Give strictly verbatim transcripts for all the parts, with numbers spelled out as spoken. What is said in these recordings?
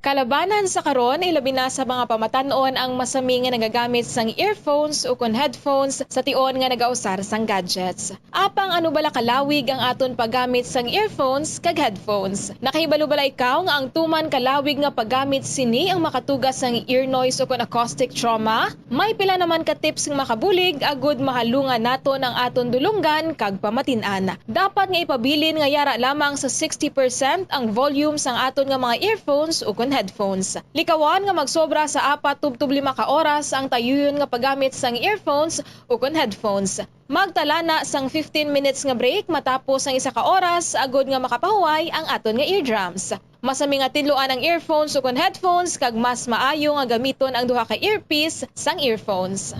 Kalabanan sa karon, ilabi na sa mga pamatan-on ang masami nga nagagamit sang earphones ukon headphones sa tion nga nagausar sang gadgets. Apang ano bala kalawig ang aton paggamit sang earphones kag headphones? Nakahibalo bala ikaw nga ang tuman kalawig nga paggamit sini ang makatuga sang ear noise ukon acoustic trauma? May pila naman ka tips nga makabulig agud mahalungan naton ang aton dulonggan kag pamatin-an. Dapat nga ipabilin nga yara lamang sa sixty percent ang volume sang aton nga mga earphones ukon headphones. Likawan nga magsobra sa apat tubtob lima ka oras ang tayuyon nga paggamit sang earphones ukon headphones. Magtala na sang fifteen minutes nga break matapos ang isa ka oras agud nga makapahuway ang aton nga eardrums. Masami nga tinluan ang earphones ukon headphones kag mas maayo nga gamiton ang duha ka earpiece sang earphones.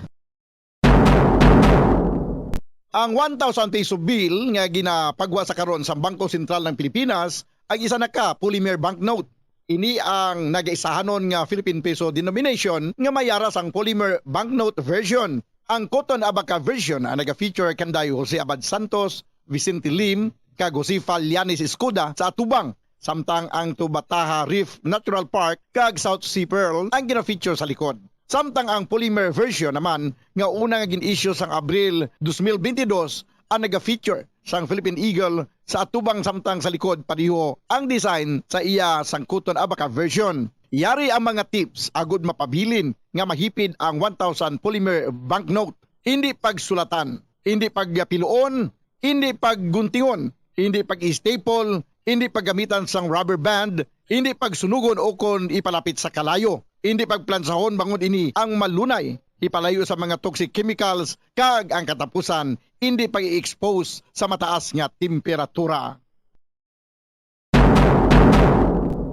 Ang one thousand peso bill nga ginapagwa sa karon sa Bangko Sentral ng Pilipinas ang isa na ka polymer banknote. Ini ang nagaisahanon nga Philippine peso denomination nga may yara sang polymer banknote version. Ang Cotton Abaca version ang naga-feature kanday Jose Abad Santos, Vicente Lim, kag Josefa Llanes Escuda sa atubang, samtang ang Tubataha Reef Natural Park kag South Sea Pearl ang gina-feature sa likod. Samtang ang polymer version naman nga una nga gin-issue sang Abril dos mil bentidós ang naga-feature sang Philippine Eagle sa atubang, samtang sa likod pareho ang design sa iya sang Cotton Abaca version. Yari ang mga tips agud mapabilin nga mahipid ang one thousand polymer banknote. Indi pagsulatan, indi pagpiluon, indi pagguntingon, indi pag-staple, indi paggamitan sang rubber band, indi pagsunugon ukon ipalapit sa kalayo, indi pagplansahon bangod ini ang malunay ipalayo sa mga toxic chemicals kag ang katapusan indi pag-i-expose sa mataas nga temperatura.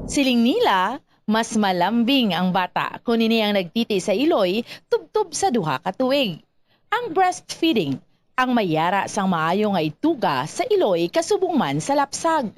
Siling nila, mas malambing ang bata kon ini ang nagtiti sa iloy tubtob sa duha ka tuig. Ang breastfeeding ang may yara sang maayo nga ituga sa iloy kasubong man sa lapsag.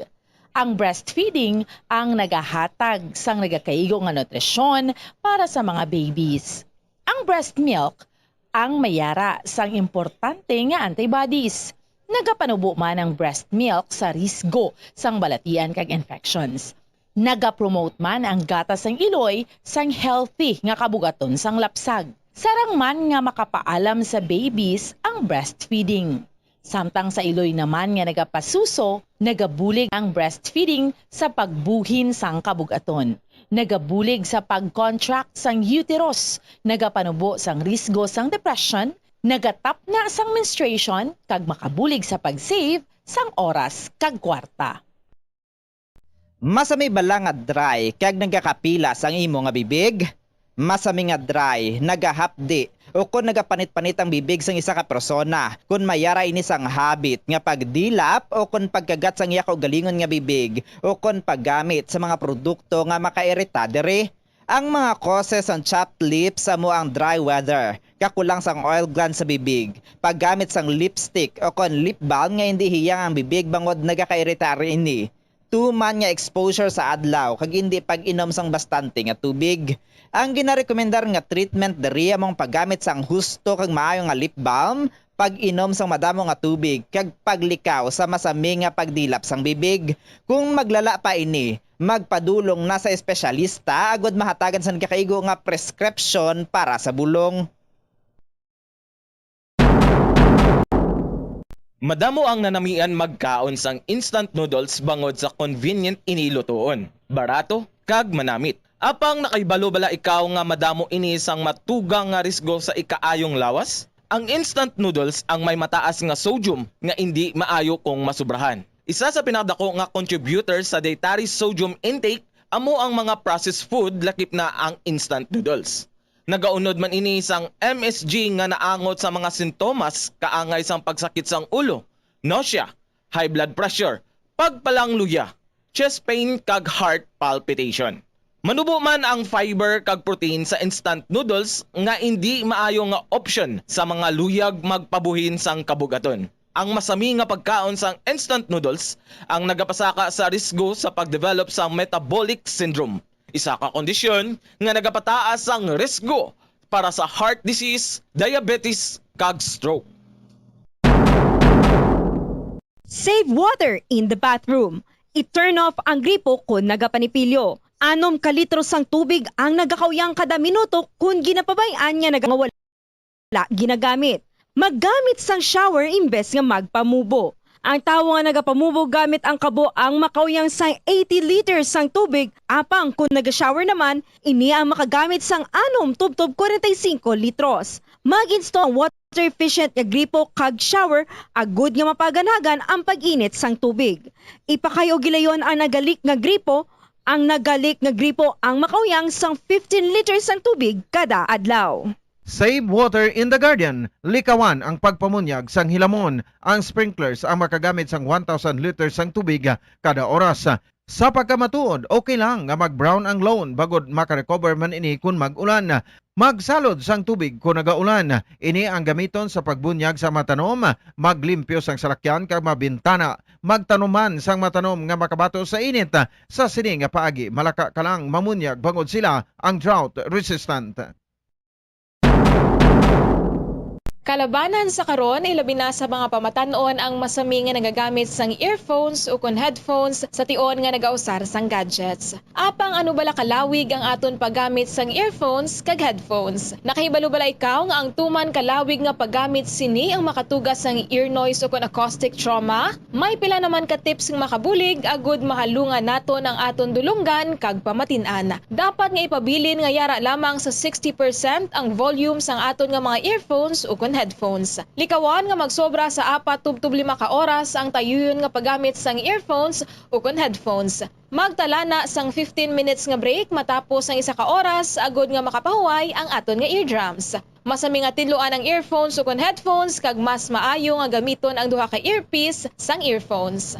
Ang breastfeeding ang nagahatag sang nagakaigo nga nutrisyon para sa mga babies. Ang breast milk ang may yara sang importante nga antibodies. Nagapanubo man ang breast milk sa risgo sang balatian kag infections. Nagapromote man ang gatas sang iloy sang healthy nga kabugaton sang lapsag. Sarang man nga makapaalam sa babies ang breastfeeding. Samtang sa iloy naman nga nagapasuso, nagabulig ang breastfeeding sa pagbuhin sang kabug-aton. Nagabulig sa pag-contract sang uterus, nagapanubo sang risgo sang depression, nagatapna sang menstruation, kag makabulig sa pag-save sang oras kag kwarta. Masami bala nga dry kag nagakapilas ang imo nga bibig? Masami nga dry, nagahapdi, ukon nagapanit-panit ang bibig sang isa ka persona kon may ara ini sang habit nga pagdilap ukon pagkagat sang iya kaugalingon nga bibig ukon paggamit sa mga produkto nga makairita diri. Ang mga causes sang chapped lips amo ang dry weather, kakulang sang oil glands sa bibig, paggamit sang lipstick ukon lip balm nga indi hiyang ang bibig bangod nagakairita ini, tuman nga exposure sa adlaw kag indi pag-inom sang bastante nga tubig. Ang ginarekomendar nga treatment diri amo ang paggamit sang husto kag maayo nga lip balm, pag-inom sang madamo nga tubig, kag paglikaw sa masami nga pagdilap sang bibig. Kung maglala pa ini, magpadulong na sa espesyalista agud mahatagan sang nagakaigo nga preskripsyon para sa bulong. Madamo ang nanamian magkaon sang instant noodles bangod sa convenient ini lutoon, barato, kag manamit. Apang nakahibalo bala ikaw nga madamo ini sang matugang nga risgo sa ikaayong lawas? Ang instant noodles ang may mataas nga sodium nga indi maayo kung masubrahan. Isa sa pinakadako nga contributor sa dietary sodium intake amo ang mga processed food, lakip na ang instant noodles. Nagaunod man ini sang M S G nga naangot sa mga sintomas kaangay sang pagsakit sang ulo, nausea, high blood pressure, pagpalangluya, chest pain kag heart palpitation. Manubo man ang fiber kag protein sa instant noodles nga indi maayo nga opsyon sa mga luyag magpabuhin sang kabugaton. Ang masami nga pagkaon sang instant noodles ang nagapasaka sa risgo sa pag-develop sang metabolic syndrome, isa ka kondisyon nga nagapataas sang risgo para sa heart disease, diabetes, kag stroke. Save water in the bathroom. I-turn off ang gripo kon nagapanipilyo. anom ka litro sang tubig ang nagakauyang kada minuto kon ginapabay-an nga nagawala ginagamit. Maggamit sang shower imbes nga magpamubo. Ang tawo nga nagapamubo gamit ang kabo ang makauyang sang eighty liters sang tubig, apang kon naga-shower naman, ini ang makagamit sang anom tubtob kwarenta y singko litros. Mag-install water efficient nga gripo kag shower agud nga mapaganhagan ang pag-init sang tubig. Ipakay-o gilayon ang nagalik nga gripo, ang nagalik nga gripo ang makauyang sang fifteen liters sang tubig kada adlaw. Save water in the garden. Likawan ang pagpamunyag sang hilamon. Ang sprinklers ang makagamit sang one thousand liters sang tubig kada oras. Sa pagkamatuod, okay lang nga mag-brown ang lawn bangod makarecover man ini kon mag-ulan. Magsalod sang tubig kon nagaulan. Ini ang gamiton sa pagbunyag sa mga tanom, maglimpyo sang salakyan kag mga bintana. Magtanom man sang mga tanom nga makabato sa init. Sa sini nga paagi, malaka ka lang mamunyag bangod sila ang drought resistant. Kalabanan sa karon, ilabi na sa mga pamatan-on ang masami nga nagagamit sang earphones ukon headphones sa tion nga nagausar sang gadgets. Apang ano bala kalawig ang aton paggamit sang earphones kag headphones? Nakahibalo bala ikaw nga ang tuman kalawig nga paggamit sini ang makatuga sang ear noise ukon acoustic trauma? May pila naman ka tips nga makabulig agud mahalungan naton ang aton dulonggan kag pamatin-an. Dapat nga ipabilin nga yara lamang sa sixty percent ang volume sang aton nga mga earphones ukon headphones. Likawan nga magsobra sa apat tubtob lima ka oras ang tayuyon nga paggamit sang earphones ukon headphones. Magtala na sang fifteen minutes nga break matapos ang isa ka oras agud nga makapahuway ang aton nga eardrums. Masami nga tinluan ang earphones ukon headphones kag mas maayo nga gamiton ang duha ka earpiece sang earphones.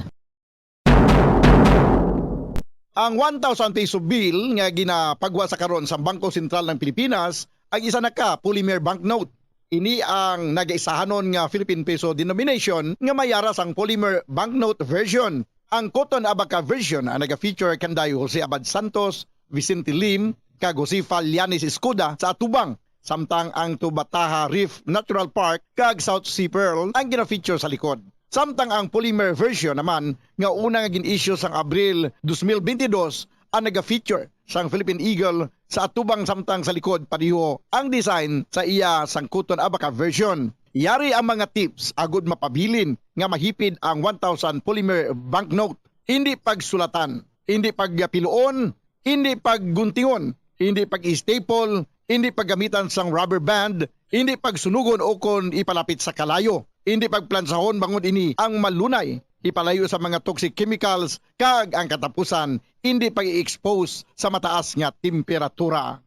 Ang one thousand peso bill nga ginapagwa sa karon sa Bangko Sentral ng Pilipinas ang isa na ka polymer banknote. Ini ang nagaisahanon nga Philippine peso denomination nga may yara sang polymer banknote version. Ang Cotton Abaca version ang naga-feature kanday Jose Abad Santos, Vicente Lim, kag Josefa Llanes Escuda sa atubang, samtang ang Tubataha Reef Natural Park kag South Sea Pearl ang gina-feature sa likod. Samtang ang polymer version naman nga una nga gin-issue sang Abril dos mil bentidós ang naga-feature sang Philippine Eagle sa atubang, samtang sa likod pareho ang design sa iya sang Cotton Abaca version. Yari ang mga tips agud mapabilin nga mahipid ang one thousand polymer banknote. Hindi pagsulatan, hindi pagpiluon, hindi pagguntingon, hindi pag-staple, hindi paggamitan sang rubber band, hindi pagsunugon ukon ipalapit sa kalayo, hindi pagplansahon bangod ini ang malunay ipalayo sa mga toxic chemicals, kag ang katapusan, hindi pag-i-expose sa mataas nga temperatura.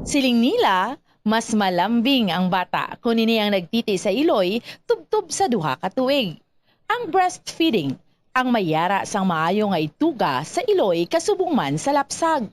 Siling nila, mas malambing ang bata kon ini ang nagtiti sa iloy tubtob sa duha ka tuig. Ang breastfeeding ang may yara sang maayo nga ituga sa iloy kasubong man sa lapsag.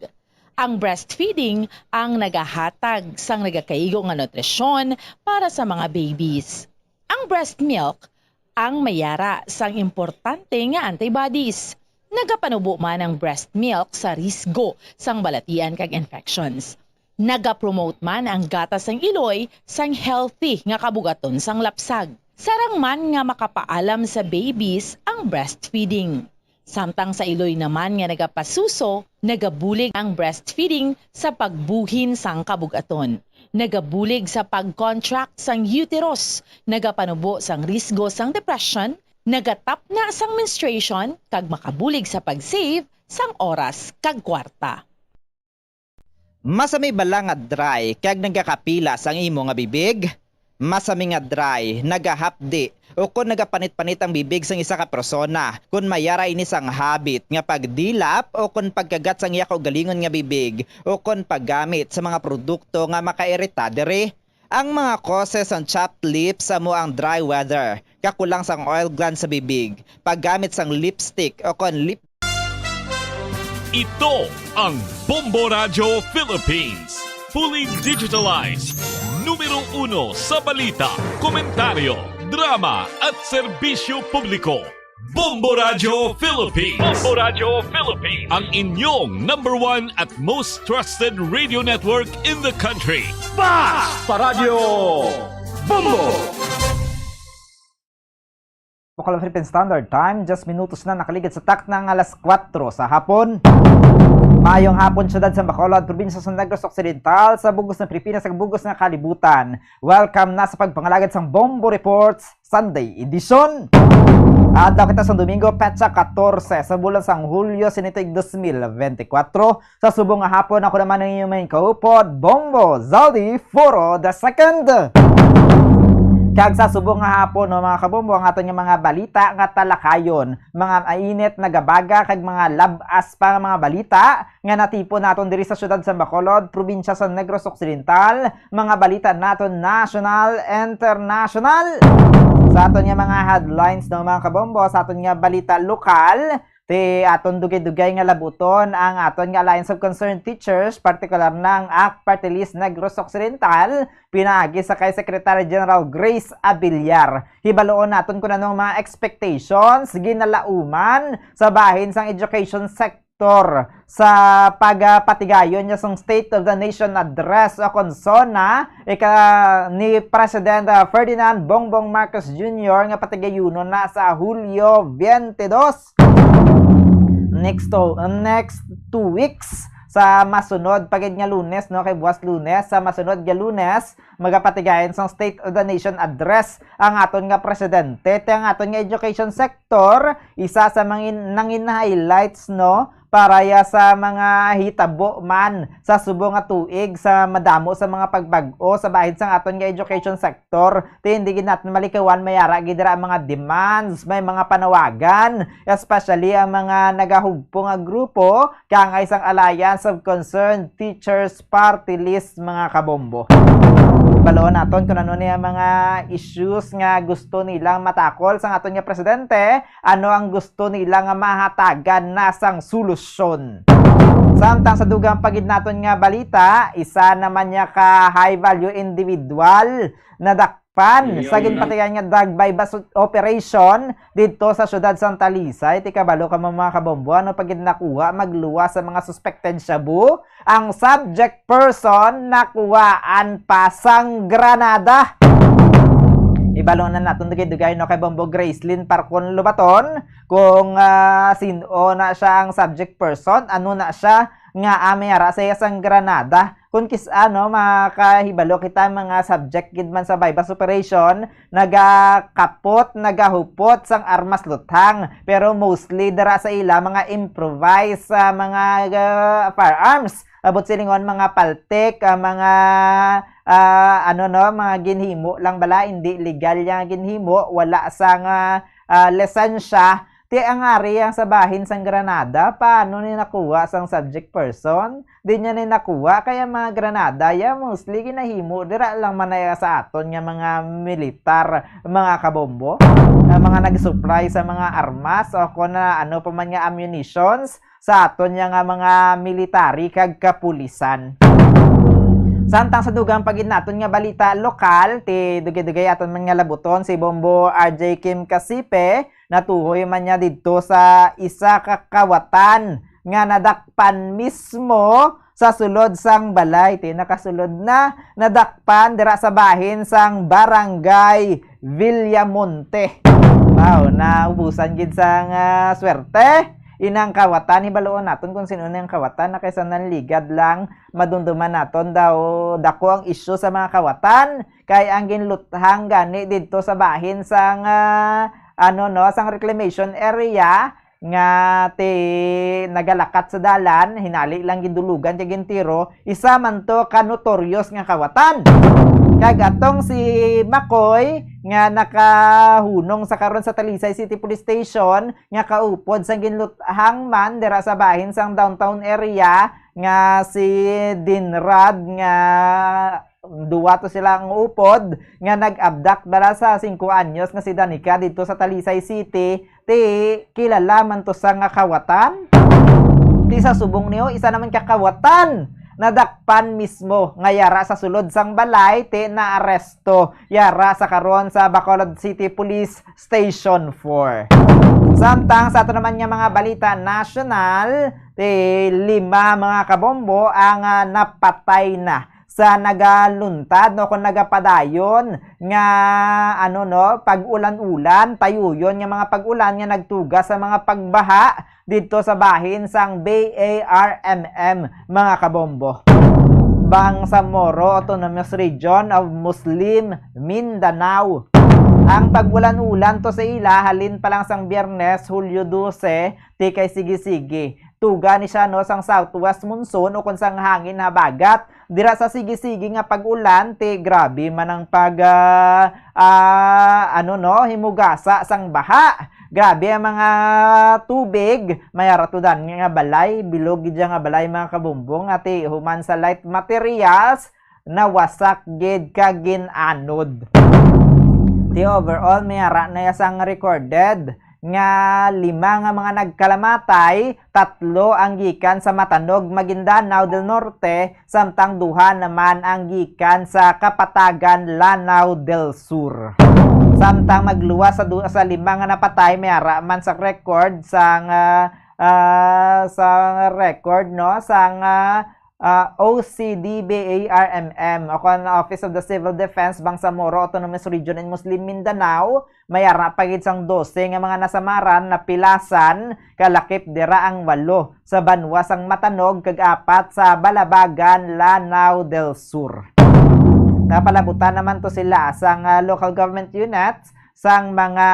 Ang breastfeeding ang nagahatag sang nagakaigo nga nutrisyon para sa mga babies. Ang breast milk ang may yara sang importante nga antibodies. Nagapanubo man ang breast milk sa risgo sang balatian kag infections. Nagapromote man ang gatas sang iloy sang healthy nga kabugaton sang lapsag. Sarang man nga makapaalam sa babies ang breastfeeding. Samtang sa iloy naman nga nagapasuso, nagabulig ang breastfeeding sa pagbuhin sang kabugaton. Nagabulig sa pag-contract sang uterus, nagapanubo sang risgo sang depression, nagatapna sang menstruation, kag makabulig sa pag-save sang oras kag kwarta. Masami bala nga dry kag nagakapilas ang imo nga bibig? Masami nga dry, nagahapdi, o kon nagapanit-panit ang bibig sang isa ka persona, kon may yara ini sang habit nga pagdilap o kon pagkagat sang iya kaugalingon nga bibig, o kon paggamit sa mga produkto nga makairita diri. Ang mga causes sang chapped lips amo ang dry weather, kakulang sang oil glands sa bibig, paggamit sang lipstick o kon lip Ito ang Bombo Radyo Philippines. Fully digitalized. Numero uno sa balita, komentaryo, drama, at serbisyo publiko. Bombo Radyo Philippines. Bombo Radyo Philippines. Ang inyong number one at most trusted radio network in the country. Fast pa Radyo Bombo! Local Philippine Standard Time, diyes minutos na nakaligid sa takna nga alas kuwatro sa hapon. Maayong hapon, siyudad sa Bacolod, probinsya sa Negros Occidental, sa bug-os nga Pilipinas, sa bug-os nga kalibutan. Welcome na sa pagpangalagad sang Bombo Reports Sunday Edition. Adlaw kita sa Domingo, petsa katorse sa bulan sang Hulyo, sinitog dos mil bente kuwatro. Sa subong nga hapon, ako naman ang inyong main kaupod, Bombo Zaldi Foro the second. Kag sa subong nga hapon, no, mga kabombo, ang aton nga mga balita nga talakayon, mga mainit, nagabaga, kag mga lab-as pa nga mga balita nga natipon naton diri sa siyudad sa Bacolod, probinsya sa Negros Occidental, mga balita naton national, international. Sa aton nga mga headlines, no, mga kabombo, sa aton nga balita lokal, ti aton dugay-dugay nga labuton ang aton nga Alliance of Concerned Teachers, partikular na ang ACT Party List Negros Occidental, pinaagi sa kay Secretary General Grace Abiliar. Hibaluon naton kung ano ang mga expectations, ginalauman sa bahin sang education sector sa pagapatigayon niya sang State of the Nation Address o kon SONA ika ni President, ah, Ferdinand Bongbong Marcos Junior nga patigayunon na sa Hulyo twenty-two. Next to, next two weeks, sa masunod pa gid nga Lunes, no, kay buwas Lunes, sa masunod nga Lunes, magapatigayon sang State of the Nation Address ang aton nga presidente, ti ang aton nga education sector, isa sa mangin-, nangin highlights, no, para ya sa mga hitabo man sa subong nga tuig sa madamo sa mga pagbag-o sa bahin sang aton nga education sector. Ti hindi gid naton malikawan, may ara gid dira ang mga demands, may mga panawagan, especially ang mga nagahugpo nga grupo, kangay sang Alliance of Concerned Teachers Party List, mga kabombo. Baloon naton kung ano niya mga issues nga gusto nilang matakol sang aton nga presidente, ano ang gusto nila nga mahatagan na sang solusyon. Samtang sa dugang pa gid naton nga balita, isa naman niya ka high value individual nadakpan sa ginpatigayon nga drug buy-bust operation didto sa siyudad sang Talisay. Ti kabalo ka mo, mga kabombo, ano pa gid nakuha magluwas sa mga suspected shabu? Ang subject person nakuhaan pa sang granada. Ibalo na naton dugay-dugay, no, kay Bombo Gracelyn Parcon Lobaton kung, ah, sin-o na siya ang subject person, ano na siya nga, ah, may ara sa iya sang granada. Kung kis-, ano, makahibalo kita, mga subject gid man sa buy-bust operation, nagakapot, nagahupot sang armas luthang, pero mostly dira sa ila mga improvised sa mga, ah, firearms. Abot silingon, mga paltik, ah, mga, ah, ano, no, mga ginhimo lang bala, hindi legal nga ginhimo, wala sang, ah, ah, lisensya. Ti ang ari ang sa bahin sang granada, paano ni nakuha sang subject person? Di niya ni nakuha, kaya mga granada ya mostly ginahimo dira lang man na sa aton nga mga militar, mga kabombo, nga mga nag-supply sa mga armas o kon, ah, ano pa man nga ammunitions sa aton nga, nga mga military kag kapulisan. Samtang sa dugang pa gid naton nga balita lokal, ti dugay-dugay aton man nga labuton si Bombo R J Kim Kasipe, natuhoy man niya didto sa isa ka kawatan nga nadakpan mismo sa sulod sang balay. Ti nakasulod na, nadakpan dira sa bahin sang Barangay Villamonte. Wow, naubusan gid sang, ah, swerte inang kawatan. Hibaluon naton kung sino na ang kawatan, na kaysa nanligad lang, madumduman naton daw dako ang isyu sa mga kawatan, kay ang ginluthang gani didto sa bahin sang, ah, ano, no, sang reclamation area, nga ti nagalakat sa dalan, hinali lang gindulugan kag gintiro, isa man to ka notorious nga kawatan. Kag atong si Makoy nga nakahunong sa karon sa Talisay City Police Station, nga kaupod sang ginluthang man dira sa bahin sang downtown area, nga si Dinrad, nga duwa to sila ang upod nga nag-abduct bala sa singko anyos nga si Danica didto sa Talisay City, ti kilala man to sa nga kawatan. Ti sa subong niyo, isa naman ka kawatan nadakpan mismo nga yara sa sulod sang balay, ti naaresto yara sa karon sa Bacolod City Police Station four. Samtang sa ato naman nga mga balita nasyonal, ti lima mga kabombo ang, ah, napatay na sa nagaluntad, no, kung nagapadayon nga, ano, no, pag-ulan-ulan, tayuyon nga mga pag-ulan nga nagtuga sa mga pagbaha didto sa bahin sang B A R M M, mga kabombo. Bangsamoro Autonomous Region of Muslim Mindanao. Ang pag-ulan-ulan to sa ila halin pa lang sang Biyernes, Hulyo dose, ti kay sige-sige. Tuga ni siya, no, sang southwest monsoon o kung sang hangin habagat. Dira sa sige-sige nga pag-ulan, ti grabe man ang pag, ah, ah, ano, no, himugasa sang baha. Grabe ang mga tubig. May ara to dan nga balay, bilog gid nga balay, mga kabombo, nga ti human sa light materials, nawasak gid kag gin-anod. Ti overall, may ara na sang recorded nga lima nga mga nagkalamatay, tatlo ang gikan sa Matanog, Maguindanao del Norte, samtang duha naman ang gikan sa Kapatagan, Lanao del Sur. Samtang magluwas sa du-, sa lima nga napatay, may ara man sa record sang, ah, ah, sa record, no, sang, ah, ah, O C D B A R M M, o kon Office of the Civil Defense, Bangsamoro Autonomous Region in Muslim Mindanao, may ara pa gid sang dose nga mga nasamaran, napilasan, kalakip dira ang walo sa banwa sang Matanog kag apat sa Balabagan, Lanao del Sur. Napalabutan naman to sila sang, ah, local government units sang mga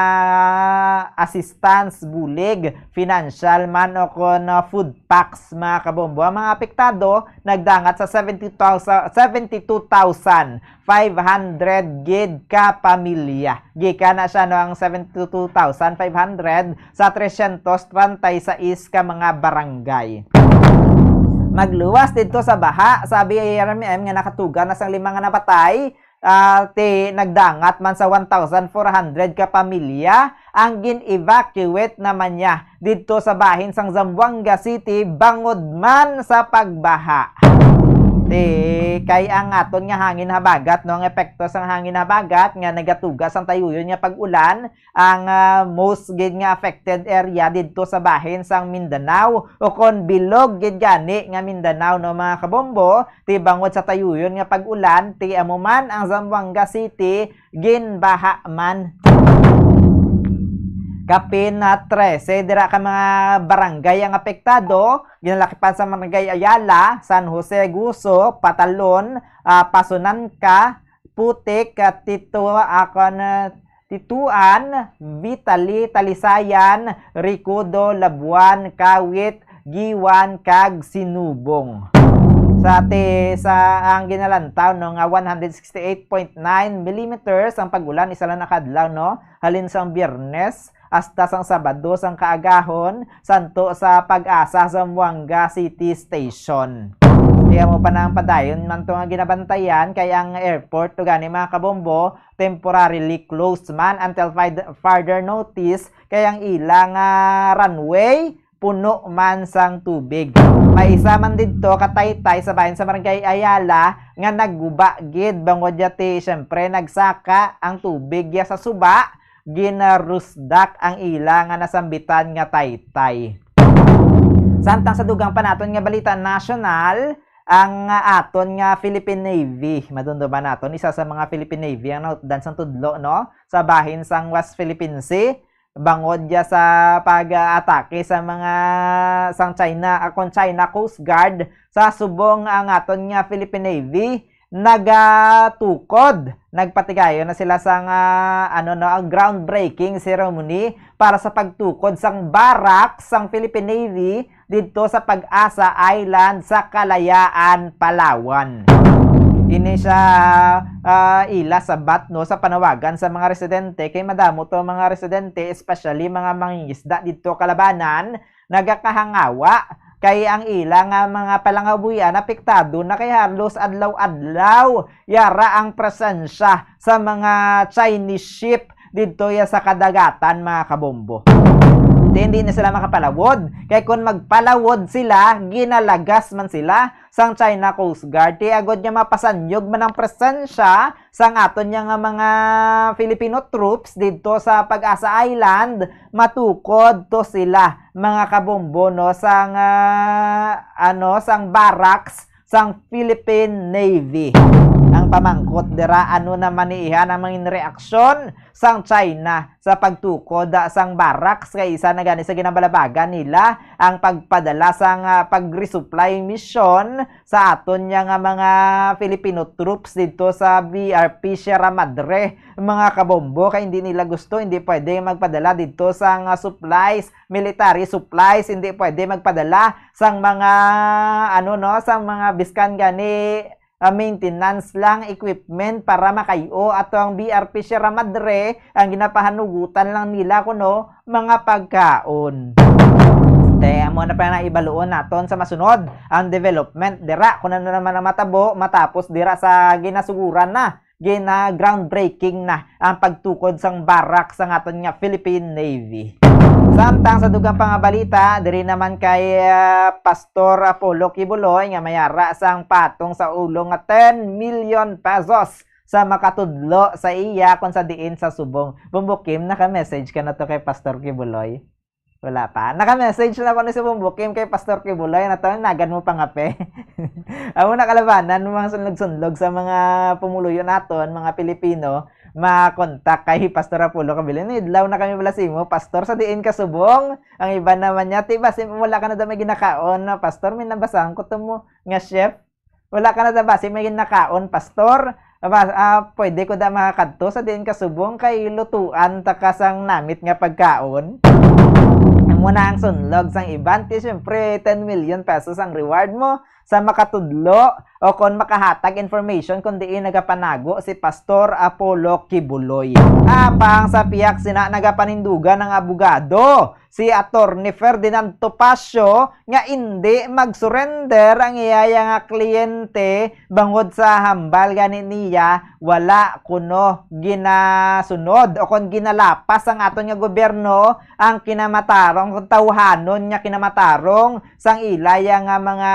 assistance, bulig, financial man o kon, ah, food packs, mga kabombo. Ang mga apektado nagdangat sa seventy thousand, seventy two thousand five hundred gid ka pamilya. Gikan na siya, no, ang seventy two thousand five hundred sa tresyentos treinta y seis ka mga barangay. Magluwas didto sa baha, sabi A R M M nga nakatuga na sang lima nga napatay, ah, ti nagdangat man sa one thousand four hundred ka pamilya ang gin-evacuate naman niya didto sa bahin sang Zamboanga City bangod man sa pagbaha. Ti kay ang aton nga hangin habagat, no, ang epekto sang hangin habagat nga nagatuga sang tayuyon nga pag-ulan, ang, ah, most gid nga affected area didto sa bahin sang Mindanao, o kon bilog gid gani nga Mindanao, no, mga kabombo, ti bangod sa tayuyon nga pag-ulan, ti amo man ang Zamboanga City ginbaha man. Kapin na trese dira ka mga barangay ang apektado, ginalakipan sa Barangay Ayala, San Jose, Guso, Patalon, ah, Pasunanca, Putik, ah, Tito, ah, kon, ah, Tituan, Vitali, Talisayan, Recodo, Labuan, Kawit, Guiuan, kag Sinubong. Sa ti-, sa ang ginalantaw, no, nga one hundred sixty-eight point nine millimeters ang pag-ulan isa lang na kadlaw, no, halin sang Biyernes hasta sang Sabado sang kaagahon, santo sa Pag-asa sa Zamboanga City Station. Kaya mo pa na ang padayon man to nga ginabantayan, kay ang airport to gani, mga kabombo, temporarily closed man until fid-, further notice, kay ang ila nga runway puno man sang tubig. May isa man didto ka taytay sa bahin sa Barangay Ayala nga nagguba gid bangod ya ti, siyempre, nagsaka ang tubig ya sa suba, ginarusdak ang ila nga nasambitan nga taytay. Samtang sa dugang pa naton nga balita nasyonal, ang aton nga Philippine Navy, madumduman naton, isa sa mga Philippine Navy ang nautdan sang tudlo, no, sa bahin sang West Philippine Sea, bangod ya sa pag-atake sa mga sang China, akon China Coast Guard. Sa subong, ang aton nga Philippine Navy nagatukod. Nagpatigayon na sila sang, ah, ano, no, ang groundbreaking ceremony para sa pagtukod sang barracks sang Philippine Navy didto sa Pag-asa Island sa Kalayaan, Palawan. Ini siya, ah, ila sabat, no, sa panawagan sa mga residente, kay madamo to mga residente, especially mga mangingisda didto Kalabanan, nagakahangawa kay ang ila nga mga palangabuhian apektado na kay halos adlaw-adlaw yara ang presensya sa mga Chinese ship didto ya sa kadagatan, mga kabombo. Di, hindi na sila makapalawod. Kay kung magpalawod sila, ginalagas man sila sang China Coast Guard. Ti agod nga mapasanyog man ang presensya sang aton ya nga mga Filipino troops didto sa Pag-asa Island, matukod to sila, mga kabombo, no, sang, ah, ano, sang barracks sang Philippine Navy. Ang pamangkot dira, ano naman ni ihan ang mga reaksyon sang China sa pagtukod, ah, sang barracks kay isa na gani sa ginabalabagan nila ang pagpadala sang, ah, pag-resupply mission sa aton niya nga mga Filipino troops dito sa B R P Sierra Madre, mga kabombo, kay hindi nila gusto, hindi pwede magpadala dito sang, ah, supplies, military supplies, hindi pwede magpadala sang mga, ano, no, sang mga biskan gani, ah, maintenance lang, equipment para makayo ato ang B R P Sierra Madre, ang ginapahanugutan lang nila kuno mga pagkaon. Te, amo na pa na ibaluon naton sa masunod ang development dira, kung ano naman ang matabo matapos dira sa ginasuguran na, gina groundbreaking na ang pagtukod sang barak sang aton nga Philippine Navy. Samtang sa dugang pa nga balita, diri naman kay, ah, Pastor Apollo Kibuloy nga mayara sang patong sa ulo nga ten million pesos sa makatudlo sa iya kung sa diin sa subong. Bumbukim, naka-message ka na to kay Pastor Kibuloy? Wala pa. Naka-message na ko ni si Bumbukim kay Pastor Kibuloy na to, nagan mo pangape. Amo na kalabanan, mga sunlog-sunlog sa mga pumuluyo naton, mga Pilipino, ma-contact kay Pastor Apollo Kibuloy. Nidlaw na kami bala simo, Pastor, sa diin ka subong. Ang iba naman niya, "Ti, basi wala ka na daw may ginakaon na, Pastor, may nabasahan ko to mo nga chef. Wala ka na daw basi may ginakaon, Pastor? Aba, ah, pwede ko da makakadto sa diin ka subong kay lutuan ta ka sang namit nga pagkaon?" Amo na ang sunlog sang iban, ti siyempre ten million pesos ang reward mo sa makatudlo o kon makahatag information kung diin nagapanago si Pastor Apollo Kibuloy. Apang sa pihak sina nagapanindugan ang abogado, si Attorney Ferdinand Topacio, nga indi mag-surrender ang iya nga kliyente bangod sa hambal gani niya wala kuno ginasunod o kon ginalapas sang aton nga gobyerno ang kinamatarong, kon tawhanon nga kinamatarong sang ila ya nga mga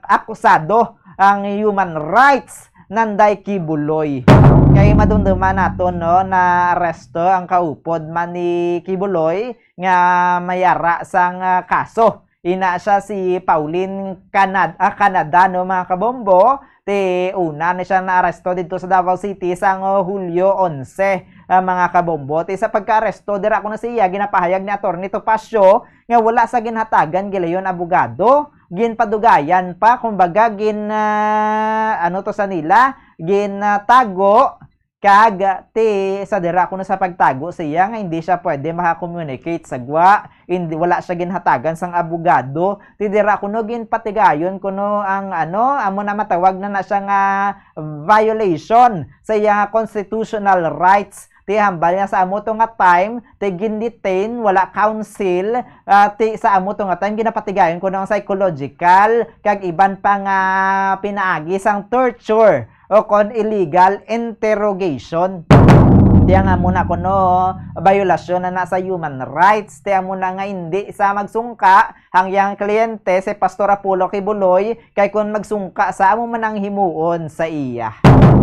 akusado ang human rights nanday Kibuloy. Kay madumduman naton, no, na aresto ang kaupod man ni Kibuloy nga mayara sang, ah, kaso. Ina siya si Pauline Canad-, ah, Canada, no, mga kabombo. Ti una na siya naaresto didto sa Davao City sang, oh, Hulyo onse, ah, mga kabombo. Ti sa pagkaaresto, dira kuno siya ginapahayag ni Attorney Topacio nga wala sa ginhatagan gilayon abogado, ginpadugayan pa, kumbaga gin, ah, ano to sa nila, gintago, kag ti sa dira kuno sa pagtago siya nga hindi siya pwede maka-communicate sa gwa, hindi, wala siya ginhatagan sang abogado, ti dira kuno ginpatigayon kuno ang ano, amo na matawag na na siya nga violation sa iya nga constitutional rights. Ti hambal niya sa amo to nga time, ti gin-detain, wala counsel, ah, ti sa amo to nga time ginapatigayon kuno ang psychological kag iban pa nga pinaagi sang torture o kon illegal interrogation. Ti ang amo na kuno, bayolasyon na na sa human rights. Ti amo na nga hindi sa magsungka ang iyang kliyente, si Pastor Apollo Kibuloy, kay kon magsungka sa, amo man ang himuon sa iya.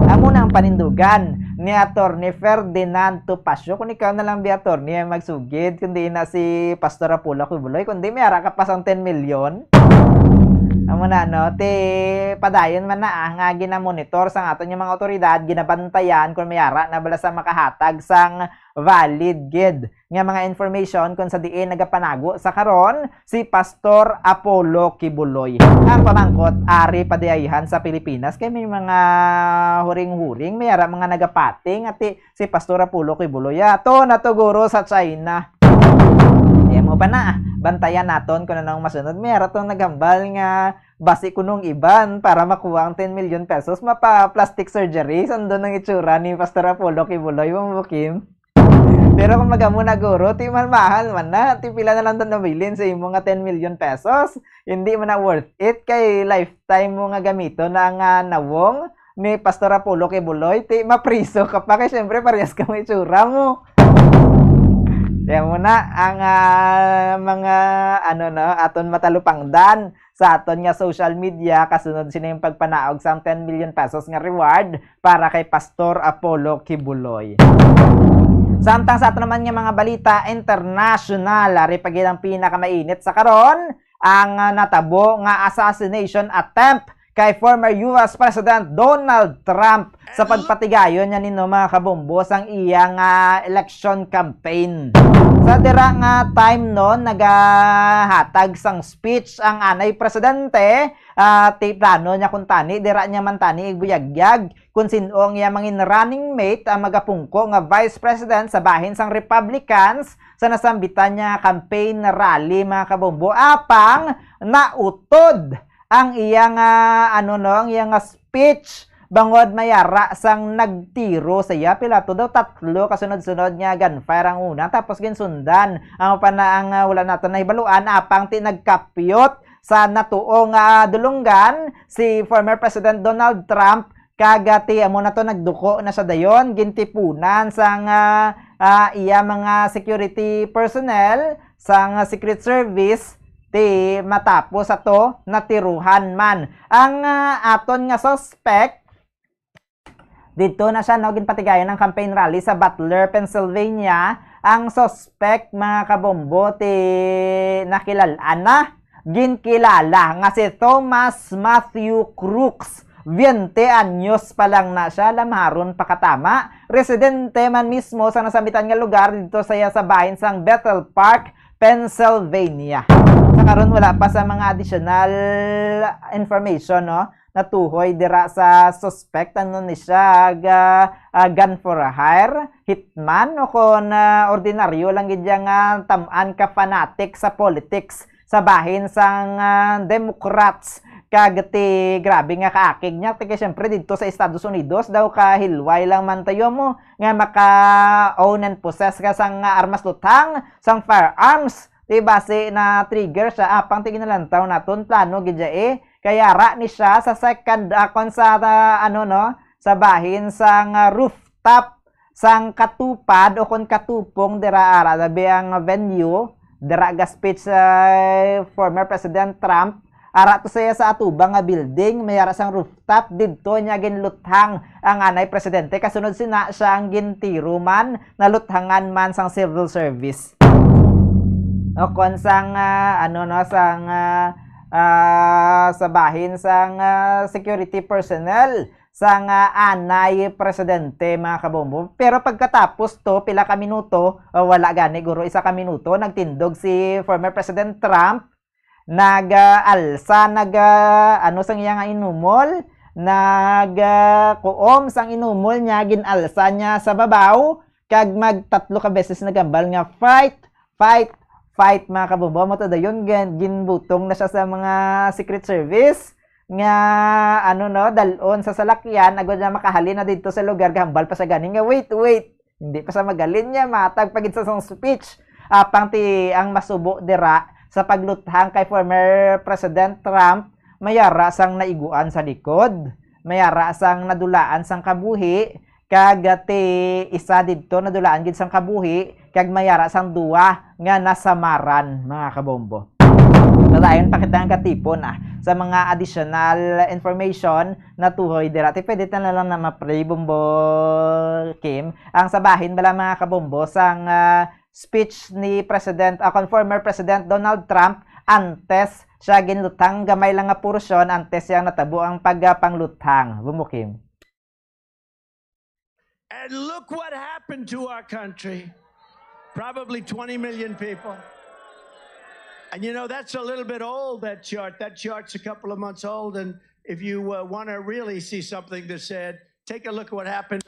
Amo na ang panindugan ni Attorney Ferdinand Topacio. Kung ikaw na lang, bi, attorney, ang magsugid, kundi na si Pastor Apollo Kibuloy, kundi may ara ka pa sang ten million. Amo na, no? Ti padayon man na, ah, nga ginamonitor sang aton nga mga awtoridad, ginabantayan kung may ara na bala sa makahatag sang valid gid nga mga information kung sa diin nagapanago sa karon si Pastor Apollo Kibuloy. Ang pamangkot, ari pa diayhan sa Pilipinas kay may mga huring-huring, may ara mga nagapati nga ti si Pastor Apollo Kibuloy ato na to guro sa China. Di mo pa na, bantayan naton kung anong masunod. May ara to naghambal nga basi kunong iban para makuha ang ten million pesos, mapa plastic surgery. Sundon ang itsura ni Pastor Apollo Kibuloy, Bumbukim. Pero kung magamo na guro, ti mahal-mahal man na, ti pila na lang to nabilin sa imo nga ten million pesos. Hindi man na worth it kay lifetime mo nga gamiton na nga nawong ni Pastor Apollo Kibuloy, ti mapriso ka pa kay syempre parehas ka mo itsura mo. Kaya mo na ang, ah, mga, ano, no, aton matalupangdan sa aton nga social media kasunod sini yung pagpanaog sang ten million pesos nga reward para kay Pastor Apollo Kibuloy. Samtang sa ato naman nga mga balita international, ari pa gid ang pinakamainit sa karon, ang, ah, natabo nga assassination attempt kay former U S President Donald Trump sa pagpatigayon niya nino, mga kabombo, sang iya nga election campaign. Sa dira nga time, no, nagahatag sang speech ang anay presidente, ah, ti plano niya kuntani, dira niya man tani iguyagyag kung sin-o ang iya mangin running mate ang magapungko nga vice president sa bahin sang Republicans sa nasambitan niya campaign rally, mga kabombo. Apang nautod ang iya nga, ano, no, ang iya nga speech bangod mayara sang nagtiro sa iya. Pila to daw, tatlo kasunod-sunod nga gunfire ang una, tapos ginsundan ang pa na ang, ah, wala nato nahibaluan, apang ti nagkapyot sa natuo nga dulonggan si former President Donald Trump, kag, ah, ti amo na to, nagduko na siya dayon, gintipunan sang, ah, ah, iya mga security personnel sang Secret Service, ti matapos ato natiruhan man. Ang, ah, aton nga suspect, didto na siya, no, ginpatigayon ang campaign rally sa Butler, Pennsylvania. Ang suspect, mga kabombo, ti nakilal-an na, ginkilala nga si Thomas Matthew Crooks. Veinte anyos pa lang na siya, lamharon pa katama. Residente man mismo sa nasambitan nga lugar didto sa iya sa bahin sang Bethel Park, Pennsylvania. Sa karon, wala pa sa mga additional information, no, natuhoy dira sa suspect. Ano ni siya, ga, ah, gun for hire, hitman, o kon, ah, ordinaryo lang gid siya nga tam-an ka fanatic sa politics sa bahin sang, ah, Democrats. Kag ti grabe nga kaakig niya, ti kay siyempre didto sa Estados Unidos daw kahilway lang man tayo mo nga maka-own and possess ka sang, ah, armas luthang, sang firearms. Ti basi na-trigger siya, apang ti ginalantaw naton, plano gid siya, eh. Kaya ra ni siya sa second, ah, kon sa, ah, ano, no, sa bahin sang, ah, rooftop sang katupad o kon katupong dira, ara, labi ang venue, dira ga-speech, ah, former President Trump. Ara to siya sa atubang nga building, may ara sang rooftop, didto niya ginluthang ang anay presidente. Kasunod sina siya ang gintiro man, naluthangan man sang civil service. O kon sang, ah, ano, no, sang, ah, ah, sa bahin sang, ah, security personnel sang, ah, anay presidente, mga kabombo. Pero pagkatapos to, pila ka minuto, o wala gani, guro, isa ka minuto, nagtindog si former President Trump, nag, ah, alsa, nag, ah, ano sang iya nga inumol, nag, ah, kuom sang inumol niya, gin-alsa niya sa babaw, kag magtatlo ka beses naghambal nga, "Fight, fight, fight," mga kabombo. Amo to dayon, gin-, ginbutong na siya sa mga Secret Service nga, ano, no, dal-on sa salakyan, agod na makahalin na didto sa lugar. Gahambal pa siya gani nga, "Wait, wait." Hindi pa siya magalin niya, matag pa gid sa sang speech. Apang ti ang masubo dira sa pagluthang kay former President Trump, mayara sang naiguan sa likod, mayara sang nadulaan sang kabuhi, kag ti isa didto nadulaan gid sang kabuhi, kag mayara sang duwa nga nasamaran, mga kabombo. Sa dayon pa kita nga katipon, ah, sa mga additional information natuhoy dira. Ti pwede ta na lang na ma-play, Bombo Kim. Ang sa bahin bala, mga kabombo, sang, ah, speech ni President, ah, kon former President Donald Trump antes siya ginluthang, gamay lang nga porsyon antes siya natabo ang pagpangluthang. Bombo Kim. And look what happened to our country. Probably twenty million people. And you know, that's a little bit old, that chart. That chart's a couple of months old. And if you uh, want to really see something that's sad, take a look at what happened.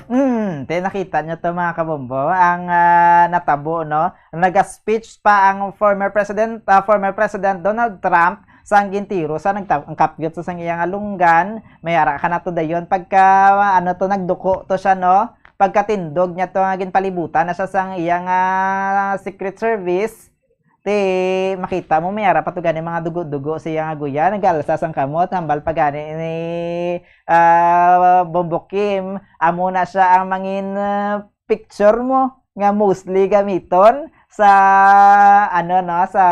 Hmm, te, nakita nyo to, mga kabombo, ang, ah, natabo, no? Naga-speech pa ang former president, ah, former President Donald Trump sang gintiro sa nagta-, ang kapyot sa sang iya nga lunggan. May ara ka na to dayon pagka, ano to, nagduko to siya, no? Pagkatindog niya to nga ginpalibutan na siya sang iya nga Secret Service. Ti, makita mo, may ara pa to gani mga dugo-dugo sa iya nga guya, nag-alsa sang kamot, hambal pa gani ni, ah, Bombo Kim, amo na siya ang mangin, ah, picture mo nga mostly gamiton sa, ano, no, sa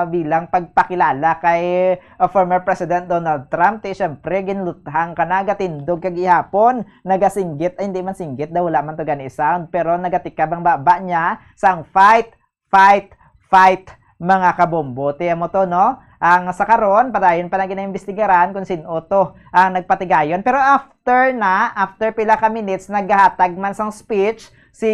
bilang pagpakilala kay, uh, former President Donald Trump, ti syempre ginluthang ka na, gatindog ka gihapon, nagasinggit, ay, hindi man singgit daw, wala man to gani sound, pero nagatikab ang baba niya sang fight, fight, fight, mga kabombo. Ti amo to, no? Ang sa karon, padayon pa na ginaimbestigaran kung sin-o to ang nagpatigayon. Pero after na, after pila ka minutes, naghatag man sang speech si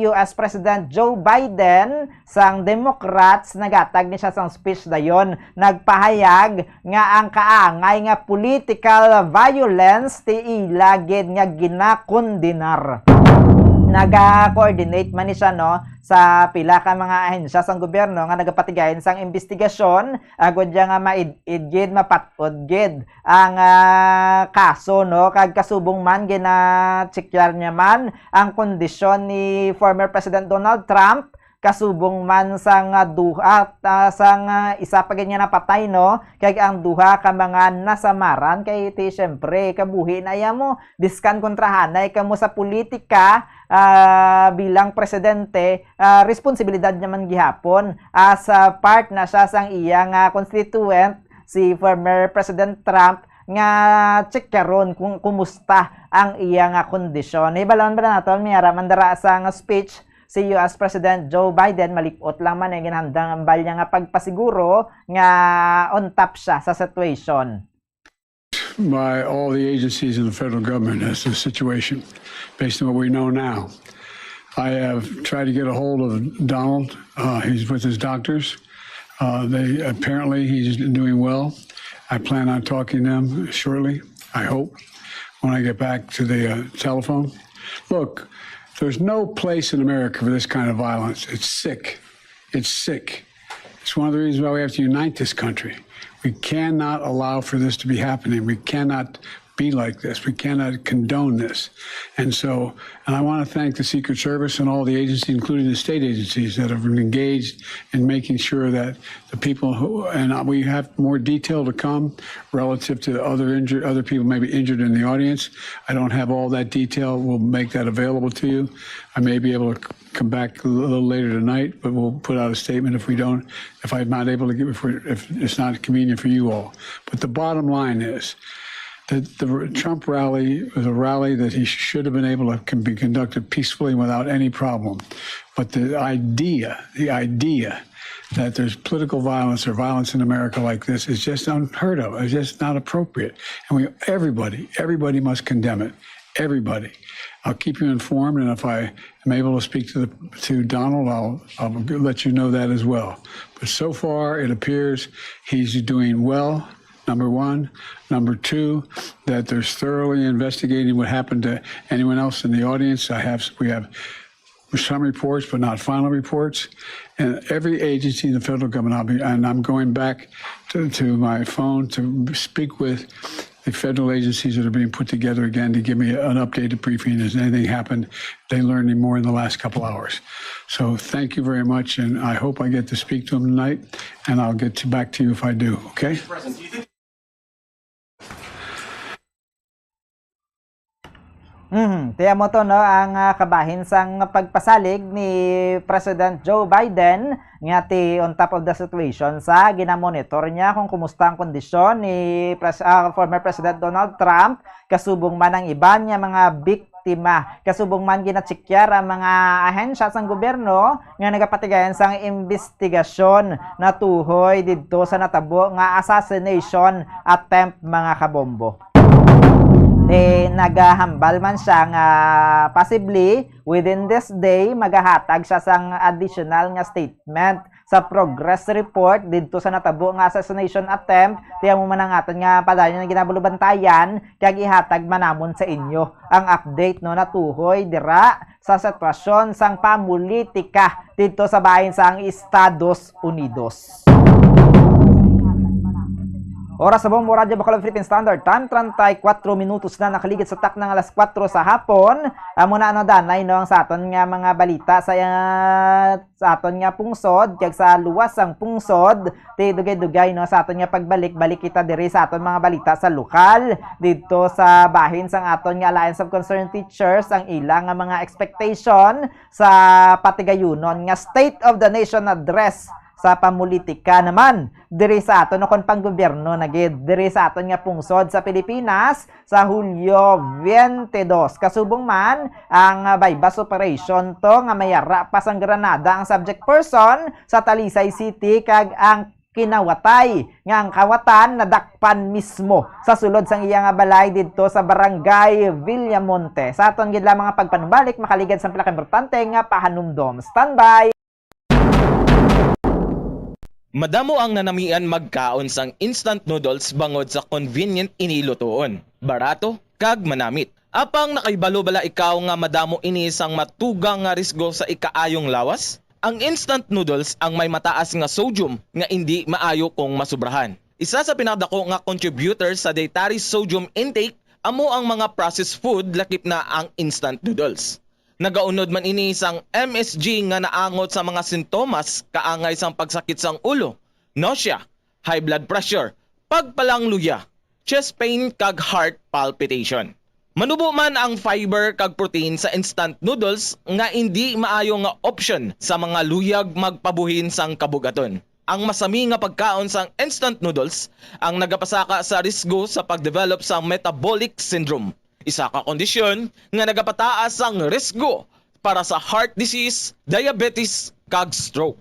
U S President Joe Biden sang Democrats. Naghatag ni siya sang speech dayon. Nagpahayag nga ang kaangay nga political violence ti ila gid nga ginakondenar. Naga-coordinate man ni siya, no, sa pila ka mga ahensya sang gobyerno nga nagapatigayon sang imbestigasyon, agod ya nga maid-id gid, mapat-od gid ang, ah, kaso, no, kag kasubong man gina-checkar niya man ang kondisyon ni former President Donald Trump, kasubong man sang, ah, duha, ah, sang, ah, isa pa gid nga napatay, no, kag ang duha ka mga nasamaran, kay ti syempre kabuhi na iya mo, biskan kontrahanay kamo sa politika, ah, bilang presidente, ah, responsibilidad niya man gihapon, as, ah, part na siya sang iya nga constituent, si former President Trump, nga check karon kung kumusta ang iya nga kondisyon. Hibalon ba naton, may ara man dara sang speech si U S President Joe Biden, malip-ot lang man ang ginhandang ambal niya nga pagpasiguro nga on top siya sa situation. By all the agencies in the federal government as to the situation, based on what we know now. I have tried to get a hold of Donald. Uh, he's with his doctors. Uh, they apparently he's doing well. I plan on talking to him shortly. I hope when I get back to the uh, telephone. Look, there's no place in America for this kind of violence. It's sick. It's sick. It's one of the reasons why we have to unite this country. We cannot allow for this to be happening. We cannot be like this. We cannot condone this. And so, and I want to thank the Secret Service and all the agencies, including the state agencies, that have been engaged in making sure that the people who, and we have more detail to come relative to other injured, other people may be injured in the audience. I don't have all that detail. We'll make that available to you. I may be able to come back a little later tonight, but we'll put out a statement if we don't, if I'm not able to give, if, we're, if it's not convenient for you all. But the bottom line is that the Trump rally was a rally that he should have been able to can be conducted peacefully without any problem. But the idea, the idea that there's political violence or violence in America like this is just unheard of. It's just not appropriate. And we, everybody, everybody must condemn it. Everybody. I'll keep you informed, and if I am able to speak to the, to Donald, I'll, I'll let you know that as well. But so far, it appears he's doing well. Number one. Number two, that they're thoroughly investigating what happened to anyone else in the audience. I have, we have some reports, but not final reports. And every agency in the federal government, I'll be, and I'm going back to, to my phone to speak with the federal agencies that are being put together again to give me an updated briefing. Has anything happened? They learned more in the last couple hours. So thank you very much, and I hope I get to speak to them tonight, and I'll get to, back to you if I do, okay? Mhm. Ti amo to, no, ang, ah, kabahin sang pagpasalig ni President Joe Biden nga ti on top of the situation sa ginamonitor niya kung kumusta ang kondisyon ni Pres-, ah, former President Donald Trump, kasubong man ang iban nga mga biktima. Kasubong man ginacheckar ang mga ahensya sang gobyerno nga nagapatigayon sang imbestigasyon natuhoy didto sa natabo nga assassination attempt, mga kabombo. Eh, nagahambal man siya nga possibly within this day magahatag siya sang additional nga statement sa progress report didto sa natabo nga assassination attempt. Ti amo man ang aton nga padayon nga ginabulubantayan kag ihatag man namon sa inyo ang update, no, natuhoy dira sa sitwasyon sang pamulitika didto sa bahin sang Estados Unidos. Oras sa Bombo Radyo Bacolod Philippine Standard Time, treinta y cuatro minutos na nakaligid sa takna nga alas kuwatro sa hapon. Amo na, ano, Danay, no, ang sa aton nga mga balita sa, ah, sa aton nga pungsod, kag sa luwas sang pungsod. Ti dugay-dugay, no, sa aton nga pagbalik, balik kita diri sa aton mga balita sa lokal, didto sa bahin sang aton nga Alliance of Concerned Teachers, ang ila nga mga expectation sa patigayunon nga State of the Nation Address sa pamulitika naman diri sa aton, o kon panggobyerno na gid diri sa aton nga pungsod sa Pilipinas sa Hulyo twenty-two. Kasubong man ang, ah, buy-bust operation to nga may ara pa sang granada ang subject person sa Talisay City, kag ang kinawatay nga ang kawatan nadakpan mismo sa sulod sang iya nga balay didto sa Barangay Villamonte. Sa aton gid lamang nga pagpanumbalik, makaligad sang pila ka importante nga pahanumdom. Standby! Madamo ang nanamian magkaon sang instant noodles bangod sa convenient ini lutoon, barato, kag manamit. Apang nakahibalo bala ikaw nga madamo ini sang matugang nga risgo sa ikaayong lawas? Ang instant noodles ang may mataas nga sodium nga indi maayo kung masubrahan. Isa sa pinakadako nga contributor sa dietary sodium intake amo ang mga processed food, lakip na ang instant noodles. Nagaunod man ini sang M S G nga naangot sa mga sintomas kaangay sang pagsakit sang ulo, nausea, high blood pressure, pagpalangluya, chest pain, kag heart palpitation. Manubo man ang fiber kag protein sa instant noodles nga indi maayo nga option sa mga luyag magpabuhin sang kabugaton. Ang masami nga pagkaon sang instant noodles ang nagapasaka sa risgo sa pag-develop sang metabolic syndrome, isa ka kondisyon nga nagapataas sang risgo para sa heart disease, diabetes, kag stroke.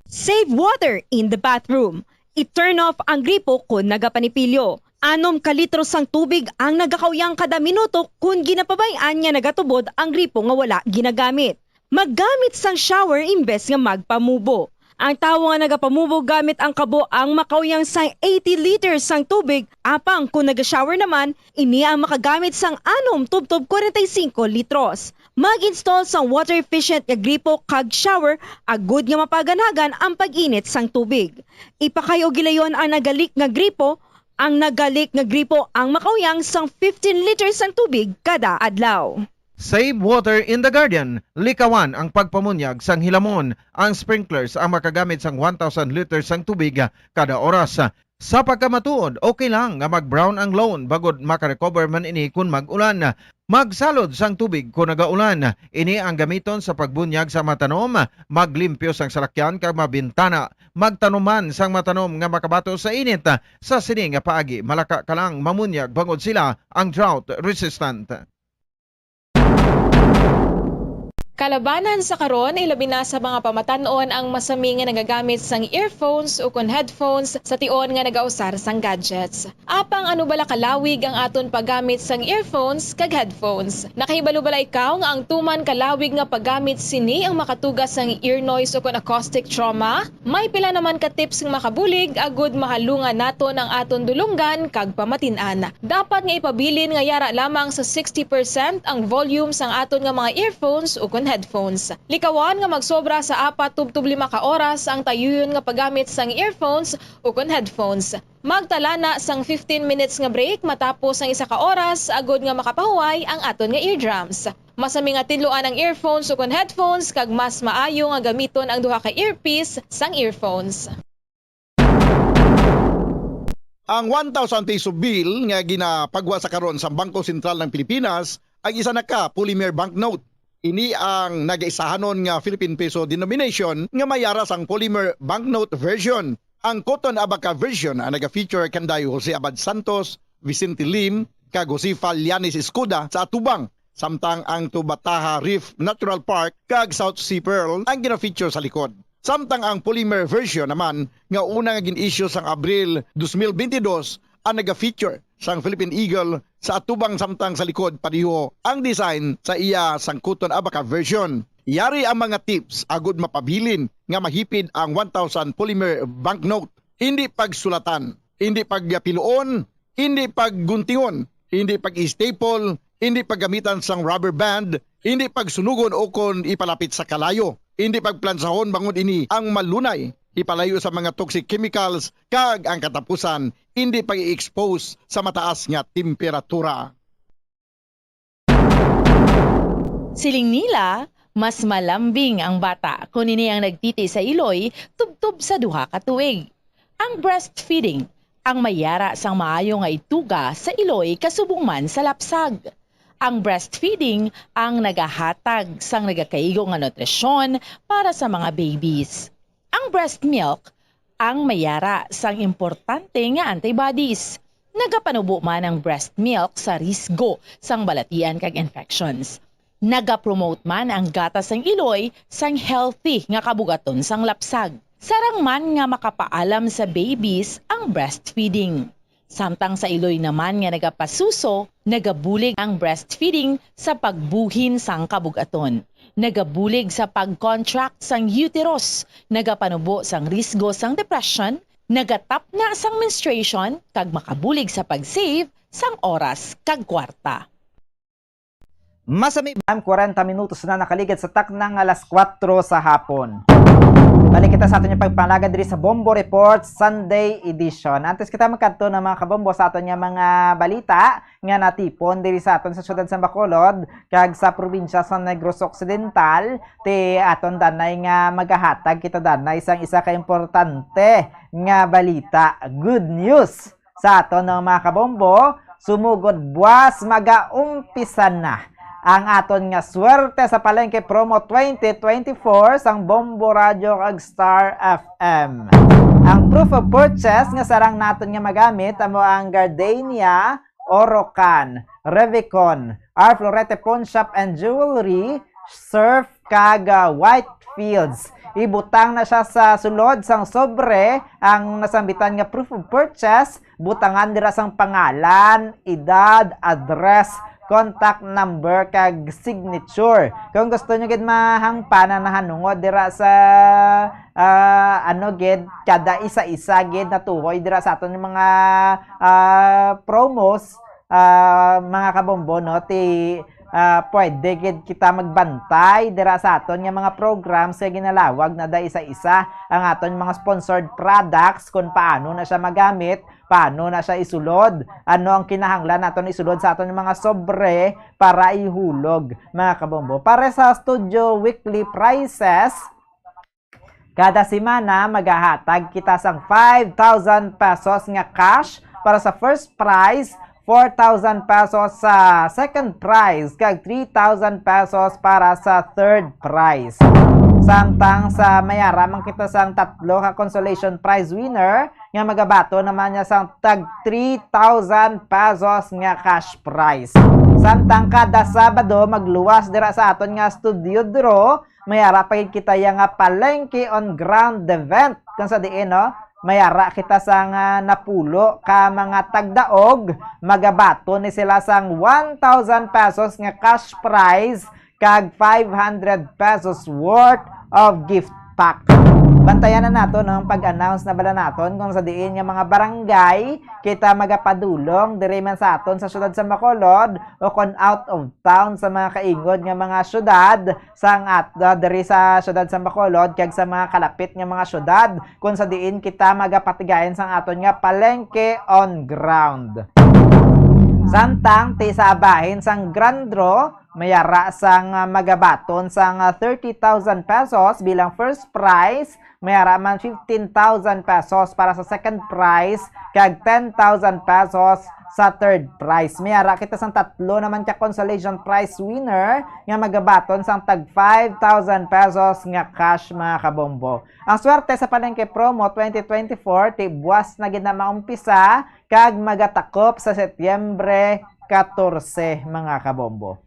Save water in the bathroom. I-turn off ang gripo kon nagapanipilyo. Anom ka litro sang tubig ang nagakauyang kada minuto kon ginapabay-an nga nagatubod ang gripo nga wala ginagamit. Maggamit sang shower imbes nga magpamubo. Ang tawo nga nagapamubo gamit ang kabo ang makauyang sang eighty liters sang tubig, apang kon naga-shower naman, ini ang makagamit sang anom tubtob kwarenta y singko litros. Mag-install sang water-efficient nga gripo kag shower agud nga mapaganhagan ang pag-init sang tubig. Ipakayo gilayon ang nagalik nga gripo. Ang nagalik nga gripo ang makauyang sang fifteen liters sang tubig kada adlaw. Save water in the garden. Likawan ang pagpamunyag sang hilamon. Ang sprinklers ang makagamit sang one thousand liters sang tubig kada oras. Sa pagkamatuod, okay lang nga mag-brown ang lawn bangod makarecover man ini kon mag-ulan. Magsalod sang tubig kon nagaulan. Ini ang gamiton sa pagbunyag sa mga tanom, maglimpyo sang salakyan kag mga bintana. Magtanom man sang mga tanom nga makabato sa init. Sa sini nga paagi, malaka ka lang mamunyag bangod sila ang drought resistant. Kalabanan sa karon, ilabi na sa mga pamatan-on ang masami nga nagagamit sang earphones ukon headphones sa tion nga nagausar sang gadgets. Apang ano bala kalawig ang aton paggamit sang earphones kag headphones? Nakahibalo bala ikaw nga ang tuman kalawig nga paggamit sini ang makatuga sang ear noise ukon acoustic trauma? May pila naman ka tips nga makabulig agud mahalungan naton ang aton dulonggan kag pamatin-an. Dapat nga ipabilin nga yara lamang sa sixty percent ang volume sang aton nga mga earphones ukon headphones. Likawan nga magsobra sa apat tubtob lima ka oras ang tayuyon nga paggamit sang earphones ukon headphones. Magtala na sang fifteen minutes nga break matapos ang isa ka oras agud nga makapahuway ang aton nga eardrums. Masami nga tinluan ang earphones ukon headphones kag mas maayo nga gamiton ang duha ka earpiece sang earphones. Ang one thousand peso bill nga ginapagwa sa karon sa Bangko Sentral ng Pilipinas ang isa na ka polymer banknote. Ini ang nagaisahanon nga Philippine Peso denomination nga may ara sang polymer banknote version. Ang Cotton Abaca version ang naga-feature kanday Jose Abad Santos, Vicente Lim, kag Josefa Llanes Escuda sa atubang, samtang ang Tubataha Reef Natural Park kag South Sea Pearl ang gina-feature sa likod. Samtang ang polymer version naman nga una nga gin-issue sang Abril dos mil bentidós ang naga-feature sang Philippine Eagle sa atubang, samtang sa likod pareho ang design sa iya sang Cotton Abaca version. Yari ang mga tips agud mapabilin nga mahipid ang one thousand polymer banknote. Hindi pagsulatan, hindi pagpiluon, hindi pagguntingon, hindi pag-staple, hindi paggamitan sang rubber band, hindi pagsunugon ukon ipalapit sa kalayo, hindi pagplansahon bangod ini ang malunay ipalayo sa mga toxic chemicals, kag ang katapusan, hindi pag-i-expose sa mataas nga temperatura. Siling nila, mas malambing ang bata kon ini ang nagtiti sa iloy tubtob sa duha ka tuig. Ang breastfeeding ang may yara sang maayo nga ituga sa iloy kasubong man sa lapsag. Ang breastfeeding ang nagahatag sang nagakaigo nga nutrisyon para sa mga babies. Ang breast milk ang may yara sang importante nga antibodies. Nagapanubo man ang breast milk sa risgo sang balatian kag infections. Nagapromote man ang gatas sang iloy sang healthy nga kabugaton sang lapsag. Sarang man nga makapaalam sa babies ang breastfeeding. Samtang sa iloy naman nga nagapasuso, nagabulig ang breastfeeding sa pagbuhin sang kabugaton. Nagabulig sa pag-contract sang uterus, nagapanubo sang risgo sang depression, nagatapna sang menstruation, kag makabulig sa pag-save sang oras kag kwarta. Masami ba ang kwarenta minutos na nakaligad sa takna nga alas kuwatro sa hapon? Balik kita sa aton nga pagpangalaga diri sa Bombo Report Sunday Edition. Antes kita magkadto na, mga kabombo, sa aton nga mga balita nga natipon diri sa aton sa siyudad sa Bacolod kag sa probinsya sa Negros Occidental, ti aton danay nga magahatag kita danay sang isa ka importante nga balita, good news. Sa aton nga mga kabombo, sumugod buwas magaumpisa na ang aton nga Swerte sa Palengke Promo twenty twenty-four sang Bombo Radyo kag Star F M. Ang proof of purchase nga sarang naton nga magamit amo ang gardenia, orocan, Revicon, R Florete Pawn Shop and Jewelry, surf, kag ah, Whitefields. Ibutang na siya sa sulod sang sobre ang nasambitan nga proof of purchase, butangan dira sang pangalan, edad, address, contact number, kag signature. Kung gusto nyo gid mahangpan ang nahanungod dira sa ah, ano gid, kada isa-isa gid natuhoy dira sa aton mga ah, promos, ah, mga kabombo, no, ti ah, pwede gid kita magbantay dira sa aton nga mga programs nga ginalawag na da isa-isa ang aton mga sponsored products, kung paano na siya magamit, paano na siya isulod, ano ang kinahanglan naton isulod sa aton mga sobre para ihulog, mga kabombo. Para sa Studio Weekly Prices, kada semana, magahatag kita sang five thousand pesos nga cash para sa first prize, four thousand pesos sa second prize, kag three thousand pesos para sa third prize. Samtang sa mayara man kita sang tatlo ka consolation prize winner, nga magabaton naman niya sang tag three thousand pesos nga cash prize. Samtang kada Sabado, magluwas dira sa aton nga studio draw, may ara pa gid kita ya nga Palengke on Ground event, kung sa diin, no, may ara kita sang napulo ka mga tagdaog, magabaton ni sila sang one thousand pesos nga cash prize kag five hundred pesos worth of gift pack. Bantayan na naton ang pag-announce na bala naton kung sa diin nga mga barangay kita magapadulong diri man sa aton sa siyudad sa Bacolod o kon out of town sa mga kaingod nga mga syudad sang at, ah, diri sa siyudad sa Bacolod kag sa mga kalapit nga mga syudad kung sa diin kita magapatigayon sang aton nga Palengke on Ground. Samtang ti sa bahin sang Grand Draw, may ara sang, ah, magabaton sang, ah, thirty thousand pesos bilang first prize, may ara man fifteen thousand pesos para sa second prize, kag ten thousand pesos sa third prize. May ara kita sang tatlo naman ka consolation prize winner nga magabaton sang tag five thousand pesos nga cash, mga kabombo. Ang Swerte sa Palengke Promo twenty twenty-four ti buwas na gid na maumpisa kag magatakop sa Setyembre katorse, mga kabombo.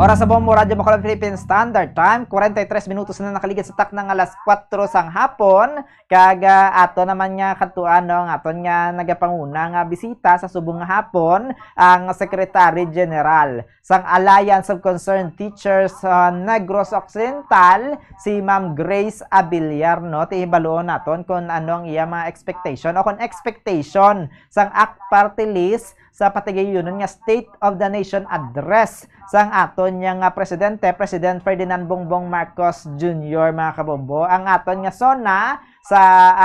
Oras sa Bombo Radyo Bacolod Philippine Standard Time, kwarenta y tres minutos na nakaligid sa takna nga alas kuwatro sang hapon, kag, ah, ato naman nga kadtuan, no, ang aton nga nagapanguna nga bisita sa subong nga hapon, ang Secretary General sang Alliance of Concerned Teachers sa Negros Occidental, si Ma'am Grace Abiliar, no? Ti hibaluon naton kung ano ang iya mga expectation o kung expectation sang ACT Party List sa patigayunon nga State of the Nation Address sang aton nga, nga presidente, President Ferdinand Bongbong Marcos Junior, mga kabombo. Ang aton nga SONA sa,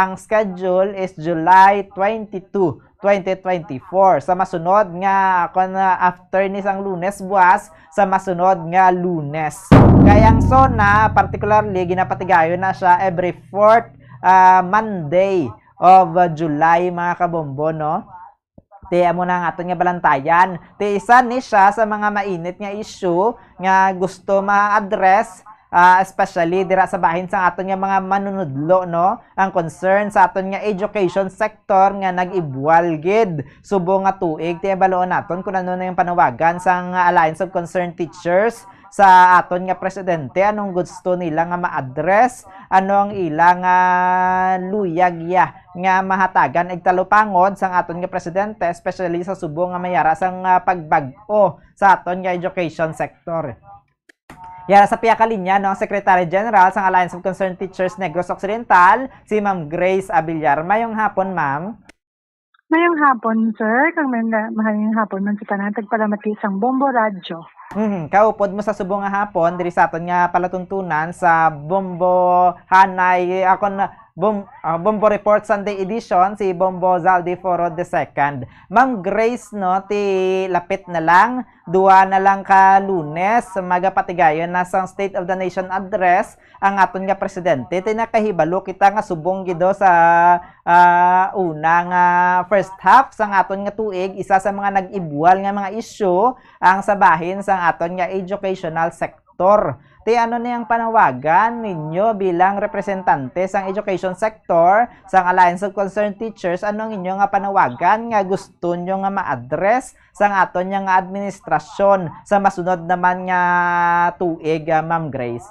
ang schedule is July twenty-two, twenty twenty-four. Sa masunod nga, kung, ah, after ni sang Lunes buwas, sa masunod nga Lunes. Kaya ang SONA, particularly, ginapatigayon na siya every fourth, ah, Monday of, ah, July, mga kabombo, no? Ti amo na ang aton nga balantayan. Ti isa ni siya sa mga mainit nga issue nga gusto ma-address, ah, especially dira sa bahin sang aton nga mga manunudlo, no? Ang concern sa aton nga education sector nga nag-ibwal gid subong nga tuig. Ti baloon naton kung ano na yung panawagan sang Alliance of Concerned Teachers sa aton nga presidente. Anong gusto nila nga ma-address? Ano ang ila nga luyag ya nga mahatagan igtalupangod sang aton nga presidente, especially sa subong nga mayara sang, ah, pagbag-o sa aton nga education sector? Yara sa pihak linya, no, ang Secretary General sang Alliance of Concerned Teachers Negros Occidental, si Ma'am Grace Abillar. Mayong hapon, ma'am. Mayong hapon, sir. Kag may na-, mayong hapon man sa tanan tagpalamati sang Bombo Radyo. Mhm. Kaupod mo sa subong nga hapon diri sa aton nga palatuntunan sa Bombo Hanay, ako na, Bom-, ah, Bombo Report Sunday Edition, si Bombo Zaldi Foro the second. Ma'am Grace, no, ti lapit na lang, duwa na lang ka Lunes, magapatigayon na sang State of the Nation Address ang aton nga presidente. Ti nakahibalo kita nga subong gid sa, ah, una nga first half sang aton nga tuig, isa sa mga nag-ibwal nga mga issue ang sa bahin sang aton nga educational sector. Ti ano ni ang panawagan ninyo bilang representante sang education sector sang Alliance of Concerned Teachers? Ano ang inyo nga panawagan nga gusto nyo nga ma-address sang aton nga administrasyon sa masunod naman nga tuig, ah, Ma'am Grace?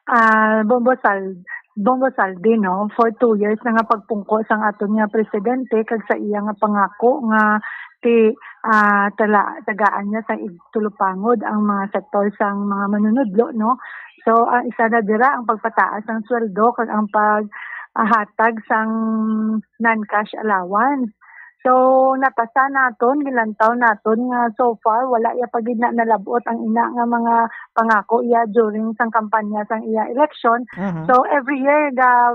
Ah, Bombo Sal-, Bombo Saldi, no, for two years na nga pagpungko sang aton nga presidente kag sa iya nga pangako nga ti-, ah, tala-, tagaan niya sang igtulupangod ang mga sektor sang mga manunudlo, no. So, ang isa na dira ang pagpataas sang sweldo kag ang paghatag sang non-cash allowance. So, nabasa naton, gilantaw naton nga so far wala iya pa gid na nalab-ot ang ina nga mga pangako iya during sang kampanya sang iya election. Mhm. So, every year ga,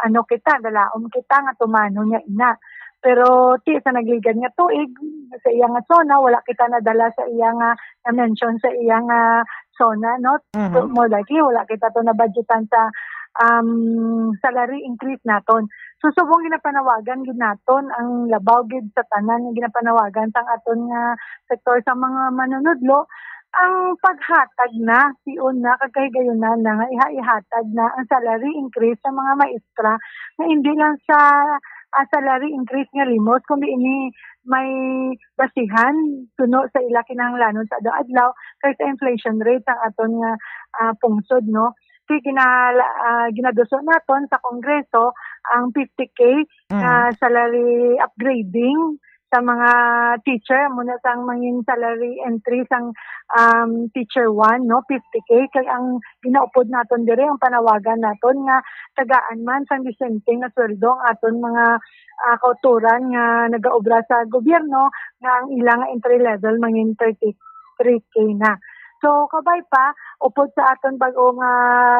ano kita, galaom kita nga tumanon niya ina. Pero ti sa nagligad nga tuig, sa iya nga SONA, wala kita nadala sa iya nga na-mention sa iya nga SONA, no? Mhm. So, mo lagi, wala kita to nabudgetan sa, um, salary increase naton. So, subong ginapanawagan gid naton ang labaw gid sa tanan nga ginapanawagan sang aton nga sektor sa mga manunudlo, ang paghatag na, tion na, kag kahigayunan na nga iha-, ihatag na ang salary increase sa mga maestra, nga hindi lang sa, ah, salary increase nga limos, kundi ini may basihan suno sa ila kinahanglanon sa adlaw-adlaw, kag sa inflation rate sang aton nga, ah, pungsod, no? Kay ginala-, ah, ginaduso naton sa Kongreso ang fifty K Mm. nga salary upgrading sa mga teacher, muna sang mangin salary entry sang, um, teacher one, no, fifty K. Kag ang ginaupod naton diri, ang panawagan naton nga tagaan man sang disente nga sweldo ang aton mga, ah, kautoran nga nagaobra sa gobyerno, nga ang ilang entry level mangin thirty-three K na. So, kabay pa, upod sa aton bag-o nga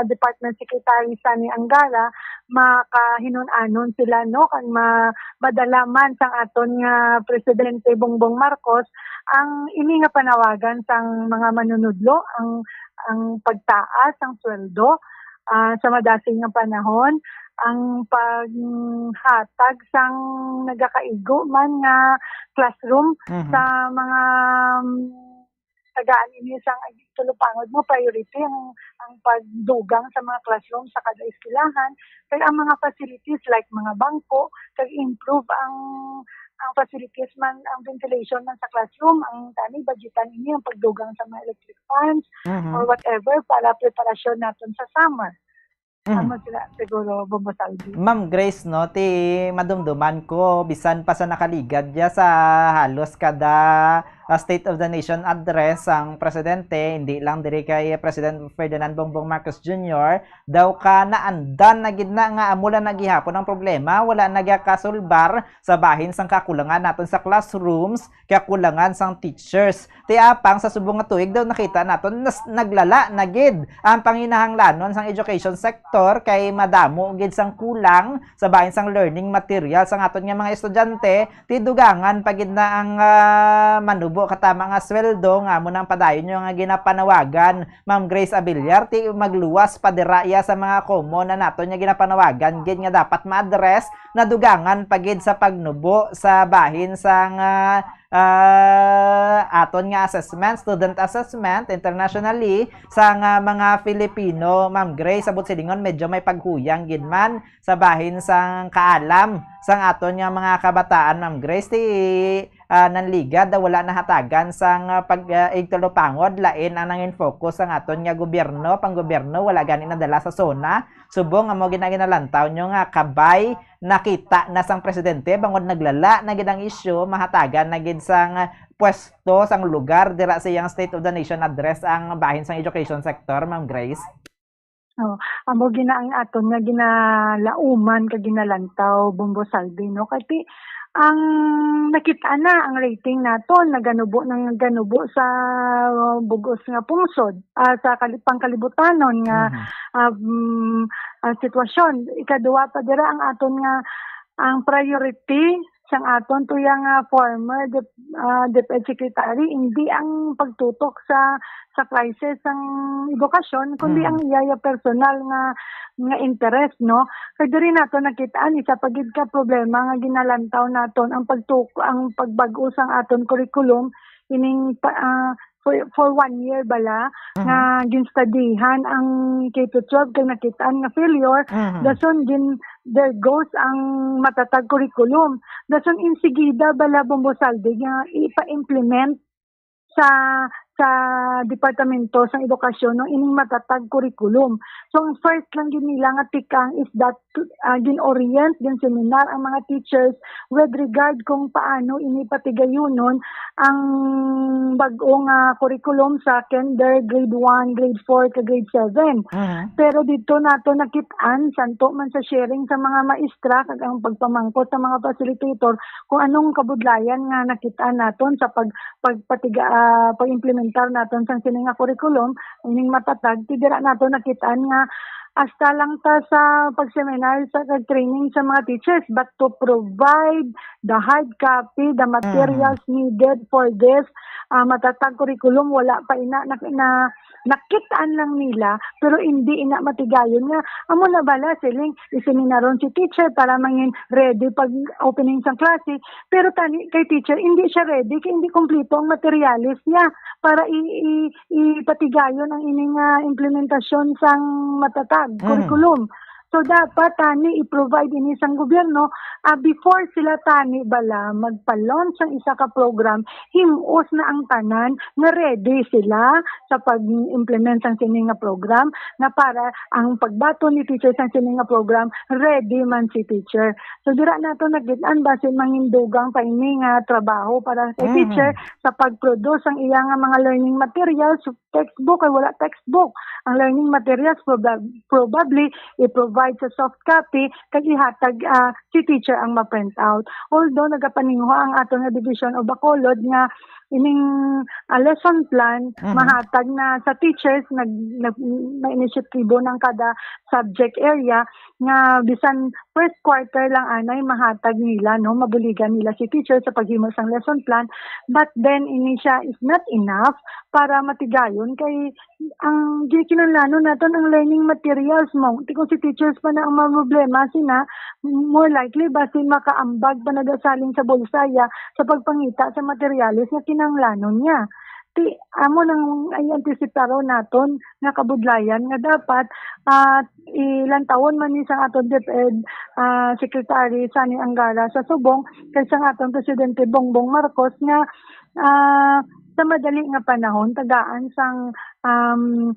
Department Secretary Sonny Angara, makahinun-anon sila, no, kag ma-, madala man sang aton nga Presidente Bongbong Marcos ang ini nga panawagan sang mga manunudlo, ang, ang pagtaas sang sweldo, ah, sa madasig nga panahon, ang paghatag sang nagakaigo man nga classroom Mhm. sa mga, um, tagaan ini sang igtulupangod mo priority ang, ang pagdugang sa mga classroom sa kada eskwelahan, kag ang mga facilities like mga bangko, kag improve ang, ang facilities man, ang ventilation man sa classroom, ang tani budgetan ini ang pagdugang sa mga electric fans Mhm. or whatever para preparasyon naton sa summer. Mhm. Amo sila siguro, Bombo Saldi. Ma'am Grace, no, ti madumduman ko, bisan pa sa nakaligad ya sa halos kada ah, State of the Nation Address sang presidente, hindi lang diri kay President Ferdinand Bongbong Marcos Junior, daw ka naandan na gid na nga amo lang na gihapon ang problema, wala nagakasulbar sa bahin sang kakulangan naton sa classrooms, kakulangan sang teachers. Ti apang sa subong nga tuig daw nakita naton nas-, naglala na gid ang panginahanglanon sang education sector kay madamo gid sang kulang sa bahin sang learning material sang aton nga mga estudyante. Ti dugangan pa gid na ang, ah, manubo katama nga sweldo nga amo nang padayon nyo nga ginapanawagan, Ma'am Grace Abiliar, ti magluwas pa dira iya sa mga common na naton nga ginapanawagan gid nga dapat ma-address, nadugangan pa gid sa pagnubo sa bahin sang, ah, ah, aton nga assessment, student assessment internationally sang, ah, mga Filipino. Ma'am Grace, sa buot silingon, medyo may paghuyang gid man sa bahin sang kaalam sang aton nga mga kabataan, Ma'am Grace, ti, ah, nanligad daw wala nahatagan sang, ah, pag, ah, igtulopangod, lain ang nangin focus sang aton nga gobyerno, panggobyerno, wala gani nadala sa SONA. Subong amo gina-, ginalantaw nyo nga kabay nakita na sang presidente, bangod naglala na gid ang isyu, mahatagan na gid sang pwesto, sang lugar dira sa iyang State of the Nation Address ang bahin sang education sector, Ma'am Grace? Oh, amo gina ang aton nga ginalauman kag ginalantaw, Bombo Salvi, no? Kay ti-, ang nakita na ang rating naton, naganubo, nang ganubo sa bugos nga pungsod, ah, sa kali-, pangkalibutanon nga, Mhm. um, ah, sitwasyon. Ikaduha pa dira ang aton nga, ang priority sang aton tuya nga former dep-, ah, DepEd Secretary, hindi ang pagtutok sa, sa crisis sang edukasyon, kundi Mm. ang iya, iya personal nga, nga interest, no? Kay diri nato nakitaan, isa pa gid ka problema nga ginalantaw naton ang pagtuk-, ang pagbag-o sang aton curriculum, ining pa, ah, for, for one year bala Mhm. nga ginstudihan ang K to twelve kay nakitaan nga failure, Mhm. dason gin, there goes ang matatag curriculum. Dason insigida bala, Bombo Salvi, nga ipa-implement sa, sa Departamento sang Edukasyon, no, ining matatag curriculum. So, ang first lang gid nila nga tikang is that, ah, gin-orient, gin-seminar ang mga teachers with regard kung paano ini patigayunon ang bag-o nga curriculum sa kinder, grade one, grade four, kag grade seven. Mhm. Pero dito nato nakit-an, santo man sa sharing sa mga maestra, kag ang pagpamangkot sa mga facilitator, kung anong kabudlayan nga nakit-an naton sa pag-, pagpatiga-, ah, pag-implementar naton sang sini nga curriculum, ining matatag, ti dira nato nakit-an nga hasta lang ta sa pag-seminar sa kag training sa mga teachers, but to provide the hard copy, the materials needed for this, ah, matatag curriculum, wala pa ina na, na nakit-an lang nila, pero hindi ina matigayon nga amo na bala siling iseminaron si teacher para mangin ready pag opening sang klase, pero tani kay teacher hindi siya ready kay hindi kompleto ang materyales niya para i, i, ipatigayon ang ining, ah, implementasyon sang matatag Mhm. curriculum. So, dapat tani i-provide ini sang gobyerno, ah, before sila tani bala magpa-launch sang isa ka program, him-os na ang tanan nga ready sila sa pag-implement sang sini nga program, nga para ang pagbaton ni teacher sang sini nga program, ready man si teacher. So, dira nato nakit-an basin mangindugang pa ini nga trabaho para kay Mhm. teacher sa pag-produce sang iya nga mga learning materials, textbook, ay wala textbook. Ang learning materials proba-, probably i-provide sa soft copy kag ihatag, ah, si teacher ang ma-print out. Although nagapaninguha ang aton nga Division of Bacolod nga ining, ah, lesson plan Mhm. mahatag na sa teachers, nag, nag, may inisyatibo ng kada subject area nga bisan first quarter lang anay mahatag nila, no, mabuligan nila si teacher sa paghimo sang lesson plan, but then ini siya is not enough para matigayon kay ang ginakinahanglanon naton ang learning materials mo. Ti kung si teachers pa na ang problema sina, more likely basin makaambag pa na da salin sa bulsa iya sa pagpangita sa materyales nga kinahanglanon niya. Ti amo nang i-antisiparo naton nga kabudlayan nga dapat, ah, ilantawon man ni sang aton DepEd, ah, Secretary Sonny Angara sa subong kag sang aton Presidente Bongbong Marcos nga, ah, sa madali nga panahon tagaan sang, um,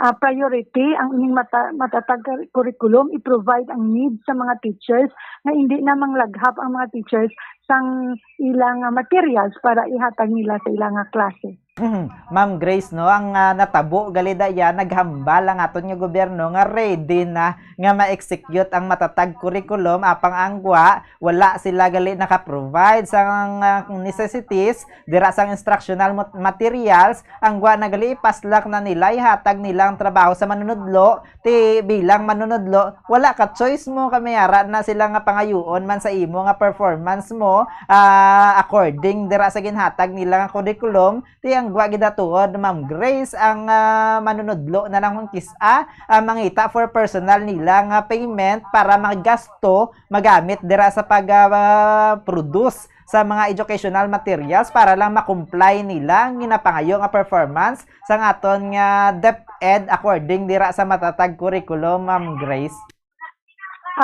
ah, priority ang ining mata-, matatag kar-, curriculum, i-provide ang needs sa mga teachers nga hindi na manglaghap ang mga teachers sang ilang, ah, materials para ihatag nila sa ilang, ah, klase. Mhm. Ma'am Grace, no, ang, ah, natabo gali da iya, naghambal ang aton nga gobyerno nga ready na nga ma-execute ang matatag curriculum, apang ang gwa, wala sila gali naka-provide sang, ah, necessities dira sang instructional mat-, materials, ang gwa na gali ipaslak na nila, ihatag nila ang trabaho sa manunudlo, ti bilang manunudlo, wala ka choice mo, kay may ara na sila nga pangayuon man sa imo nga performance mo, ah, according dira sa ginhatag nila nga curriculum, ti ang gwa gidatuod, Ma'am Grace, ang, ah, manunudlo na lang kung kis-a, ah, mangita for personal nila nga payment para magasto, magamit dira sa pag, ah, produce sa mga educational materials para lang ma-comply nila ang ginapangayo nga performance sang aton nga DepEd according dira sa matatag curriculum, Ma'am Grace?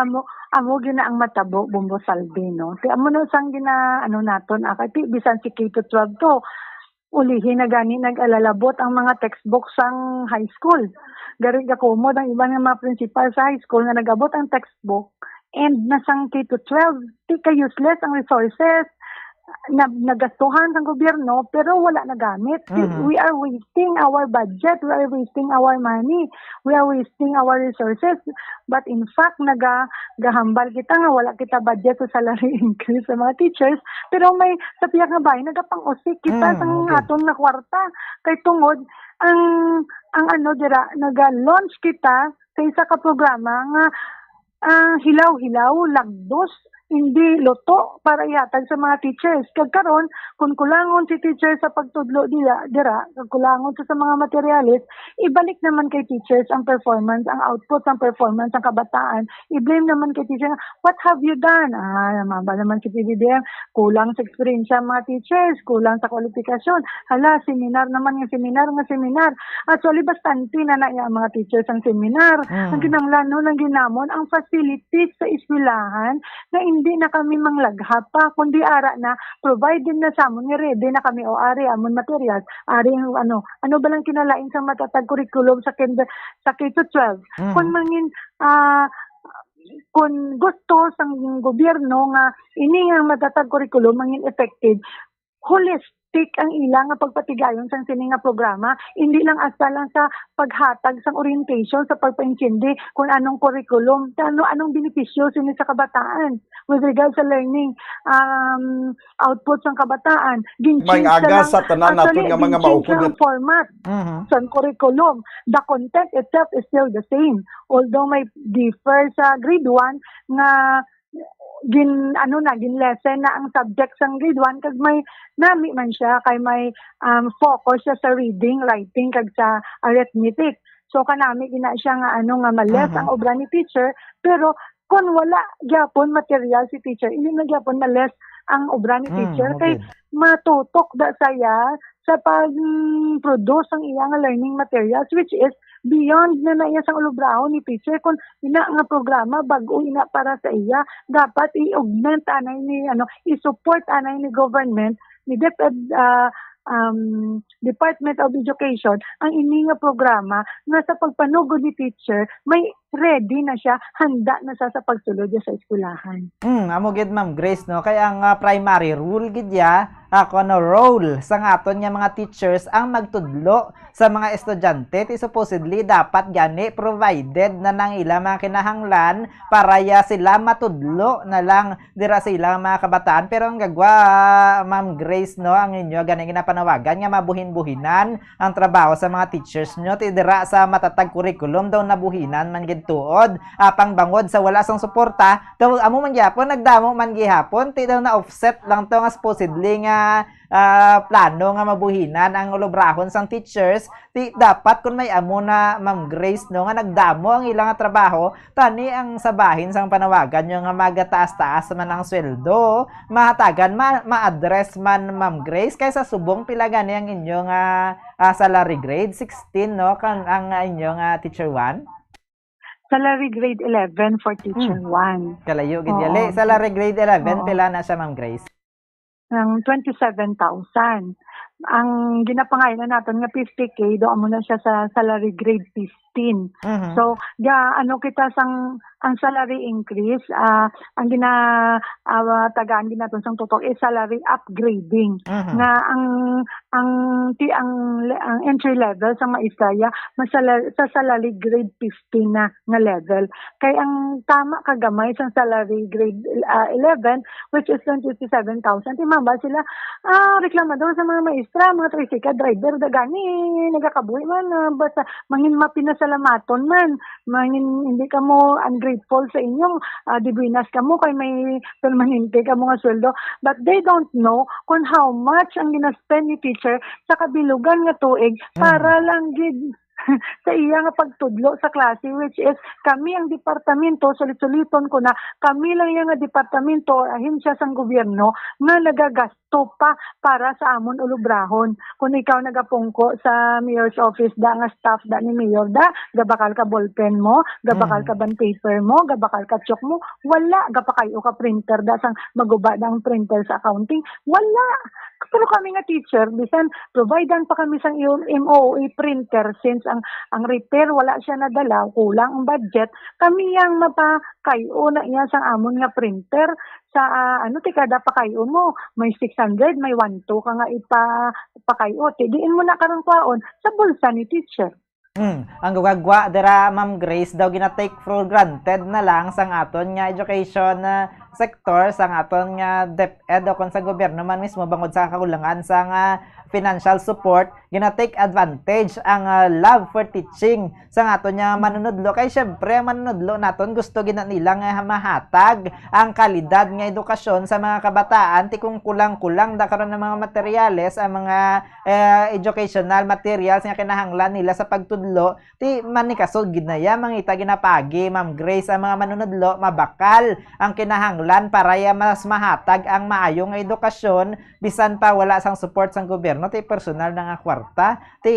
Amo, amo gina ang matabo, Bombo Salvi, no? Ti amo na sang gina, ano naton, ah, kay ti bisan si K to twelve to, ulihi na gani nag-alalabot ang mga textbook sang high school. Gari gakumod ang iban nga mga principal sa high school nga nag-abot ang textbook and na sang K to twelve, ti ka useless ang resources na nagastuhan sang gobyerno pero wala nagamit. Mhm. We are wasting our budget, we are wasting our money, we are wasting our resources. But in fact, naga-, gahambal kita nga wala kita budget sa salary increase sa mga teachers, pero may sa pihak nga bahin nagapang-usik kita Mm, sang okay. aton nga kwarta. Kay tungod ang, ang ano dira, naga-launch kita sa isa ka programa nga, ah, hilaw-hilaw, lagdos, hindi luto para ihatag sa mga teachers. Kag karon, kung kulangon si teacher sa pagtudlo dira, dira, kag kulangon sa, sa mga materials, ibalik naman kay teachers ang performance, ang output sang performance sang kabataan. I-blame naman kay teacher, "What have you done?" Ah, maba naman si P B B M, kulang sa eksperyensya ang mga teachers, kulang sa kwalifikasyon. Hala, seminar naman nga seminar nga seminar. Actually, bastante na na ang mga teachers ang seminar. Mm. Ang kinahanglan, no, lang ginamon ang facilities sa eskwelahan na hindi na kami manglaghap pa, kundi ara na, provided na sa amon nga ready na kami o ari amon materials, ari ang ano, ano ba lang kinalain sa matatag curriculum sa kinder, sa K to twelve. Mm. Kung mangin, ah, kung gusto sang gobyerno nga ini nga matatag curriculum mangin effective, holistic ang ila nga pagpatigayon sang sini nga programa, hindi lang hasta lang sa paghatag sang orientation sa pagpaintindi kung anong curriculum, ano, anong benepisyo sini sa kabataan with regard sa learning, um, output sang kabataan. Gin-change May na aga lang, sa tanan naton actually, nga mga gin-change maukod na ang format Mhm. sang curriculum. The content itself is still the same. Although may differ sa grade one nga gin-, ano na, gin-lessen na ang subject sang grade one, kag may nami man siya, kay may, um, focus siya sa reading, writing, kag sa arithmetic. So, kanami gina siya nga, ano, nga ma-less Mhm. ang obra ni teacher, pero kung wala gyapon material si teacher, hindi na gyapon ma-less ang obra ni Mm, teacher, kay okay. matutok da saya sa pag-, mm, produce ang iyang learning materials, which is beyond na na iya sang ulubrahon ni teacher. Kung ina nga programa, bag-o ina para sa iya, dapat i-augment anay ni, ano, i-support anay ni government, ni DepEd, ah, um, Department of Education, ang ini nga programa nga sa pagpanugod ni teacher, may ready na siya, handa na siya sa pagsulod niya sa eskwelahan. Hmm, amo gid, Ma'am Grace, no? Kay ang, ah, primary rule gid ya, ah, kuno role sang aton nga mga teachers ang magtudlo sa mga estudyante, ti supposedly dapat gani provided na nang ila mga kinahanglan para ya sila matudlo na lang dira sa ilang mga kabataan. Pero ang gagwa, Ma'am Grace, no, ang inyo gani ginapanawagan nga mabuhin-buhinan ang trabaho sa mga teachers nyo. Ti dira sa matatag curriculum daw nabuhinan man gid tuod. Apang bangod sa wala sang suporta, daw amo man gyapon, nagdamo man gihapon. Ti daw na-offset lang to nga supposedly nga, ah, plano nga mabuhinan ang ulubrahon sang teachers. Ti dapat kun may amo na, Ma'am Grace, no, nga nagdamo ang ila nga trabaho, tani ang sa bahin sang panawagan nyo nga magataas-taas man ang sweldo, mahatagan ma-, ma-address man, Ma'am Grace, kay sa subong pila gani ang inyo nga, ah, salary grade? Sixteen, no? Kan ang, ah, inyo nga teacher one? Salary grade eleven for teacher Hmm. one. Kalayo gid Oo. gali. Salary grade eleven, Oo. pila na siya, Ma'am Grace? Ng twenty-seven thousand. Ang ginapangalan naton nga fifty K, do amo na siya sa salary grade fifteen. Mhm. So, ga, ano kita sang, ang salary increase, ah, ang gina, ah, tagaan ginaton sang tutok is salary upgrading. Mhm. Nga ang, ang, ti-, ang, ang entry level sa maestra ya, masala-, sa salary grade fifteen na nga level. Kay ang tama ka gamay sang salary grade, ah, eleven, which is twenty-seven thousand, timambal sila, ah, reklamador sa mga maestra, mga tricycle driver, da gani, nagakabuhi man, ah, basta mangin mapinasalamaton man, mangin hindi kamo ungrateful sa inyong, ah, dibuinas kamo kay may permanente kamo nga sweldo. But they don't know kung how much ang ginaspend ni teacher sa kabilugan nga tuig para lang gid sa iya nga pagtudlo sa klase, which is kami ang departamento, sulit-suliton ko na, kami lang iya nga departamento or ahensya sang gobyerno nga nagagasto pa para sa amon ulubrahon. Kung ikaw nagapungko sa mayor's office da nga staff da ni mayor da, gabakal ka ballpen mo, gabakal ka bond paper mo, gabakal ka chalk mo, wala, gapakayo ka printer da sang maguba da ang printer sa accounting, wala. Pero kami nga teacher, bisan providean pa kami sang M O E printer, since ang, ang repair wala siya nadala, kulang ang budget, kami yang mapakayo na iya sang amon nga printer sa, ah, ano, ti kada pakayo mo, may six hundred, may one two ka nga ipapakayo. Ti diin mo na karon kwaon? Sa bulsa ni teacher. Hmm. Ang gugagwa dira, Ma'am Grace, daw gina-take for granted na lang sang aton nga education, ah, sector, sang aton nga DepEd, o kon sa gobyerno man mismo, bangod sa kakulangan sang, ah, financial support, gina-take advantage ang, ah, love for teaching sang aton nga manunudlo. Kay syempre, ang manunudlo naton gusto gina nila nga mahatag ang kalidad nga edukasyon sa mga kabataan, ti kung kulang-kulang da karon ang mga materyales, ang mga, eh, educational materials nga kinahanglan nila sa pagtudlo, ti manikasog gid na ya, mangita gid na paagi, Ma'am Grace, ang mga manunudlo, mabakal ang kinahanglan para ya mas mahatag ang maayo nga edukasyon, bisan pa wala sang support sang gobyerno, ti personal na nga kwarta, ti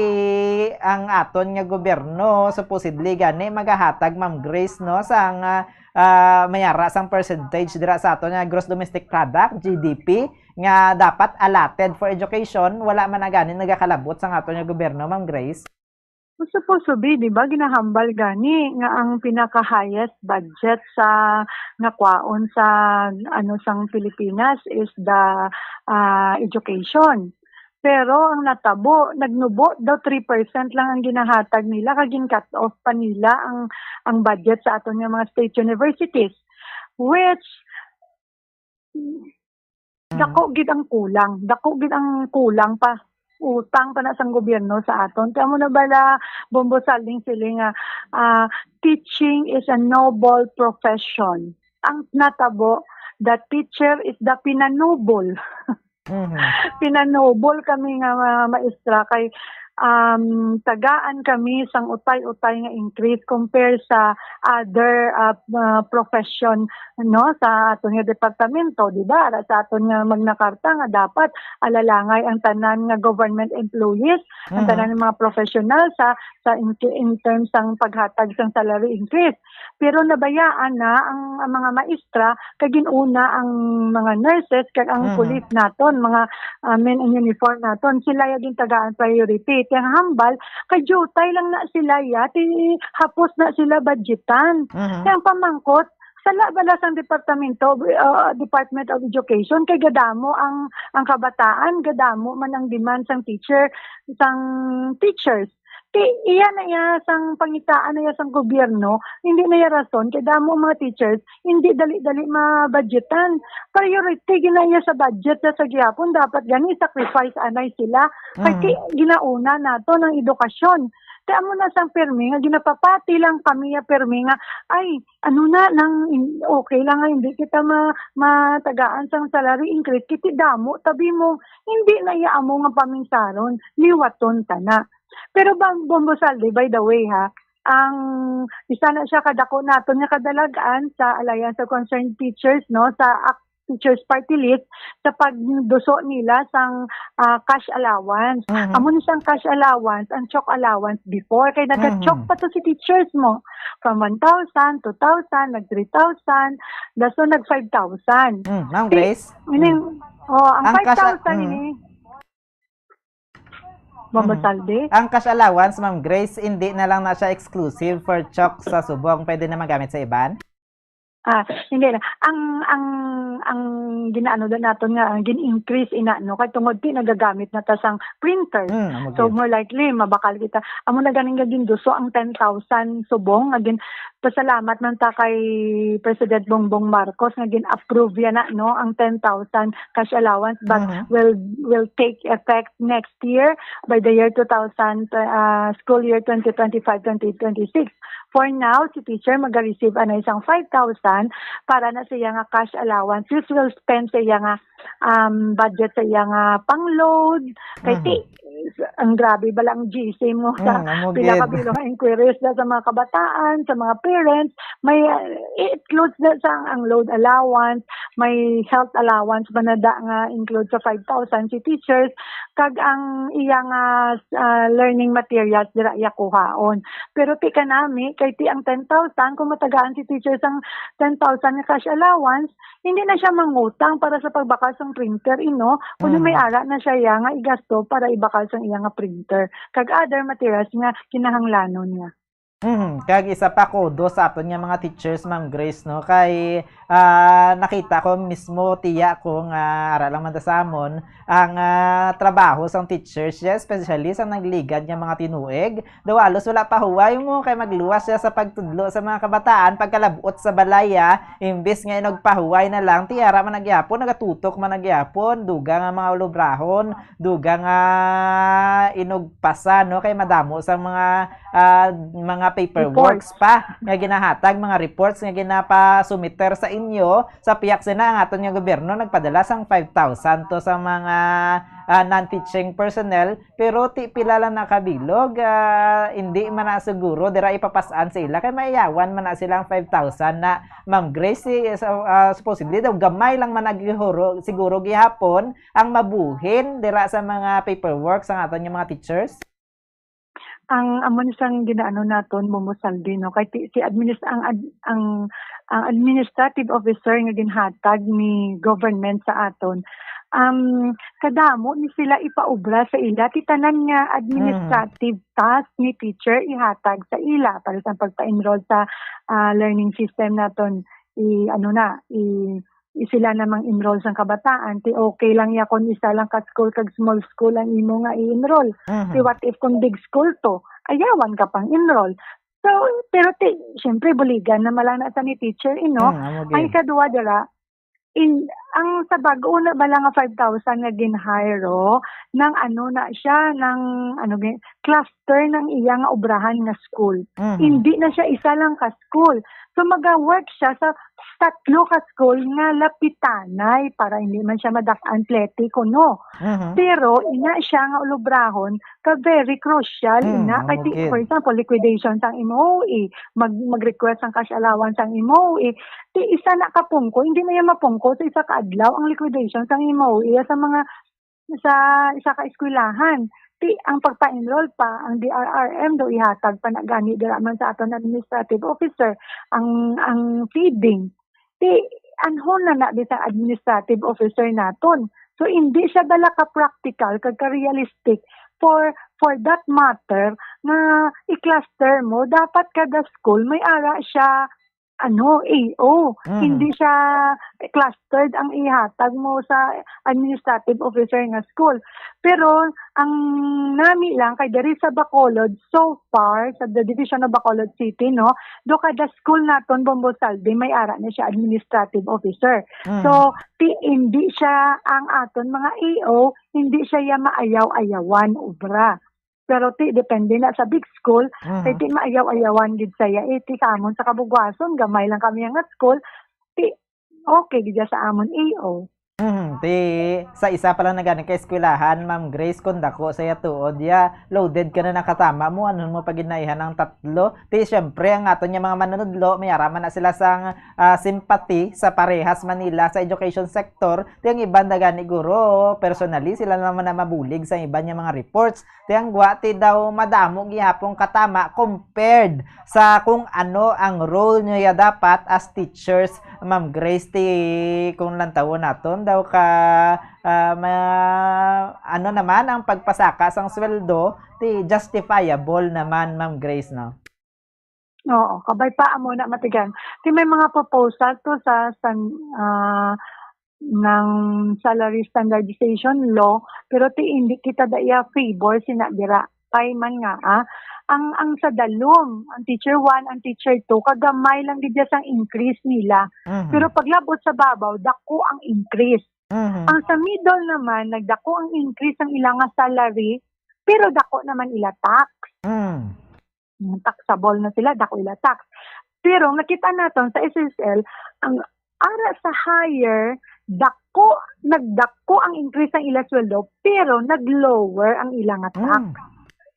ang aton nga gobyerno supposedly gani magahatag, Ma'am Grace, no, sang, ah, ah, mayara sang percentage dira sa aton nga gross domestic product, G D P, nga dapat allotted for education, wala man na gani nagakalabot sang aton nga gobyerno, Ma'am Grace. Supposed to be, di ba, ginahambal gani nga ang pinaka-highest budget sa, nga kwaon sa, ano, sang Pilipinas is the, ah, education. Pero ang natabo, nagnubo daw three percent lang ang ginahatag nila, kag gin-cut off pa nila ang, ang budget sa aton nga mga state universities, which Mm. dako gid ang kulang, dako gid ang kulang pa, utang pa na sang gobyerno sa aton. Kaya mo na bala, Bombo Salding, sila nga, ah, teaching is a noble profession. Ang natabo, the teacher is the pinanubol. Mhm. Pinanubol kami nga mga maestra kay, um, tagaan kami sang utay-utay nga increase compare sa other, ah, ah, profession, no, sa aton nga departamento, di ba? Ara sa aton nga Magna Carta nga dapat alalangay ang tanan nga government employees, ang Mhm. tanan nga mga professional sa, sa in, in terms sang paghatag sang salary increase. Pero nabayaan na ang, ang mga maestra kay gin-una ang mga nurses kag ang Mhm. police naton, mga, ah, men in uniform naton, sila ya gintagaan priority. Ti ang hambal kay diutay lang na sila ya, ti hapos na sila budgetan. Mhm. Ti ang pamangkot, sala bala sang departamento, ah, Department of Education kay gadamo ang, ang kabataan, gadamo man ang demand sang teacher, sang teachers. Ti iya na iya sang pangitaan na iya sang gobyerno, hindi na iya rason kay damo ang mga teachers, hindi dali-dali mabudgetan. Priority gid na iya sa budget sa, sa gihapon, dapat gani sacrifice anay sila. Kay Mm. ti ginauna naton ang edukasyon. Ti amo na sang pirmi nga ginapapati lang kami ya pirmi nga, ay, ano na, nang in, okay lang nga hindi kita ma, matagaan sang salary increase, kay ti damo tabi mo, hindi na iya amo nga pamingsaron, liwaton ta na. Pero bang, Bombo Saldi, by the way ha, ang isa na siya kadako naton nga kadalag-an sa Alliance of Concerned Teachers, no, sa Act Teachers Party List sa pagduso nila sang, ah, cash allowance. Mhm. Amo ni sang cash allowance, ang chalk allowance before, kay nagka-chalk Mhm. pa to si teachers mo. From one thousand, two thousand, nag three thousand, dason nag five thousand. Mm, Ma'am Grace? Meaning, Mm. oh, ang Ang cash a-, five thousand mm. ini, Ma'am Mhm. Saldi? Ang cash allowance, Ma'am Grace, hindi na lang na siya exclusive for Chok sa Subong. Pwede na magamit sa iban? Ah, hindi na. Ang, ang, ang ginaano na naton nga, ang gin-increase ina, no? Kay tungod ti nagagamit na ta sang printer. Hmm, amo So, gid. more likely, mabakal kita. Amo na ganing nga ginduso ang ten thousand subong nga gin-, pasalamat man ta kay President Bongbong Marcos nga gin-approve yan na, no? Ang ten thousand cash allowance, but Mhm. will, will take effect next year by the year two thousand, uh, school year twenty twenty-five, twenty twenty-six. For now, si teacher maga-receive anay sang five thousand para na siya nga cash allowance. This will spend sa iya nga, um, budget sa iya nga pang-load. Kay Mhm. ti, ang grabe ba lang G C mo sa Mm, amo pila gid. ka bilog nga inquiries na sa mga kabataan, sa mga parents. May, uh, it includes na sa ang load allowance, may health allowance ba na da nga include sa five thousand si teachers, kag ang iya nga, ah, learning materials dira iya kuhaon. Pero ti kanami, kay ti ang ten thousand, kung matagaan si teacher sang ten thousand nga cash allowance, hindi na siya mangutang para sa pagbakal sang printer, ino, kundi may Mm. ara na siya iya nga igasto para ibakal sang iya nga printer, kag other materials nga kinahanglanon niya. Mhm. Kag isa pa, kudos sa aton nga mga teachers, Ma'am Grace, no? Kay, ah, nakita ko mismo, tiya ko nga ara lang man ta sa amon, ang, ah, trabaho sang teachers, yes, especially sa nagligad nga mga tinuig. Daw halos wala pa huway mo, kay magluwas siya sa pagtudlo sa mga kabataan, pagkalabot sa balaya, imbis nga inugpahuway na lang, ti ara man na gyapon, nagatutok man na gyapon, dugang nga mga ulobrahon, dugang nga inugpasan, no? Kay madamo sang mga, ah, mga paperworks Report. pa nga ginahatag, mga reports nga ginapasumiter sa inyo. Sa piyak sina, ang aton nga gobyerno nagpadala sang five thousand to sa mga, ah, non-teaching personnel, pero ti pila lang na ka bilog, ah, hindi man na siguro dira ipapas-an sa ila, kay maiyawan man na sila ang five thousand na, Ma'am Grace, si, sa, ah, supposedly daw gamay lang man nagihuro, siguro gihapon ang mabuhin dira sa mga paperwork sa aton nga mga teachers? Ang amo ni sang ginaano naton, Momo Saldi, no? Kay ti-, si adminis-, ang ad-, ang, ang administrative officer nga ginhatag ni government sa aton, um, kadamo ni sila ipaobra sa ila. Ti tanan nga administrative Mhm. task ni teacher ihatag sa ila. Para sa pagpa-enroll sa, ah, learning system naton, i-, ano na, i-, i-, sila na mang-enroll sang kabataan. Ti okay lang ya kung isa lang ka school kag small school ang imo nga i-enroll. Mhm. Ti what if kung big school to? Ayawan ka pang enroll. So, pero ti, syempre, buligan na man lang na sa ni teacher, ino? Hmm, amo Ang gid. ikadua dira, in, ang sa bag-o na ba lang nga five thousand nga ginhire, nang ano na siya, nang, ano, gi-, cluster ng iya nga obrahan nga school. Mhm. Hindi na siya isa lang ka school. So, maga-work siya sa tatlo ka school nga lapitanay para hindi man siya madak-an plete, kuno. Mhm. Pero, ina siya nga ulobrahon, ka very crucial, Mm, ina. Kay amo ti, gid. for example, liquidation sang M O E, mag-, mag-request sang cash allowance sang M O E. Ti isa na ka pungko, hindi na yan mapungko sa isa ka adlaw ang liquidation sang M O E sa mga, sa isa ka eskwelahan. Ti ang pagpa-enroll pa, ang D R R M daw ihatag pa na gani dira man sa aton administrative officer ang, ang feeding. Ti anhon na na bisan administrative officer naton. So, hindi siya bala ka practical kag ka realistic. For, for that matter, nga i-cluster mo, dapat kada school may ara siya, ano, A O. Mhm. Hindi siya clustered ang ihatag mo sa administrative officer nga school. Pero ang nami lang kay diri sa Bacolod, so far, sa the Division of Bacolod City, no, do kada school naton, Bombo Saldi, may ara na siya administrative officer. Mhm. So, ti, hindi siya ang aton mga A O, hindi siya ya maayaw-ayawan obra. Pero ti, depende na sa big school, Mhm. kay ti maayaw-ayawan gid saya, eh, ti sa amon sa Kabugwason, gamay lang kami nga school, ti, okay gid ya sa amon A O. Mhm. Ti, sa isa pa lang na gani ka eskwelahan, Ma'am Grace, kung dako sa iya tuod, ya, loaded ka na nakatama mo, ano mo paginaihan ang tatlo? Ti, syempre, ang aton nga mga manunudlo, may ara man na sila sang, ah, sympathy sa parehas Manila sa education sector. Ti, ang iban na gani, guro, personally, sila naman na mabulig sa iban nga mga reports. Ti, ang gwa, ti daw madamo gihapon katama compared sa kung ano ang role niya dapat as teachers, Ma'am Grace, ti kung lantawon naton, daw ka, ah, ma-, ano naman ang pagpasaka sang sweldo, ti justifiable naman, Ma'am Grace, no? Oo, kabay pa amo na matigan. Ti may mga proposal to sa, sa, ah, ng salary standardization law, pero ti hindi kita da iya favor sina dira. Kay man nga, ah, ang, ang sa dalom, ang teacher one, ang teacher two, kagamay lang gid sang increase nila. Mhm. Pero paglabot sa babaw, dako ang increase. Mhm. Ang sa middle naman, nagdako ang increase ang ila nga salary, pero dako naman ila tax. Mm. Mm, taxable na sila, dako ila tax. Pero nakita naton sa S S L, ang ara sa higher, dako, nagdako ang increase ang ila sweldo, pero nag-lower ang ila nga tax. Mm.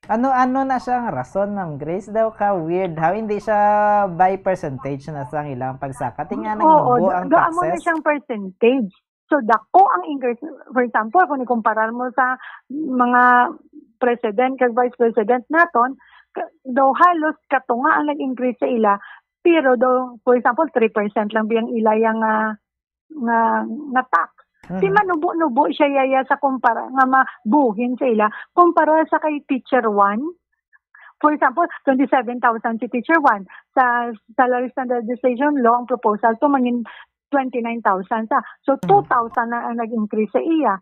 Ano-ano na siya ang rason, Ma'am Grace? Daw ka weird. How hindi siya by percentage na sa ilang pagsaka? Ti nga Oo, nagnubo do-, ang do-, amo na taxes? Siyang percentage. So, dako ang increase. For example, kung ikumparar mo sa mga president kag vice president naton, ka-, daw halos katunga ang nag-increase sa ila, pero daw, for example, three percent lang biyang ila yang, ah, nga, nga tax. Mhm. Ti manubo-nubo siya yaya sa kumpara nga mabuhin sa ila kumpara sa kay teacher one. For example, twenty-seven thousand si teacher one. Sa salary standardization law, ang proposal to mangin twenty-nine thousand sa. So, Mhm. two thousand na ang nag-increase sa iya.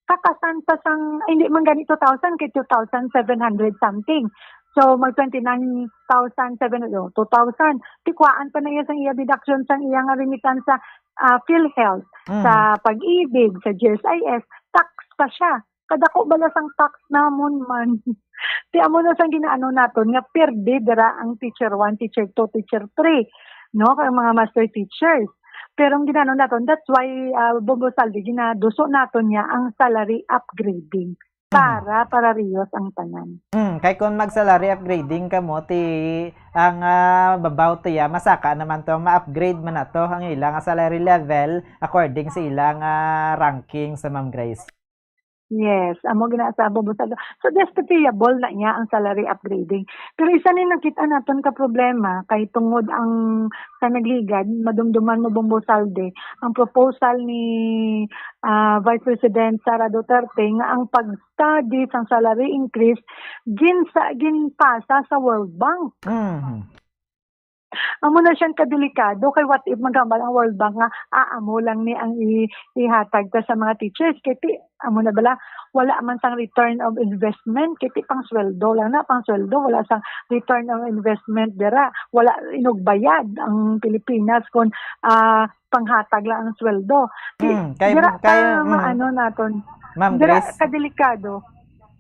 Kakasan pa sang, ay, hindi man gani two thousand, kay two thousand seven hundred something. So, mag twenty-nine thousand seven hundred, oh, two thousand. Ti kuhaan pa na iya sang iya deduction sang iya nga remittance sa, ah, PhilHealth, Mm. sa Pag-ibig, sa G S I S, tax pa siya. Kadako bala sang tax namon man. Ti amo na sang ginaano naton nga pirdi dira ang teacher one, teacher two, teacher three, no? Kay mga master teachers. Pero ang ginaano naton, that's why, ah, Bombo Saldi, ginaduso naton niya ang salary upgrading Mm. para parehas ang tanan. Mm, kay kung mag-salary upgrading kamo, ti ang, ah, babaw tiya, masaka naman to, ma-upgrade man nato ang ila nga salary level according sa ila nga ranking sa Ma'am Grace. Yes, amo gina sa Bombo Saldi. So, justifiable na niya ang salary upgrading. Pero isa ni nakita naton ka problema kay tungod ang sa nagligad, madumduman mo, Bombo Saldi, ang proposal ni, ah, Vice President Sara Duterte nga ang pag-study sang salary increase ginsa-, ginpasa sa World Bank. Mhm. Amo na siyang kadelikado kay what if maghambal ang World Bank nga, "Ah, amo lang ni ang i-, ihatag ta sa mga teachers." Kay ti-, amo na bala, wala man sang return of investment, kay ti pang sweldo lang na, pang sweldo, wala sang return of investment dira. Wala inugbayad ang Pilipinas kung, ah, panghatag lang ang sweldo. Ti-, Mm, kay, dira kay, ka mm. maano naton. Ma'am Dira Grace. Kadelikado.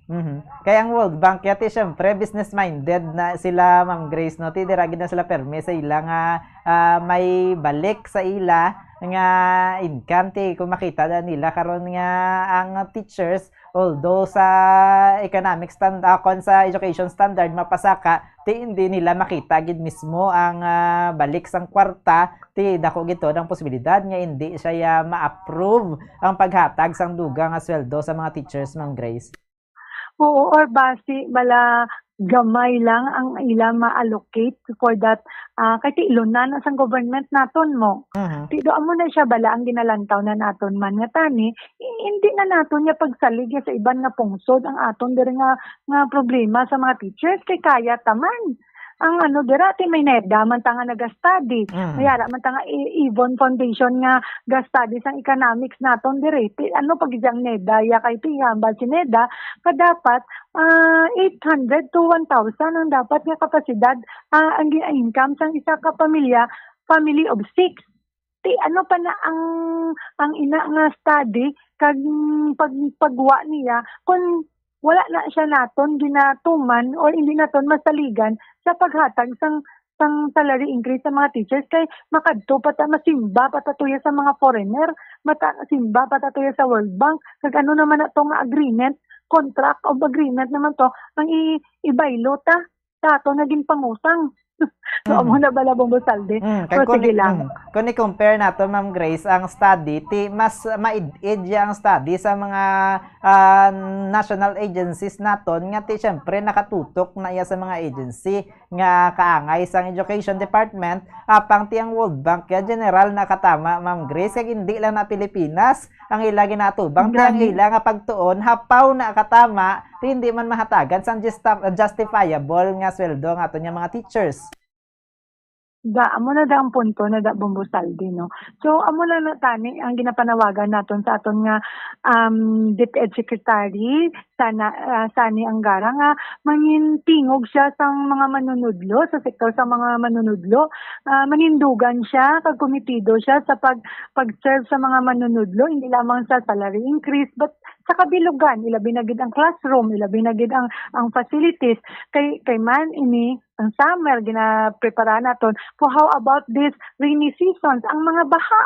Mhm. Kay ang World Bank, yati, syempre, business-minded na sila, Ma'am Grace, no? Ti dira gid na sila permi sa ila nga, ah, may balik sa ila nga income. Ti kung makita na nila karon nga ang teachers, although sa economic stand-, ah, kon sa education standard, mapasaka, ti hindi nila makita gid mismo ang, ah, balik sang kwarta, ti dako gid to ang posibilidad nga hindi siya ya ma-approve ang paghatag sang dugang nga sweldo sa mga teachers, Ma'am Grace. Oo, or basi bala gamay lang ang ila ma-allocate for that, ah, kay ti ilonan na sang government naton mo. Mhm. Ti do amo na siya bala ang ginalantaw na naton man nga tani, i-, hindi na naton nga pagsalig ya sa iban nga pungsod ang aton diri nga, nga problema sa mga teachers kay kaya ta man. Ang ano dira ti may NEDA man ta nga naga-study. Mhm. May ara man ta nga i-, Yvonne Foundation nga ga-study sang economics naton diri. Ti ano pag ang NEDA ya kay ti hambal si NEDA nga dapat ah, eight hundred to one thousand ang dapat nga kapasidad, ah, ang gi-, income sang isa ka pamilya, family of six. Ti ano pa na ang, ang ina nga study kag pag-, pagwa niya kun wala na siya naton ginatuman or hindi naton masaligan sa paghatag sang, sang salary increase sa mga teachers kay makadto pa ta, masimba pa ta tuya sa mga foreigner, mata-, simba pa ta tuya sa World Bank, kag ano naman na to nga agreement, contract of agreement naman to, ang i-, ibaylo ta sa aton nga ginpangutang. So, amo na bala, Bombo Saldi. Mm, kag So, kung sige i-, lang. mm, kung i-compare nato, Ma'am Grace, ang study, ti mas maid-id ya ang study sa mga, ah, national agencies naton nga ti, syempre, nakatutok na iya sa mga agency nga kaangay sang Education Department, apang ti ang World Bank ya general na katama, Ma'am Grace, kag hindi lang na Pilipinas ang ila ginaatubang, ti ang Gani. ila nga pagtuon hapaw na katama, ti hindi man mahatagan sang justa-, justifiable nga sweldo ang aton nga mga teachers. Da, amo na da ang punto na da, Bombo Saldi, no? So, amo na na tani ang ginapanawagan naton sa aton nga, um, DepEd Secretary, sana, ah, Sani Angara, nga mangin tingog siya sa mga manunudlo, sa sektor sa mga manunudlo. Ah, manindugan siya, kag komitido siya sa pag-, pag-serve sa mga manunudlo, hindi lamang sa salary increase, but sa kabilugan, ilabi na gid ang classroom, ilabi na gid ang, ang facilities. Kay, kay man ini, ang summer, ginaprepara naton. So, how about this rainy seasons? Ang mga baha,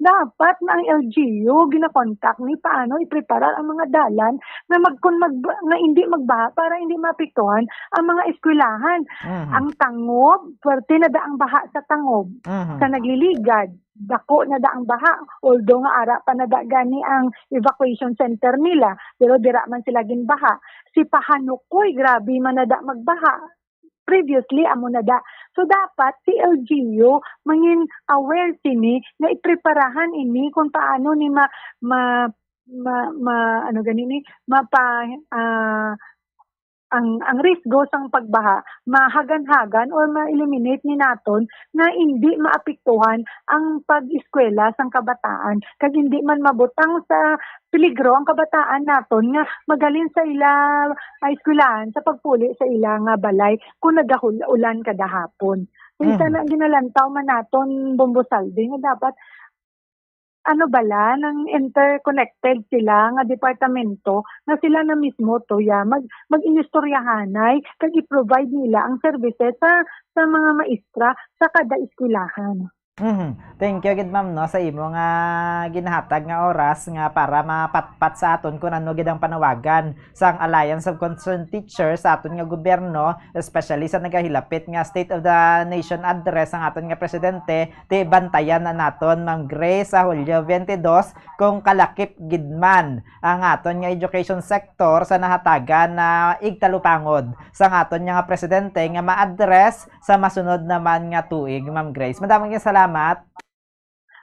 dapat na ang L G U ginakontak ni paano iprepara ang mga dalan nga mag-, kung mag-, nga hindi magbaha para hindi maapektuhan ang mga eskwelahan. Mhm. Ang Tangob, pwerte na da ang baha sa Tangob. Mhm. Sa Nagliligad, dako na da ang baha. Although nga ara pa na da gani ang evacuation center nila, pero dira man sila ginbaha. Si Pahanukoy, grabe man na da magbaha. Previously, amo na da. So, dapat si L G U mangin aware sini nga ipreparahan ini kung paano ni ma-, ma-, ma-, ma-, ano gani ni, mapa-, ah, ang, ang risgo sang pagbaha, mahaganhagan or ma-eliminate ni naton nga hindi maapektuhan ang pag-eskwela sang kabataan, kag hindi man mabutang sa peligro ang kabataan naton nga maghalin sa ila, ah, eskwelahan sa pagpuli sa ila nga balay kung nagahul-, ulan kada hapon. Isa Mm. na ginalantaw man naton, Bombo Saldi, nga dapat, ano bala, nang interconnected sila nga departamento nga sila na mismo to, ya, mag-, mag-inistoryahanay kag i-provide nila ang services sa, sa mga maestra sa kada eskwelahan. Mhm. Thank you gid, ma'am, no, sa imo nga ginahatag nga oras nga para mapatpat sa aton kung ano gid ang panawagan sang Alliance of Concerned Teachers sa aton nga gobyerno, especially sa nagahilapit nga State of the Nation Address ang aton nga presidente. Ti bantayan na naton, Ma'am Grace, sa Hulyo twenty-two, kung kalakip gid man ang aton nga education sector sa nahatagan na igtalupangod sang aton nga presidente nga ma-address sa masunod naman nga tuig, Ma'am Grace. Madamo nga salamat.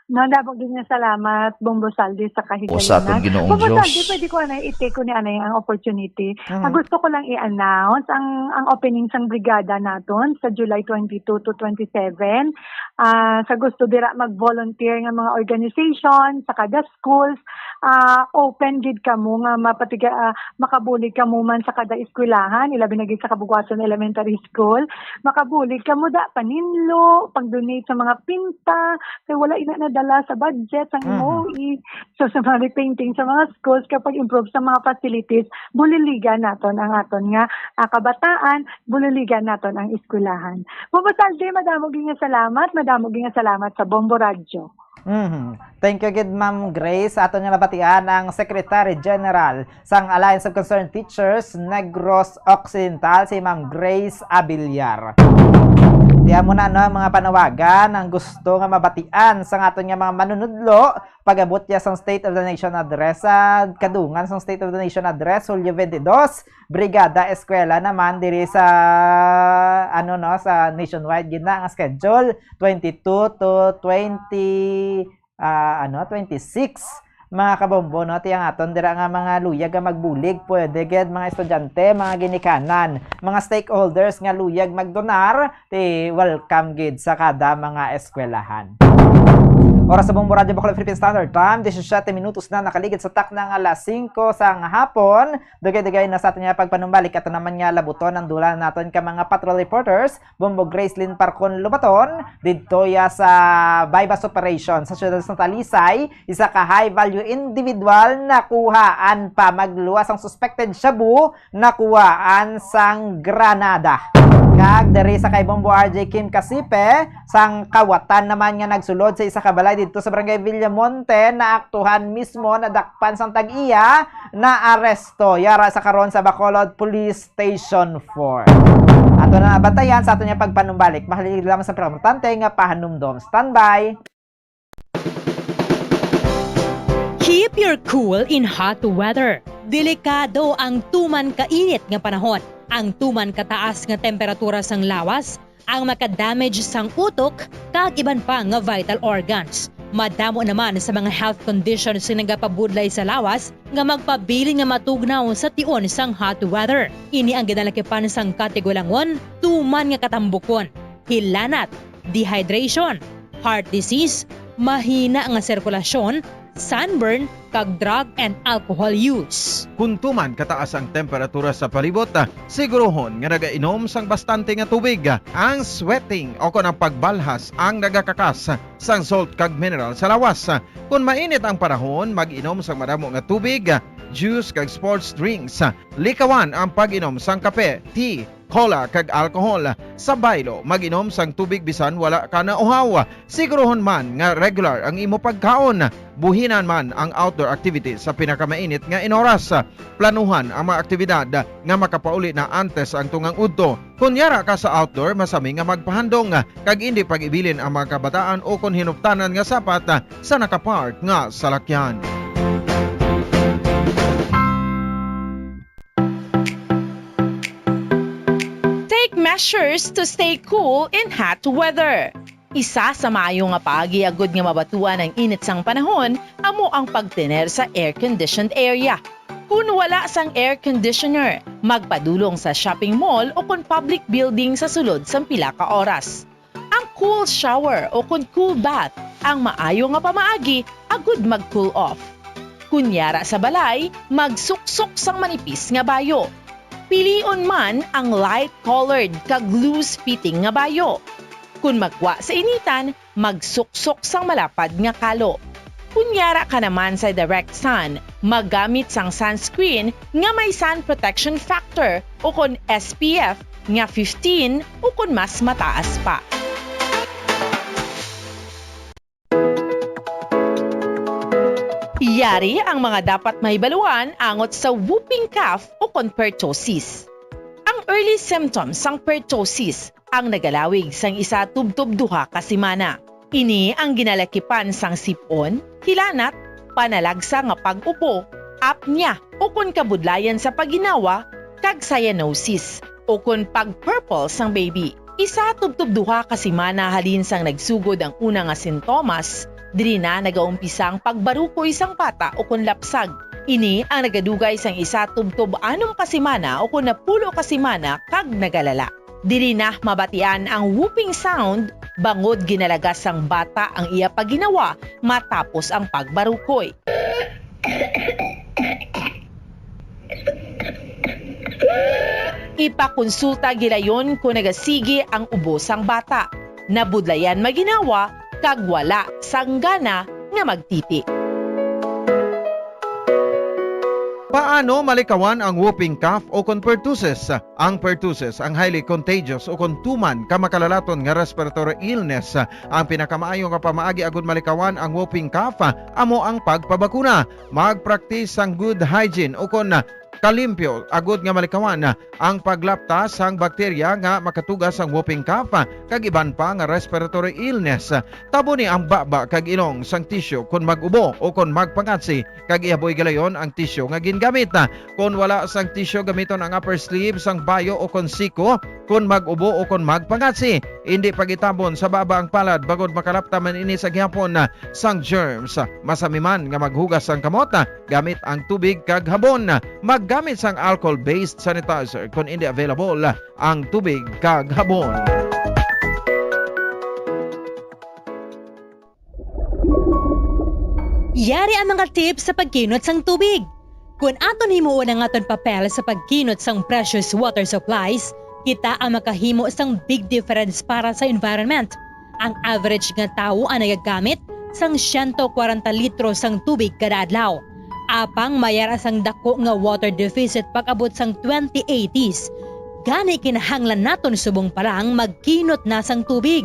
Madamo gid nga salamat, Bombo Saldi, sa O sa aton kahigayonan. Ginoong Bombo Diyos. Saldi, pwede ko anay i-take ko ni anay ang opportunity. Mm. Ah, gusto ko lang i-announce ang, ang opening sang brigada naton sa July twenty-two to twenty-seven. Ah, sa gusto dira mag-volunteer nga mga organization, sa kada schools, ah, open gid kamo nga mapatiga-, ah, makabulig kamo man sa kada eskwelahan, ilabi na gid sa Kabuguason Elementary School. Makabulig kamo da, paninlo, pag-donate sa mga pinta, kay wala ina nadala sa budget sang Mhm. M O E. So, sa mga repainting sa mga schools, kapag improve sa mga facilities, buliligan naton ang aton nga, ah, kabataan, buliligan naton ang eskwelahan. Bombo Saldi, madamo gid nga salamat, madamo gid nga salamat sa Bombo Radyo. Mhm. Thank you gid, Ma'am Grace. Aton nga nabatian ang Secretary General sang Alliance of Concerned Teachers Negros Occidental, si Ma'am Grace Abiliar. Diyan mo na, no, ang mga panawagan ang gusto nga mabatian sang aton nga mga manunudlo pag-abot ya sang State of the Nation Address, sa kadungan sang State of the Nation Address, Hulyo twenty-two, Brigada Eskwela naman diri sa, ano, no, sa nationwide gid na ang schedule, twenty-two to twenty, ah, ano, twenty-six. Mga kabombo, no, ti ang aton dira nga mga luyag nga magbulig, pwede gid mga estudyante, mga ginikanan, mga stakeholders nga luyag magdonar, ti welcome gid sa kada mga eskwelahan. Oras sa Bombo Radyo Bacolod Philippine Standard Time, disisyete minutos na nakaligid sa takna nga alas singko sang hapon. Dugay-dugay na sa aton nga pagpanumbalik, ato naman nga labuton ang dula naton ka mga patrol reporters, Bombo Gracelyn Parcon Lubaton, didto ya sa buy-bust operation sa siyudad sa Talisay, isa ka high-value individual nakuhaan pa. Magluwas ang suspected shabu, nakuhaan sang granada. Kag diri sa kay Bombo R J Kim Kasipe, sang kawatan naman nga nagsulod sa isa ka balay didto sa Barangay Villamonte, naaktuhan mismo, nadakpan sang tag-iya, naaresto. Yara sa karon sa Bacolod Police Station four. Ato na nabantayan sa ato niya pagpanumbalik. Mahalin lamang sa pinakaimportante nga pahanumdom. Standby! Keep your cool in hot weather. Delikado ang tuman kainit nga panahon. Ang tuman kataas nga temperatura sang lawas ang makadamage sang utok kag iban pa nga vital organs. Madamo naman sa mga health conditions nga nagapabudlay sa lawas nga magpabilin nga matugnaw sa tion sang hot weather. Ini ang ginalakipan sang katigulangon, tuman nga katambukon, hilanat, dehydration, heart disease, mahina nga sirkulasyon, sunburn, kag drug and alcohol use. Kon tuman kataas ang temperatura sa palibot, ah, siguruhon nga nagainom sang bastante nga tubig. Ang sweating o kon ang pagbalhas ang nagakakas sang salt kag mineral sa lawas. Kon mainit ang panahon, mag-inom sang madamo nga tubig, juice kag sports drinks. Likawan ang pag-inom sang kape, tea, cola, kag alcohol. Sa baylo, mag-inom sang tubig bisan wala ka nauhaw. Siguruhon man nga regular ang imo pagkaon. Buhinan man ang outdoor activities sa pinakamainit nga inoras. Planuhan ang mga aktibidad nga makapauli na antes ang tungang udto. Kon yara ka sa outdoor, masami nga magpahandong kag indi pag-ibilin ang mga kabataan o kon hinuptanan nga sapat sa nakapark nga salakyan. Take measures to stay cool in hot weather. Isa sa maayo nga paagi agud nga mabatuan ang init sang panahon amo ang pagtener sa air-conditioned area. Kon wala sang air conditioner, magpadulong sa shopping mall o kon public building sa sulod sang pila ka oras. Ang cool shower o kon cool bath ang maayo nga pamaagi agud mag-cool off. Kon yara sa balay, magsuksok sang manipis nga bayo. Pilion man ang light-colored kag loose-fitting nga bayo. Kon magwa sa initan, magsuksok sang malapad nga kalo. Kon yara ka naman sa direct sun, maggamit sang sunscreen nga may sun protection factor o kon S P F nga fifteen o kon mas mataas pa. Yari ang mga dapat mahibaluan angot sa whooping cough o kon pertussis. Ang early symptoms sang pertussis ang nagalawig sang isa tubtob duha ka semana. Ini ang ginalakipan sang sip-on, hilanat, panalagsa nga pag-upo, apnea, ukon kabudlayan sa pagginawa, kag cyanosis, ukon pag-purple sang baby. Isa tubtob duha ka semana halin sang nagsugod ang una nga sintomas, diri na nagaumpisa ang pagbarukoy sang bata ukon lapsag. Ini ang nagadugay sang isa tubtob anom ka semana ukon napulo ka semana kag nagalala. Diri na mabatian ang whooping sound bangod ginalagas sang bata ang iya pagginawa matapos ang pagbarukoy. Ipakonsulta gilayon kon nagasigi ang ubo sang bata, nabudlayan maginawa, kag wala sang gana nga magtiti. Paano malikawan ang whooping cough o kon pertussis? Ang pertussis ang highly contagious o kon tuman ka makalalaton nga respiratory illness. Ang pinakamaayo nga pamaagi agud malikawan ang whooping cough amo ang pagpabakuna. Mag-practice sang good hygiene o kon kalimpyo agud nga malikawan ang paglapta sang bakterya nga makatuga sang whooping cough kag iban pa nga respiratory illness. Taboni ang baba kag ilong sang tissue kon mag-ubo o kon magpangatsi, kag ihaboy gilayon ang tissue nga gingamit. Kon wala sang tissue, gamiton ang upper sleeve sang bayo o kon siko kon mag-ubo o kon magpangatsi. Indi pag-itabon sa baba ang palad bangod makalapta man ini sa gihapon sang germs. Masami man nga maghugas sang kamot gamit ang tubig kag habon. Maggamit sang alcohol-based sanitizer kon indi available ang tubig kag habon. Yari ang mga tips sa pagkinot sang tubig. Kon aton himuon ang aton papel sa pagkinot sang precious water supplies, kita ang makahimo sang big difference para sa environment. Ang average nga tawo ang nagagamit sang siyento kwarenta litro sang tubig kada adlaw. Apang may ara sang dako nga water deficit pag-abot sang twenty eighties. Gani kinahanglan naton subong pa lang magkinot na sang tubig.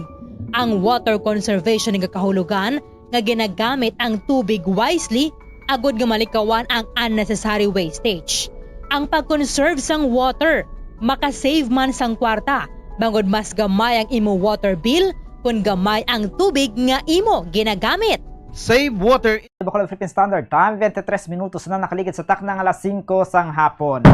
Ang water conservation nagakahulugan nga ginagamit ang tubig wisely agud nga malikawan ang unnecessary wastage. Ang pag-conserve sang water makasave man sang kwarta, bangod mas gamay ang imo water bill kon gamay ang tubig nga imo ginagamit. Save water. Bacolod Philippine Standard Time, twenty-three minutos na nakaligid sa takna nga alas singko sang hapon.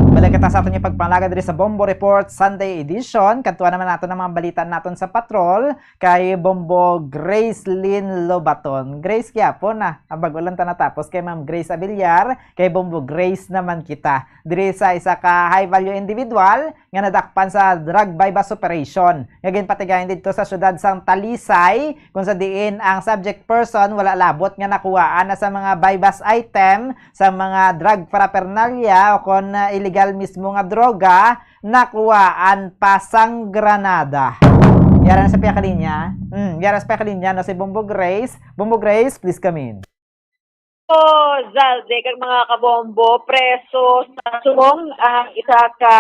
Balik kita sa aton nga pagpanaga diri sa Bombo Report Sunday Edition. Kadtuan naman naton ang mga balita naton sa patrol kay Bombo Grace Lynn Lobaton. Grace gyapon na. Ang bag-o lang ta natapos kay Ma'am Grace Abiliar, kay Bombo Grace naman kita. Diri sa isa ka high value individual nga nadakpan sa drug buy-bust operation nga ginpatigayon didto sa siyudad sang Talisay, kung sa diin ang subject person wala labot nga nakuhaan na sa mga buy-bust item sa mga drug paraphernalia o kon, ah, illegal mismo nga droga, nakuhaan pa sang granada. Yara na sa piyakalinya. Hmm, yara sa piyakalinya, no, si Bombo Grace. Bombo Grace, please come in. So, Zalde, kag mga kabombo, preso sa subong ang isa ka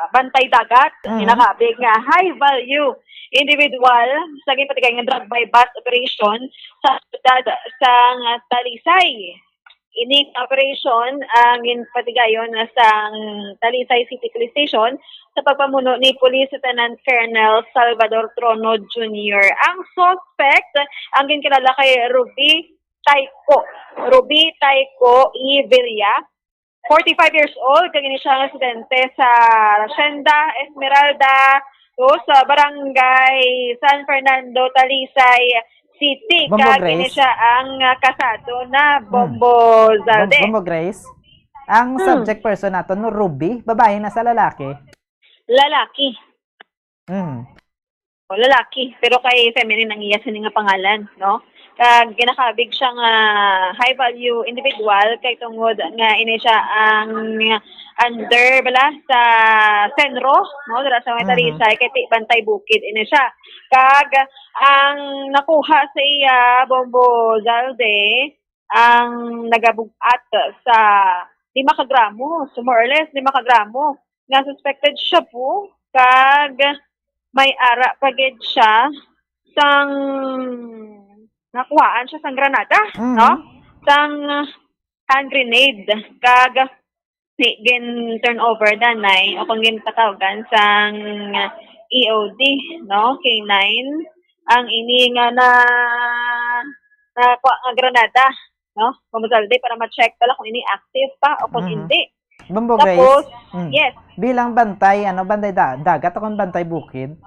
bantay dagat, Mhm. ginakabig nga high value individual sa ginpatigayon nga drug buy-bust operation sa siyudad sang Talisay. Ini nga operation ang ginpatigayon sang Talisay City Police Station sa pagpamuno ni Police Lieutenant Colonel Salvador Trono Junior. Ang suspect ang ginkilala kay Ruby Taiko. Ruby Taiko Iberia, forty-five years old, kag ini siya nga residente sa Hacienda Esmeralda, to sa Barangay San Fernando, Talisay City. Bombo Kag ini Grace. Siya ang, ah, kasado na Bombo Zalde. Bombo Grace, ang Hmm. subject person nato, no, Ruby, babae na sa lalaki? Lalaki. Mm. O, lalaki, pero kay feminine ang iya sini nga pangalan, no? Kag ginakabig siya nga high value individual kay tungod nga ini siya ang under bala sa Senro, no? Dira sa may Mhm. Talisay kay ti Bantay Bukid ini siya. Kag ang nakuha sa iya, Bombo Zalde, ang nagabug-at sa lima ka gramo, so more or less lima ka gramo nga suspected shabu, kag may ara pa gid siya sang nakuhaan siya sang granada, Mhm. no? Sang hand grenade, kag ni gin turn over danay o kung ginpatawgan sang E O D, no? K nine ang ini nga na nakuha nga granada, no? Bombo Zalde, para ma-check pala kung ini active pa o kung Mhm. hindi. Bombo Tapos, Grace, mm, yes, bilang bantay, ano, bantay da- dagat o kon bantay bukid?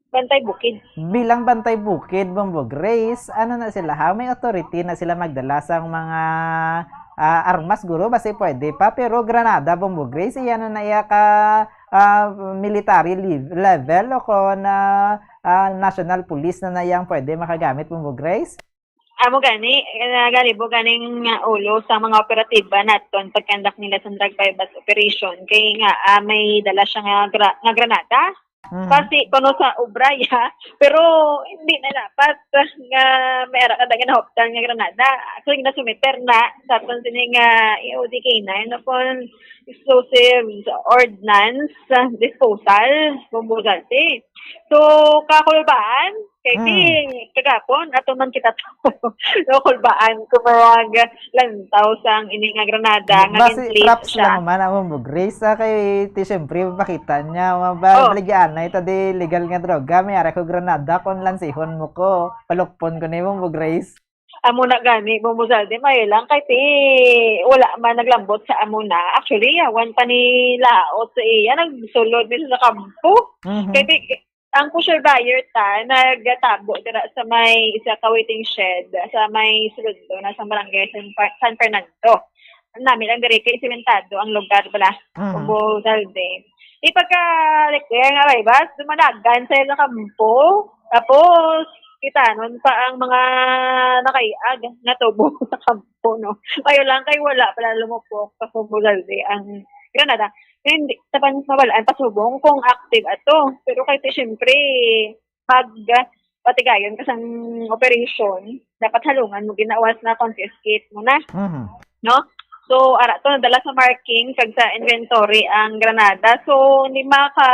Bantay Bukid. Bilang bantay bukid, Bombo Grace, ano na sila ha? May authority na sila magdala sang mga, ah, armas, guro? Basi pwede pa, pero granada, Bombo Grace, iya na na iya ka, ah, military le- level o kon, ah, ah, national police na na iyang pwede makagamit, Bombo Grace? Amo gani, nagalibo ganing, ah, ulo sa mga operatiba naton pagkandak nila sa drug buy-bust operation kay nga, ah, may dala siya nga, gra- nga granada. Mhm. Kasi kuno sa obra ya, pero hindi na dapat nga may ara ka daghan nahuptan nga granada. Actually, ginasumiter na sa aton sini nga E O D K nine upon explosives ordnance, ah, disposal, Bombo Zalde. So, kakulbaan, kay Mm. di, kagapon, ato man kita to. So, kulbaan, kung marag lantaw sang ini nga granada, nga Basi gin-place props siya. Lang man ang Bombo Grace, ah, kay ti siyempre makita niya, Oh. mabaligyan na ito di legal nga droga, may ara ko granada, kung lansihon mo ko, palukpon ko ni Bombo Grace. Amo na gani, Bombo Zalde, may lang kay ti wala man naglambot sa amo na. Actually, yawan pa ni laot sa iya, nagsulod ni sa kampo. Mhm. Kay ti, ang pusher buyer ta, nagtabo dira sa may isa ka waiting shed, sa may sulod na sa barangay San, Fer- San Fernando. Nami lang diri kay simentado ang lugar bala. Mhm. Bombo Zalde. Di pagka, like, kaya nga, bay, bas, dumanagan sa ilang kampo. Tapos, kitanon pa ang mga nakaiag nga tubo sa kampo, no? Mayo lang kay wala pala lumupok sa Bombo Zalde ang granada. Hindi, tapan mabalaan pasubong kung active ato. Pero kay ti, syempre, pag patigayon ka sang operation, dapat halungan mo ginawas na confiscate mo na, Mhm. no? So, ara to, nadala sa marking kag sa inventory ang granada. So, lima ka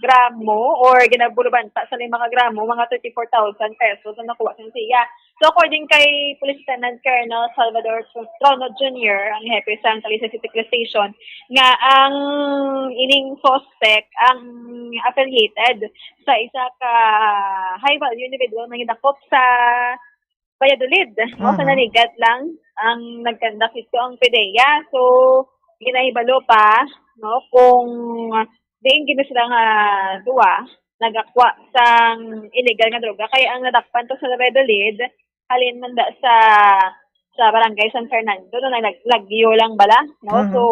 gramo or ginabulubanta sa lima ka gramo, mga thirty-four thousand pesos ang nakuha sa siya. So, according kay Police Lieutenant Colonel Salvador Trono Junior, ang hepe sa Talisay City Police Station, nga ang ining suspect ang affiliated sa isa ka high value individual nga gidakop sa Valladolid, no? Sa Mhm. Nanigat lang ang nagkandak ito ang PDEA. So, ginahibalo pa, no, kung diin gini sila nga duwa nagakwa sang illegal nga droga. Kaya ang nadakpan to sa Valladolid, halin man da sa, sa Barangay San Fernando, no, nalag-, lagyo lang bala, no? Mhm. So,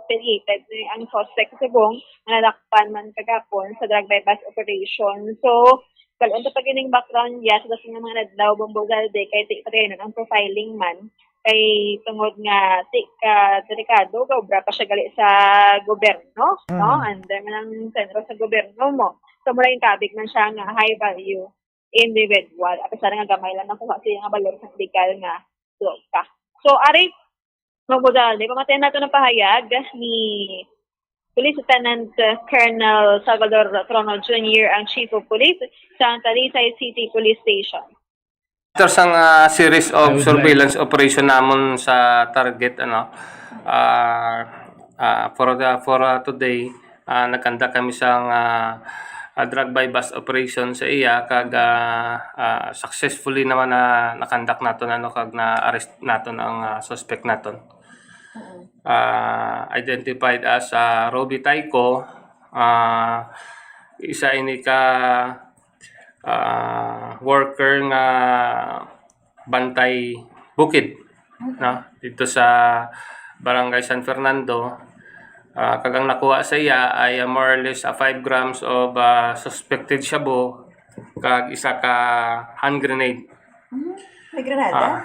affiliated ni ang suspect subong nga nadakpan man kagapon sa drug buy-bust operation. So, kalon ta pag ining background niya sa dason nga mga adlaw, Bombo Zalde, kay ti-, patayon ang profiling man, kay tungod nga ti ka delikado, gaobra pa siya gali sa gobyerno, no? Mhm. Under man ang sentro sa gobyerno mo. So, mura yung kabig man siya nga high value individual. Apesar nga gamay lang nakuha siya nga balor sa legal nga droga. So, ari, Mabugal, di ba, matayan nato ng pahayag ni Police Lieutenant, uh, Colonel Salvador Trono Junior, ang Chief of Police sa Talisay City Police Station. After sang, ah, series of Ayun, surveillance operation namon sa target, ano, ah, ah, for the, for, ah, today, ah, nagkanda kami sang, ah, ah, drug buy-bust operation sa iya, kag, ah, ah, successfully naman na nakandak naton, ano, kag na-arrest naton ang, ah, suspect naton. Mm. Ah, identified as, ah, Roby Taico, ah, isa ini ka, ah, worker nga bantay bukid, Mm. no? Dito sa Barangay San Fernando. Ah, kag ang nakuha sa iya ay, ah, more or less, ah, five grams of, ah, suspected shabu kag isa ka hand grenade. Hmm? May granada? Ah,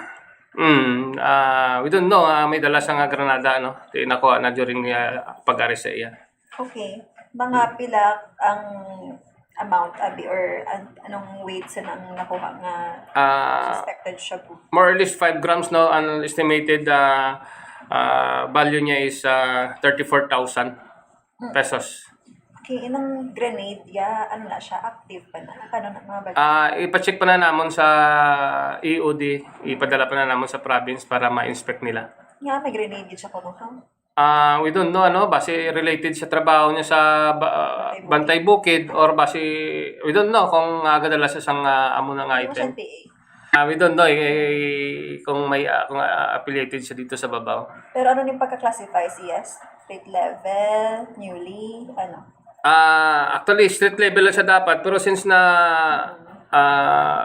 mm, ah, we don't know, ah, may dala sa nga granada, no? Di nakuha na during, ah, pag-arrest sa iya. Okay. Mga pila ang amount, abi, or an-, anong weight sa nang nakuha nga Ah, suspected shabu? More or less five grams, no? Ang estimated, ah, ah, value niya is, ah, thirty-four thousand Mm. pesos. Okay, inang grenade, ya, ano na siya, active pa na? Paano na, mga bag- Ah, ipacheck pa na namon sa E O D, ipadala pa na namon sa province para ma-inspect nila. Nga, may grenade yun siya kuno, ha? Ah, we don't know, ano, basi related sa trabaho niya sa ba-, ah, Bantay Bukid. Bantay Bukid or basi, we don't know kung, ah, gadala sa sang, ah, amo na nga Hindi mo siya item. P A. Ah, we don't know, eh, kung may, ah, kung, ah, affiliated siya dito sa Babaw. Pero ano yung pagka-classify siya? Street level, newly, ano? Ah, actually, street level lang siya dapat, pero since na, Mm. ah,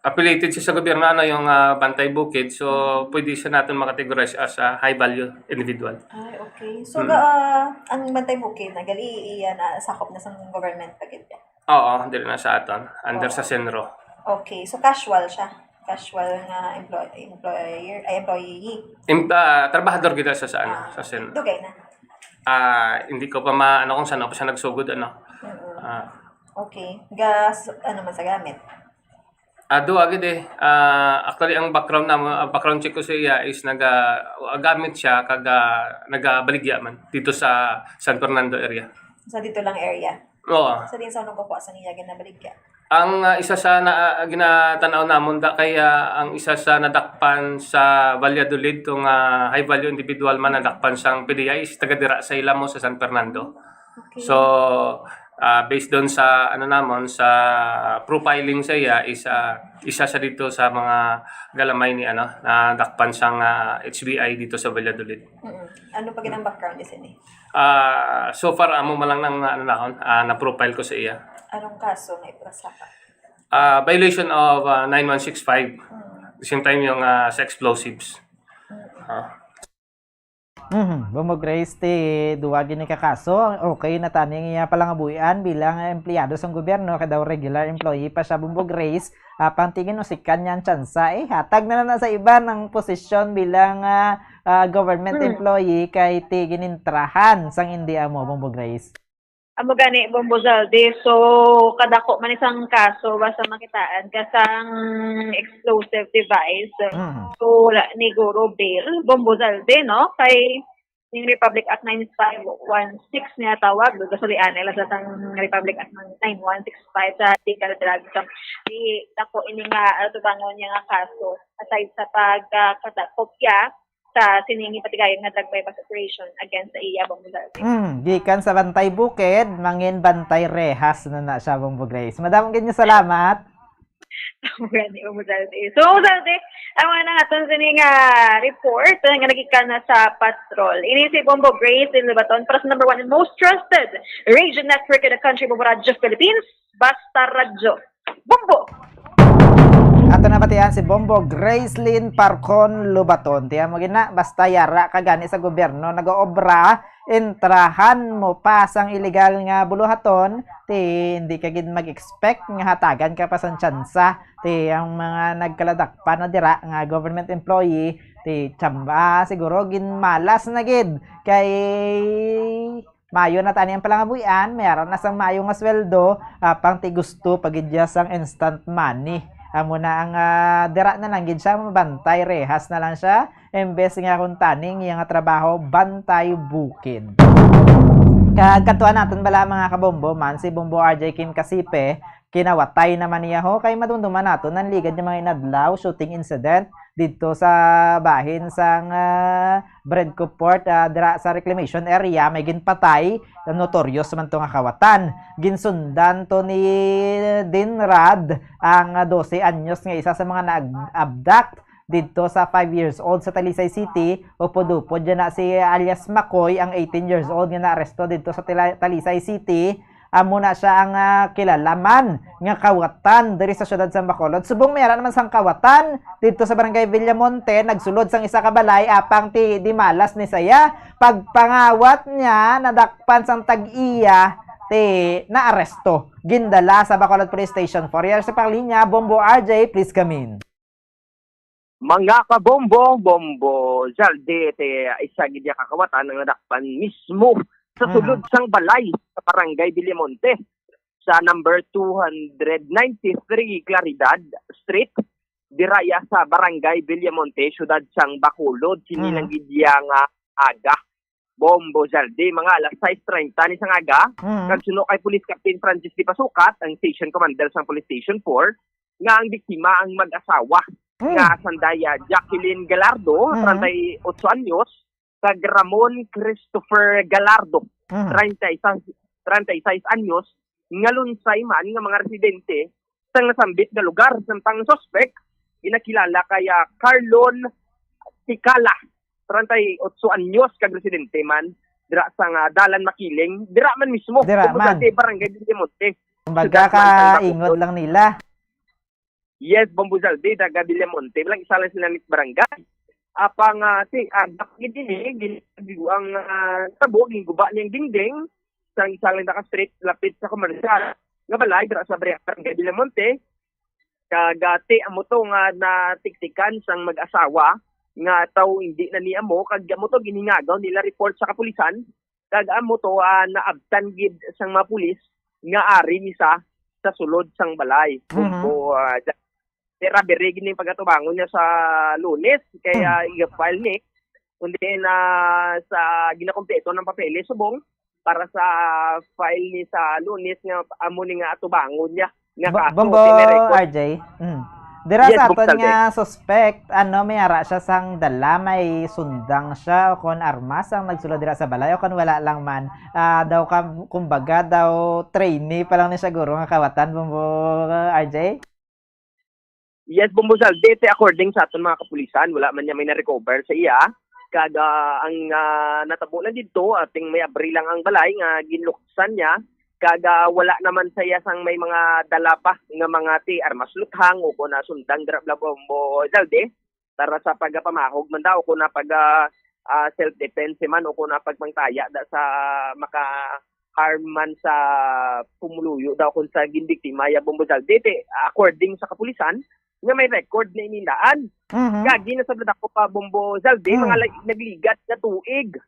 affiliated siya sa gobyerno, ano, yung, ah, Bantay Bukid, so, Mm. pwede siya natin makategorize as a high value individual. Ay, okay. So, Mm. ga-, ah, ang Bantay Bukid, nagali iya na sakop na sa government pa gid? Oo, diri na sa aton. Under Oo. Sa Senro. Okay, so casual siya. Casual nga employ-, employer, ay, employee. Em-, ah, trabahador kita sa, sa, ano, Ah, sa Sen-, dugay na. Ah, hindi ko pa ma-, ano kung saan pa siya nagsugod, ano. Mm-mm. Ah. Okay. Gas, ano man sa gamit? Ah, duha gid eh. Ah, actually, ang background namo, ang background check ko sa iya is naga-, gamit siya kag, ah, nagabaligya man dito sa San Fernando area. Sa dito lang area? Oo. Sa din sa nung kukuha sa niya ginabaligya? Ang, ah, isa sa na, ah, ginatanaw namon da kay, ah, ang isa sa nadakpan sa Valladolid, tong, ah, high value individual man nadakpan sang P D I is taga dira sa Ilamo sa San Fernando. Okay. So, ah, based doon sa, ano namon, sa profiling sa iya is, ah, isa sa dito sa mga galamay ni, ano, nadakpan sang, ah, H B I dito sa Valladolid. Mm-mm. Ano pa gid ang background ni sini? Ah, so far, amo man lang nang, ano, nahon, ah, na-profile ko sa iya. Anong kaso nga iprasaka? Ah, violation of, ah, nine one six five. Mm. Same time yung, ah, sa explosives. Mm. Ah. Mhm, Bombo Grace, ti duwa gini ka kaso. Okay na tani ang iya palangabuhian bilang empleyado sang gobyerno, kay daw regular employee pa siya, Bombo Grace. Apang ti ginusikan niya ang tsansa, eh, hatag na lang na sa iban ang posisyon bilang, ah, ah, government Hmm. employee kay ti ginintrahan sang indi amo, Bombo Grace. Amo gani, Bombo Zaldi. So, kadako man isang kaso basta makitaan ka sang explosive device. Mm. So, wala ni guro bail, Bombo Zaldi, no? Kay yung Republic Act nine five one six nga tawag, gasulian nila sa tang Republic Act nine one six five sa illegal drugs. So, di dako ini nga atubangon niya nga kaso aside sa pag, ah, kadakop niya sa sining ipatigayon nga drug buy-bust operation against sa iya, Bombo Zaldi. Hmm, gikan sa Bantay Bukid, mangin Bantay Rehas na na siya, Bombo Grace. Madamo gid nga salamat. Gani, Bombo Zaldi. So, Bombo Zaldi, ang mga nangaton sini nga report nga nagikan na sa Patrol. Ini si Bombo Grace in Lubaton para sa number one and most trusted radio network in the country, Bombo Radyo Philippines. Basta Radyo. Bombo! Ato na batian si Bombo Gracelyn Parcon Lubaton. Tiyan mo gina, basta yara ka gani sa gobyerno nag-oobra, entrahan mo pa sang illegal nga buluhaton, ti hindi ka gid mag-expect nga hatagan ka pa sang tsansa. Ti ang mga nagkaladakpan na dira nga government employee, ti tsamba siguro ginmalas na gid kay mayo na tani ang palangabuhian, mayara na sang mayo nga sweldo, apang ti gusto pa gid ya sang instant money. Amo na ang, ah, dira na lang gid siya, mabantay rehas na lang siya, imbes nga kung taning iya nga trabaho, bantay bukid. Kag kadtuan naton bala, mga kabombo, man si Bombo R J Kim Kasipe, kinawatay naman niya ho, kay madumduman naton ang ligad nga mga inadlaw shooting incident didto sa bahin sang, ah, Bredco Port, ah, dira sa reclamation area, may ginpatay, notorious man to nga kawatan. Ginsundan to ni Dinrad, ang, ah, dose anyos nga isa sa mga na-abduct didto sa five years old sa Talisay City. Upod-upod dyan na si alias Makoy, ang eighteen years old nga naaresto didto sa Tila-, Talisay City. Amo na siya ang, ah, kilalaman nga kawatan diri sa siyudad sa Bacolod. Subong may ara naman sang kawatan didto sa Barangay Villamonte, nagsulod sang isa ka balay, apang ti di malas ni saya. Pagpangawat niya, nadakpan sang tag-iya, ti naaresto. Gindala sa Bacolod Police Station four. Yari sa panglinya, Bombo R J, please come in. Mga kabombo, Bombo Zaldi, ti isa gid ya ka kawatan ang nadakpan mismo sa Hmm. sulod sang balay sa Barangay Villamonte, sa number two hundred ninety-three Claridad Street, dira ya sa Barangay Villamonte, siyudad sang Bacolod. Sini Hmm. lang gid ya nga aga. Bombo Zaldi, mga alas sais treinta ni sang aga, Mm. kag suno kay Police Captain Francis Di Pasukat, ang station commander sang Police Station four, nga ang biktima ang mag-asawa Mm. nga sanday ya Jacqueline Gallardo, Mm. treinta y ocho anyos, kag Ramon Christopher Gallardo, Mm. treinta y seis, treinta y seis anyos, nga lunsay man nga mga residente sang nasambit nga lugar. Samtang ang suspek ginakilala kay, ah, Carlon Tikala, treinta y ocho anyos, kag residente man dira sa nga Dalan Makiling, dira man mismo, Dira man. Barangay Villamonte. Kumbaga, Siyudad man sang kaingod Bacolod. Lang nila. Yes, Bombo Zaldi, taga Villamonte. Walang isa lang sila ni barangay. Apang, ah, si, ah, dapat gid ini, gin-, ang, ah, tabo, ginguba niyang dingding, sang isa lang ka street, lapit sa komersyal nga balay, dira sa Bre-, Barangay Villamonte. Kag, ah, ti amo to nga natiktikan sang mag-asawa nga tawo hindi na ni amo, kag amo to ginhingagaw nila report sa kapulisan, kag amo to, ah, naabtan gid sang mga pulis nga ari ni sa, sa sulod sang balay. Mhm. Kung po, ah, da-, ti robbery gid ning pagatubangon niya sa Lunes, kay, Mm. ah, i-file ni, kundi na sa ginakompleto ng papeles subong para sa file ni sa Lunes nga amo ni nga atubangon niya nga Bo-, kaso, Bombo, ti may record. R J. Mm. Dira Yes, sa aton Bombo Zaldi. Nga suspect, ano, may ara siya sang dala, may sundang siya, o kon armas ang nagsulod dira sa balay, o kon wala lang man, ah, daw ka, kumbaga, daw trainee pa lang ni siya, guro, nga kawatan, Bombo, R J? Yes, Bombo Zaldi, te, according sa aton mga kapulisan, wala man niya may na-recover sa iya. Kag, ah, ang, ah, natabo lang didto, ating may abri lang ang balay nga ginluksan niya. Kag, ah, wala naman sa iya sang may mga dala pa nga mga ti armas luthang o kon, ah, sundang dira bala, Bombo Zaldi, para sa pagapamahog man daw, o kon, ah, pag, ah, ah, self-defense man, o kon, ah, pagpangtaya da sa maka-harm man sa pumuluyo daw kon sa ginbiktima ya, Bombo Zaldi. Te, according sa kapulisan, nga may record na inilaan. Mhm. Kag ginasabda ko pa, Bombo Zaldi, Mm. mga lag-, nagligad nga tuig.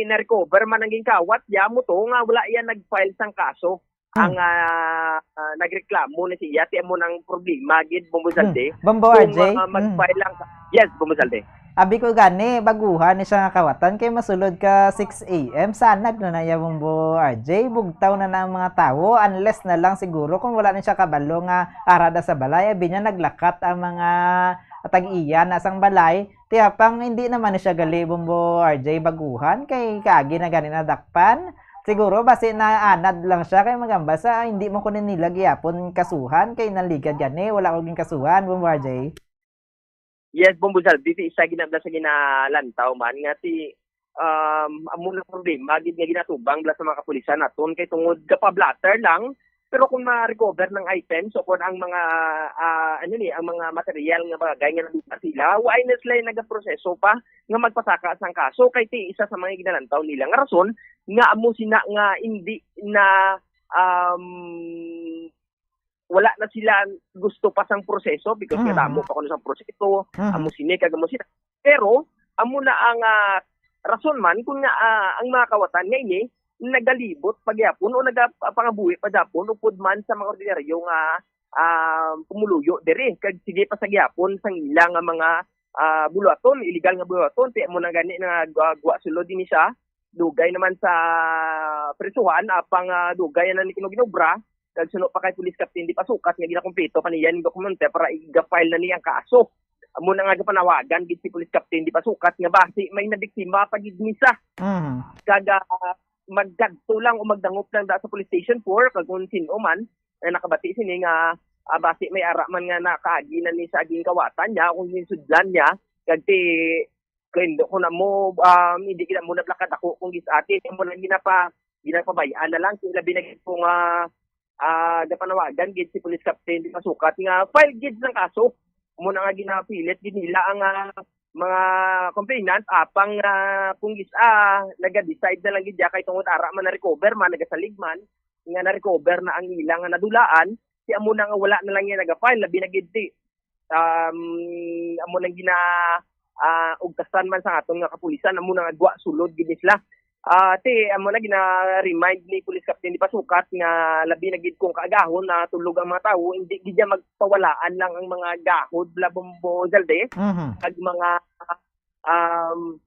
na-recover man ang ginkawat niya, amo to nga wala iya nag-file sang kaso. Hmm. Ang, ah, ah, nagreklamo na siya, ti amo nang problema gid, Bombo Hmm. Zalde. Bombo Kung, R J? Ah, mag-file Hmm. lang ka-, yes, Bombo Zalde. Abi ko gani, baguhan ni siya nga kawatan kay masulod ka six A M. Sanag na na iya, Bombo R J. Bugtaw na na ang mga tawo unless na lang siguro kung wala ni siya kabalo nga ara da sa balay. Abi niya naglakat ang mga tag-iya na sang balay. Ti apang hindi naman ni siya gali, Bombo R J, baguhan kay kaagi na gani nadakpan. Siguro basi naanad lang siya kay magamba sa hindi mo kuno nila gihapon kasuhan kay naligad gani wala ko ginkasuhan, Bombo R J. Yes, Bombo Zaldi, ti isa ginabla sa ginalantaw man nga ti, um, amo na problema gid nga ginatubang bala sa mga kapulisan naton kay tungod gapa-blotter lang, pero kung ma-recover ng items o kung ang mga, ah, ano ni, ang mga material nga bagay nga nadula sila, wa ay na sila nagaproseso pa nga magpasaka sang kaso kay ti isa sa mga ginalantaw nila nga rason nga amo sina nga hindi na, um, wala na sila gusto pa sang proseso because nga Mm. damo pa kuno sang proseso, Mm. amo sini kag amo sina. Pero amo na ang, ah, rason man kun nga, ah, ang mga kawatan nga ini nagalibot pa gyapon o nagapangabuhi pa gyapon upod man sa mga ordinaryo nga, ah, pumuluyo diri kag sige pa sa gyapon sang ila nga mga, ah, buluhaton, illegal nga buluhaton. Ti amo na gani nga gwa-, gwa sulod ini siya. Dugay naman sa prisuhan, apang, ah, dugay na ni kino ginobra, kag suno pa kay Police Captain Di Pasukat nga ginakumpleto pa niya ning dokumente para i-file na niya ang kaso. Amo na nga gapanawagan gid si Police Captain Di Pasukat nga basi may nabiktima pa gid ni sa Mm. kag, ah, magkadto lang o magdangop lang da sa Police Station four, kag kung sino man nga nakabati sini nga, ah, basi may ara man nga nakaagi na ni sa ginkawatan niya o ginsudlan niya, kag ti Kay hindi ko na mo, um, hindi kita mo naplakad ako kung gis-, ati mo lang ginapa-, ginapabay-an na lang. Kay labi na gid ko nga, ah, gapanawagan gid si Police Captain Di Masukat nga file gid ng kaso. Mo na nga ginapilit gid nila ang, ah, mga complainant apang, ah, kung gis-, ah, naga-decide na lang gid ya kay tungod ara man na-recover man, nagasalig man, nga na-recover na ang ilang nga nadulaan, si amo na nga wala na lang yan naga-file, labi na gid ti um, amo nang gina, ah, ugtasan man sa aton nga kapulisan, amo nang agwa sulod gid ni sila. Ah, ti, amo na gina-remind ni Police Captain Di Pasukat nga labi na gid kung kaagahon na tulog ang mga tawo, hindi gid yan magpawalaan lang ang mga gahod, bla Bombo Zalde, Mhm. kag mga, um,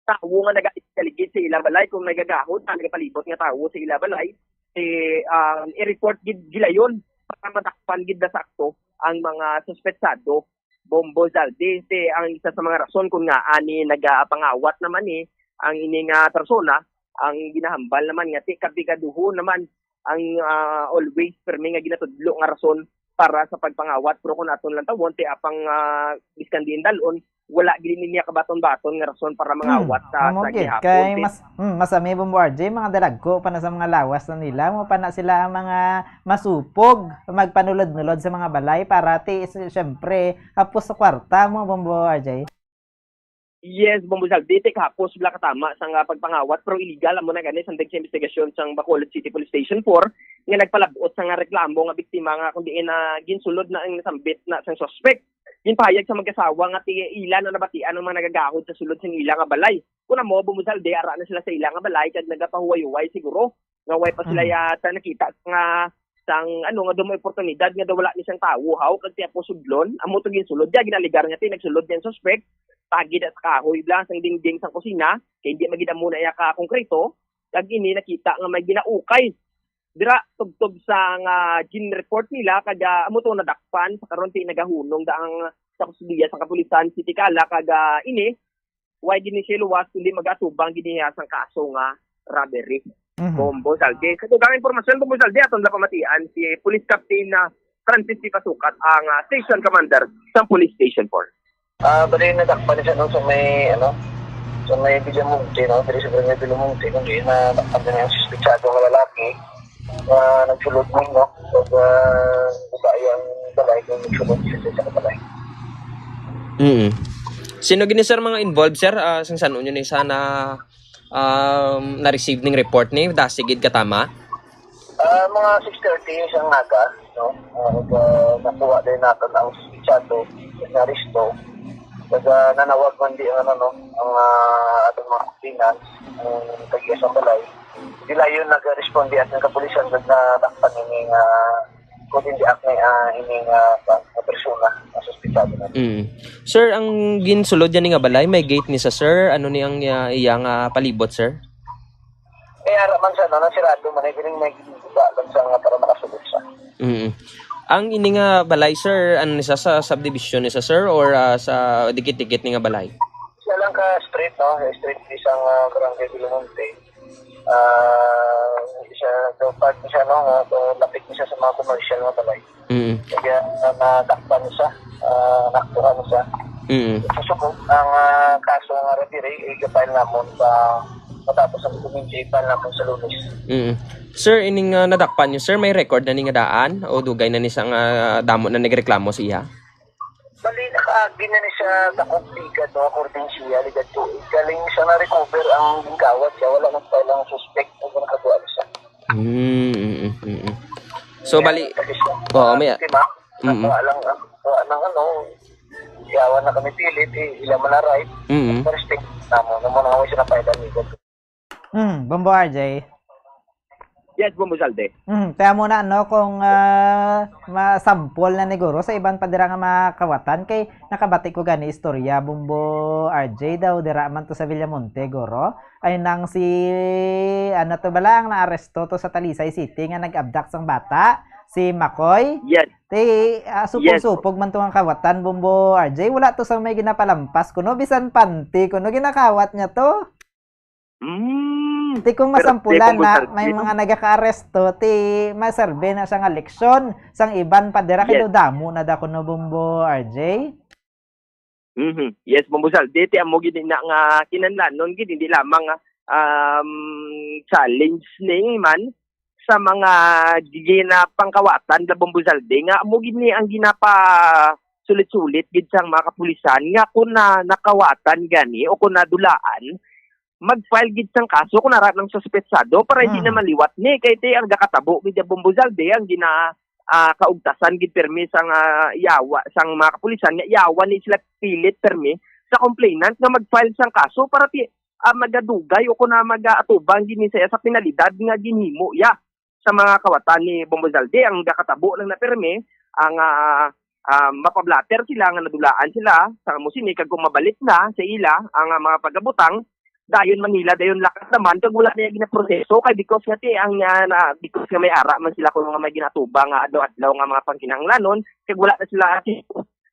tawo nga nagaligid sa ila balay, kung may gagahod na nagapalibot nga tawo sa ila balay, si, um, i-report gid gilayon para madakpan gid na sakto ang mga suspetsado. Bombo Zaldi, si, ang isa sa mga rason kung nga ani nagapangawat naman ni ang ini nga persona, ang ginahambal naman nga ti kapigaduhon naman ang, ah, always permi nga ginatudlo nga rason para sa pagpangawat. Pero kung aton lang tawon, ti apang, ah, biskan diin dalon, wala gid niya kabaton-baton nga rason para Hmm, mangawat sa, amo sa gid. Gihapon. Kay ti- mas, hmm, masami, Bombo R J, mga dalagko pa na sa mga lawas na nila, mo pa na sila ang mga masupog, magpanulod-nulod sa mga balay para ti, si-, siyempre, hapos sa kwarta mo, Bombo R J. Yes, Bombo Zaldi, ti kahapos bala katama sa nga pagpangawat, pero illegal amo na gani sa investigasyon sang Bacolod City Police Station four nga nagpalab-ot sa nga reklamo nga biktima nga kung diin na ginsulod na ang nasambit na sang suspect. Ginpahayag sa mag-asawa nga ti ila na nabatian ang mga nagagahod sa sulod sang ila nga balay. Kun amo, Bombo Zaldi, ara na sila sa ila nga balay kag nagapahuway-huway siguro nga way pa sila Mm. yata nakita nga sang, ano, nga daw may oportunidad nga daw wala ni sang tawo, haw, kag ti apo sudlon, amo to ginsulod niya, ginaligar niya, ti nagsulod niya ang suspect, pagid sa kahoy bla, sang dingding sang kusina, kay hindi magid amo na iya ka konkreto, kag ini nakita nga may ginaukay. Dira, tubtob sa nga gin-report nila, kag, ah, amo to nadakpan, sa karon ti nagahunong da ang sa kustudiya sa kapulisan, City Cala, kag, ah, ini, way gid ni siya luwas, kundi mag-atubang gid niya sang kaso nga robbery. Mhm. Bombo Zaldi. Sa dugang impormasyon, Bombo Zaldi, aton lang pamatian si Police Captain na Francis Di Pasukat, ang, ah, station commander sa Police Station four. Ah, bali, nadakpan siya, no, sa may, ano, sa may Villamonte, no, diri sa Barangay Villamonte, kundi nadakpan din ang suspetsado nga lalaki nga nagsulod mo, no, pag, ah, babae ang balay, kung nagsulod siya sa balay. Mm. Sino gini, sir, mga involved, sir? Ah, sang san-o nyo ni sana, um, na-receive ning report ni? Dasi gid katama? Ah, mga six thirty sa aga, no? Ah, nag-, ah, nakuha din natin ang suspitsado, na-aresto. Kag nanawag man di ang, ano, no, ang, ah, atong mga complainants, ang tag-iya sa balay. Di layon nagresponde ang kapulisan kag nadakpan ini nga, kung hindi ak ni, ah, ini nga, ah, persona nga suspetsado na. Mm. Sir, ang ginsulod yan nga balay, may gate ni sa, sir? Ano ni ang, ah, iya nga palibot, sir? Eh, ara man sa, ano, nasirado man, eh, galing may ginagawa lang sa nga para makasulod sa. Mm. Ang ini nga balay, sir, ano ni sa, sa subdivision ni sa, sir, or, ah, sa dikit-dikit ni nga balay? Isa lang ka street, no? Street isang, ah, barangay Villamonte. Ah, isa daw part ni siya, no, nga daw lapit ni siya sa mga commercial nga balay. Mm. Kaya, ah, nadakpan siya, ah, naktuhan siya. Mm. Sa suko, ang, ah, kaso nga robbery, i-file namon sa matapos ang dokumento, i-file namon sa Lunes. Mm. Sir, ining, ah, nadakpan niyo, sir, may record na ni nga daan o dugay na ni sa nga damo na nagreklamo sa iya? Bali, nakaagi na ni siya sa Kobligan, no, according siya, ligad to. Galing siya na-recover ang gingkawat siya, wala nang pa ilang suspect o nakakuha na siya. Mm, mm, mm, mm. So, bali, Kaya, oo, may, di ba? Mm. Nakuha lang, ah, kuha ng ano, yawan na kami pilit, eh, ila man na right. Mm. Respect namo, namo na kami sila pa ilang ligad. Hmm, Bombo R J. Yes, Bombo Salde. Hmm, kaya mo na, ano, kung, ah, masampol na ni guro sa iban pa dira nga mga kawatan, kay nakabati ko gani istorya, Bombo R J, daw dira man to sa Villamonte, guro. Ay nang si, ano to bala, ang naaresto to sa Talisay City nga nag-abduct sang bata, si Makoy. Yes. Ti, ah, Yes. supog-supog man to nga kawatan, Bombo R J. Wala to sa may ginapalampas kuno, bisan panty kuno ginakawat niya to. Mm. Ti kung Pero masampulan di na, may mga nagakaaresto, ti maserbe na siya nga leksyon sang iban pa dira kay Yes. daw damo na da kuno, Bombo R J. Mhm. Yes, Bombo Sal. Di ti amo gid na nga kinahanglanon gid, hindi lamang, um, challenge ni man sa mga ginapangkawatan la, Bombo Salde, nga amo gid ni ang ginapa sulit-sulit gid sang mga kapulisan nga kung na nakawatan gani o kung nadulaan, mag-file gid sang kaso kung nara nang suspetsado para hindi Hmm. na maliwat ni. Kay ti ang gakatabo gid ya, Bombo Salde, ang gina, ah, kaugtasan gid pirmi sang, ah, yawa sang mga kapulisan nga yawa ni sila pilit pirmi sa complainant nga mag-file sang kaso para ti, ah, magadugay o kung na magaatubang gid ni sa iya sa penalidad nga ginhimo ya sa mga kawatan ni Bombo Zalde. Ang gakatabo lang na pirmi ang, ah, ah, mapablatter sila nga nadulaan sila sa amo sini, kag kung mabalik na sa ila ang, ah, mga pagabutang, dayon Manila, dayon lakat naman, kag wala na yung ginaproseso, kay because nga ti, ang, ah, na, because nga may ara man sila kung nga may ginatubang nga adlaw-adlaw nga mga pangkinahanglanon, kag wala na sila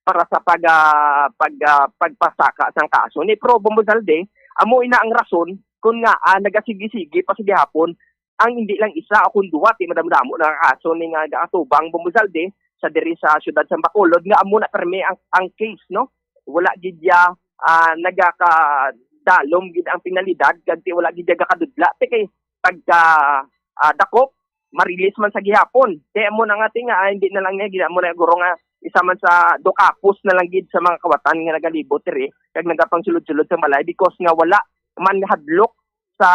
para sa pag, ah, pag, ah, pagpasaka sang kaso ni. Pero, Bombo Zalde, amo ina ang rason kung nga, ah, nagasigi-sige pa sa gihapon ang hindi lang isa o kung duwa, ti madamo-damo na nga kaso ni nga gatubang, Bombo Zalde, sa diri sa siyudad sa Bacolod, nga amo na permi ang, ang case, no? Wala gid ya, ah, nagakadalom gid ang penalidad, kag ti wala gid ya gakadudla, ti kay pagka, ah, dakop, marilis man sa gihapon. Kaya mo na nga, ti nga, ah, hindi na lang niya, gina mo na guro nga, isa man sa dokapos na lang gid sa mga kawatan nga nagalibot diri, kag nagapangsulod-sulod sa balay, because nga wala man hadlok sa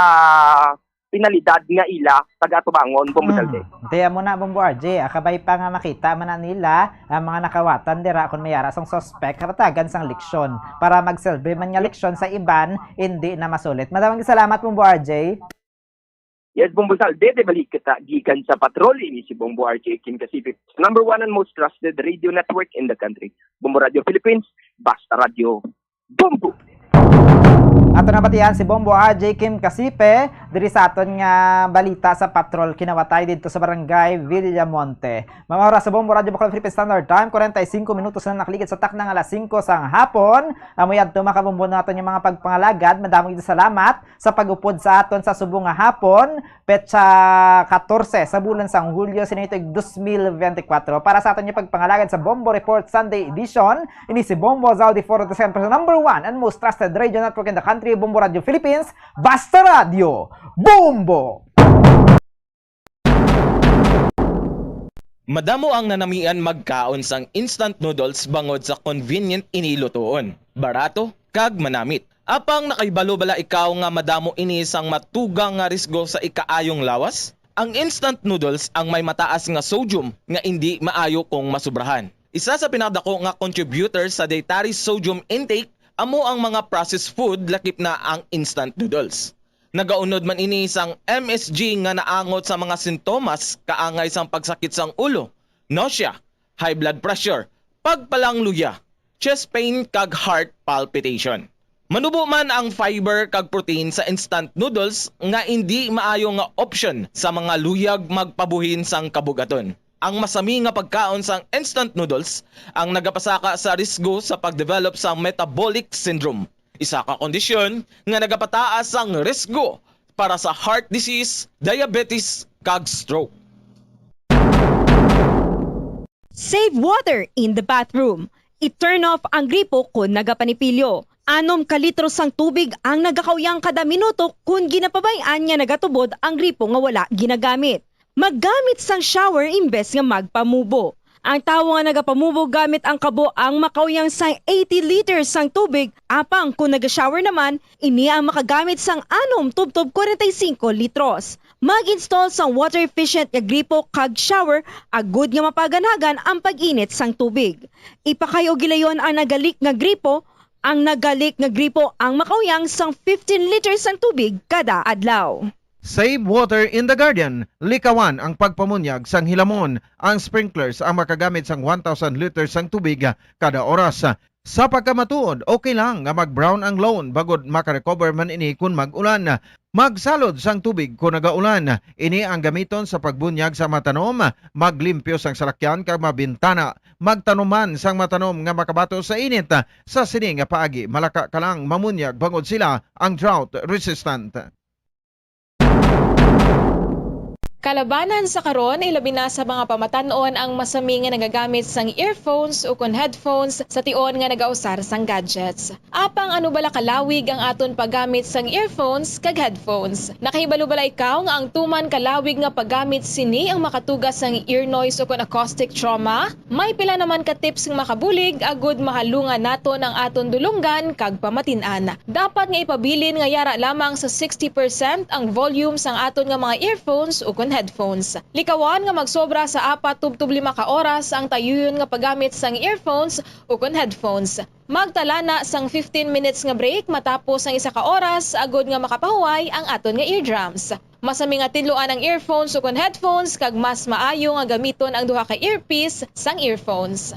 penalidad nga ila pagatubangon, Bombo Salde. Mm. Kaya mo na, Bombo R J, akabay pa nga makita man na nila ang mga nakawatan dira kung may ara sang suspect, karatagan sang leksyon para magsilbi man nga leksyon sa iban, hindi na masulit. Madaming salamat, Bombo R J. Yes, Bombo Salde, di balik kita gikan sa patrol. Ini si Bombo R J Kim Kasipi, number one and most trusted radio network in the country. Bombo Radio Philippines, basta radyo, Bombo! Ato na batian si Bombo R J Kim Kasipe diri sa aton nga balita sa patrol kinawatay didto sa barangay Villamonte. Mga oras sa Bombo Radyo Bacolod Philippine Standard Time, kwarenta y singko minutos na nakaligid sa takna nga alas singko sang hapon. Amo yadto, mga kabombo, naton nga mga pagpangalagad. Madamo gid salamat sa pag-upod sa aton sa subong nga hapon, petsa katorse sa bulan sang Hulyo, sini tuig dos mil benti kwatro. Para sa aton nga pagpangalagad sa Bombo Report Sunday Edition, ini si Bombo Zaldi Foro, the number one and most trusted radio network in the country, Bombo Radio Philippines, Basta Radio, Bombo! Madamo ang nanamian magkaon sang instant noodles bangod sa convenient ini lutoon, barato, kag manamit. Apang nakahibalo bala ikaw nga madamo ini sang matugang nga risgo sa ikaayong lawas? Ang instant noodles ang may mataas nga sodium nga indi maayo kung masubrahan. Isa sa pinakadako nga contributor sa dietary sodium intake amo ang mga processed food, lakip na ang instant noodles. Nagaunod man ini sang M S G nga naangot sa mga sintomas kaangay sang pagsakit sang ulo, nausea, high blood pressure, pagpalangluya, chest pain, kag heart palpitation. Manubo man ang fiber kag protein sa instant noodles nga indi maayo nga option sa mga luyag magpabuhin sang kabug-aton. Ang masami nga pagkaon sang instant noodles ang nagapasaka sa risgo sa pag-develop sang metabolic syndrome, isa ka kondisyon nga nagapataas sang risgo para sa heart disease, diabetes, kag stroke. Save water in the bathroom. I-turn off ang gripo kon nagapanipilyo. Anom ka litro sang tubig ang nagakauyang kada minuto kon ginapabay-an nga nagatubod ang gripo nga wala ginagamit. Maggamit sang shower imbes nga magpamubo. Ang tawo nga nagapamubo gamit ang kabo ang makauyang sang eighty liters sang tubig, apang kon naga-shower naman, ini ang makagamit sang anom tubtob kwarenta y singko litros. Mag-install sang water-efficient nga gripo kag shower agud nga mapaganhagan ang pag-init sang tubig. Ipakay-o gilayon ang nagalik nga gripo. Ang nagalik nga gripo ang makauyang sang fifteen liters sang tubig kada adlaw. Save water in the garden. Likawan ang pagpamunyag sang hilamon. Ang sprinklers ang makagamit sang one thousand liters sang tubig kada oras. Sa pagkamatuod, okay lang nga mag-brown ang lawn bangod makarecover man ini kon mag-ulan. Magsalod sang tubig kon nagaulan. Ini ang gamiton sa pagbunyag sa mga tanom, maglimpyo sang salakyan kag mga bintana. Magtanom man sang mga tanom nga makabato sa init. Sa sini nga paagi, malaka ka lang mamunyag bangod sila ang drought resistant. Kalabanan sa karon, ilabi na sa mga pamatan-on ang masami nga nagagamit sang earphones ukon headphones sa tion nga nagausar sang gadgets. Apang ano bala kalawig ang aton paggamit sang earphones kag headphones? Nakahibalo bala ikaw nga ang tuman kalawig nga paggamit sini ang makatuga sang ear noise ukon acoustic trauma? May pila naman ka tips nga makabulig agud mahalungan naton ang aton dulonggan kag pamatin-an. Dapat nga ipabilin nga yara lamang sa sixty percent ang volume sang aton nga mga earphones ukon headphones. Likawan nga magsobra sa apat tubtob lima ka oras ang tayuyon nga paggamit sang earphones ukon headphones. Magtala na sang fifteen minutes nga break matapos ang isa ka oras agud nga makapahuway ang aton nga eardrums. Masami nga tidloan ang earphones ukon headphones kag mas maayo nga gamiton ang duha ka earpiece sang earphones.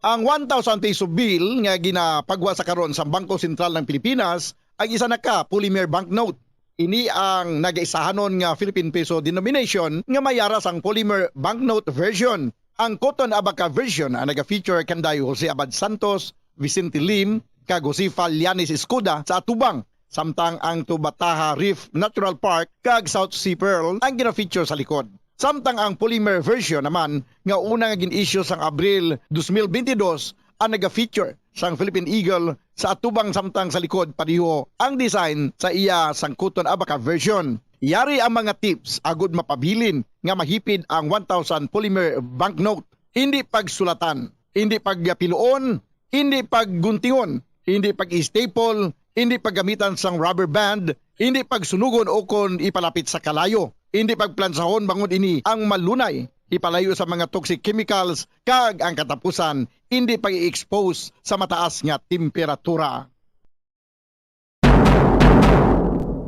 Ang one thousand peso bill nga ginapagwa sa karon sa Bangko Sentral ng Pilipinas ang isa na ka polymer banknote. Ini ang nagaisahanon nga Philippine peso denomination nga may yara sang polymer banknote version. Ang Cotton Abaca version ang naga-feature kanday Jose Abad Santos, Vicente Lim, kag Josefa Llanes Escuda sa atubang, samtang ang Tubataha Reef Natural Park kag South Sea Pearl ang gina-feature sa likod. Samtang ang polymer version naman nga una nga gin-issue sang Abril dos mil bentidós ang naga-feature sang Philippine Eagle sa atubang, samtang sa likod pareho ang design sa iya sang Cotton Abaca version. Yari ang mga tips agud mapabilin nga mahipid ang one thousand polymer banknote. Hindi pagsulatan, hindi pagpiluon, hindi pagguntingon, hindi pag-staple, hindi paggamitan sang rubber band, hindi pagsunugon ukon ipalapit sa kalayo, hindi pagplansahon bangod ini ang malunay ipalayo sa mga toxic chemicals, kag ang katapusan, hindi pag-i-expose sa mataas nga temperatura.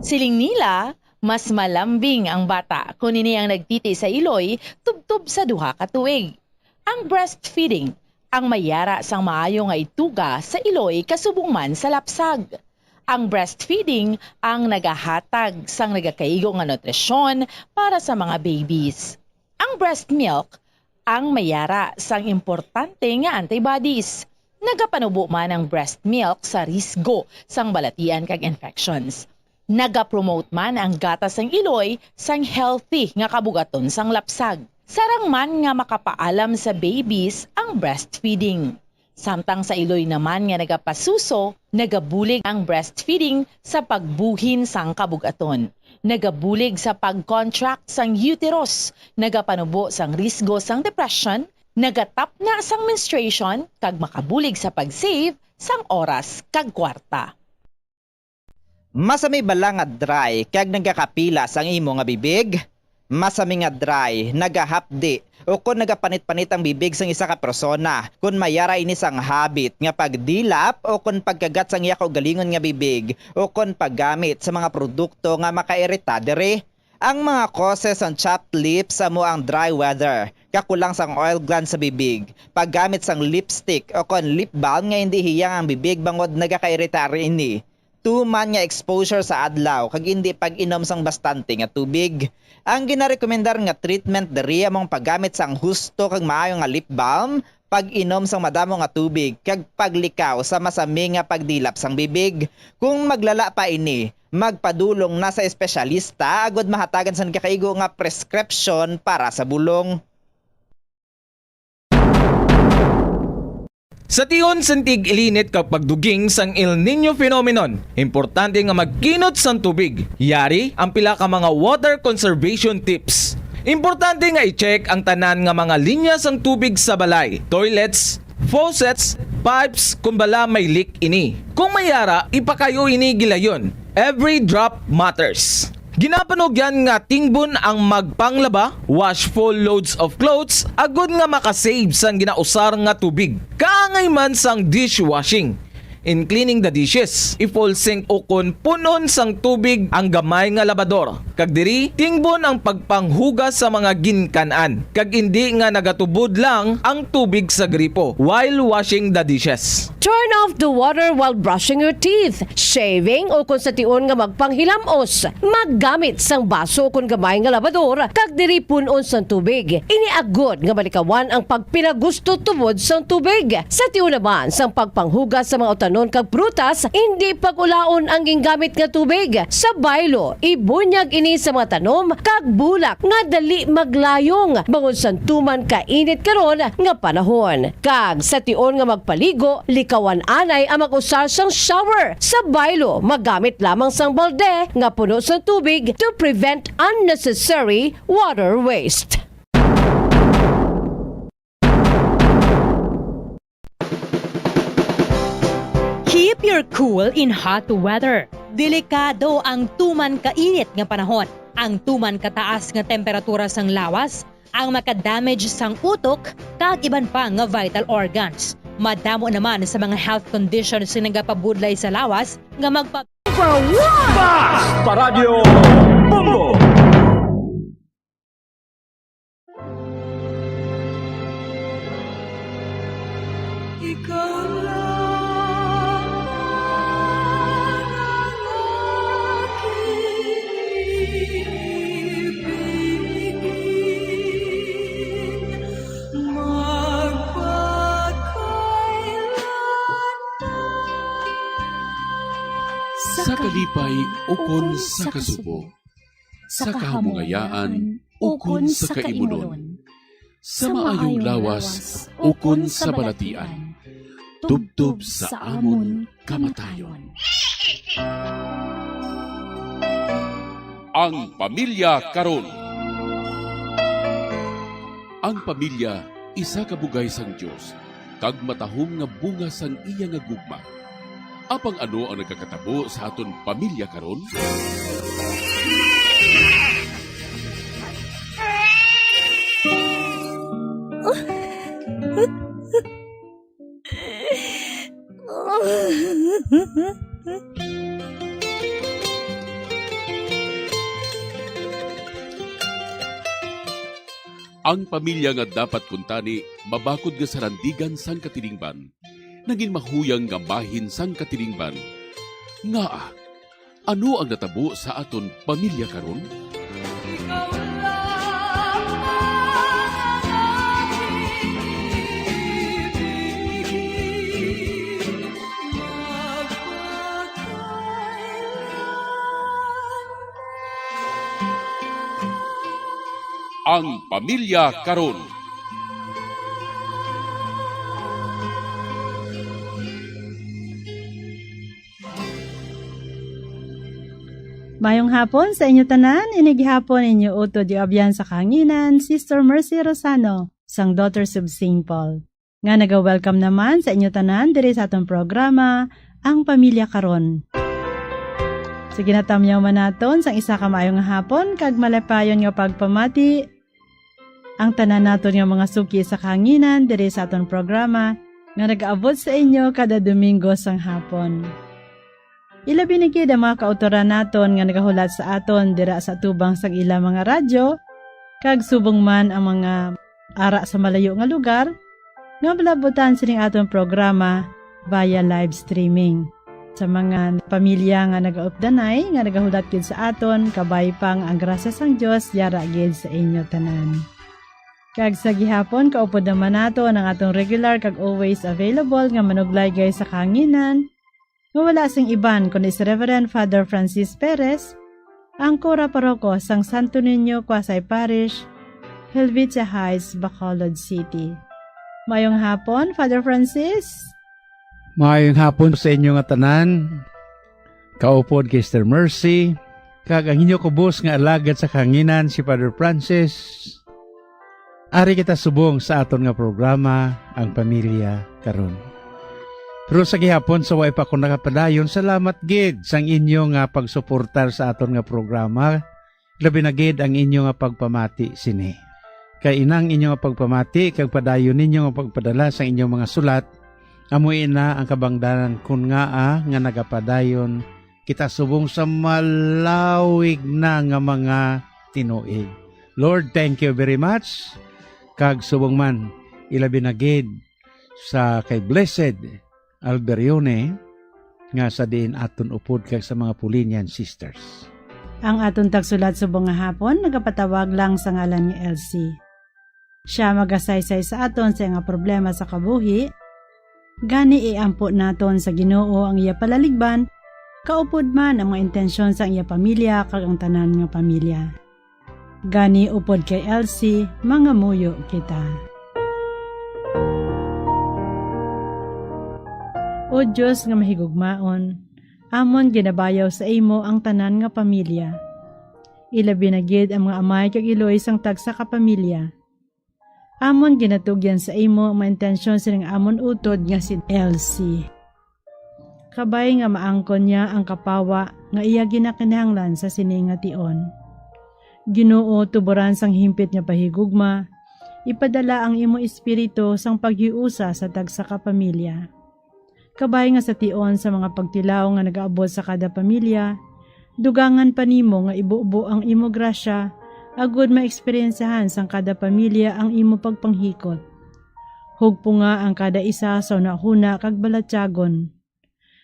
Siling nila, mas malambing ang bata kon ini ang nagtiti sa iloy tubtob sa duha ka tuig. Ang breastfeeding ang may yara sang maayo nga ituga sa iloy kasubong man sa lapsag. Ang breastfeeding ang nagahatag sang nagakaigo nga nutrisyon para sa mga babies. Ang breast milk ang may yara sang importante nga antibodies. Nagapanubo man ang breast milk sa risgo sang balatian kag infections. Nagapromote man ang gatas sang iloy sang healthy nga kabugaton sang lapsag. Sarang man nga makapaalam sa babies ang breastfeeding. Samtang sa iloy naman nga nagapasuso, nagabulig ang breastfeeding sa pagbuhin sang kabugaton. Nagabulig sa pag-contract sang uterus, nagapanubo sang risgo sang depression, nagatapna sang menstruation, kag makabulig sa pag-save sang oras kag kwarta. Masami bala nga dry kag nagakapilas ang imo nga bibig? Masami nga dry, nagahapdi, o kon nagapanit-panit ang bibig sang isa ka persona, kon may ara ini sang habit nga pagdilap o kon pagkagat sang iya kaugalingon nga bibig, o kon paggamit sa mga produkto nga makairita diri. Ang mga causes sang chapped lips amo ang dry weather, kakulang sang oil glands sa bibig, paggamit sang lipstick o kon lip balm nga indi hiyang ang bibig bangod nagakairita ini, tuman nga exposure sa adlaw kag indi pag-inom sang bastante nga tubig. Ang ginarekomendar nga treatment diri amo ang paggamit sang husto kag maayo nga lip balm, pag-inom sang madamo nga tubig, kag paglikaw sa masami nga pagdilap sang bibig. Kung maglala pa ini, magpadulong na sa espesyalista agud mahatagan sang kakaigo nga prescription para sa bulong. Sa tion sang tig-ilinit kag pagduging sang El Niño phenomenon, importante nga magkinot sang tubig. Yari ang pila ka mga water conservation tips. Importante nga i-check ang tanan nga mga linya sang tubig sa balay, toilets, faucets, pipes, kung bala may leak ini. Kung may ara, ipakayo ini gilayon. Every drop matters. Ginapanugyan nga tingbon ang magpanglaba, wash full loads of clothes, agud nga makasave sang ginausar nga tubig. Kaangay man sang dishwashing. In cleaning the dishes, i-full sink ukon punon sang tubig ang gamay nga labador. Kag diri, tingbon ang pagpanghugas sa mga ginkan-an, kag indi nga nagatubod lang ang tubig sa gripo while washing the dishes. Turn off the water while brushing your teeth, shaving, o kon sa tion nga magpanghilamos. Maggamit sang baso kon gamay nga labador, kag diri pun-on sang tubig. Ini agod nga malikawan ang pagpinagusto tubod sang tubig. Sa tion naman sang pagpanghugas sa mga utanon kag prutas, indi pag-ulaon ang gingamit nga tubig. Sa baylo, ibunyag ini sa mga tanom kag bulak nga dali maglayong bangod sang tuman kainit karon nga panahon. Kag sa tion nga magpaligo, likawan anay ang mag-usar sang shower. Sa baylo, magamit lamang sang balde nga puno sang tubig to prevent unnecessary water waste. Keep your cool in hot weather. Delikado ang tuman kainit nga panahon. Ang tuman kataas nga temperatura sang lawas ang makadamage sang utok kag iban pa nga vital organs. Madamo naman sa mga health conditions nga nagapabudlay sa lawas nga magpa- Basta Radyo Bombo! Ikaw lang ang aking ibigin, magpakailanman. Sa kalipay ukon sa kasubo, sa kahamungayaan ukon sa kaimunon, sa maayong lawas ukon sa balatian, tubtob sa amon kamatayon. Ang pamilya karon. Ang pamilya isa ka bugay sang Dios, kag matahom nga bunga sang iya nga gugma. Apang ano ang nagakatabo sa aton pamilya karon? Ang pamilya nga dapat kuntani mabakod nga sarandigan sang katilingban, nagin mahuyang nga bahin sang katilingban. Ngaa, ano ang natabo sa aton pamilya karon? Ang pamilya karon. Mayong hapon sa inyo tanan, ini gihapon inyo utod nga abyan sa kahanginan, Sister Mercy Rosano, sang Daughters of Saint Paul, nga naga-welcome naman sa inyo tanan diri sa atong programa, Ang Pamilya Karon. Ginatamyaw man naton sang isa ka maayo nga hapon kag malipayon nga pagpamati ang tanan naton nga mga suki sa kahanginan diri sa aton programa nga nagaabot sa inyo kada Domingo sang hapon. Ilabi na gid ang mga kautoran naton nga nagahulat sa aton dira sa atubang sang ila mga radyo, kag subong man ang mga ara sa malayo nga lugar nga malabutan sining aton programa via live streaming. Sa mga pamilya nga nagaupdanay nga nagahulat gid sa aton, kabay pa nga ang grasya sang Dios yara gid sa inyo tanan. Kag sa gihapon, kaupod naman naton ang aton regular kag always available nga manuglaygay sa kahanginan, nga wala sing iban kundi si Reverend Father Francis Perez, ang kura paroko sang Santo Niño Quasi Parish, Helvetia Heights, Bacolod City. Maayong hapon, Father Francis. Maayong hapon sa inyo nga tanan. Kaupod kay Sister Mercy, kag ang inyo kubos nga alagad sa kahanginan, si Father Francis. Ari kita subong sa aton nga programa, Ang Pamilya Karon. Pero sa gihapon, sa way pa ako nakapadayon, salamat gid sang inyo nga pagsuportar sa aton nga programa, labi na gid ang inyo nga pagpamati sini. Kay inang inyo nga pagpamati kag padayon ninyo nga pagpadala sang inyong mga sulat, amo ina ang kabangdanan kon ngaa nga nagapadayon kita subong sa malawig na nga mga tinuig. Lord, thank you very much. Kag subong man, ilabi na gid sa kay Blessed Alberione, nga sa diin aton upod kag sa mga Polinian sisters. Ang aton tagsulat subong nga hapon nagapatawag lang sa ngalan nga Elsie. Sia magasaysay sa aton sa iya nga problema sa kabuhi. Gani iampo naton sa Ginoo ang iya palaligban, kaupod man ang mga intensyon sang iya pamilya kag ang tanan nga pamilya. Gani upod kay Elsie, mangamuyo kita. O Dios nga mahigugmaon, amon ginabayaw sa imo ang tanan nga pamilya. Ilabi na gid ang mga amay kag iloy sang tagsa ka pamilya. Amon ginatugyan sa imo ang mga intensyon sining amon utod nga si Elsie. Kabay nga maangkon niya ang kapawa nga iya ginakinahanglan sa sini nga tion. Ginoo, tuboran sang himpit nga pahigugma, ipadala ang imo Espiritu sang paghiusa sa tagsa ka pamilya. Kabay nga sa tion sa mga pagtilaw nga nagaabot sa kada pamilya, dugangan pa nimo nga ibubo ang imo grasya, agod maeksperiensiyahan sang kada pamilya ang imo pagpanghikot. Hugpunga ang kada isa sa hunahuna kag balatyagon.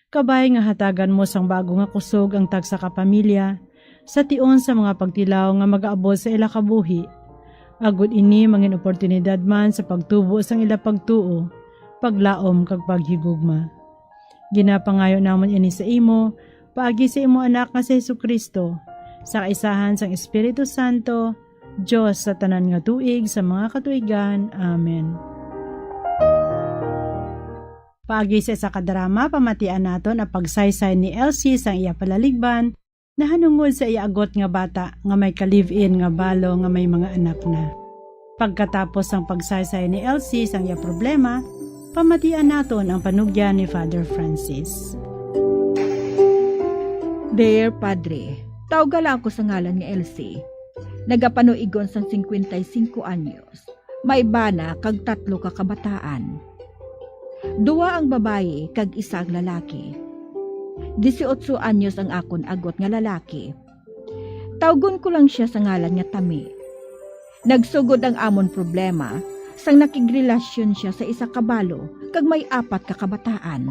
Kabay nga hatagan mo sang bago nga kusog ang tagsa ka pamilya, sa tion sa mga pagtilaw nga magaabot sa ila kabuhi, agod ini mangin oportunidad man sa pagtubo sang ila pagtuo, paglaom, kag paghigugma. Ginapangayo namon ini sa imo, paagi sa imo Anak nga si Jesu-Cristo, sa kaisahan sang Espiritu Santo, Dios sa tanan nga tuig sa mga katuigan. Amen. Paagi sa isa ka drama, pamatian naton ang pagsaysay ni Elsie sang iya palaligban, nahanungod sa iya agot nga bata nga may ka-live-in nga balo nga may mga anak na. Pagkatapos sang pagsaysay ni Elsie sang iya problema, pamatian naton ang panugyan ni Father Francis. Dear Padre, tawga lang ako sa ngalan nga Elsie. Nagapanuigon sang cincuenta y cinco anyos. May bana kag tatlo ka kabataan. Duha ang babayi kag isa ang lalaki. Dieciocho anyos ang akon agot nga lalaki. Tawgon ko lang sia sa ngalan nga Tami. Nagsugod ang amon problema sang nakigrelasyon sia sa isa ka balo kag may apat ka kabataan.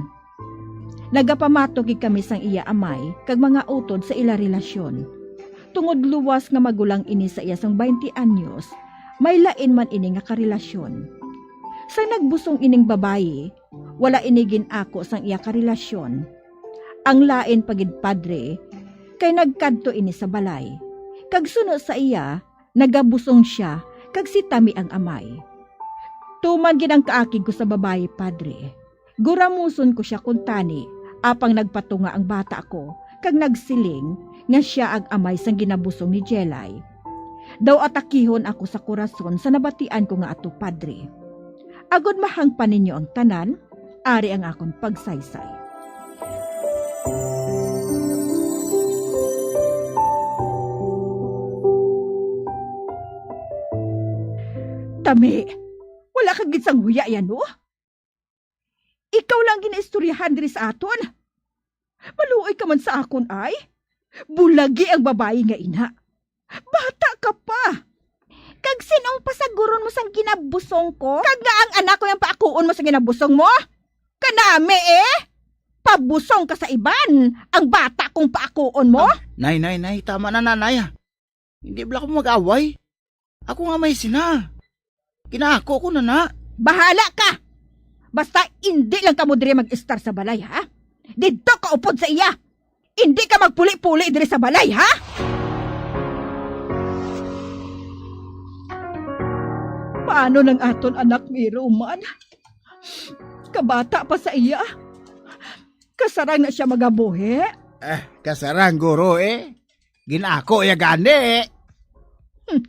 Nagapamatok gid kami sang iya amay kag mga utod sa ila relasyon. Tungod luwas nga magulang ini sa iya sang twenty anyos, may lain man ini nga karelasyon. Sang nagbusong ining babayi, wala ini gin-ako sang iya karelasyon. Ang lain pa gid, Padre, kay nagkadto ini sa balay. Kag suno sa iya, nagabusong sia, kag si Tami ang amay. Tuman gid ang kaakig ko sa babayi, Padre. Guramuson ko sia kuntani, apang nagpatunga ang bata ko, kag nagsiling nga sia ang amay sang ginabusong ni Jelay. Daw atakihon ako sa korason sa nabatian ko nga ato, Padre. Agod mahangpan ninyo ang tanan, ari ang akon pagsaysay. Tami, wala ka gid sang huya yan, no? Ikaw lang ginaistoryahan diri sa aton. Maluoy ka man sa akon, ay. Bulagi ang babayi nga ina. Bata ka pa. Kag sin-ong pasaguron mo sang ginabusong ko? Kag nga ang anak ko ang paakuon mo sa ginabusong mo? Kanami, eh. Pabusong ka sa iban. Ang bata kong paakuon mo? Ah, nay, nay, nay, tama na, nanay, ah. Hindi bala ako mag-away. Ako nga may sina. Ginaako ko na na. Bahala ka! Basta indi lang kamo diri mag-estar sa balay, ha? Didto ka upod sa iya. Indi ka magpuli-puli diri sa balay, ha? Paano nang aton anak ni Roman? Kabata pa sa iya. Kasarang na siya magabuhi. Eh, kasarang, guro, eh. Ginako iya gani. Hmm,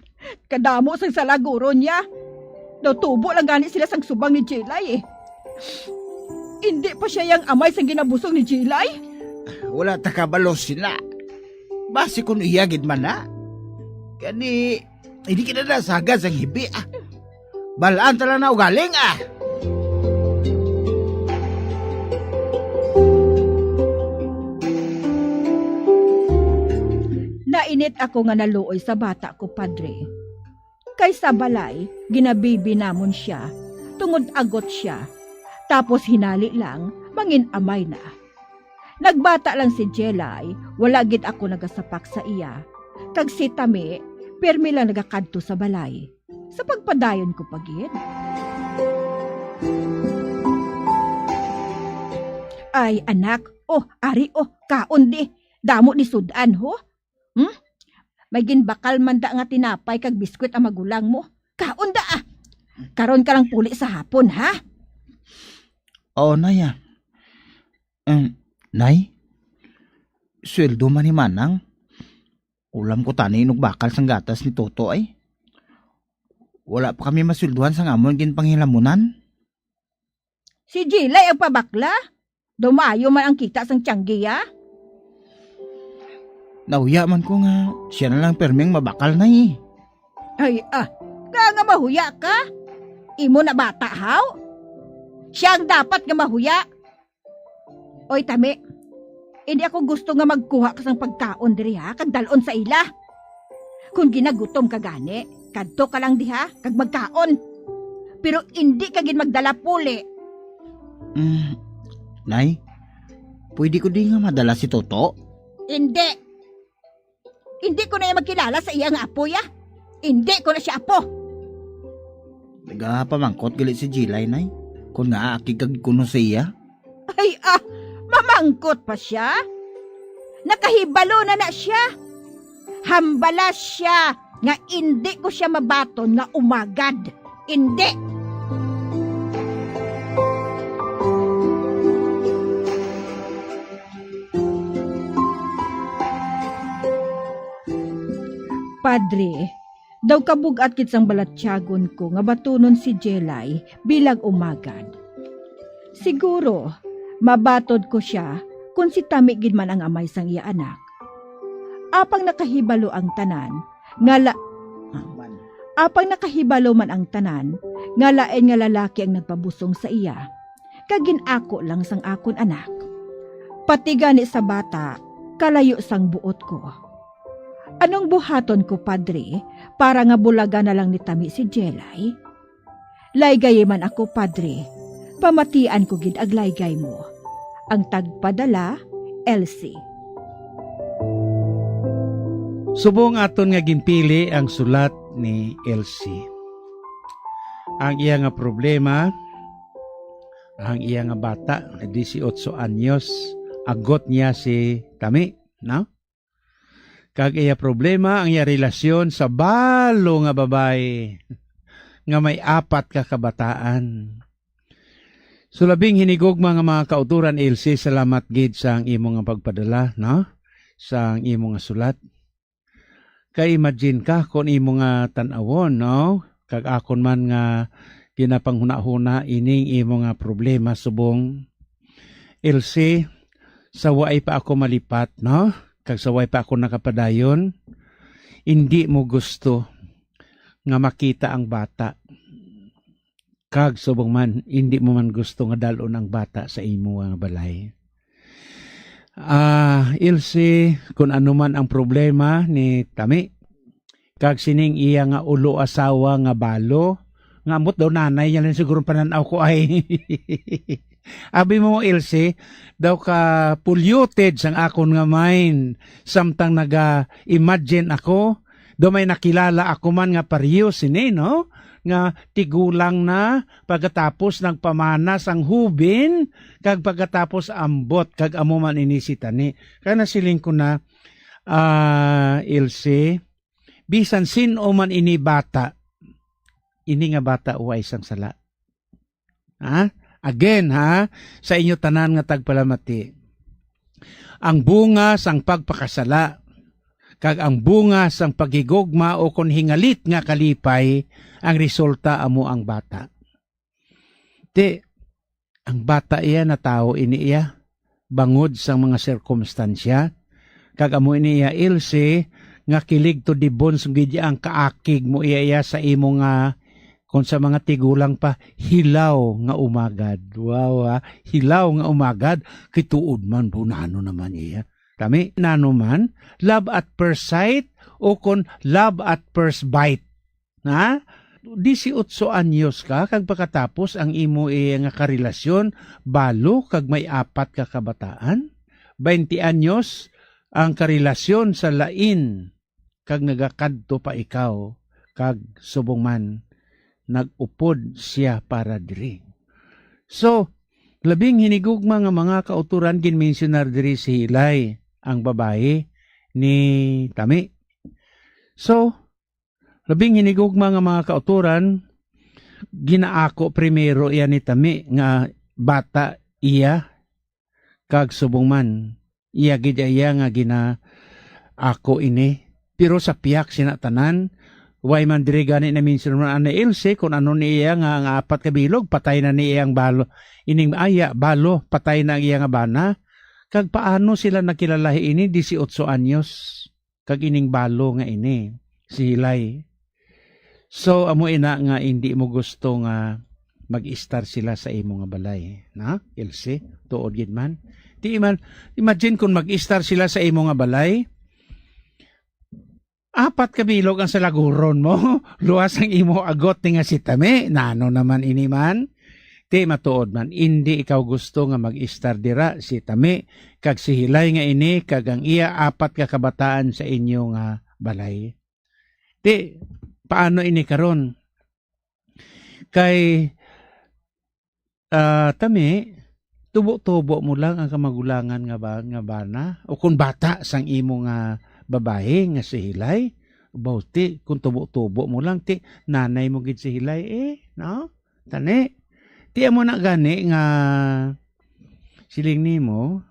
kadamo sang sala, guro, niya. Daw tubo lang gani sila sang subang ni Jilay, eh. Indi pa siya yang amay sang ginabusong ni Jilay? Wala ta kabalo sina. Basi kun iya gid man na. Gani, hindi kita nasagad sang hibi, ah. Balaan ta lang na ugaling, ah. Nainit ako nga naluoy sa bata ko, Padre. Kay sa balay, ginabibi namon sia, tungod agot sia. Tapos hinali lang, mangin-amay na. Nagbata lang si Jelay, wala gid ako nagasapak sa iya. Kag si Tami, pirmi lang nagakadto sa balay. Sa pagpadayon ko pa gid. Ay, anak, oh, ari, oh, kaon di. Damo di sud-an, ho? Hmm? May ginbakal man da nga tinapay kag biskwit ang magulang mo. Kaon da, ah. Karon ka lang puli sa hapon, ha? Oo, Nay, ah. Em, Nay, sweldo man ni Manang. Ulam ko tani inugbakal sang gatas ni Toto, ay. Wala pa kami masweldohan sang amon ginpanghilamunan. Si Jilay ang pabakla. Daw maayo man ang kita sang tiyanggiya. Nahuya man ko nga siya na lang permi ang mabakal, Nay. Ay, ah, ka nga mahuya ka? Imo na bata, haw? Siya ang dapat nga mahuya. Oy, Tami, hindi ako gusto nga magkuha ka sang pagkaon diri, ha, kag dal-on sa ila. Kung ginagutom ka gani, kadto ka lang diha kag magkaon. Pero indi ka gid magdala puli. Mm, Nay, pwede ko di nga madala si Toto? Indi. Indi ko na iya magkilala sa iya nga apo, ya. Indi ko na siya apo. Nagapamangkot gali si Jilay, Nay, kung nga aki kag kuno sa iya. Ay, ah, mamangkot pa siya? Nakahibalo na na siya. Hambala siya nga indi ko siya mabaton nga umagad. Indi. Padre, daw kabug-at gid sang balatyagon ko nga batunon si Jelay bilang umagad. Siguro, mabatod ko sia kon si Tami gid man ang amay sang iya anak. Apang nakahibalo ang tanan nga la-, apang nakahibalo man ang tanan nga lain nga lalaki ang nagpabusong sa iya, kag gin-ako lang sang akon anak. Pati gani sa bata, kalayo sang buot ko. Anong buhaton ko, Padre, para nga bulagan na lang ni Tami si Jelay? Laygayi man ako, Padre. Pamatian ko gid ang laygay mo. Ang tagpadala, Elsie. Subong aton nga ginpili ang sulat ni Elsie. Ang iya nga problema, ang iya nga bata, dieciocho anyos, agot niya si Tami, no? Kag iya problema ang iya relasyon sa balo nga babayi nga may apat ka kabataan. So, labing hinigugma nga mga kauturan, Elsie, salamat gid sa ang imo nga pagpadala, no? Sa ang imo nga sulat. Kay imagine ka kung imo nga tan-awon, no? Kag akon man nga ginapanghunahuna ining imo nga problema subong. Elsie, sa waay pa ako malipat, no? Kag sa waay pa ako nakapadayon, indi mo gusto nga makita ang bata. Kag subong man, indi mo man gusto nga dal-on ang bata sa imo nga balay. Ah, Ilse, kun ano man ang problema ni Tami, kag sining iya nga ulo asawa nga balo, nga ambot daw nanay niya lang siguro panan-aw ko ay. Abi mo, Ilse, daw ka polluted sang akon nga mind, samtang naga-imagine ako, daw may nakilala ako man nga pareho sini, no? Nga tigulang na, pagkatapos nagpamana sang hubin, kag pagkatapos ambot, kag amo man ini si Tami. Kaya nasiling ko na, ah, Ilse, bisan sin-o man ini bata, ini nga bata way sang sala. Ha? Again, ha? Sa inyo tanan nga tagpalamati. Ang bunga sang pagpakasala, kag ang bunga sang paghigugma o kon hingalit nga kalipay, ang resulta amo ang bata. Ti, ang bata iya natawo ini iya, bangod sang mga sirkumstansya, kag amo ini iya, Ilse, nga kilig to dibon sugid ang kaakig mo iya, iya sa imo nga, kon sa mga tigulang pa, hilaw nga umagad. Wow, ha? Hilaw nga umagad, kay tuod man, bunano naman iya. Tami, nano man, love at first sight, o kon love at first bite. Ha? Disiotso anyos ka, kag pagkatapos ang imo iya nga karelasyon, balo kag may apat ka kabataan? Baynte anyos ang karelasyon sa lain, kag nagakadto pa ikaw, kag subong man, nag-upod sia para diri. So, labing hinigugma nga mga kauturan, ginmensionar diri si Hilay, ang babayi ni Tami. So, labing hinigugma nga mga kauturan, ginaako primero iya ni Tami nga bata iya, kag subong man, iya gid iya nga ginaako ini. Pero sa pihak sina tanan, way man diri gani na-mention man ni Ilse kung ano ni iya nga, nga apat ka bilog, patay na ni iya ang balo. Ining aya, balo, patay na ang iya nga bana. Kag paano sila nakilalahi ini? Disiotso anyos. Kag ining balo nga ini, si Hilay. So, amo ina nga indi mo gusto nga mag-istar sila sa imo nga balay, na, Ilse? Tuod gid man. Di man, imagine kung mag-istar sila sa imo nga balay, apat ka bilog ang salaguron mo, luwas ang imo agot ni nga si Tami. Nano naman ini man? Ti matuod man, indi ikaw gusto nga mag-istar dira si Tami kag si Hilay nga ini kag ang iya apat ka kabataan sa inyo nga balay. Ti, paano ini karon? Kay, ah, Tami, tubo-tubo mo lang ang kamagulangan nga ba-, nga bana, o kung bata sang imo nga babayi nga si Hilay, bauti, kung tubo-tubo mo lang, ti, nanay mo gid si Hilay, eh, no? Tani, ti amo na gani nga siling nimo,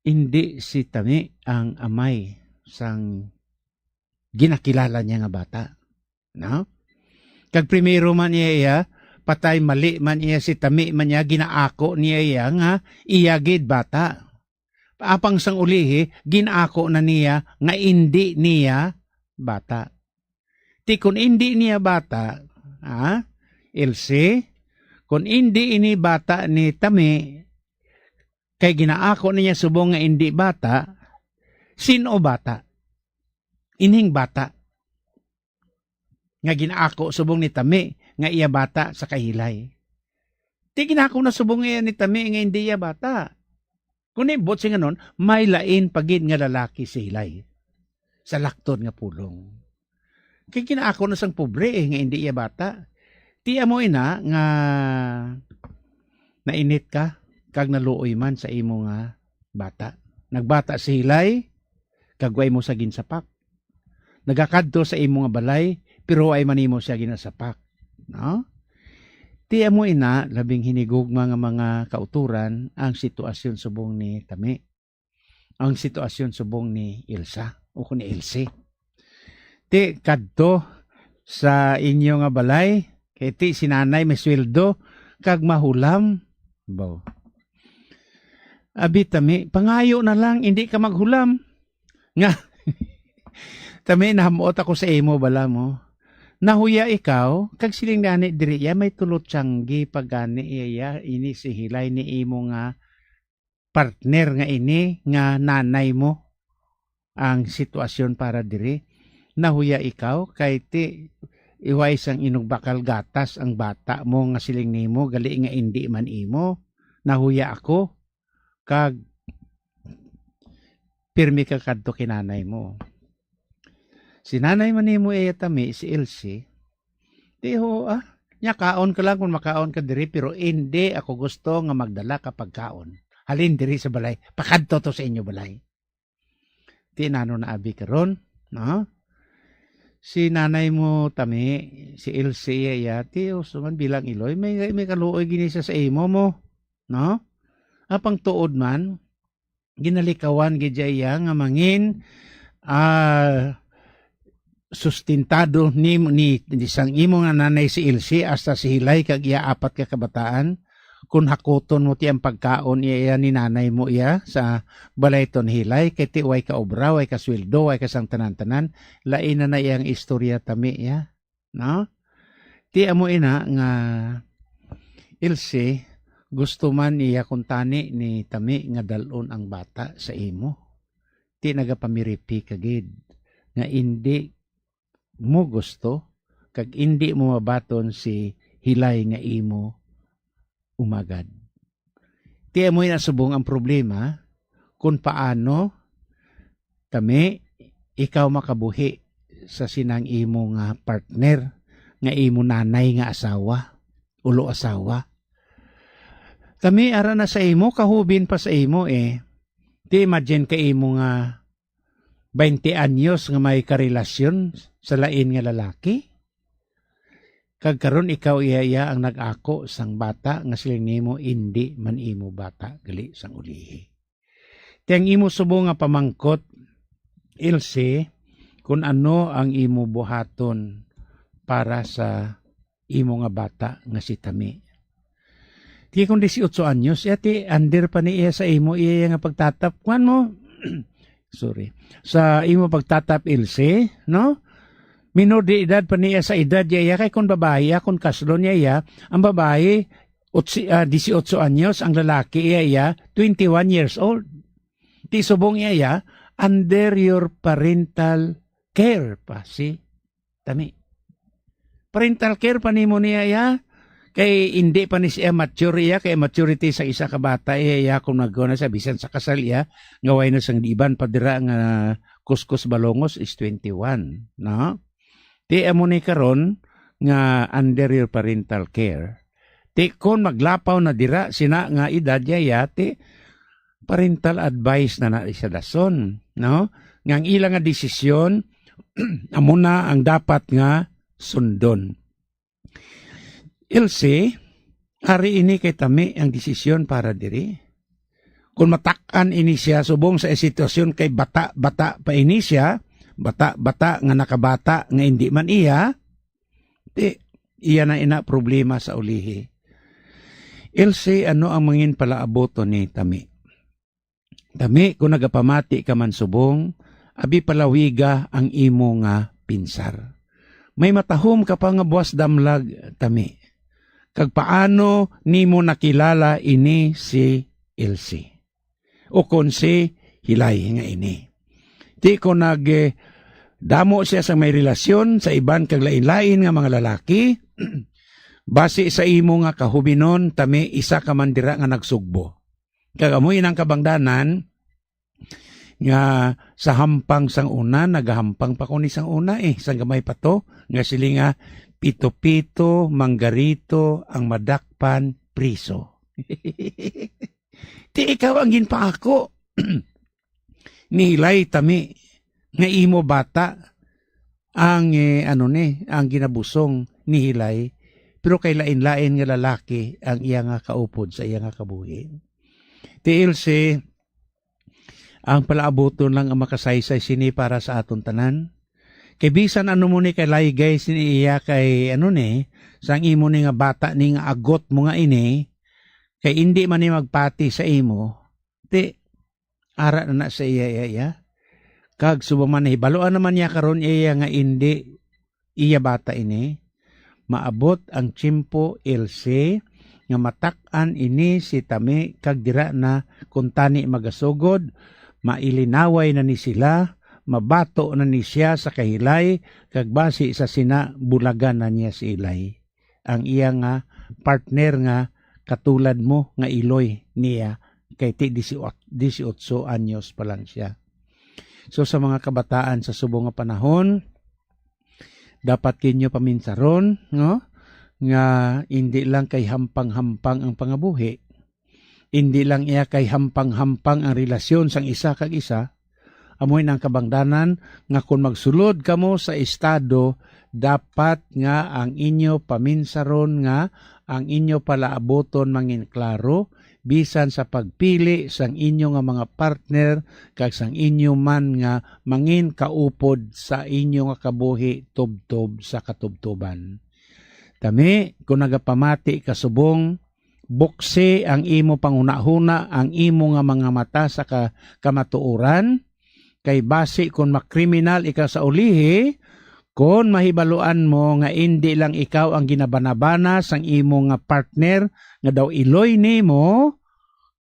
indi si Tami ang amay sang ginakilala niya nga bata, no? Kag primero man niya iya, patay mali man iya si Tami man niya, ginaako niya iya nga iya gid bata. Apang sang ulihi, ginaako na niya nga indi niya bata. Ti kun indi niya bata, ha? Ilse, kun indi ini bata ni Tami, kay ginaako niya subong nga indi bata, sin-o bata? Ining bata nga ginaako subong ni Tami nga iya bata sa kay Hilay. Ti ginaako na subong iya ni Tami nga hindi iya bata. Kung ibot sing anon, may lain pa gid nga lalaki si Hilay sa laktod nga pulong. Kay ginaako na sang pobre, eh, nga hindi iya bata. Ti amo ina nga nainit ka kag naluoy man sa imo nga bata. Nagbata si Hilay, kag way mo sa ginsapak. Nagakadto sa imo nga balay, pero way man nimo siya ginasapak, no? Ti amo ina, labing hinigugma nga mga kauturan ang sitwasyon subong ni Tami, ang sitwasyon subong ni Ilsa o ni Ilse. Ti kadto sa inyo nga balay, kay ti si nanay may sweldo kag mahulam. Baw. Abi, Tami, pangayo na lang, hindi ka maghulam. Nga, Tami, nahamot ako sa imo bala mo. Nahuya ikaw, kag siling ni ani diri, iya may tulo tiyanggi pa gani iya, iya, ini si Hilay ni imo nga partner nga ini, nga nanay mo ang sitwasyon para diri. Nahuya ikaw, kay ti iway sang inugbakal gatas ang bata mo nga siling nimo, gali nga indi man imo. Nahuya ako, kag pirmi ka kadto kay nanay mo. Si nanay man nimo iya tami, si Elsie, di ho, ah, nya kaon ka lang kung makaon ka diri, pero hindi ako gusto nga magdala ka pagkaon. Halin diri sa balay, pakadto to sa inyo balay. Ti nano na abi karon, no? Si nanay mo tami, si Elsie iya, ti uso man bilang iloy, may, may kaluoy gini siya sa imo mo, no? Apang tuod man, ginalikawan gid iya nga mangin, ah, sustentado ni, ni, ni sang imo nga nanay si Elsie hasta si Hilay kag iya apat ka kabataan. Kun hakuton mo ti ang pagkaon iya, iya ni nanay mo iya sa balay ton Hilay, kay ti way ka obra, way ka sweldo, way ka sang tanan-tanan, lain na na iyang istorya tami iya, no? Ti amo ina nga Ilse, gusto man iya kuntani ni tami nga dal-on ang bata sa imo. Ti nagapamiripi ka gid nga indi mo gusto kag indi mo mabaton si Hilay nga imo umagad. Ti amo na subong ang problema kung paano tami ikaw makabuhi sa sinang imo nga partner, nga imo nanay nga asawa, ulo asawa. Tami ara na sa imo, kahubin pa sa imo eh. Ti imagine ka imo nga twenty anyos nga may karelasyon sa lain nga lalaki. Kag karon ikaw iya, iya ang nag-ako sang bata nga siling nimo indi man imo bata gali sang ulihi. Ti ang imo subong nga pamangkot, Ilse, kun ano ang imo buhaton para sa imo nga bata nga si Tami. Ti kung dieciocho anyos, iya ti under pa ni iya sa imo iya nga pagtatap. Kuan mo, sorry, sa imo pagtatap, Ilse, no? Minor de edad pa niya sa edad niya iya, kay kung babayi iya, kung kaslo niya iya, ang babayi, otsi-, ah, dieciocho anyos, ang lalaki iya, iya, twenty-one years old. Ti subong iya, iya, under your parental care pa si Tami. Parental care pa nimo niya, iya, kay hindi pa ni siya mature iya, kay maturity sa isa ka bata iya, iya, kung nagkuha na sa bisan sa kasal iya, nga way na sang iban pa dira nga kuskus balongos is twenty-one, no? Ti amo ni karon nga under your parental care. Ti kon maglapaw na dira sina nga edad niya, iya, ti parental advice na na siya dason, no? Nga ang ila nga desisyon amo na ang dapat nga sundon. Ilse, ari ini kay Tami ang desisyon para diri. Kung matak-an ini siya subong sa sitwasyon kay bata-bata pa ini siya, bata-bata nga nakabata nga indi man iya, ti iya na ina problema sa ulihi. Ilse, ano ang mangin palaaboton ni Tami? Tami, kung nagapamati ka man subong, abi palawiga ang imo nga pinsar. May matahom ka pa nga buwas damlag, Tami. Kag paano nimo nakilala ini si Ilse? O kon si Hilay nga ini? Ti kon nag, eh, damo siya sa may relasyon sa iban kag lain-lain nga mga lalaki, basi sa imo nga kahubinon, Tami, isa ka man dira nga nagsugbo. Kag amo inang kabangdanan nga sa hampang sang una, nagahampang pa ko ni sang una eh, sang gamay pa to, nga siling nga, "Pito-pito, manggarito, ang madakpan, priso." Ti ikaw ang ginpaako ni Hilay, Tami, nga imo bata ang, eh, ano ni, ang ginabusong ni Hilay, pero kay lain-lain nga lalaki ang iya nga kaupod sa iya nga kabuhi. Ti Ilse, ang palaabuton lang ang makasaysay sini para sa aton tanan. Kay bisan ano mo ni kalaygay sini iya kay ano ni, sang imo ni nga bata ni nga agot mo nga ini, kay indi man ni magpati sa imo, ti ara na na sa iya, iya, iya. Kag subong man nahibaluan naman niya karon iya nga indi Iya bata ini. Maabot ang tiyempo, Ilse, nga matak-an ini si Tami, kag dira na kuntani magasugod, mailinaway na ni sila, mabato na ni siya sa kahilay, kag basi sa sina bulagan na niya si Ilay, ang iya nga partner nga katulad mo nga iloy niya, kay ti disiot-, disiotso anyos pa lang siya. So, sa mga kabataan sa subong nga panahon, dapat gid ninyo paminsaron, no, nga indi lang kay hampang-hampang ang pangabuhi, indi lang iya kay hampang-hampang ang relasyon sang isa kag isa. Amo ina ang kabangdanan nga kon magsulod kamo sa estado, dapat nga ang inyo paminsaron, nga ang inyo palaabuton mangin klaro, bisan sa pagpili sang inyo nga mga partner kag sang inyo man nga mangin kaupod sa inyo nga kabuhi tubtob sa katubtoban. Tami, kung nagapamati ka subong, buksi ang imo panghunahuna, ang imo nga mga mata sa ka-, kamatuoran, kay basi kon makriminal ikaw sa ulihi, kon mahibaluan mo nga indi lang ikaw ang ginabanabana sang imo nga partner nga daw iloy nimo,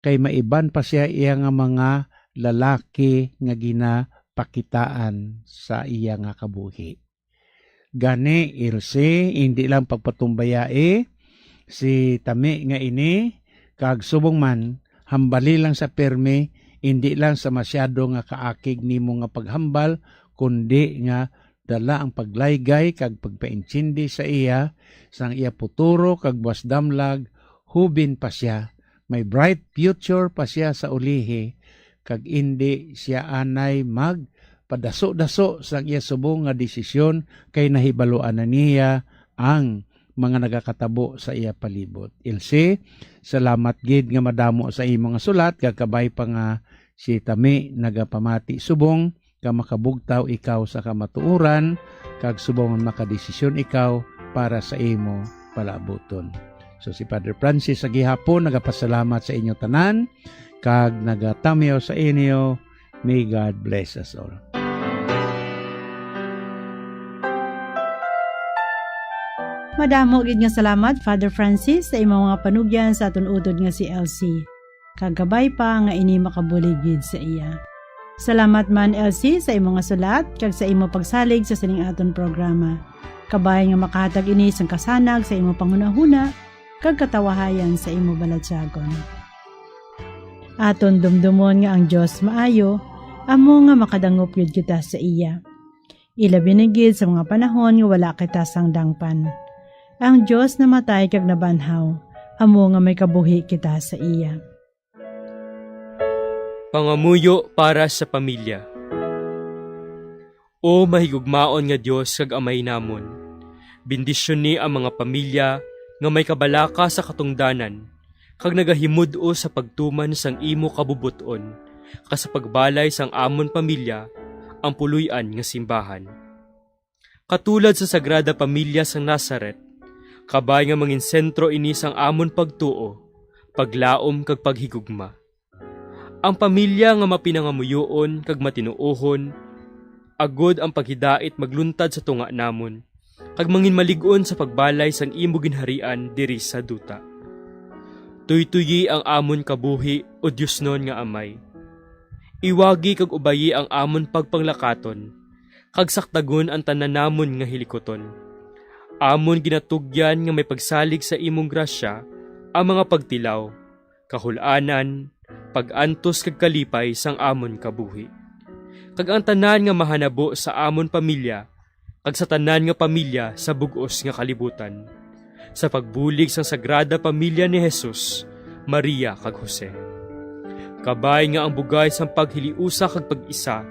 kay maiban pa siya iya nga mga lalaki nga ginapakitaan sa iya nga kabuhi. Gani, Ilse, indi lang pagpatumbayai si Tami nga ini, kag subong man, hambali lang sa pirmi, indi lang sa masyado nga kaakig nimo nga paghambal, kundi nga dala ang paglaygay kag pagpaintindi sa iya sang iya puturo kag buas damlag, hubin pa sia, may bright future pa sia sa ulihi, kag indi sia anay magpadaso-daso sang iya subong nga desisyon, kay nahibaluan na niya ang mga nagakatabo sa iya palibot. Ilse, salamat gid nga madamo sa imo nga sulat, kag kabay pa nga si Tami nagapamati subong ka makabugtaw ikaw sa kamatuoran, kag subong makadesisyon ikaw para sa imo palaabuton. So, si Father Francis sa gihapon nagapasalamat sa inyo tanan, kag nagatamyaw sa inyo. May God bless us all. Madamo gid nga salamat, Father Francis, sa imong mga panugyan sa aton utod nga si Elsie. Kag kabay pa nga ini makabulig gid sa iya. Salamat man, Elsie, sa imo nga sulat kag sa imo pagsalig sa sining aton programa. Kabay nga makahatag ini sang kasanag sa imo panghunahuna kag katawahayan sa imo balatyagon. Aton dumdumon nga ang Dios maayo, amo nga makadangop gid kita sa iya. Ilabi na gid sa mga panahon nga wala kita sang dangpan. Ang Dios namatay kag nabanhaw, amo nga may kabuhi kita sa iya. Pangamuyo para sa pamilya. O mahigugmaon nga Dios kag Amay namon, bendisyoni ang mga pamilya nga may kabalaka sa katungdanan kag nagahimud-os sa pagtuman sang imo kabubot-on, kag sa pagbalay sang amon pamilya ang puloy-an nga simbahan. Katulad sa Sagrada Pamilya sang Nazaret, kabay nga mangin sentro ini sang amon pagtuo, paglaom kag paghigugma. Ang pamilya nga mapinangamuyoon kag matinuohon, agod ang paghidait magluntad sa tunga namon, kag mangin malig-on sa pagbalay sang imo ginharian diri sa duta. Tuytoyi ang amon kabuhi, O Diosnon nga Amay. Iwagi kag ubayi ang amon pagpanglakaton, kag saktagon ang tanan namon nga hilikuton. Amon ginatugyan nga may pagsalig sa imong grasya ang mga pagtilaw, kahul-anan, pag-antos kag kalipay sang amon kabuhi, kag ang tanan nga mahanabo sa amon pamilya kag sa tanan nga pamilya sa bug-os nga kalibutan, sa pagbulig sang Sagrada Pamilya ni Jesus, Maria, kag Jose. Kabay nga ang bugay sang paghiliusa kag pag-isa,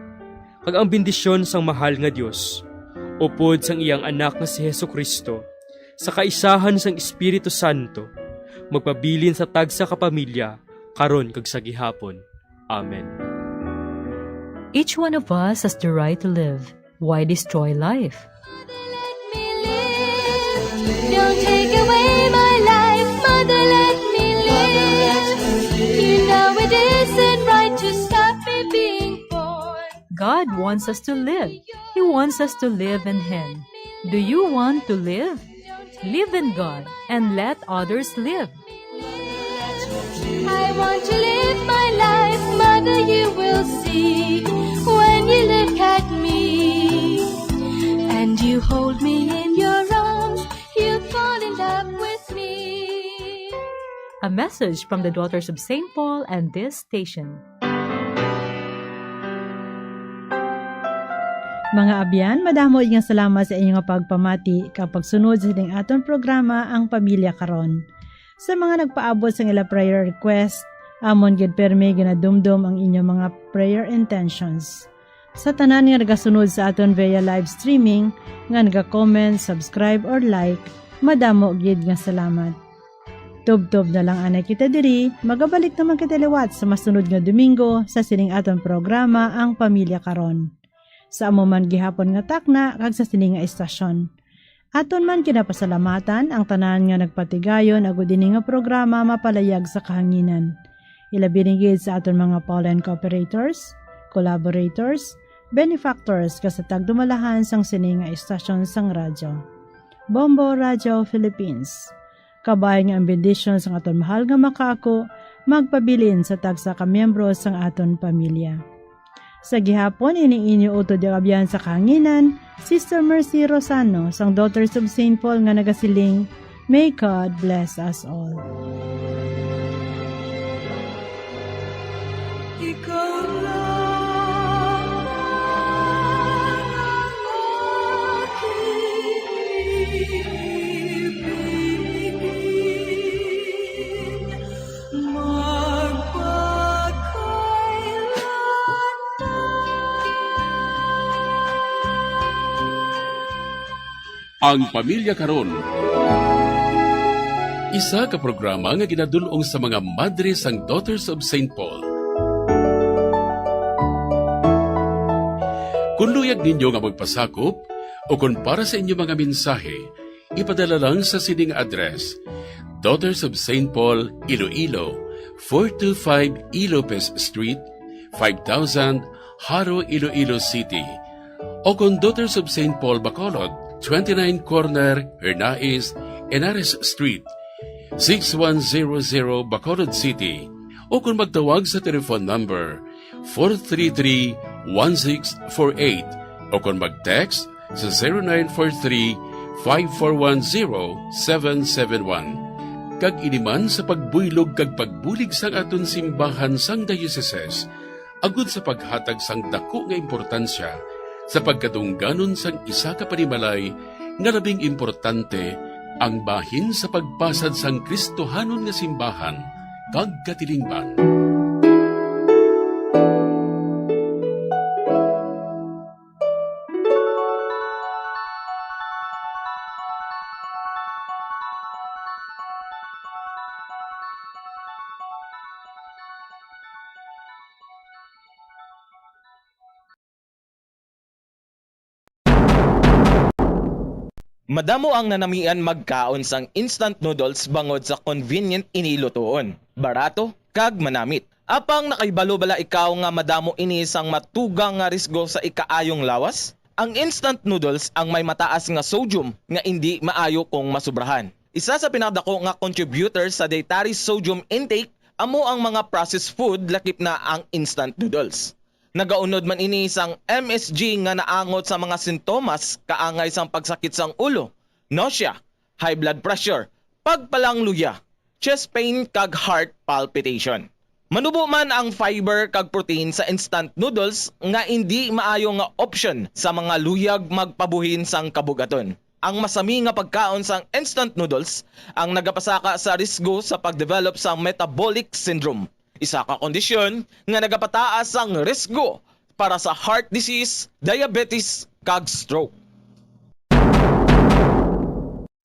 kag ang bendisyon sang mahal nga Dios, upod sang iyang Anak nga si Jesu-Cristo, sa kaisahan sang Espiritu Santo, magpabilin sa tagsa ka pamilya, karon kag sa gihapon. Amen. Each one of us has the right to live. Why destroy life? Mother, let me live. Don't take away my life. Mother, let me live. You know it isn't right to stop me being born. God wants us to live. He wants us to live in Him. Do you want to live? Live in God and let others live. I want to live my life, mother, you will see. When you look at me and you hold me in your arms, you'll fall in love with me. A message from the Daughters of Saint Paul and this station. Mga abyan, madamo nga salamat sa inyo nga pagpamati kag pagsunod sa sining aton programa, Ang Pamilya Karon. Sa mga nagpaabot sang ila prayer request, amon gid pirmi ginadumdom ang inyo mga prayer intentions. Sa tanan nga nagasunod sa aton via live streaming, nga naga-comment, subscribe, or like, madamo gid nga salamat. Tubtob na lang anay kita diri, magabalik naman kita liwat sa masunod nga Domingo sa sining aton programa, Ang Pamilya Karon. Sa amo man gihapon nga takna kag sa sini nga istasyon. Aton man ginapasalamatan ang tanan nga nagpatigayon agud ini nga programa mapalayag sa kahanginan. Ilabi ni gid sa aton mga Pauline cooperators, collaborators, benefactors kag sa tagdumalahan sang sini nga istasyon sang radyo. Bombo Radio Philippines. Kabay nga ang bendisyon sang aton mahal nga makaako magpabilin sa tagsa ka miyembro sang aton pamilya. Sa gihapon, ini inyo utod nga abyan sa kahanginan, Sister Mercy Rosano sang Daughters of Saint Paul nga nagasiling, "May God bless us all." Ikaw lang ang aking ibig. Ang Pamilya Karon, isa ka programa nga ginadul-ong sa mga madre sang Daughters of Saint Paul. Kung luyag ninyo nga magpasakop o kung para sa inyo mga mensahe, ipadala lang sa sining address: Daughters of Saint Paul, Iloilo, four two five E. Lopez Street, five thousand, Jaro, Iloilo City, o kon Daughters of Saint Paul, Bacolod, twenty-nine corner Hernais, Henares Street, six one zero zero, Bacolod City, o kon magtawag sa telephone number four three three, one six four eight, o kon mag-text sa zero nine four three, five four one, zero seven seven one. Kag ini man sa pagbuylog kag pagbulig sang aton simbahan sang dioceses, agud sa paghatag sang daku nga importansya sa pagkadungganon sang isa ka panimalay nga labing importante, ang bahin sa pagpasad sang Kristohanon nga simbahan kag katilingban. Madamo ang nanamian magkaon sang instant noodles bangod sa convenient ini lutoon, barato, kag manamit. Apang nakahibalo bala ikaw nga madamo ini sang matugang nga risgo sa ikaayong lawas? Ang instant noodles ang may mataas nga sodium nga indi maayo kung masubrahan. Isa sa pinakadako nga contributor sa dietary sodium intake amo ang mga processed food, lakip na ang instant noodles. Nagaunod man ini sang M S G nga naangot sa mga sintomas kaangay sang pagsakit sang ulo, nausea, high blood pressure, pagpalangluya, chest pain, kag heart palpitation. Manubo man ang fiber kag protein sa instant noodles nga indi maayo nga opsyon sa mga luyag magpabuhin sang kabug-aton. Ang masami nga pagkaon sang instant noodles ang nagapasaka sa risgo sa pagdevelop sang metabolic syndrome, isa ka kondisyon nga nagapataas sang risgo para sa heart disease, diabetes, kag stroke.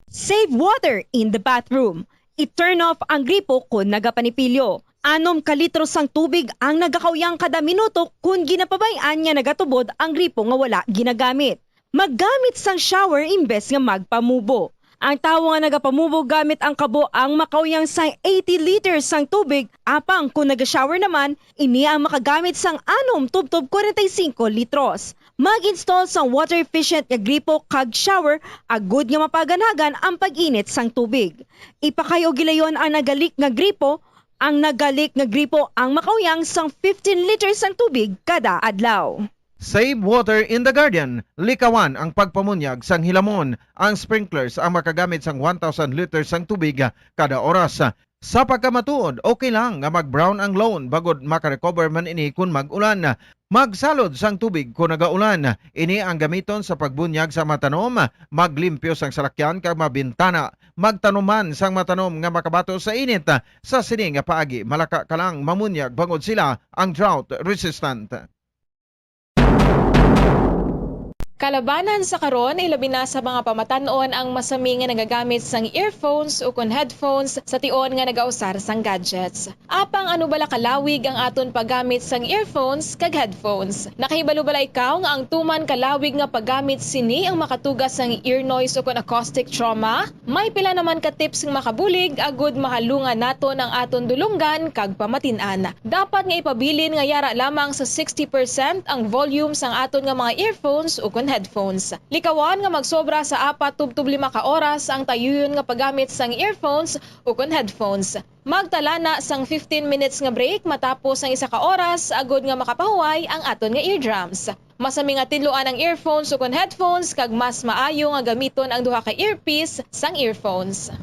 Save water in the bathroom. I-turn off ang gripo kon nagapanipilyo. Anom ka litro sang tubig ang nagakauyang kada minuto kon ginapabay-an nga nagatubod ang gripo nga wala ginagamit. Maggamit sang shower imbes nga magpamubo. Ang tawo nga nagapamubo gamit ang kabo ang makauyang sang eighty liters sang tubig, apang kon naga-shower naman, ini ang makagamit sang anom tubtob kwarenta y singko litros. Mag-install sang water-efficient nga gripo kag shower agud nga mapaganhagan ang pag-init sang tubig. Ipakayo gilayon ang nagalik nga gripo, ang nagalik nga gripo ang makauyang sang fifteen liters sang tubig kada adlaw. Save water in the garden. Likawan ang pagpamunyag sang hilamon. Ang sprinklers ang makagamit sang one thousand liters sang tubig kada oras. Sa pagkamatuod, okay lang nga mag-brown ang lawn bangod makarecover man ini kon mag-ulan. Magsalod sang tubig kon nagaulan. Ini ang gamiton sa pagbunyag sa mga tanom, maglimpyo sang salakyan kag mga bintana. Magtanom man sang mga tanom nga makabato sa init. Sa sini nga paagi, malaka ka lang mamunyag bangod sila ang drought resistant. Kalabanan sa karon, ilabi na sa mga pamatan-on ang masami nga nagagamit sang earphones ukon headphones sa tion nga nagausar sang gadgets. Apang ano bala kalawig ang aton paggamit sang earphones kag headphones? Nakahibalo bala ikaw nga ang tuman kalawig nga paggamit sini ang makatuga sang ear noise ukon acoustic trauma? May pila naman ka tips nga makabulig agud mahalungan naton ang aton dulonggan kag pamatin-an. Dapat nga ipabilin nga yara lamang sa sixty percent ang volume sang aton nga mga earphones ukon headphones. Likawan nga magsobra sa apat tubtob lima ka oras ang tayuyon nga paggamit sang earphones ukon headphones. Magtala na sang fifteen minutes nga break matapos ang isa ka oras agud nga makapahuway ang aton nga eardrums. Masami nga tinluan ang earphones ukon headphones kag mas maayo nga gamiton ang duha ka earpiece sang earphones.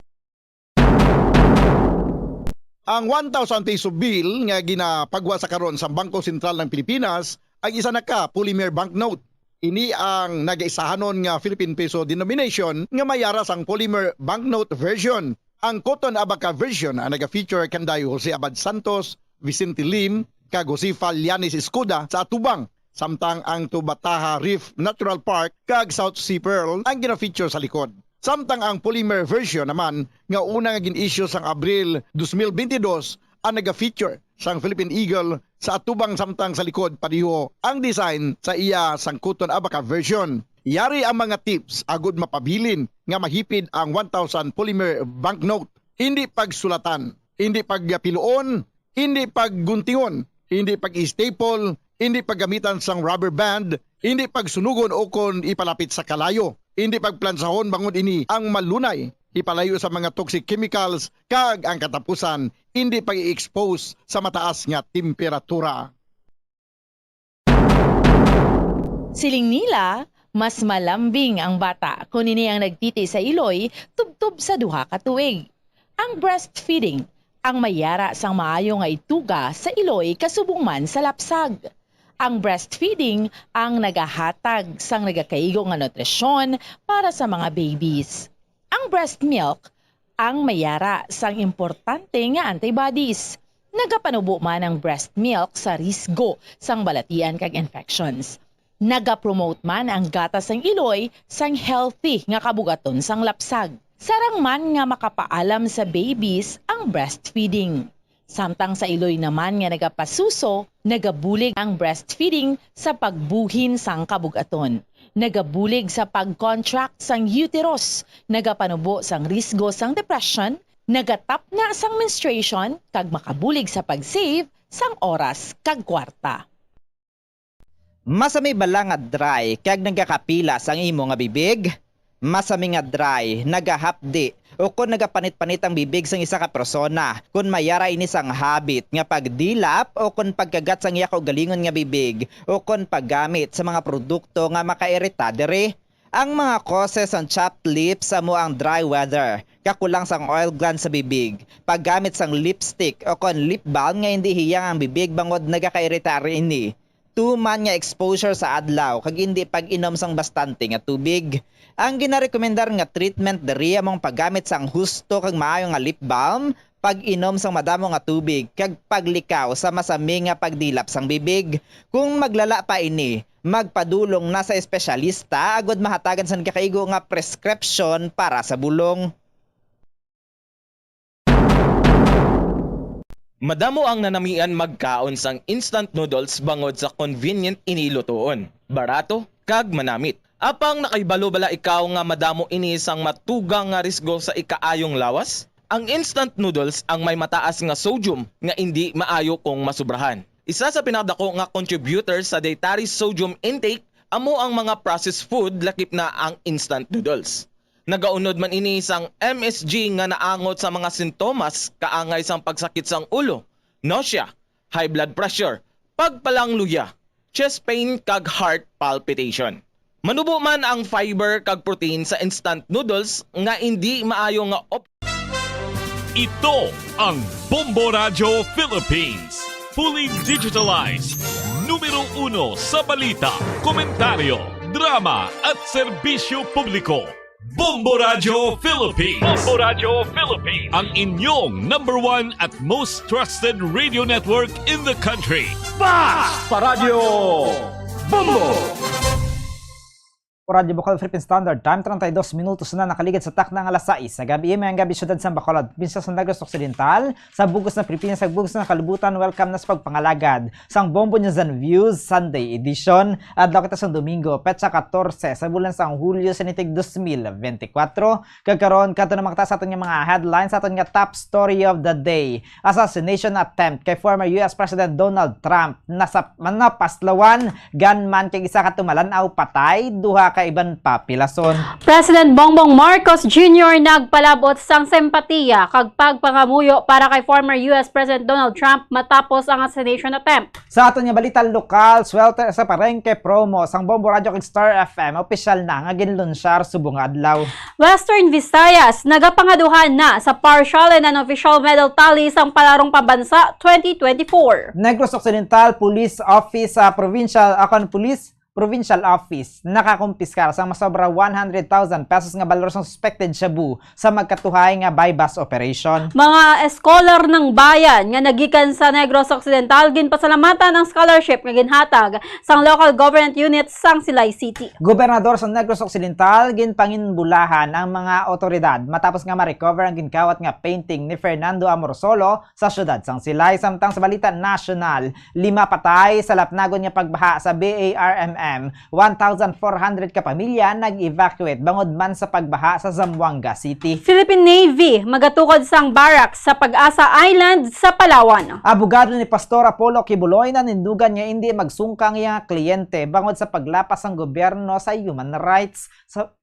Ang one thousand peso bill nga ginapagwa sa karon sa Bangko Sentral ng Pilipinas ang isa na ka polymer banknote. Ini ang nagaisahanon nga Philippine peso denomination nga may yara sang polymer banknote version. Ang Cotton Abaca version ang naga-feature kanday Jose Abad Santos, Vicente Lim, kag Josefa Llanes Escuda sa atubang, samtang ang Tubataha Reef Natural Park kag South Sea Pearl ang gina-feature sa likod. Samtang ang polymer version naman nga una nga gin-issue sang Abril dos mil bentidós ang naga-feature sang Philippine Eagle sa atubang, samtang sa likod pareho ang design sa iya sang Cotton Abaca version. Yari ang mga tips agud mapabilin nga mahipid ang one thousand polymer banknote. Hindi pagsulatan, hindi pagpiluon, hindi pagguntingon, hindi pag-staple, hindi paggamitan sang rubber band, hindi pagsunugon ukon ipalapit sa kalayo, hindi pagplansahon bangod ini ang malunay ipalayo sa mga toxic chemicals, kag ang katapusan, hindi pag-i-expose sa mataas nga temperatura. Siling nila, mas malambing ang bata kon ini ang nagtiti sa iloy tubtob sa duha ka tuig. Ang breastfeeding ang may yara sang maayo nga ituga sa iloy kasubong man sa lapsag. Ang breastfeeding ang nagahatag sang nagakaigo nga nutrisyon para sa mga babies. Ang breast milk ang may yara sang importante nga antibodies. Nagapanubo man ang breast milk sa risgo sang balatian kag infections. Nagapromote man ang gatas sang iloy sang healthy nga kabugaton sang lapsag. Sarang man nga makapaalam sa babies ang breastfeeding. Samtang sa iloy naman nga nagapasuso, nagabulig ang breastfeeding sa pagbuhin sang kabug-aton. Nagabulig sa pag-contract sang uterus, nagapanubo sang risgo sang depression, nagatapna sang menstruation, kag makabulig sa pag-save sang oras kag kwarta. Masami bala nga dry kag nagakapilas ang imo nga bibig? Masami nga dry, nagahapdi, ukon nagapanit-panit ang bibig sang isa ka persona, kon may yara ini sang habit nga pagdilap ukon pagkagat sang iya kaugalingon nga bibig, ukon paggamit sa mga produkto nga makairita diri. Ang mga causes sang chapped lips amo ang dry weather, kakulang sang oil glands sa bibig, paggamit sang lipstick ukon lip balm nga indi hiyang ang bibig bangod nagakairita ini. Tuman nga exposure sa adlaw kag indi pag-inom sang bastante nga tubig. Ang ginarekomendar nga treatment diri amo ang paggamit sang husto kag maayo nga lip balm, pag-inom sang madamo nga tubig, kag paglikaw sa masami nga pagdilap sang bibig. Kung maglala pa ini, magpadulong na sa espesyalista agud mahatagan sang nagakaigo nga prescription para sa bulong. Madamo ang nanamian magkaon sang instant noodles bangod sa convenient ini lutoon, barato, kag manamit. Apang nakahibalo bala ikaw nga madamo ini sang matugang nga risgo sa ikaayong lawas? Ang instant noodles ang may mataas nga sodium nga indi maayo kung masubrahan. Isa sa pinakadako nga contributor sa dietary sodium intake amo ang mga processed food, lakip na ang instant noodles. Nagaunod man ini sang M S G nga naangot sa mga sintomas kaangay sang pagsakit sang ulo, nausea, high blood pressure, pagpalangluya, chest pain, kag heart palpitation. Manubo man ang fiber kag protein sa instant noodles nga indi maayo nga op- Ito ang Bombo Radyo Philippines. Fully digitalized. Numero uno sa balita, komentaryo, drama, at serbisyo publiko. Bombo Radyo Philippines. Bombo Radyo Philippines. Ang inyong number one at most trusted radio network in the country. Fast pa Radyo Bombo! O Radyo Bukal Philippine Standard Time, treinta y dos minutos na nakaligad sa takna nga alas sais sa gabi. Mayang gabi, siyudad sa Bacolod, probinsya sa Negros Occidental, sa bug-os nga Pilipinas, sa bug-os nga kalibutan. Welcome na sa pagpangalagad sang Bombo News and Views Sunday Edition. Adlaw kita sa Domingo, petsa katorse sa bulan sang Hulyo, sinitig dos mil benti kwatro. Kag karon, kadto na man kita sa aton nga mga headlines, sa aton nga top story of the day. Assassination attempt kay former U S President Donald Trump. Nasa, napaslawan, gunman kag isa ka tumalan-aw patay, duha ka iban pa pilason. President Bongbong Marcos Junior nagpalabot sang simpatiya kag pagpangamuyo para kay former U S President Donald Trump matapos ang assassination attempt. Sa aton nga balita lokal, swelter sa palengke promo sang Bombo Radyo kag Star F M opisyal na nga ginlunsyar subong nga adlaw. Western Visayas nagapangaduhan na sa partial and unofficial medal tally sang Palarong Pambansa twenty twenty-four. Negros Occidental Police Office, ah, Provincial, ah, kan Police Provincial Office nakakumpiskar sang masobra one hundred thousand pesos nga balor sang suspected shabu sa magkatuhay nga buy-bust operation. Mga scholar ng bayan nga nagikan sa Negros Occidental ginpasalamatan ang scholarship nga ginhatag sang local government unit sang Silay City. Gobernador sa Negros Occidental ginpanginbulahan ang mga awtoridad matapos nga ma-recover ang ginkawat nga painting ni Fernando Amorsolo sa siyudad sang Silay. Samtang sa balita nasyonal, lima patay sa lapnagon nga pagbaha sa B A R M M. One thousand four hundred ka pamilya nag-evacuate bangod man sa pagbaha sa Zamboanga City. Philippine Navy magatukod sang barracks sa Pag-asa Island sa Palawan. Abogado ni Pastor Apollo Quiboloy nanindugan nga indi magsungka ang iya kliyente bangod sa paglapas sang gobyerno sa human rights. Sa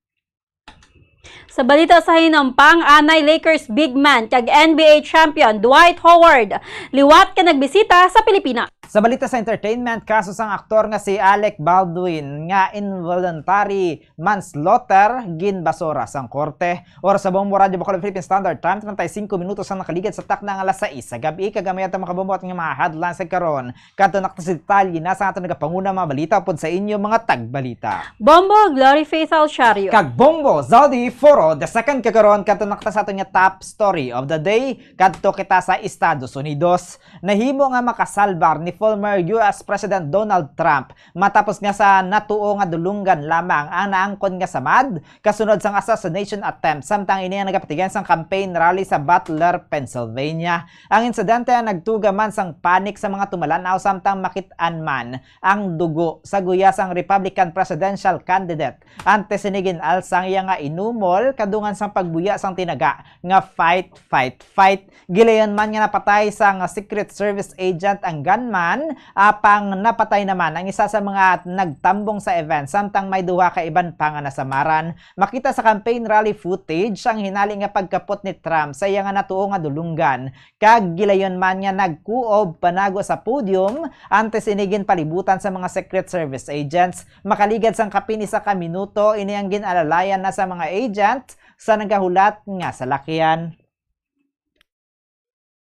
Sa balita sa hinampang, anay Lakers big man kag N B A champion Dwight Howard liwat ka nagbisita sa Pilipinas. Sa balita sa entertainment, kaso sang aktor nga si Alec Baldwin nga involuntary manslaughter ginbasura sang korte. Oras sa Bombo Radyo Bacolod Philippine Standard Time, treinta y cinco minutos ang nakaligad sa takna nga alas sais sa gabi. Kag gamay atong makabombo at nga mga headlines sa karon. Kadto na kita sa detalye na sa aton nagapanguna mga balita upod sa inyo mga tagbalita. Bombo Glory Faith Alciario. Kag Bombo Zaldi Foro the second kagaron. Kadto na kita sa aton nga top story of the day. Kadto kita sa Estados Unidos. Nahimo nga makasalbar ni former U S President Donald Trump matapos nga sa natuo nga dulunggan lamang ang naangkon nga samad kasunod sang assassination attempt, samtang ini ang nagapatigyan sang campaign rally sa Butler, Pennsylvania. Ang insidente ang nagtuga man sang panic sa mga tumalan-aw, samtang makit-an man ang dugo sa guya sang Republican presidential candidate. Antes sini, gin-alsa ang iya nga inumol kadungan sang pagbuya sang tinaga nga "Fight, fight, fight." Gilayon man nga napatay sang Secret Service agent ang gunman, apang napatay naman ang isa sa mga nagtambong sa event, samtang may duha ka iban pa nga nasamaran. Makita sa campaign rally footage ang hinali nga pagkapot ni Trump sa iya nga natuo nga dulunggan, kag gilayon man nga nagkuob panago sa podium, antes ini ginpalibutan sa mga Secret Service agents. Makaligad sang kapin isa ka minuto, ini ang gin-alalayan na sa mga agent sa nagahulat nga salakyan.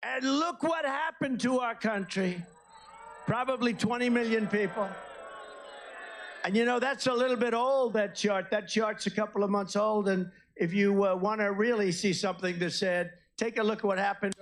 And look what happened to our country. Probably twenty million people. And you know, that's a little bit old, that chart. That chart's a couple of months old. And if you uh, want to really see something that's sad, take a look at what happened.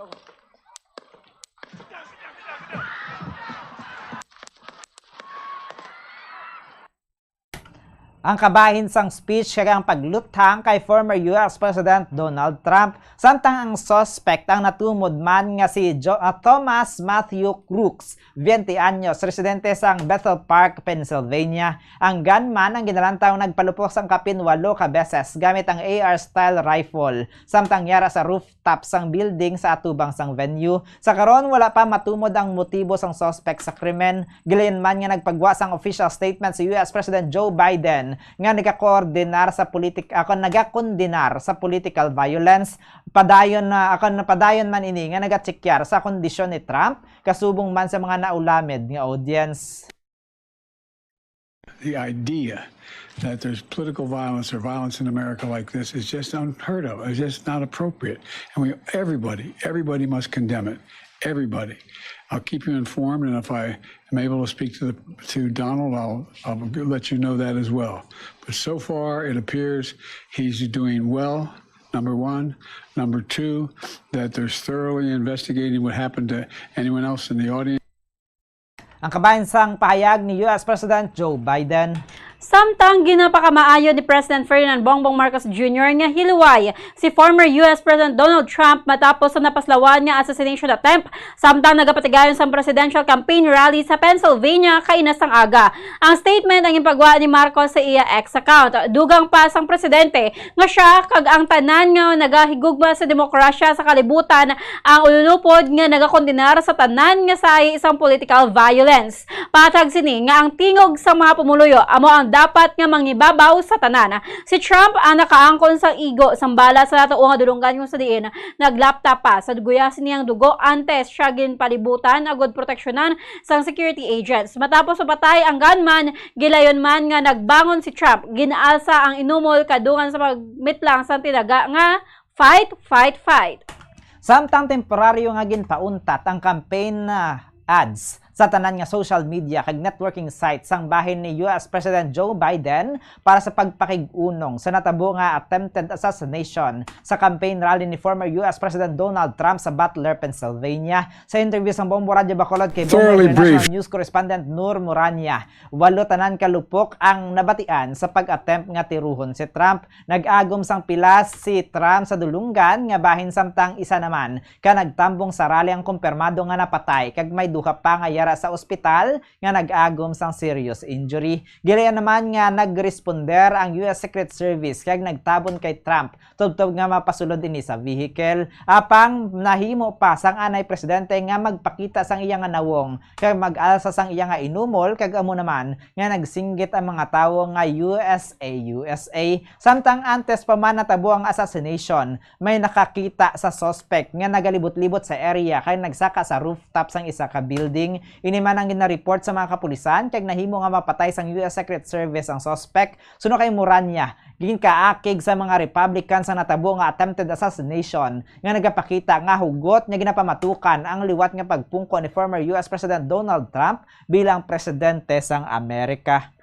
Ang kabahin sang speech kag ang pagluthang kay former U S President Donald Trump, samtang ang suspect ang natumod man nga si Jo-, ah, Thomas Matthew Crooks, twenty anyos, residente sang Bethel Park, Pennsylvania. Ang gunman ang ginalantaw nagpalupok sang kapin walo ka beses gamit ang A R style rifle, samtang yara sa roof top sang building sa atubang sang venue. Sa karon, wala pa matumod ang motibo sang suspect sa krimen. Gilayon man nga nagpagwa sang official statement si U S President Joe Biden nga nagakoordinar sa politik-, ako, nagakondenar sa political violence. Padayon na, ako, padayon man ini nga nagachekyar sa kondisyon ni Trump kasubong man sa mga naulamid nga audience. The idea that there's political violence or violence in America like this is just unheard of. It's just not appropriate. And we, everybody, everybody must condemn it. Everybody. I'll keep you informed, and if I am able to speak to the, to Donald, I'll, I'll let you know that as well. But so far, it appears he's doing well, number one. Number two, that they're thoroughly investigating what happened to anyone else in the audience. Ang kabahin sang pahayag ni U S President Joe Biden. Samtang ginapakamaayo ni President Ferdinand Bongbong Marcos Junior nga hiluway si former U S President Donald Trump matapos sa napaslawan nga assassination attempt, samtang nagapatigayon sang presidential campaign rally sa Pennsylvania kaina sang aga. Ang statement ang ginpagwa ni Marcos sa iya X account. Dugang pa sang presidente nga siya kag ang tanan nga nagahigugma sa demokrasya sa kalibutan ang ululupod nga nagakondenar sa tanan nga sahi sang political violence. Patag sini nga ang tingog sa mga pumuluyo amo ang dapat nga mangibabaw sa tanan. Si Trump ang nakaangkon sang igo sang bala sa natuo nga dulonggan, kung sa diin naglapta pa sa guya sini ang dugo antes siya ginpalibutan agud proteksyonan sang security agents. Matapos mapatay ang gunman, gilayon man nga nagbangon si Trump, ginaalsa ang inumol kadungan sa pagmitlang sang tinaga nga "Fight, fight, fight." Samtang temporaryo nga ginpauntat ang campaign, ah, ads sa tanan nga social media kag networking sites sang bahin ni U S President Joe Biden para sa pagpakig-unong sa natabo nga attempted assassination sa campaign rally ni former U S President Donald Trump sa Butler, Pennsylvania. Sa interview sang Bombo Radyo Bacolod kay Bombo International News Correspondent Nur Muranya, walo tanan ka lupok ang nabatian sa pag-attempt nga tiruhon si Trump. Nag-agom sang pilas si Trump sa dulonggan nga bahin, samtang isa naman ka nagtambong sa rally ang kumpirmado nga napatay, kag may duha pa nga yara sa ospital nga nag-agom sang serious injury. Gilayon naman nga nagresponder ang U S Secret Service kag nagtabon kay Trump tubtob nga mapasulod ini sa vehicle. Apang nahimo pa sang anay presidente nga magpakita sang iya nga nawong kag mag-alsa sang iya nga inumol, kag amo naman nga nagsinggit ang mga tawo nga "U S A, U S A." Samtang antes pa man natabo ang assassination, may nakakita sa suspect nga nagalibot-libot sa area kag nagsaka sa rooftop sang isa ka building. Ini man ang ginareport sa mga kapulisan, kag nahimo nga mapatay sang U S Secret Service ang suspect. Suno kay Muranya, ginkaakig sa mga Republican sa natabo nga attempted assassination nga nagapakita nga hugot nga ginapamatukan ang liwat nga pagpungko ni former U S President Donald Trump bilang presidente sang Amerika.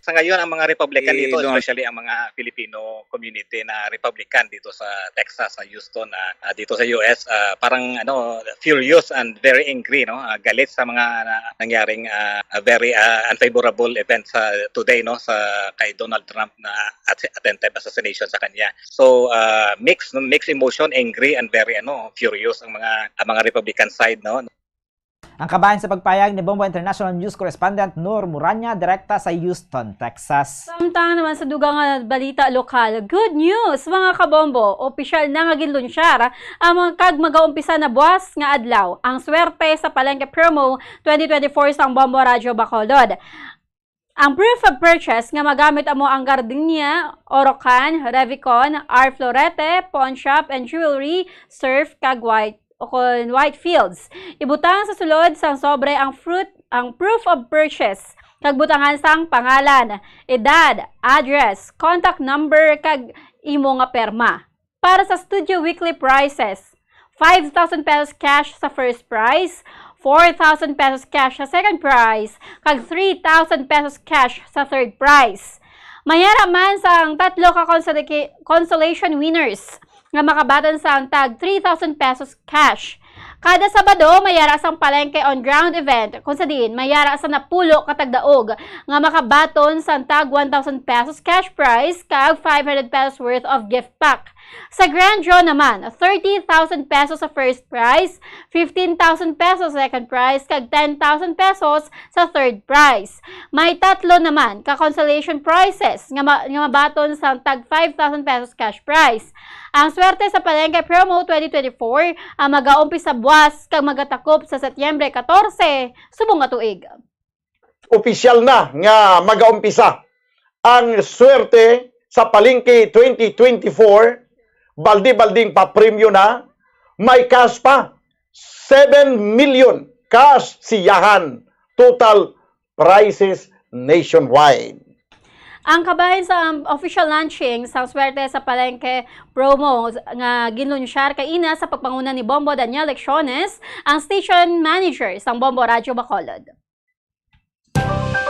Sa ngayon, ang mga Republican Si dito, Donald especially ang mga Filipino community na Republican dito sa Texas, sa Houston, ah, ah, dito sa U S, ah, parang ano, furious and very angry, no? Ah, galit sa mga na, nangyaring ah, ah, very ah, unfavorable event sa today, no, sa kay Donald Trump na at-, attempted assassination sa kanya. So, ah, mixed, no, mixed emotion, angry and very ano, furious ang mga ang mga Republican side, no? Ang kabahin sa pagpahayag ni Bombo International News Correspondent Nur Muranya, direkta sa Houston, Texas. Samtang naman sa dugang nga balita lokal, good news, mga kabombo! Opisyal na nga ginlunsyar ang mga kag magaumpisa na buwas nga adlaw ang swerte sa Palengke Promo twenty twenty-four sang Bombo Radyo Bacolod. Ang proof of purchase nga magamit amo ang Gardenia, Orocan, Revicon, R Florete, Pawn Shop and Jewelry, Surf, kag White o kon Whitefields. Ibutang sa sulod sang sobre ang fruit, ang proof of purchase, kag butangan sang pangalan, edad, address, contact number, kag imo nga perma. Para sa Studio Weekly prizes, five thousand pesos cash sa first prize, four thousand pesos cash sa second prize, kag three thousand pesos cash sa third prize. Mayara man sang tatlo ka consola-, consolation winners nga makabatan sang tag three thousand pesos cash. Kada Sabado, may ara sang Palengke on Ground event, kung sa diin may ara sa napulo ka tagdaog nga makabaton sang tag one thousand pesos cash prize kag five hundred pesos worth of gift pack. Sa grand draw naman, thirty thousand pesos sa first prize, fifteen thousand pesos sa second prize, kag ten thousand pesos sa third prize. May tatlo naman ka consolation prizes nga, ma- nga mabaton sang tag five thousand pesos cash prize. Ang swerte sa Palengke Promo twenty twenty-four ang magaumpisa buwas kag magatakop sa Setyembre katorse subong nga tuig. Opisyal na nga magaumpisa ang swerte sa Palengke twenty twenty-four. Baldi-balding papremyo na, may cash pa, seven million cash siyahan, total prizes nationwide. Ang kabahin sa, um, official launching sang Swerte sa Palengke promo nga ginlunsyar kaina sa pagpanguna ni Bombo Daniel Lecciones, ang station manager sang Bombo Radyo Bacolod.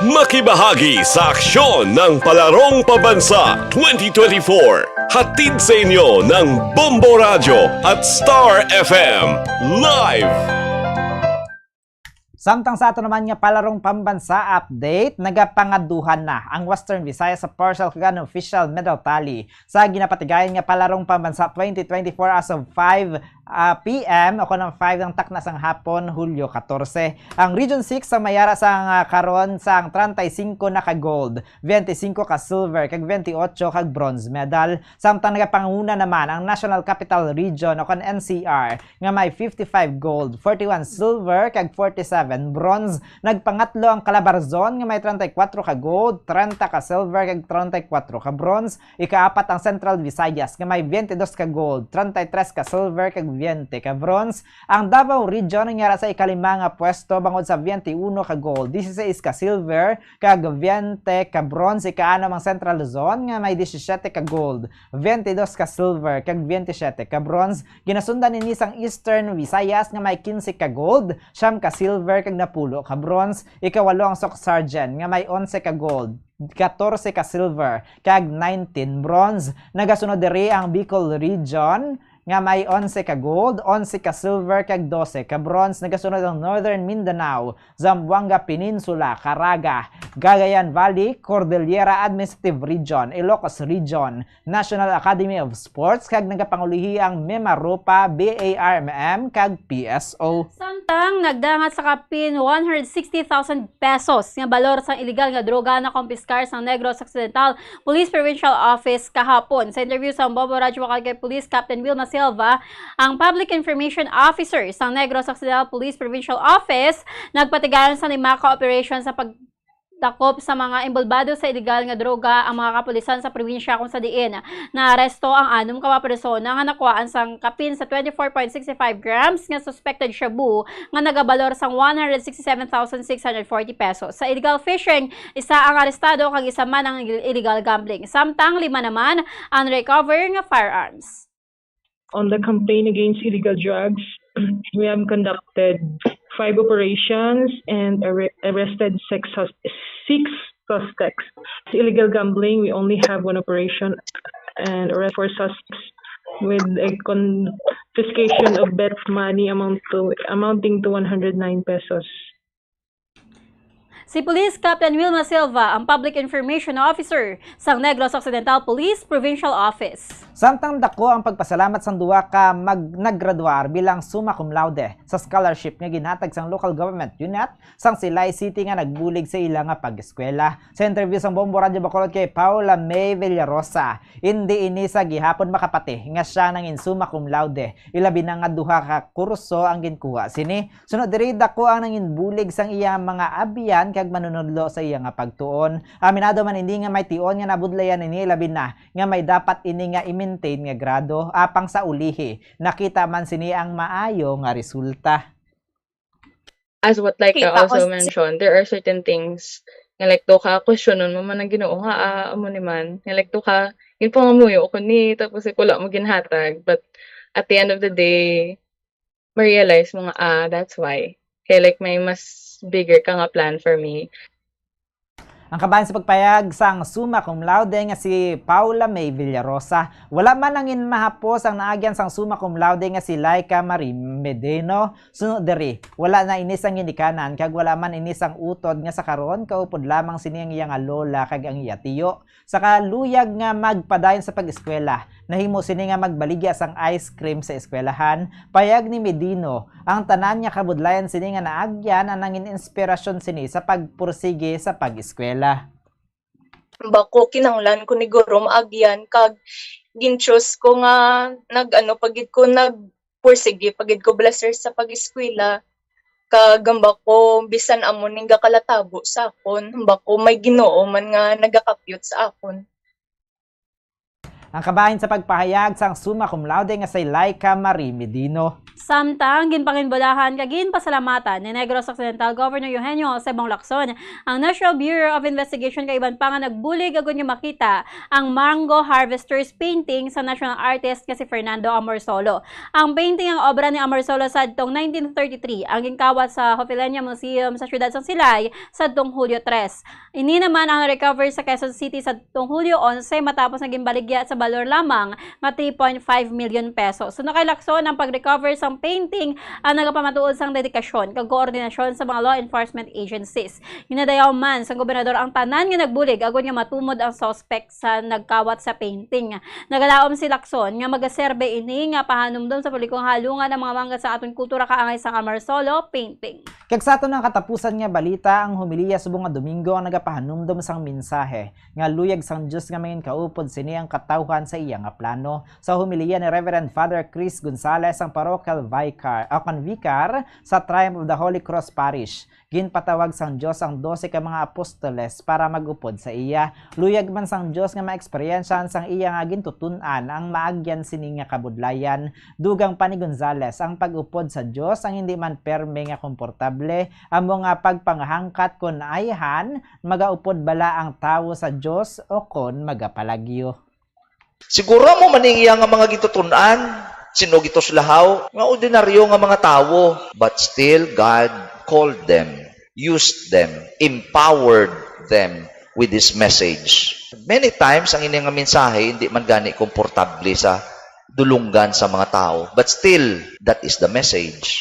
Makibahagi sa aksyon ng Palarong Pambansa twenty twenty-four. Hatid sa inyo ng Bombo Radyo at Star F M. Live! Samtang sa ato naman nga Palarong Pambansa update, nagapangaduhan na ang Western Visayas sa partial kag unofficial medal tally sa ginapatigayon nga Palarong Pambansa twenty twenty-four as of five, ah, P M o kon ang five ng takna sang hapon, Hulyo katorse. Ang Region six sa may ara sang, ah, karon sang treinta y cinco na ka gold, veinte y cinco ka silver, kag veinte y ocho ka bronze medal. Samtang nagapanguna naman ang National Capital Region o kon N C R nga may fifty-five gold, forty-one silver, kag forty-seven bronze. Nagpangatlo ang Calabarzon nga may treinta y cuatro ka gold, treinta ka silver, kag treinta y cuatro ka bronze. Ikaapat ang Central Visayas nga may veinte y dos ka gold, treinta y tres ka silver, kag veinte ka bronze. Ang Davao Region ang yara sa ikalima nga pwesto bangod sa veinte y uno ka gold, dieciséis ka silver, kag veinte ka bronze. Ikaanom ang Central Luzon nga may diecisiete ka gold, veinte y dos ka silver, kag veintisiete ka bronze. Ginasundan ini sang Eastern Visayas nga may quince ka gold, siyam ka silver, kag napulo ka bronze. Ikawalo ang Soccsksargen nga may onse ka gold, katorse ka silver, kag nineteen bronze. Nagasunod diri ang Bicol Region nga may onse ka gold, onse ka silver, kag dose ka bronze. Nagasunod ang Northern Mindanao, Zamboanga Peninsula, Caraga, Cagayan Valley, Cordillera Administrative Region, Ilocos Region, National Academy of Sports, kag nagapangulihi ang Mimaropa, B A R M M, kag P S O. Samtang nagdangat sa kapin one hundred sixty thousand pesos nga balor sang iligal nga droga nakompiskar sang Negros Occidental Police Provincial Office kahapon. Sa interview sa Bombo Radyo Bacolod kay Police Captain Wilma Silva, ang Public Information Officer sang Negros Occidental Police Provincial Office, nagpatigayon sa lima ka operasyon sa pagdakop sa mga inbolbado sa iligal nga droga ang mga kapulisan sa probinsya, kung sa diin naaresto ang anom ka mga persona nga nakuhaan sang kapin sa twenty-four point six five grams nga suspected shabu nga nagabalor sang one hundred sixty-seven thousand six hundred forty pesos. Sa illegal fishing, isa ang arestado kag isa man ang illegal gambling. Samtang lima naman ang recover nga firearms. On the campaign against illegal drugs, we have conducted five operations and arre- arrested six, sus- six suspects. Sa illegal gambling, we only have one operation and arrest four suspects with a confiscation of bet money amount to, amounting to one hundred nine pesos. Si Police Captain Wilma Silva ang Public Information Officer sang Negros Occidental Police Provincial Office. Samtang dako ang pagpasalamat sang duha ka mag- naggraduar bilang summa cum laude sa scholarship nga ginhatag sang local government unit sang Silay City nga nagbulig sa ila nga pag-eskwela. Sa interview sang Bombo Radyo Bacolod kay Paula May Villarosa, indi ini sa gihapon makapati nga sia nangin summa cum laude, ilabi na nga duha ka kurso ang ginkuha sini. Sunod diri, dako ang nanginbulig sang iya mga abyan kag manunodlo sa iya nga pagtuon. Aminado man ini nga may tion nga nabudlayan ini, labi na nga may dapat ini nga i-maintain nga grado. Apang sa ulihi, nakita man sini ang maayo nga resulta. As what, like, I also mentioned, there are certain things nga, like, to ka questionon mo man ang Ginoo nga, ah, amo ni man nga, like, to ka ginpangamuyo ko ni, tapos, like, wala mo ginhatag, but at the end of the day, ma-realize mo nga, ah, that's why. Kay, like, may mas bigger ka nga plan for me. Ang kabahin sa pagpayag sang summa cum laude nga si Paula May Villarosa, wala man nangin mahapos ang naagyan sang summa cum laude nga si Laika Marie Medino. Sunod diri, wala na ini sang ginikanan kag wala man ini sang utod nga sa karon kaupod lamang sini ang iya nga lola kag ang iya tiyo. Sa kaluyag nga magpadayon sa pag-eskwela, nahimo sini nga magbaligya sang ice cream sa eskwelahan. Payag ni Medino, ang tanan nga kabudlayan sini nga naagyan ang nangin inspirasyon sini sa pagpursigi sa pag-eskwela. Bako, kinahanglan ko ni guro maagyan kag gin-choose ko nga nag-ano pa gid ko, nagpursigi pa gid ko bala, sir, sa pag-eskwela. Kag bako, bisan amo ning gakalatabo sa akon, bako, may Ginoo man nga nagakapyot sa akon. Ang kabahin sa pagpahayag sang summa cum laude nga si Laika Marie Medino. Samtang ginpanginbulahan kag ginpasalamatan ni Negros Occidental Governor Eugenio Jose Bong Lacson ang National Bureau of Investigation kag iban pa nga nagbulig agud nga makita ang Mango Harvester's painting sa national artist nga si Fernando Amorsolo. Ang painting ang obra ni Amorsolo sadtong nineteen thirty-three ang ginkawat sa Jofeleña Museum sa siyudad sang Silay sadtong Hulyo tres. Ini naman ang na-recover sa Quezon City sadtong Hulyo onse matapos nga ginbaligya sa balor lamang nga three point five million pesos. Suno kay Lacson, ang pag-recover sang painting ang nagapamatuod sang dedikasyon kag koordinasyon sa mga law enforcement agencies. Ginadayaw man sang gobernador ang tanan nga nagbulig agod nga matumod ang suspect sa nagkawat sa painting. Nagalaom si Lacson nga magaserbe ini nga pahanumdom sa publikong halungan ang mga mangga sa aton kultura kaangay sang Amorsolo painting. Kag sa aton nga katapusan nga balita, ang homilya subong nga Domingo ang nagapahanumdom sang mensahe nga luyag sang Dios nga manginkaupod sini ang katawhan sa iya nga plano. Sa homilya ni Reverend Father Chris Gonzalez, ang parochial vicar, o kon vicar sa Triumph of the Holy Cross Parish, ginpatawag sang Dios ang dose ka mga apostoles para mag-upod sa iya. Luyag man sang Dios nga maeksperyensyahan sang iya nga gintutun-an ang maagyan sini nga kabudlayan. Dugang pa ni Gonzalez, ang pag-upod sa Dios ang hindi man perme nga komportable, amo nga pagpangahangkat kon ayhan, magaupod bala ang tawo sa Dios o kon magapalagyo. Siguro amo man ning iya nga mga gintutun-an, sin-o gituslahaw, nga ordinaryo nga mga tawo. But still, God called them, used them, empowered them with His message. Many times, ang ini nga mensahe hindi man gani komportable sa dulunggan sa mga tawo. But still, that is the message.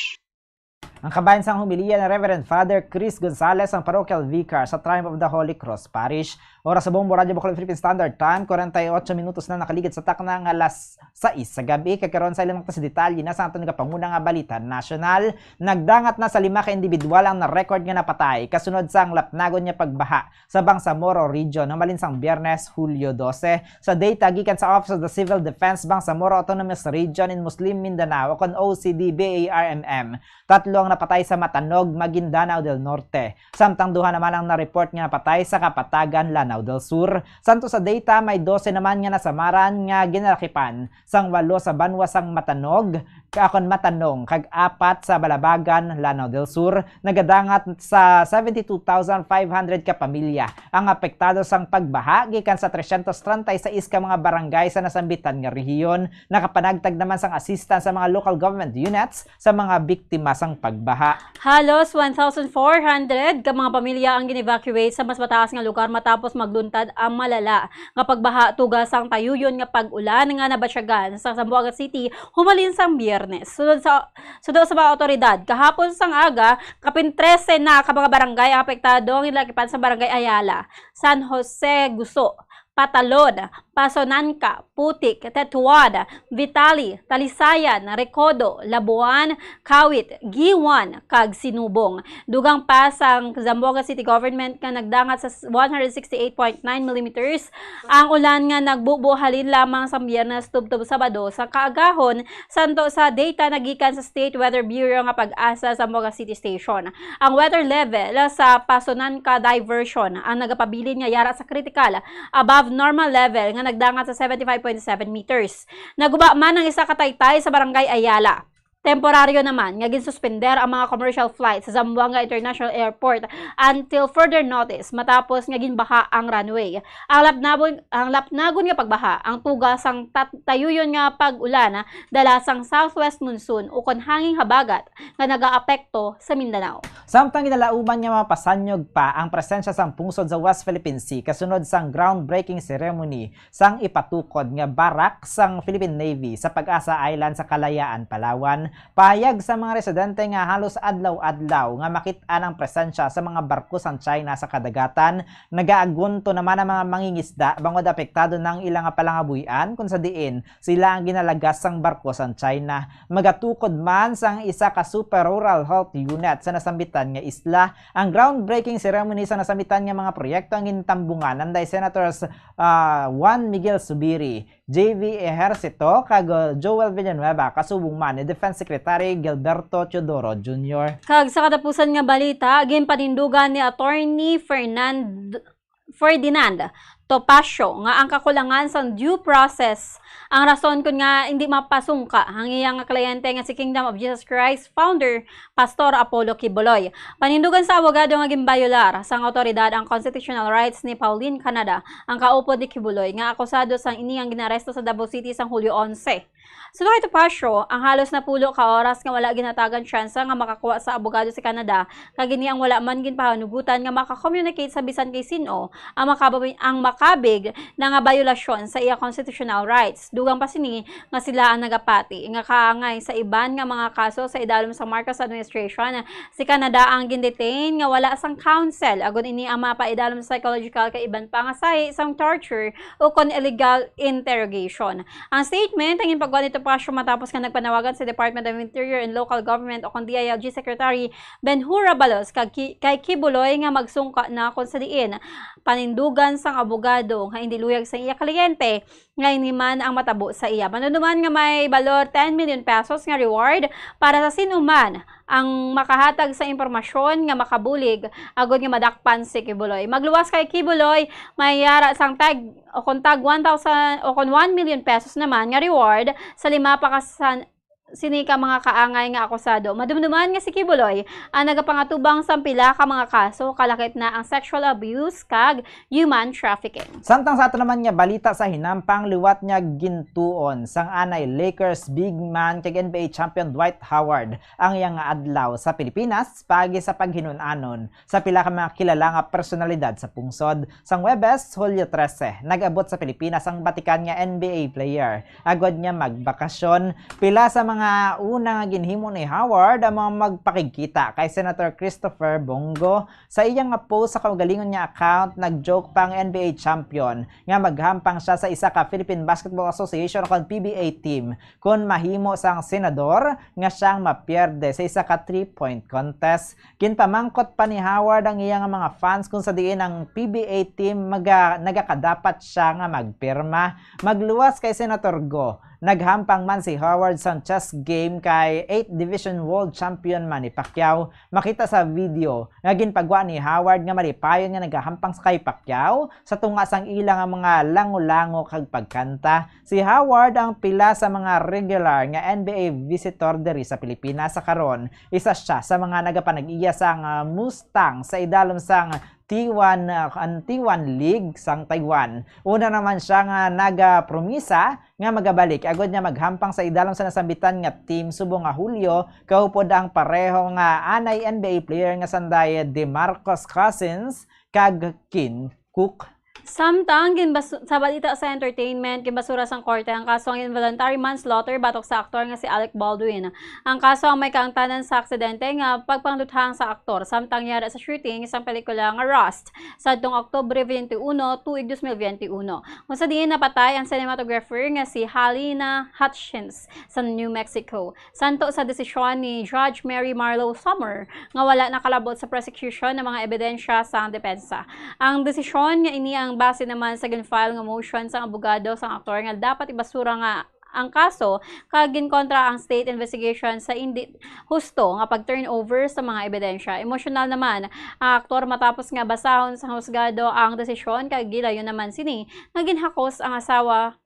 Ang kabahin sang homilya ni Reverend Father Chris Gonzalez, ang parochial vicar sa Triumph of the Holy Cross Parish. Oras sa Bombo Radyo Bacolod Philippine Standard Time, kwarenta y ocho minutos na nakaligid sa takna nga alas sais sa gab-i. Kag karon sa ilang sa detalye na sa aton nga panguna nga balita nasyonal, nagdangat na sa lima ka individual ang na-record nga napatay kasunod sang lapnagon nga pagbaha sa Bangsamoro Region humalin sang Biyernes, Hulyo dose. Sa data gikan sa Office of the Civil Defense Bangsamoro Autonomous Region in Muslim Mindanao, kon O C D B A R M M, tatlo ang napatay sa Matanog, Maguindanao del Norte, samtang duha naman ang na-report nga napatay sa Kapatagan, Lanao del Sur. Santo sa data, may dose naman nga nasamaran nga ginalakipan sang walo sa banwa sang Matanog, akon Matanong, kag apat sa Balabagan, Lanao del Sur. Nagadangat sa seventy-two thousand five hundred ka pamilya ang apektado sang pagbaha gikan sa tresyentos treinta y seis ka mga barangay sa nasambitan nga rehiyon. Nakapanagtag naman sang assistance sa mga local government units sa mga biktima sang pagbaha. Halos one thousand four hundred ka mga pamilya ang gin-evacuate sa mas mataas nga lugar matapos magluntad ang malala nga pagbaha tuga sang tayuyon nga pag-ulan nga nabatyagan sa Zamboanga City humalin sang Biyernes. Sunod sa, suno sa mga awtoridad, kahapon sang aga, kapin trese na ka mga barangay ang apektado, ang ginalakipan sa Barangay Ayala, San Jose Guso, Patalon, Pasonanca, Putik, Tetuan, Vitali, Talisayan, Recodo, Labuan, Kawit, Guiuan, kag Sinubong. Dugang pa sang Zamboanga City Government nga nagdangat sa one hundred sixty-eight point nine millimeters ang ulan nga nagbubo halin lamang sa Biyernes tubtob Sabado sa kaagahon, santo sa data nagikan sa State Weather Bureau nga PAGASA Zamboanga City Station. Ang weather level sa Pasonanca Diversion ang nagapabilin nga yara sa critical above normal level nga nagdangat sa seventy-five point seven meters. Naguba man ang isa ka taytay sa Barangay Ayala. Temporaryo naman nga ginsuspender ang mga commercial flights sa Zamboanga International Airport until further notice, matapos nga ginbaha ang runway. Ang lapnagon, ang lapnagon nga pagbaha, ang tuga sang tat-, tayuyon nga pag-ulan dala sang southwest monsoon ukon hanging habagat nga nagaapekto sa Mindanao. Samtang ginalauman nga mga pasanyog pa ang presensya sang pungsod sa West Philippine Sea kasunod sang groundbreaking ceremony sang ipatukod nga barak sang Philippine Navy sa Pag-asa Island sa Kalayaan, Palawan, pahayag sa mga residente nga halos adlaw-adlaw nga makit-an ang presensya sa mga barko sang China sa kadagatan. Nagaagunto naman ang mga mangingisda bangod apektado na ang ila nga palangabuhian, kung sa diin sila ang ginalagas sang barko sang China. Magatukod man sang isa ka Super Rural Health Unit sa nasambitan nga isla. Ang groundbreaking ceremony sa nasambitan nga mga proyekto ang gintambungan nanday Senators, ah, Juan Miguel Zubiri, J V Ejercito, kag, ah, Joel Villanueva, kasubong man ni Defense Secretary Gilberto Teodoro Junior. Kag sa katapusan nga balita, ginpanindugan ni Attorney Fernand-, Ferdinand Topacio nga ang kakulangan sang due process ang rason kon nga hindi mapasungka ang iya nga kliyente nga si Kingdom of Jesus Christ founder, Pastor Apollo Quiboloy. Panindugan sa abogado nga ginbayolar sang awtoridad ang constitutional rights ni Pauline Canada, ang kaupod ni Quiboloy, nga akusado sang iniyang ginaresto sa Davao City sang Hulyo onse. Suno kay Topacio, ang halos napulo ka oras nga wala ginhatagan tsansa nga makakuha sa abogado si Canada, kag ini ang wala man ginpahanugutan nga maka-communicate sa bisan kay sin-o ang makabawi-, ang makabig na nga bayolasyon sa iya constitutional rights. Dugang pa sini nga sila ang nagapati nga kaangay sa iban nga mga kaso sa idalom sa Marcos administration. Si Canada ang gindetain nga wala sang counsel, agod ini ang mapaidalom sa psychological kag iban pa nga sahi sang torture ukon illegal interrogation. Ang statement ang ginpagwa ni Topacio matapos nga nagpanawagan sa Department of Interior and Local Government ukon D I L G Secretary Benhur Abalos kag ki-, kay Quiboloy nga magsungka na kon sa diin panindugan sang abogado nga indi luyag sa iya kliyente nga ini man ang matabo sa iya. Manunuman nga may balor ten million pesos nga reward para sa sino man ang makahatag sa impormasyon nga makabulig agod nga madakpan si Quiboloy. Magluwas kay Quiboloy, may yara sang tag o kon tag one thousand o kon one million pesos naman nga reward sa lima pa ka san-, sini ka mga kaangay nga akusado. Madumduman nga si Quiboloy ang nagapangatubang sang pila ka mga kaso, kalakip na ang sexual abuse kag human trafficking. Samtang sa ato naman nga balita, sa hinampang liwat nga gintuon sang anay Lakers big man kag N B A champion Dwight Howard ang iya nga adlaw sa Pilipinas paagi sa paghinun-anon sa pila ka mga kilala nga personalidad sa pungsod. Sang Huwebes, Hulyo trese, nag-abot sa Pilipinas ang batikan nga N B A player agod nga magbakasyon. Pila sa mga una nga ginhimo ni Howard ang mga magpakigkita kay Senator Christopher Bong Go. Sa iya nga post sa kaugalingon nga account, nag-joke pa ang N B A champion nga maghampang siya sa isa ka Philippine Basketball Association o kon P B A team kon mahimo sang senador nga siyang mapierde sa isa ka three-point contest. Ginpamangkot pa ni Howard ang iya nga mga fans kung sa diin ang P B A team maga-, nagakadapat siya nga magpirma. Magluwas kay Senator Go, naghampang man si Howard sa chess game kay eighth Division World Champion Manny Pacquiao. Makita sa video nga ginpagwa ni Howard nga malipayon nga nagahampang sa kay Pacquiao sa tunga sang ila nga mga lango-lango kag pagkanta. Si Howard ang pila sa mga regular nga N B A visitor diri sa Pilipinas sa karon. Isa siya sa mga nagapanag-iya sang, ah, Mustang sa idalom sang T one, ah, ang T one League sang Taiwan. Una naman siya nga nagapromisa nga magabalik agod nga maghampang sa idalom sa nasambitan nga team subong nga Hulyo, kaupod ang pareho nga anay N B A player nga sanday DeMarcus Cousins kag Quinn Cook. Samtang ginbas-, sa balita sa entertainment, ginbasura sang korte ang kaso nga involuntary manslaughter batok sa aktor nga si Alec Baldwin. Ang kaso ang may kaangtanan sa aksidente nga pagpangluthang sa aktor samtang yara sa shooting sang pelikula nga Rust sadtong Oktubre twenty-one, tuig dos mil twenty-one, kung sa diin napatay ang cinematographer nga si Halina Hutchins sa New Mexico. Santo sa desisyon ni Judge Mary Marlowe Summer nga wala nakalabot sa prosecution ang mga ebidensya sang depensa. Ang desisyon nga ini ang base naman sa gin-file nga motion sang abogado sang aktor nga dapat ibasura nga ang kaso kag ginkontra ang state investigation sa indi husto nga pag-turnover sa mga ebidensya. Emosyonal naman ang aktor matapos nga basahon sa husgado ang desisyon kag gilayon naman sini nga ginhakos ang asawa.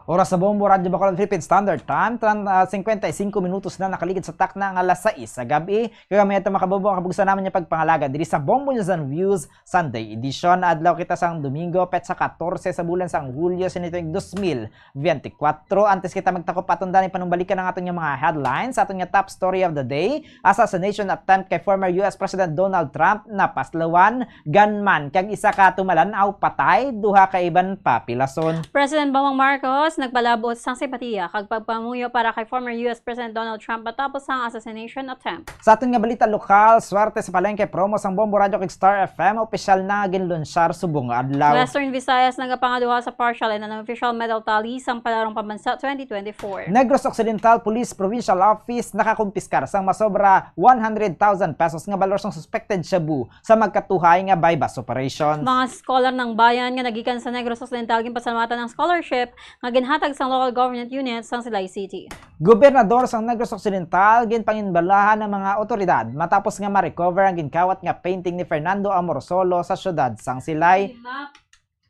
Oras sa Bombo Radyo Bacolod Philippine Standard Time, tran-, ah, singkwenta y singko minutos na nakaligid sa takna nga alas sais sa gab-i. Kag kami ito, mga kabombo, ang kabugsan naman niya pagpangalaga diri sa Bombo News and Views Sunday Edition. Adlaw kita sang Domingo, petsa katorse sa bulan sang Hulyo, sa nitong dos mil veinticuatro. Antes kita magtakop, aton dani panumbalikan ang aton nga mga headlines sa aton nga top story of the day. Assassination attempt kay former U S President Donald Trump napaslawan, gunman kag isa ka tumalan-aw patay, duha ka iban papilason. President Bongbong Marcos nagpalabot sang simpatiya kag pagpamuyo para kay former U S President Donald Trump matapos ang assassination attempt. Sa aton nga balita lokal, swerte sa palengke promo sang Bombo Radyo kag Star F M, opisyal na nga ginlunsyar subong nga adlaw. Western Visayas nagapangaduha sa partial and unofficial medal tally sang Palarong Pambansa twenty twenty-four. Negros Occidental Police Provincial Office nakakumpiskar sang masobra one hundred thousand pesos nga balor sang suspected shabu sa magkatuhay nga buy-bust operation. Mga scholar ng bayan nga nagikan sa Negros Occidental ginpasalamatan ang scholarship nga ginhatag sang local government unit sang Silay City. Gobernador sang Negros Occidental ginpanginbalahan ang mga awtoridad matapos nga ma-recover ang ginkawat nga painting ni Fernando Amorsolo sa siyudad sang Silay.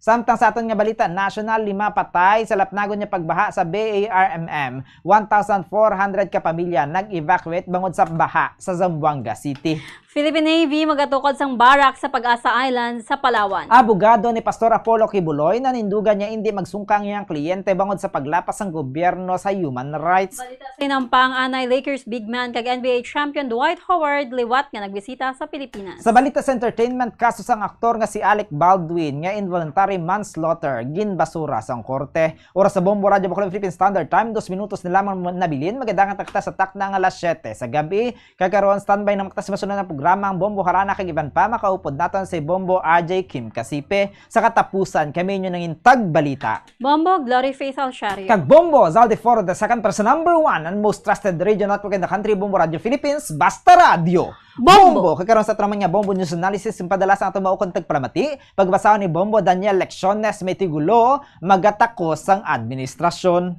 Samtang sa aton nga balita nasyonal, lima patay sa lapnagon nga pagbaha sa B A R M M. One thousand four hundred ka pamilya nag-evacuate bangod sa baha sa Zamboanga City. Philippine Navy magatukod sang barak sa Pag-asa Island sa Palawan. Abogado ni Pastor Apollo Quiboloy nanindugan nga indi magsungka ang iyang kliyente bangod sa paglapas sang gobyerno sa human rights. Balita sa hinampang, anay Lakers big man kag N B A champion Dwight Howard liwat nga nagbisita sa Pilipinas. Sa balita sa entertainment, kaso sang aktor nga si Alec Baldwin nga involuntary manslaughter ginbasura sang korte. Oras sa Bombo Radyo Bacolod Philippine Standard Time, dos minutos na lamang nabilin, magadangat na kita sa takna nga alas siyete sa gab-i. Kag karon, standby na kita sa masunod nga programa, ang Bombo Harana kag iban pa. Makaupod naton si Bombo R J Kim Kasipe. Sa katapusan, kami inyo nangin tagbalita. Bombo, Glory Faith Alciario. Kag Bombo Zaldi Foro the second, para sa number one and most trusted radio network in the country, Bombo Radio Philippines, basta radyo. Bombo! Kag karon sa aton naman nga Bombo News Analysis, ang padala sang aton maukon tagpalamati, pagbasahon ni Bombo Daniel Lecciones Metigulo, magatakos sang administrasyon.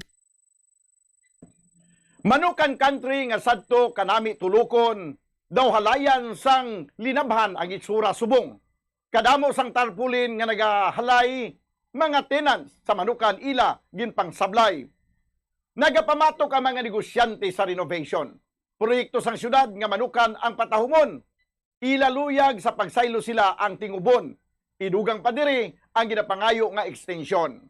Manukan Country nga sadto kanami Tulukon, daw halayan sang linabhan ang itsura subong. Kadamo sang tarpaulin nga nagahalay, mga tenants sa Manukan ila ginpangsablay. Nagapamatok ang mga negosyante sa renovation. Proyekto sang siyudad nga Manukan ang patahumon. Ila luyag sa pagsaylo sila ang tingubon. Idugang pa diri ang ginapangayo nga ekstensyon.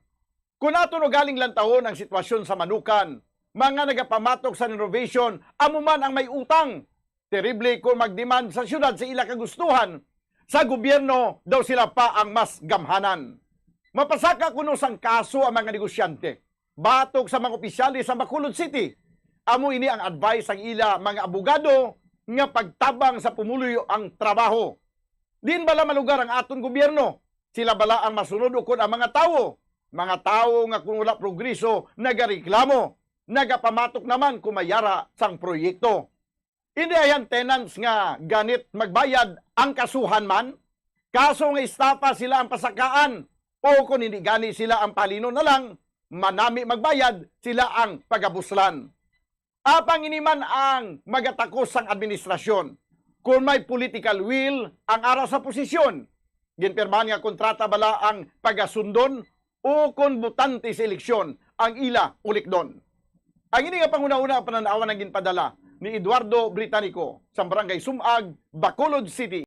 Kon aton ugaling lantawon ang sitwasyon sa Manukan, mga nagapamatok sa renovation amo man ang may utang. Terrible kon mag-demand sa siyudad sa ila kagustuhan, sa gobyerno daw sila pa ang mas gamhanan. Mapasaka kuno sang kaso ang mga negosyante. Batok sa mga opisyales sa Bacolod City, amo ini ang advice sang ila mga abogado nga pagtabang sa pumuluyo ang trabaho. Diin bala malugar ang aton gobyerno? Sila bala ang masunod ukon ang mga tawo? Mga tawo nga kon wala progreso, nagareklamo, nagapamatok naman kon may yara sang proyekto. Indi ayan tenants nga ganit magbayad ang kasuhan man? Kaso nga estafa sila ang pasakaan, o kon hindi gani sila ang palinon na lang, manami magbayad sila ang pagabuslan. Apang ini man ang magatakos sang administrasyon. Kon may political will ang ara sa posisyon, ginpirmahan nga kontrata bala ang pagasundon o kon botante sa eleksyon ang ila ulikdon. Ang ini nga panghunahuna, panan-awan ang ginpadala ni Eduardo Britannico sa Barangay Sumag, Bacolod City.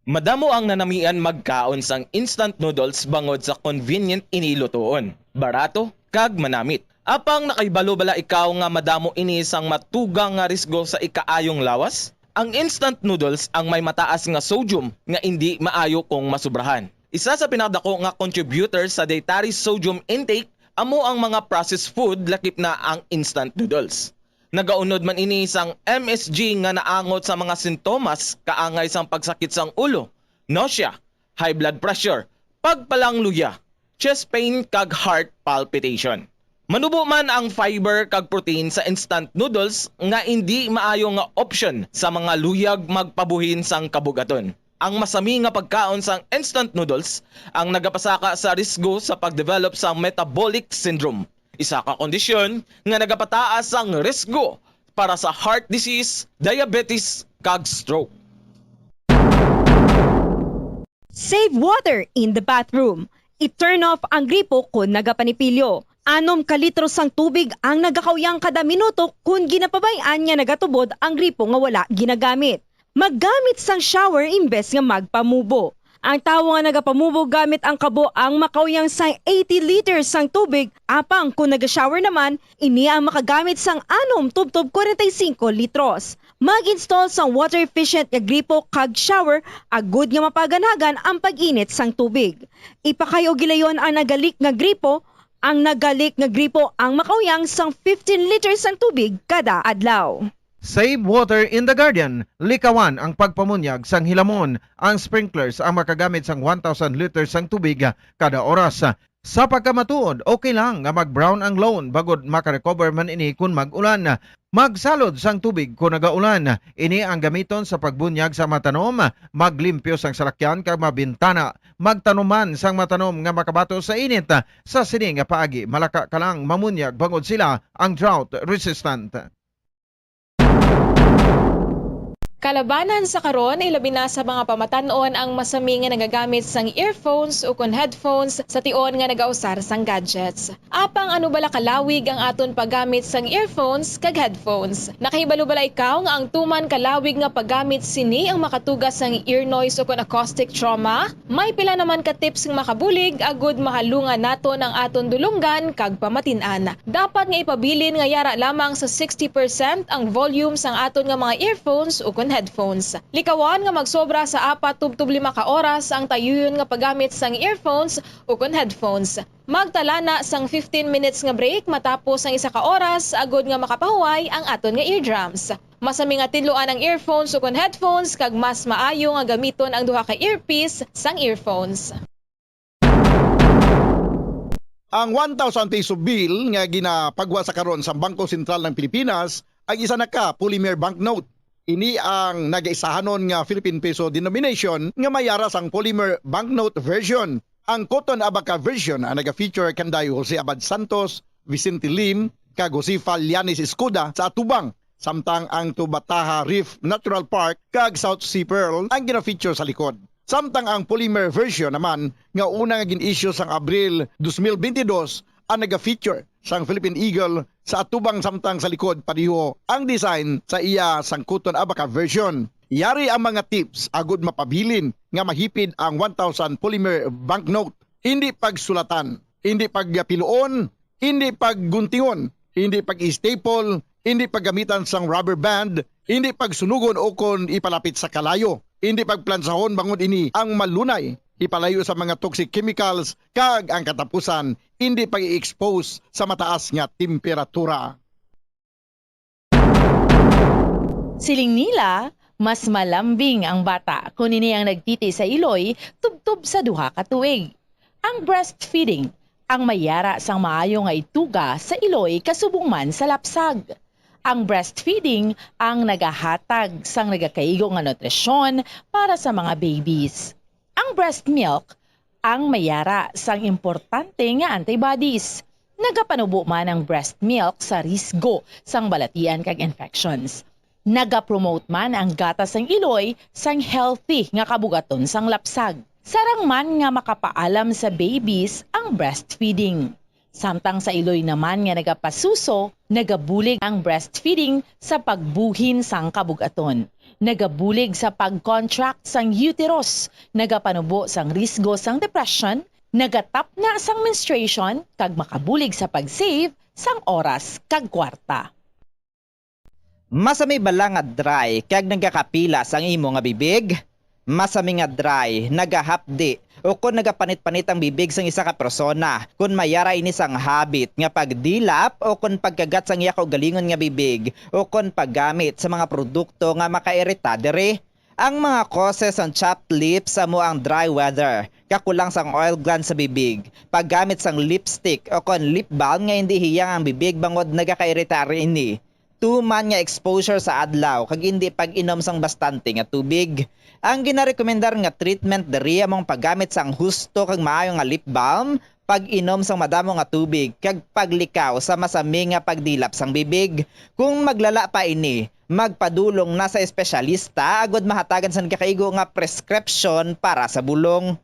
Madamo ang nanamian magkaon sang instant noodles bangod sa convenient ini lutoon, barato, kag manamit. Apang nakahibalo bala ikaw nga madamo ini sang matugang nga risgo sa ikaayong lawas? Ang instant noodles ang may mataas nga sodium nga indi maayo kung masubrahan. Isa sa pinakadako nga contributor sa dietary sodium intake amo ang mga processed food, lakip na ang instant noodles. Nagaunod man ini sang M S G nga naangot sa mga sintomas kaangay sang pagsakit sang ulo, nausea, high blood pressure, pagpalangluya, chest pain, kag heart palpitation. Manubo man ang fiber kag protein sa instant noodles nga indi maayo nga opsyon sa mga luyag magpabuhin sang kabugaton. Ang masami nga pagkaon sang instant noodles ang nagapasaka sa risgo sa pagdevelop sang metabolic syndrome, isa ka kondisyon nga nagapataas sang risgo para sa heart disease, diabetes, kag stroke. Save water in the bathroom. I-turn off ang gripo kon nagapanipilyo. Anom ka litro sang tubig ang nagakauyang kada minuto kon ginapabay-an nga nagatubod ang gripo nga wala ginagamit. Maggamit sang shower imbes nga magpamubo. Ang tawo nga nagapamubo gamit ang kabo ang makauyang sang eighty liters sang tubig, apang kon naga-shower naman, ini ang makagamit sang anom tubtob kwarenta y singko litros. Mag-install sang water-efficient nga gripo kag shower agud nga mapaganhagan ang pag-init sang tubig. Ipakayo gilayon ang nagalik nga gripo. Ang nagalik nga gripo ang makauyang sang fifteen liters sang tubig kada adlaw. Save water in the garden. Likawan ang pagpamunyag sang hilamon. Ang sprinklers ang makagamit sang one thousand liters sang tubig kada oras. Sa pagkamatuod, okay lang nga mag-brown ang lawn bangod makarecover man ini kon mag-ulan. Magsalod sang tubig kon nagaulan. Ini ang gamiton sa pagbunyag sa mga tanom, maglimpyo sang salakyan kag mga bintana. Magtanom man sang mga tanom nga makabato sa init. Sa sini nga paagi, malaka ka lang mamunyag bangod sila ang drought resistant. Kalabanan sa karon, ilabi na sa mga pamatan-on ang masami nga nagagamit sang earphones ukon headphones sa tion nga nagausar sang gadgets. Apang ano bala kalawig ang aton paggamit sang earphones kag headphones? Nakahibalo bala ikaw nga ang tuman kalawig nga paggamit sini ang makatuga sang ear noise ukon acoustic trauma? May pila naman ka tips nga makabulig agud mahalungan naton ang aton dulonggan kag pamatin-an. Dapat nga ipabilin nga yara lamang sa sixty percent ang volume sang aton nga mga earphones ukon headphones. Likawan nga magsobra sa apat tubtob lima ka oras ang tayuyon nga paggamit sang earphones ukon headphones. Magtala na sang fifteen minutes nga break matapos ang isa ka oras agud nga makapahuway ang aton nga eardrums. Masami nga tinluan ang earphones ukon headphones kag mas maayo nga gamiton ang duha ka earpiece sang earphones. Ang one thousand peso bill nga ginapagwa sa karon sa Bangko Sentral ng Pilipinas ang isa na ka polymer banknote. Ini ang nagaisahanon nga Philippine peso denomination nga may yara sang polymer banknote version. Ang Cotton Abaca version ang naga-feature kanday Jose Abad Santos, Vicente Lim, kag Josefa Llanes Escuda sa atubang, samtang ang Tubataha Reef Natural Park kag South Sea Pearl ang gina-feature sa likod. Samtang ang polymer version naman nga una nga gin-issue sang Abril dos mil bentidós ang naga-feature sang Philippine Eagle sa atubang, samtang sa likod pareho ang design sa iya sang Cotton Abaca version. Yari ang mga tips agud mapabilin nga mahipid ang one thousand polymer banknote. Hindi pagsulatan, hindi pagpiluon, hindi pagguntingon, hindi pag-staple, hindi paggamitan sang rubber band, hindi pagsunugon o kon ipalapit sa kalayo, hindi pagplansahon bangod ini ang malunay ipalayo sa mga toxic chemicals kag ang katapusan, hindi pag-i-expose sa mataas nga temperatura. Siling nila, mas malambing ang bata kon ini ang nagtiti sa iloy tubtob sa duha ka tuig. Ang breastfeeding ang may yara sang maayo nga ituga sa iloy kasubong man sa lapsag. Ang breastfeeding ang nagahatag sang nagakaigo nga nutrisyon para sa mga babies. Ang breast milk ang may yara sang importante nga antibodies. Nagapanubo man ang breast milk sa risgo sang balatian kag infections. Nagapromote man ang gatas sang iloy sang healthy nga kabugaton sang lapsag. Sarang man nga makapaalam sa babies ang breastfeeding. Samtang sa iloy naman nga nagapasuso, nagabulig ang breastfeeding sa pagbuhin sang kabug-aton. Nagabulig sa pag-contract sang uterus, nagapanubo sang risgo sang depression, nagatapna sang menstruation, kag makabulig sa pag-save sang oras kag kwarta. Masami bala nga dry kag nagakapilas ang imo nga bibig? Masami nga dry, nagahapdi, o kon nagapanit-panit ang bibig sang isa ka persona, kon may yara ini sang habit nga pagdilap o kon pagkagat sang iya kaugalingon nga bibig, o kon paggamit sa mga produkto nga makairita diri. Ang mga causes sang chapped lips amo ang dry weather, kakulang sang oil glands sa bibig, paggamit sang lipstick o kon lip balm nga indi hiyang ang bibig bangod nagakairita ini. Tuman nga exposure sa adlaw kag indi pag-inom sang bastante nga tubig. Ang ginarekomendar nga treatment diri amo ang paggamit sang husto kag maayo nga lip balm, pag-inom sang madamo nga tubig, kag paglikaw sa masami nga pagdilap sang bibig. Kung maglala pa ini, magpadulong na sa espesyalista agud mahatagan sang nagakaigo nga prescription para sa bulong.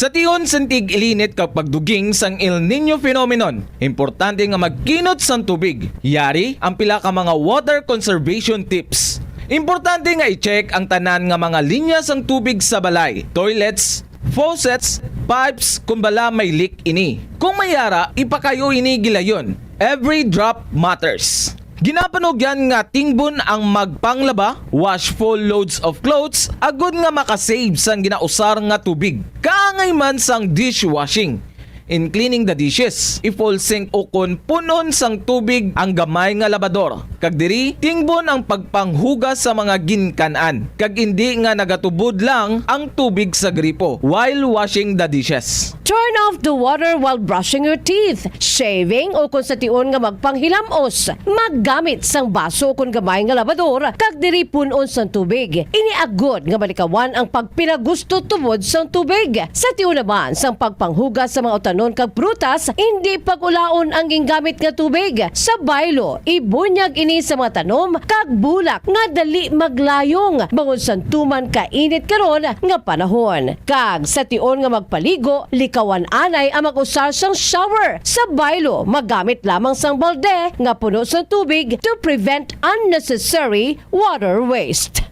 Sa tion sang tig-ilinit kag pagduging sang El Niño phenomenon, importante nga magkinot sang tubig. Yari ang pila ka mga water conservation tips. Importante nga i-check ang tanan nga mga linya sang tubig sa balay, toilets, faucets, pipes, kon bala may leak ini. Kung may ara, ipakayo ini gilayon. Every drop matters. Ginapanugyan nga tingbon ang magpanglaba, wash full loads of clothes, agod nga makasave sang ginausar nga tubig. Kaangay man sang dishwashing. In cleaning the dishes, i-full sink ukon punon sang tubig ang gamay nga labador, kag diri tingbon ang pagpanghugas sa mga ginkan-an, kag indi nga nagatubod lang ang tubig sa gripo while washing the dishes. Turn off the water while brushing your teeth, shaving, o kung sa tion nga magpanghilamos. Maggamit sang baso o kung gamay nga labador, kag diri pun-on sang tubig. Ini agod nga malikawan ang pagpinagusto tubod sang tubig. Sa tion naman sang pagpanghugas sa mga utanon kag prutas, indi pag-ulaon ang gingamit nga tubig. Sa baylo, ibunyag ini sa mga tanom kag bulak nga dali maglayong bangod sang tuman kainit karon nga panahon. Kag sa tion nga magpaligo, likawan anay ang mag-usar sang shower. Sa baylo, magamit lamang sang balde nga puno sang tubig to prevent unnecessary water waste.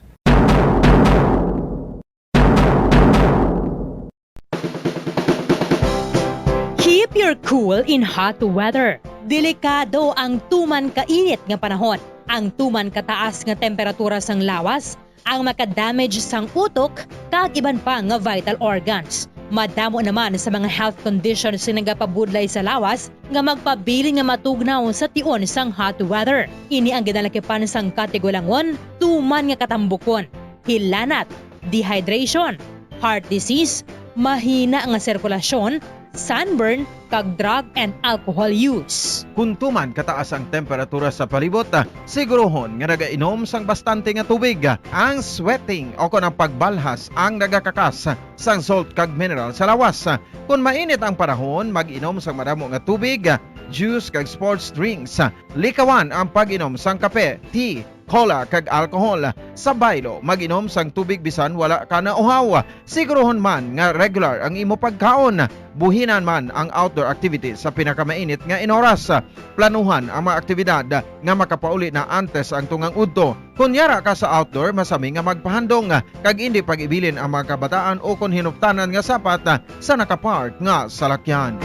Keep your cool in hot weather. Delikado ang tuman kainit nga panahon, ang tuman kataas nga temperatura sang lawas, ang makadamage sang utok, kag iban pa nga vital organs. Madamo naman sa mga health conditions nga nagapabudlay sa lawas nga magpabilin nga matugnaw sa tion sang hot weather. Ini ang ginalakipan sang katigulangon, tuman nga katambukon, hilanat, dehydration, heart disease, mahina nga sirkulasyon, sunburn, kag drug and alcohol use. Kon tuman kataas ang temperatura sa palibot, sigurohon nga nagainom sang bastante nga tubig. Ang sweating o kon ang pagbalhas ang nagakakas sang salt kag mineral sa lawas. Kon mainit ang panahon, mag-inom sang madamo nga tubig, juice kag sports drinks. Likawan ang pag-inom sang kape, tea, cola, kag alcohol. Sa baylo, mag-inom sang tubig bisan wala ka nauhaw. Sigurohon man nga regular ang imo pagkaon. Buhinan man ang outdoor activities sa pinakamainit nga inoras. Planuhan ang mga aktibidad nga makapauli na antes ang tungang udto. Kon yara ka sa outdoor, masami nga magpahandong kag indi pag-ibilin ang mga kabataan o kon hinuptanan nga sapat sa nakapark nga salakyan.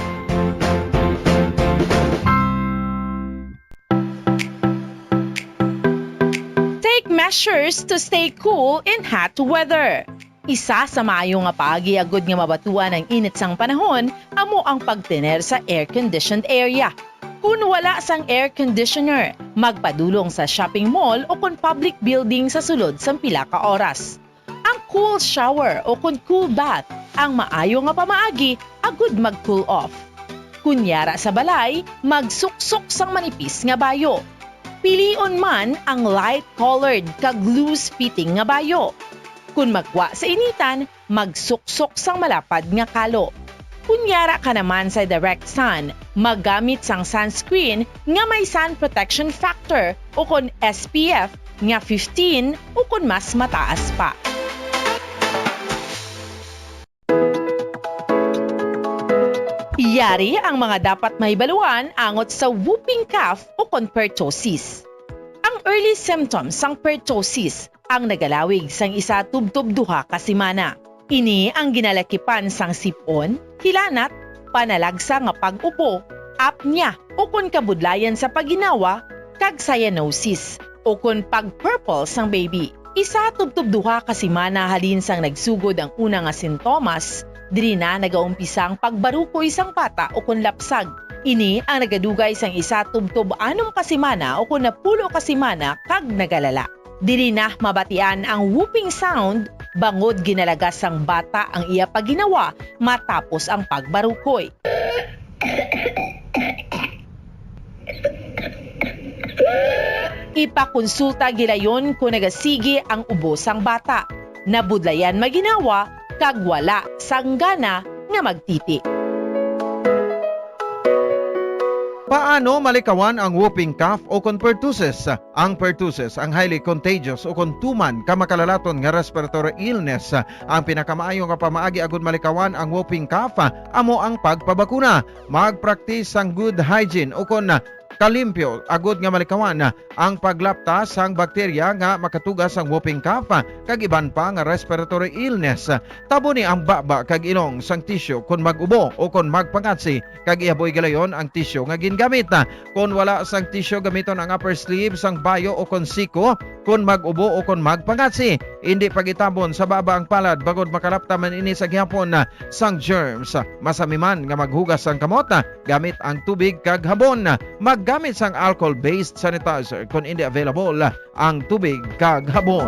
Take measures to stay cool in hot weather. Isa sa maayo nga paagi agud nga mabatuan ang init sang panahon amo ang pagtener sa air-conditioned area. Kun wala sang air conditioner, magpadulong sa shopping mall o kon public building sa sulod sang pila ka oras. Ang cool shower o kon cool bath ang maayo nga pamaagi agud mag-cool off. Kun yara sa balay, magsuksok sang manipis nga bayo. Pilion man ang light-colored kag loose-fitting nga bayo. Kun magwa sa initan, magsuksok sang malapad nga kalo. Kun yara ka naman sa direct sun, maggamit sang sunscreen nga may sun protection factor o kon S P F nga fifteen o kon mas mataas pa. Yari ang mga dapat mahibaluan angot sa whooping cough o kon pertussis. Ang early symptoms sang pertussis ang nagalawig sang isa tubtob duha ka semana. Ini ang ginalakipan sang sip-on, hilanat, panalagsa nga pag-upo, apnea, ukon kabudlayan sa pagginawa, kag cyanosis, ukon pag-purple sang baby. Isa tubtob duha ka semana halin sang nagsugod ang una nga sintomas, diri na nagaumpisa ang pagbarukoy sang bata ukon lapsag. Ini ang nagadugay sang isa tubtob anom ka semana ukon napulo ka semana kag nagalala. Diri na mabatian ang whooping sound bangod ginalagas sang bata ang iya pagginawa matapos ang pagbarukoy. Ipakonsulta gilayon kon nagasigi ang ubo sang bata, nabudlayan maginawa, kag wala sang gana nga magtiti. Paano malikawan ang whooping cough o kon pertussis? Ang pertussis, ang highly contagious o kon tuman ka makalalaton nga respiratory illness. Ang pinakamaayo nga pamaagi agud malikawan ang whooping cough amo ang pagpabakuna. Mag-practice sang good hygiene o kon kalimpyo agud nga malikawan ang paglapta sang bakterya nga makatuga sang whooping cough kag iban pa nga respiratory illness. Taboni ang baba kag ilong sang tisyu kon mag-ubo o kon magpangatsi, kag ihaboy galayon ang tisyu nga gingamit. Kon wala sang tisyu, gamiton ang upper sleeve sang bayo o kon siko kon mag-ubo o kon magpangatsi. Indi pag-itabon sa baba ang palad bangod makalapta man ini sa gihapon sang germs. Masami man nga maghugas sang kamot gamit ang tubig kag habon. Maggamit sang alcohol-based sanitizer kon indi available ang tubig kag habon.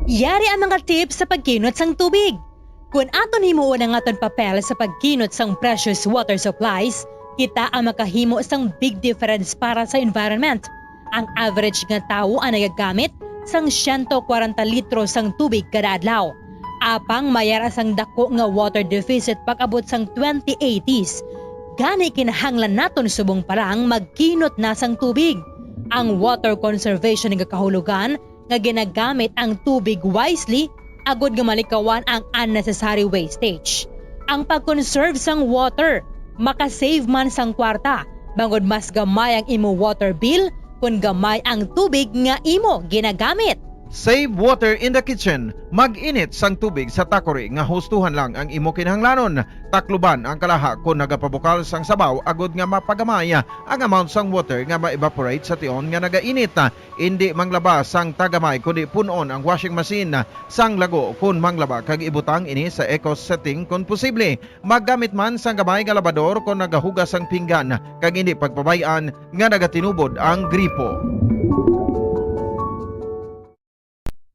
Yari ang mga tips sa pagkinot sang tubig. Kon aton himuon ang aton papel sa pagkinot sang precious water supplies, kita ang makahimo sang big difference para sa environment. Ang average nga tawo ang nagagamit sang siyento kwarenta litro sang tubig kada adlaw. Apang may ara sang dako nga water deficit pag-abot sang twenty eighties. Gani kinahanglan naton subong pa lang magkinot na sang tubig. Ang water conservation nga kahulogan nga ginagamit ang tubig wisely agud nga malikawan ang unnecessary wastage. Ang pag-conserve sang water makasave man sang kwarta, bangod mas gamay ang imo water bill kon gamay ang tubig nga imo ginagamit. Save water in the kitchen. Mag-init sang tubig sa takori nga hustuhan lang ang imo kinahanglanon. Takluban ang kalaha kon nagapabukal sang sabaw agud nga mapagamay ang amount sang water nga ma-evaporate sa tion nga nagainit. Indi manglaba sang tagamay, kundi pun-on ang washing machine sang lago kon manglaba kag ibutang ini sa eco setting kon posible. Maggamit man sang gamay nga labador kon nagahugas sang pinggan, kag indi pagpabay-an nga nagatinubod ang gripo.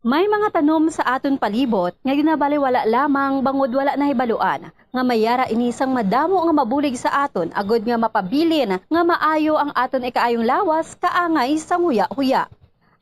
May mga tanom sa aton palibot nga ginabaliwala lamang bangod wala nahibaluan nga may ara ini sang madamo nga mabulig sa aton agud nga mapabilin nga maayo ang aton ikaayong lawas kaangay sang huya-huya.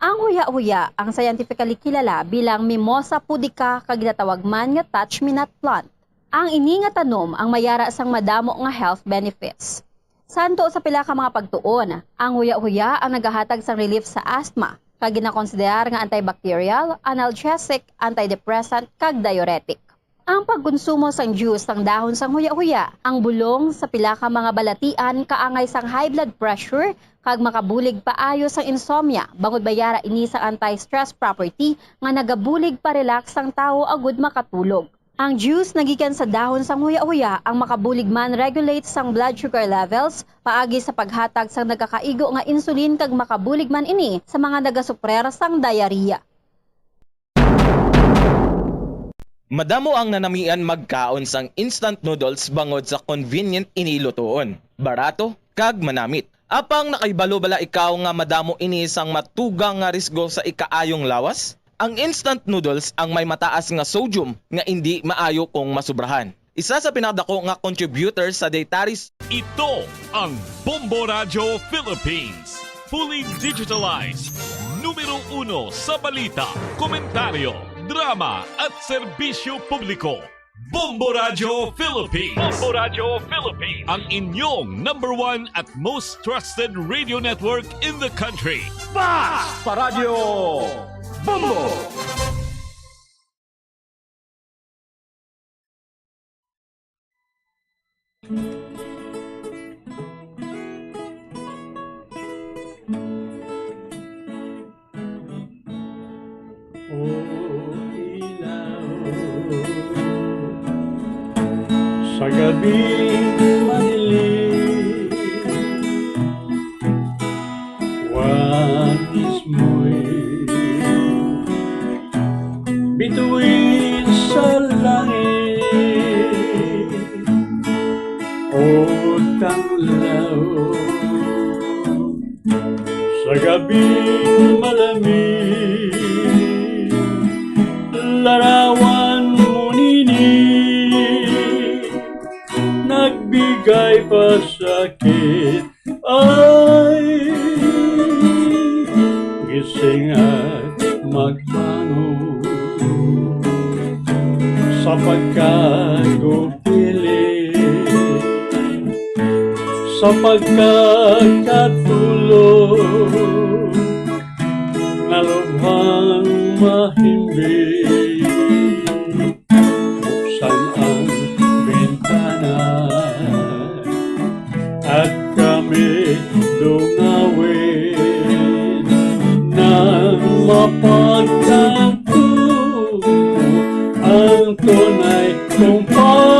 Ang huya-huya, ang scientifically kilala bilang Mimosa pudica kag ginatawag man nga touch-me-not plant. Ang ini nga tanom ang may ara sang madamo nga health benefits. Santo sa pila ka mga pagtuon, ang huya-huya ang nagahatag sang relief sa asthma, kag ginakonsiderar nga antibacterial, analgesic, antidepressant, kag diuretic. Ang pagkonsumo sang juice sang dahon sang huya-huya, ang bulong sa pila ka mga balatian kaangay sang high blood pressure, kag makabulig paayo sang insomnia, bangod may ara ini sang anti-stress property nga nagabulig pa-relax sang tawo agud makatulog. Ang juice nga gikan sa dahon sang huya-huya ang makabulig man regulate sang blood sugar levels paagi sa paghatag sang nagakaigo nga insulin, kag makabulig man ini sa mga nagasuprer sang diarrhea. Madamo ang nanamian magkaon sang instant noodles bangod sa convenient ini lutoon, barato, kag manamit. Apang nakahibalo bala ikaw nga madamo ini sang matugang nga risgo sa ikaayong lawas? Ang instant noodles ang may mataas nga sodium nga indi maayo kung masubrahan. Isa sa pinakadako nga contributor sa dietary Ito ang Bombo Radyo Philippines. Fully digitalized. Numero uno sa balita, komentaryo, drama at serbisyo publiko. Bombo Radyo Philippines. Bombo Radyo Philippines. Ang inyong number one at most trusted radio network in the country. Basta Radyo Bombo! O ilaw, sa gabing madilim, one is moy bituin sa langit, o tanglaw. Sa gabing malamig, larawan mo nini, nagbigay pa sakit. Ay, gising at magbangon. Sa Pagkagupili sa pagkakatulog, nalubhang mahimbing. Buksan ang bintana at kami dungawin nang mapagtanto ang tunay kong pagdaig.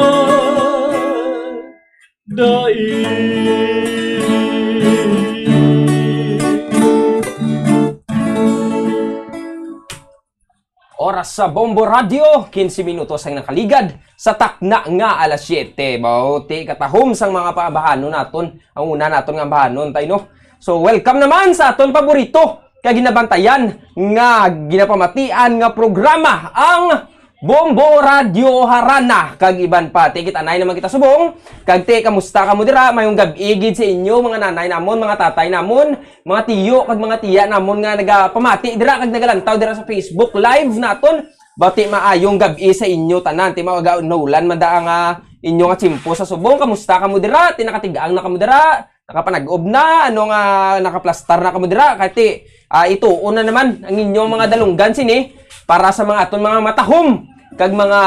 Oras sa Bombo Radio, quince minutos ang nakaligad sa takna nga alas siyete. Bauti katahom sang mga paabahanon naton, ang una naton nga ambahanon, tay, no? So, welcome naman sa aton paborito kag ginabantayan nga ginapamatian nga programa, ang Bombo Radio Harana, kag iban pa. Ti, kit-anay naman kita subong. Kag ti, kamusta kamo dira? Mayong gab-i gid sa inyo, mga nanay namon, mga tatay namon, mga tiyo, kag mga tiya namon nga nagapamati dira kag nagalantaw dira sa Facebook Live naton. Bati maayong gab-i sa inyo tanan. Ti, mao, ga-, naulan man da ang, ah, inyo nga tiyempo sa subong. Kamusta kamo dira? Ti, nakatig-ang na kamo dira? Nakapanag-ob na, ano nga, nakaplastar na kamo dira? Kay ti, ah, ituon na naman ang inyong mga dalunggan sini para sa mga aton mga matahom kag mga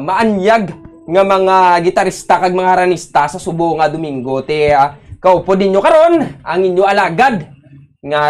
maanyag nga mga gitarista kag mga haranista sa subong nga Domingo. Ti, ah, kaupod ninyo karon ang inyo alagad nga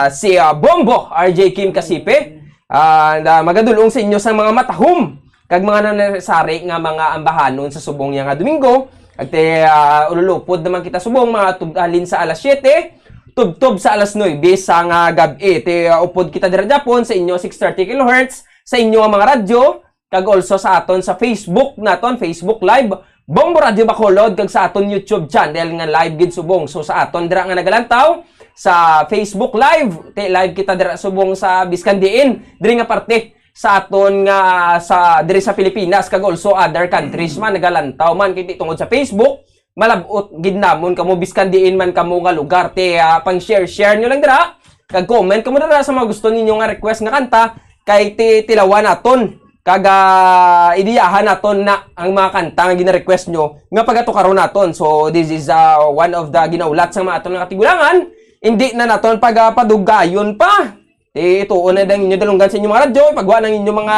si, ah, Bombo R J Kim Kasipe, ah, na magadul-ong sa inyo sang mga matahom kag mga nanasari nga mga ambahanon sa subong niya nga Domingo. Kag ti, ah, ululupod naman kita subong mga tub-, halin sa alas siyete, tubtob sa alas nuebe sa nga gab-i. Ti, ah, upod kita dira gyapon sa inyo six thirty kilohertz, sa inyo nga mga radyo, kag also sa aton sa Facebook naton, Facebook Live, Bombo Radio Bacolod, kag sa aton YouTube channel nga live gid subong. So, sa aton dira nga nagalantaw sa Facebook Live, ti, live kita dira subong sa biskan diin diri nga parte sa aton nga, sa, diri sa Pilipinas, kag also other countries man nagalantaw man, kay ti tungod sa Facebook, malab-ot gid namon kamo biskan diin man kamo nga lugar. Ti, ah, pang-share-share nyo lang dira, kag comment kamo dira sa mga gusto ninyo nga request nga kanta, kay ti-, tilawan naton, kag, ah, idiyahan naton na ang mga kanta nga gina-request nyo nga pagatukaron naton. So, this is, ah, one of the ginaulat sa mga aton nga katigulangan. Hindi na naton pagapadugayon pa. Ituon na ang inyo dalunggan sa inyong mga radyo, ipagwa ang inyong mga,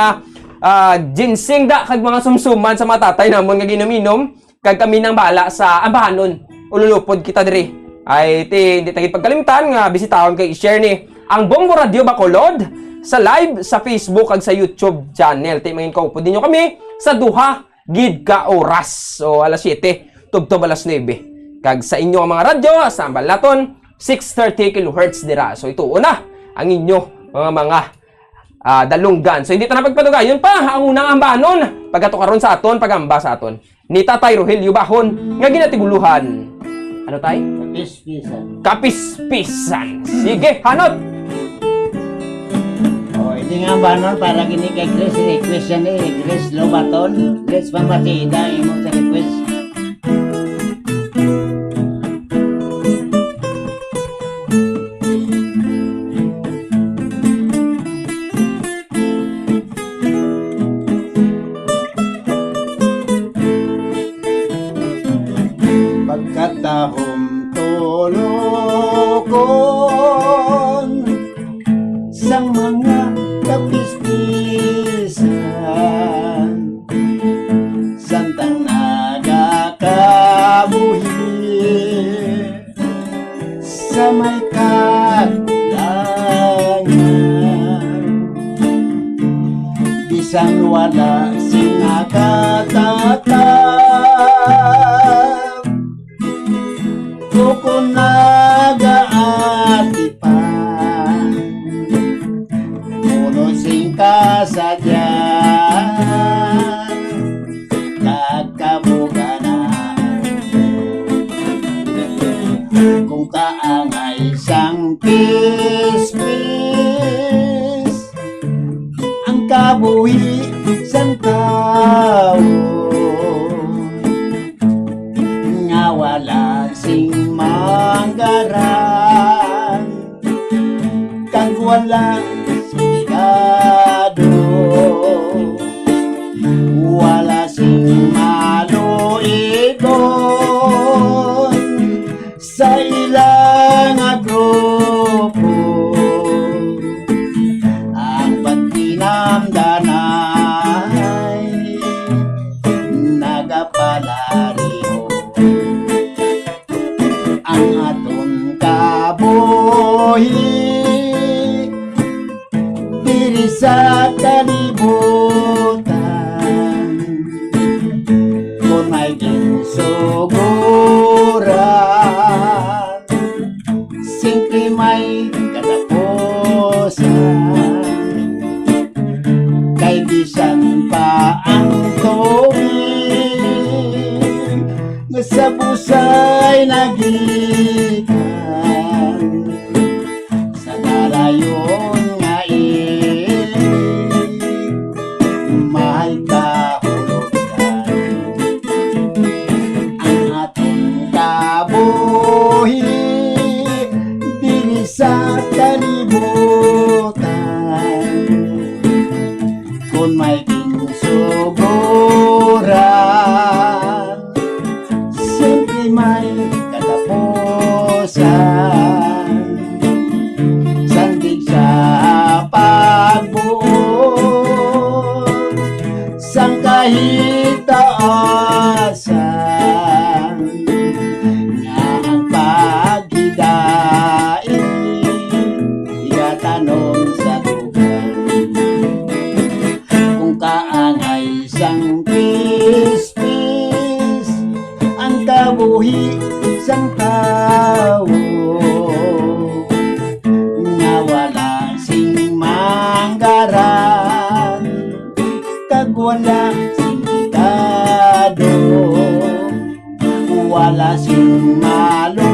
ah, ginseng da kag mga sumsuman sa mga tatay namon nga ginom-inom, kag kami nang bahala sa ambahanon. Ululupod kita diri. Ay, ti, di ta gid pagkalimtan nga bisitahon kag i-share ni ang Bombo Radio Bacolod sa live sa Facebook kag sa YouTube channel. Ti, mangin kaupod ninyo kami sa duha gid ka oras. So, alas siyete, tubtob alas nuebe. Kag sa inyo nga mga radyo, sa ambal naton, six thirty kilohertz dira. So, ituon na ang inyo mga, mga, ah, dalunggan. So, hindi ta na pagpadugayon pa ang unang ambanon. Pagkatukaron sa aton, pag-amba sa aton ni Tatay Rogelio Bahon nga ginatigulohan. Ano, Tay? Kapispisan. Kapispisan. Sige, hanot! Oh, ini nga ambanon para gini kay Grace, request yan eh. Grace Lobaton. Grace, pamatida imo sa request. Pagkatahom tulokon sang mga kapistisan, samtang nagakabuhi sa may kakulangan, bisan wala sing nakatatag, bukon nagaatipan, puno sing kasadyan kag kabuganan. Kung kaangay sang pispis ang kabuhi sang tawo, nga wala sing manggaran, kag wala sing ligado. Amdanay nagapalario ang aton kabuhi diri sa kalibutan. Kon may ginsuguran, siyempre may katapusan. Kay bisan pa ang tuig nga sa busay nagikan, sa nalayon nga ilig may kahulugan. Ang aton kabuhi diri sa kalibutan, kon may ginsuguran, siyempre may katapusan. Sandig sa pagbuot sang kahitaasan, nga ang paghidait igatanom sa dugang. Kung kaangay sang pispis ang kabuhi sang tawo, nga wala sing manggaran kag wala sing edukado, wala sing maluibon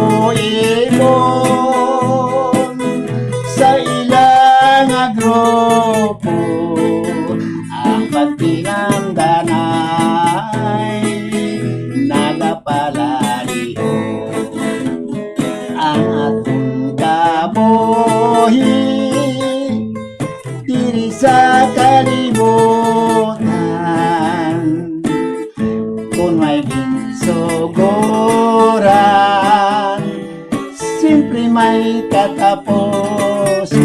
sa ila nga grupo. Ang pagtinamdanay nagapalayo ang aton kabuhi diri sa kalibutan. Kon may ginsuguran, siyempre may katapusan.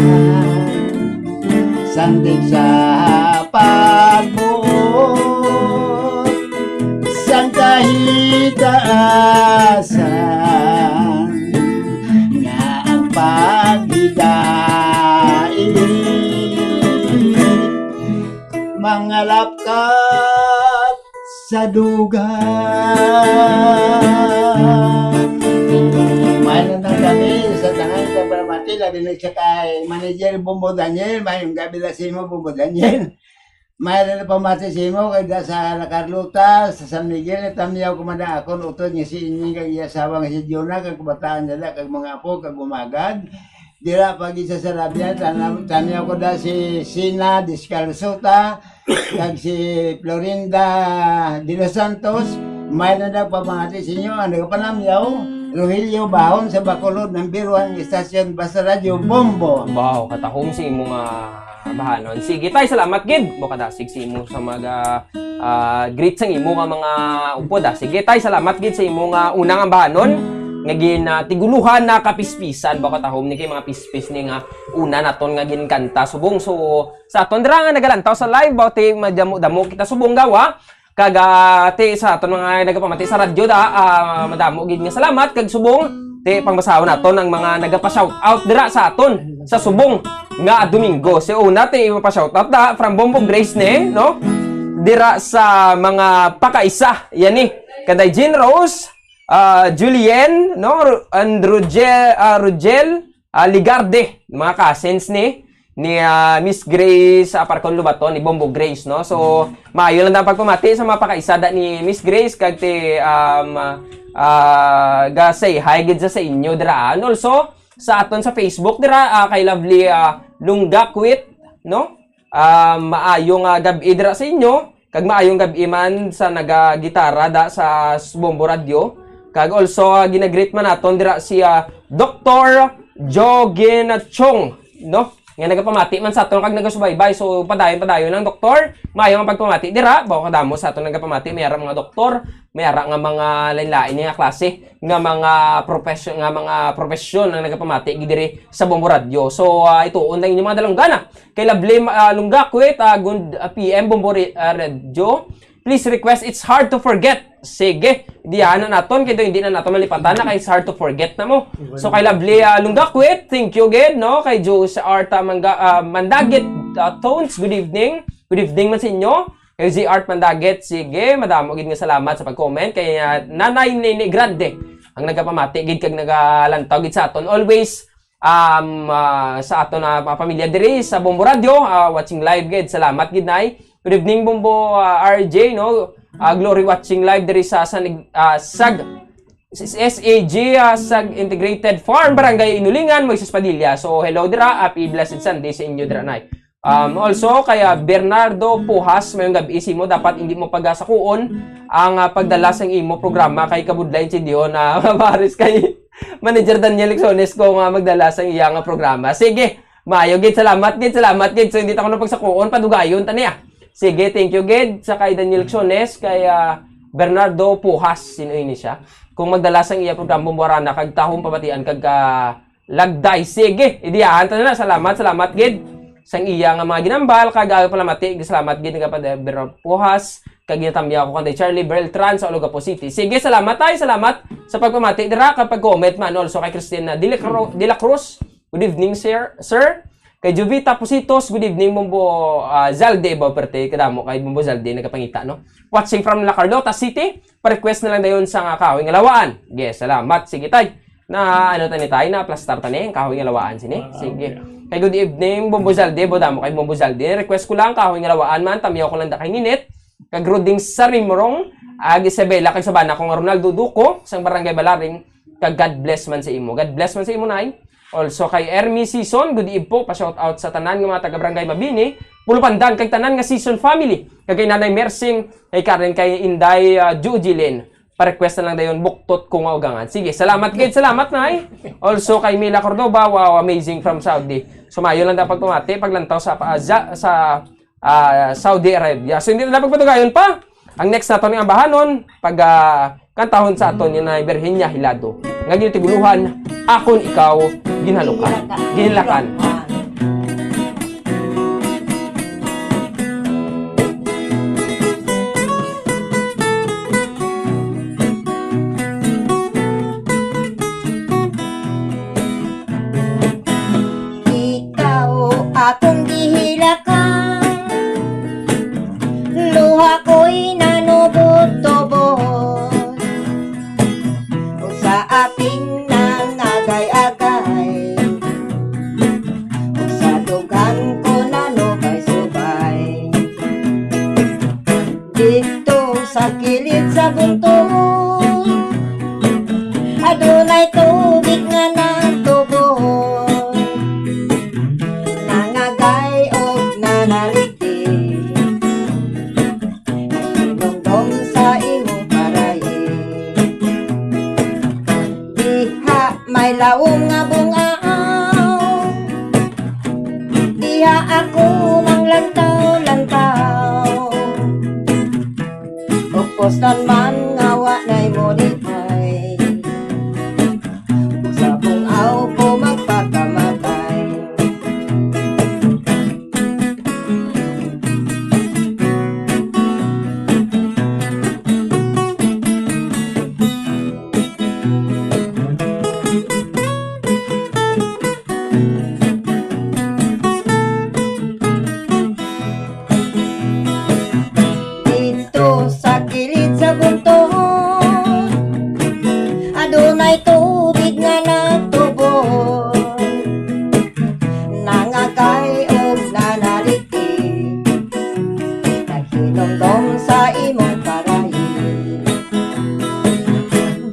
Sandig sa pagbuot sang kahitaasan, nga ang paghidait mangalapkat sa dugang. Mayong gabi sa tanan nga pamati, labi na sa kay Manager Bombo Daniel. Mayong gabi na sa imo, Bombo Daniel. Mayroon na pamati sa imo kay da sa La Carlota, sa San Miguel, natamyaw ko man ang akon utod nga si Inying kag iya asawa nga si Jonah, kag kabataan nila, kag mga apo, kag umagad. Dira pa gid sa Sarabia, tanaw, tanaw ko da si Sina Descalzota, kag si Florinda de los Santos. May na nagpamati sa inyo, ang nagpanamyaw, Rogelio Bahon sa Bacolod, number one station, Basta Radyo, Bombo. Wow, katahom sa imo nga bahanon. Sige, tay, salamat gid. Mo kadasig sa imo sa mga, ah, greet sang imo nga mga upod, ah. Sige, tay, salamat gid sa imo nga unang ambahanon nga gin, ah, tiguluhan na kapispisan, baka tahom ni kay mga pispis ni nga una naton nga ginkanta subong. So, sa aton dira nga nagalantaw sa live, baka ti madamo-damo kita subong gawa. Kag, ah, ti sa aton mga nagapamati sa radyo da, ah, madamo gid nga salamat kag subong ti pangbasahon naton ang mga nagapa-shout out dira sa aton sa subong nga Domingo. Si una ti ipapa-shoutout da from Bombo Grace ni, no? Dira sa mga pakaisa, yan ni. Kanday Jean Rose, ah, Julien, no? Ru-, and Rogel, ah, Rogel, ah, Ligarde, mga cousins ni, ni, ah, Miss Grace, ah, Parcon Lobaton, ni Bombo Grace, no? So, maayo lang ang pagpamati sa mga pakaisada ni Miss Grace kag ti, um, ah, ga say hi gid sa, sa inyo dira. And also, sa aton sa Facebook dira, ah, kay Lovely, ah, Lunggakwit, no? Ah, maayong, ah, gab-i dira sa inyo, kag maayong gab-i man sa nagagitara da sa s-, Bombo Radio. Kag also, ah, ginagreet man naton dira si, ah, Doktor Jogin Chong, no? nga nagapamati man sa aton kag nagasubaybay. So, padayon, padayon lang, doktor. Maayo nga pagpamati dira. Bawo kadamo sa aton nagapamati, may ara mga doktor, may ara nga mga lain-lain nga klase nga mga profession, nga mga profesyon ang nagapamati gid diri sa Bombo Radyo. So, ah, ituon lang inyo mga dalunggana. Kay Lovely, ah, Lunggakwit, ah, good, ah, P M Bombo Re-, ah, Radyo. Please request It's Hard to Forget. Sige, diyan na naton, kay daw hindi na naton malipatan na kay It's Hard to Forget na mo. So, kay Lovely, ah, Lunggakwit, thank you again, no? Kay Juice Arta Mangga-, ah, Mandagit, ah, Tones, good evening. Good evening man sa inyo. Kay Z Art Mandagit, sige, madamo gid nga salamat sa pag-comment. Kay, ah, Nanay Nene Grande, ang nagapamati gid kag nagalantaw gid sa aton. Always, um, ah, sa aton na mga pamilya diri sa Bombo Radyo, ah, watching live gid. Salamat gid, Nay. Good evening, Bombo, ah, R J, no? Ah, Glory watching live diri sa San, ah, Sag, S A G, ah, Sag Integrated Farm, Barangay Inulingan, Moises Padilla. So, hello dira, happy blessed Sunday sa inyo dira, Nay. Um, also, kay, ah, Bernardo Pujas, mayong gabi sa imo, dapat hindi mo pagasakuon ang, ah, pagdala sang imo programa kay kabudlay intindihon na mabaris kay Manager Daniel Lixones ko nga magdala sang iya nga programa. Sige, maayo gid, salamat gid, salamat gid. So, hindi ta ko na pagsakuon, padugayon ta niya. Sige, thank you gid sa kay Daniel Lixones, kay, ah, Bernardo Pujas, sino ini siya? Kung magdala sang iya programa, Bombo Arana, kag tahong pamatian kag, ah, Lagday. Sige, idiyahan ta na. Salamat, salamat gid sang iya nga mga ginambal, kag, ah, palamati, salamat gid nga pa Bernardo Pujas, kag ginatamya ko kanday Charlie Bertran sa Olongapo City. Sige, salamat, Tay, salamat sa pagpamati dira, kag pag-comment man. Also kay Christina de la Cru-, de la Cruz, good evening, sir, sir. Kay Jovita Positos, good evening, Bombo, ah, Zalde, ba, perte, kadamo kay Bombo Zalde nagapangita, no? Watching from La Carlota City, pa-request na lang dayon sa nga kahoy nga lawaan. Yes, salamat. Sige, Tay. Na, ano ta ni, Tay? Na plastar ta ni ang kahoy nga lawaan sini. Ah, sige. Okay. Kay good evening, Bombo Zalde. Bo, damo kay Bombo Zalde. Request ko lang, kahoy nga lawaan man. Tamyaw ko lang da kay Ninit. Kag Ruding Sarimrong. Ag Isabela, kag Sabana ko nga Ronaldo Duco, sang Barangay Balaring. Kag God bless man sa imo. God bless man sa imo, Nay. Also kay Ermi Season, good eve po. Pa-shout out sa tanan nga mga taga Barangay Mabini, Pulupandan, kag tanan nga Season family. Kag kay Nanay Mersing, kay Karen, kay Inday, ah, Jujilin. Pa-request na lang dayon, Buktot Ko Nga Ugangan. Sige, salamat gid, salamat, Nay. Also kay Mila Cordova, wow, amazing from Saudi. Sumayo lang dapat pamati, paglantaw sa, pa- sa, sa, ah, Saudi Arabia. So, hindi na pagpatugayon pa. Ang next naton nga ambahanon, pag, ah, kantahon sa aton ni Nanay Virginia Hilado. Nga ginatigulohan, Akon Ikaw Ginhalukan. Ginhilakan. Ikaw akong gihilakan, luha ko'y nanubod-tubod. Ug sa aping nangagay-agay, ug sa dughan ko nanubay-subay. Didto sa kilid sa bungto, adunay tubig nga nagtubo. Nangagay og nanaliti, naghinumdom sa imong parahi. Diha may lawom nga bung-aw, diha ako manglantaw-lantaw. Ug puslan man nga wa na'y molipay, ug sa bung-aw ko magpakamatay. Didto sa kilid sa bungto, adunay tubig nga nagtubo. Nangagay og nanaliti, naghinumdom sa imong parahi.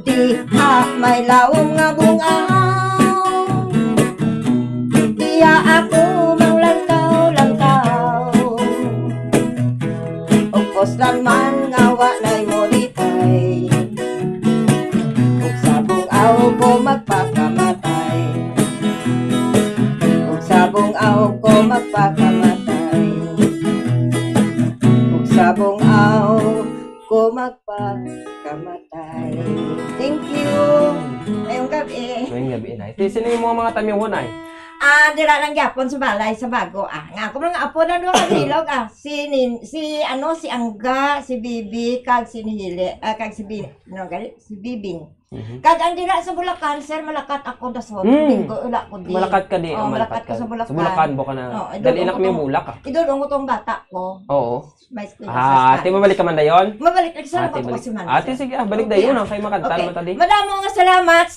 Diha may lawom nga bung-aw, diha ako manglantaw-lantaw. Ug puslan man nga wa na'y molipay, ug sa bung-aw ko magpakamatay. Ug sa bung-aw Abong-aw ko magpakamatay. Thank you. Ngayong gabi. Ngayong gabi, Nay. Ti, sino yung mga, mga tamiwon, Nay? Ah, dira lang gyapon sa balay, sa bago, ah. Nga ako mga apo na duha ka bilog, ah. Si Nin-, si, ano, si Angga, si Bibi, kag si Nihili, ah, kag si Bin-, ano, gali? Si Bibing. Mhm. Kag ang dira sa Bulacan, sir, malakat ako dasot. Mm. Linggo, wala ko di. Malakat ka di, Oh, oh, malakat malakat ko ka. Sa Bulacan. Sa Bulacan, baka na, Oh, idol, dali na ang kami utong, bulak, ah. Idol, ang utong bata ko. Oo. May eskwela sa Ah, ate, Spanish. Mabalik ka man dayon? Mabalik, nagsarap Ate, ako balik. Kasi man, Ate, sir. Sige, ah, balik Okay, dayon, ah. ah, kay makanta Okay. naman ta di. Madamo nga salamat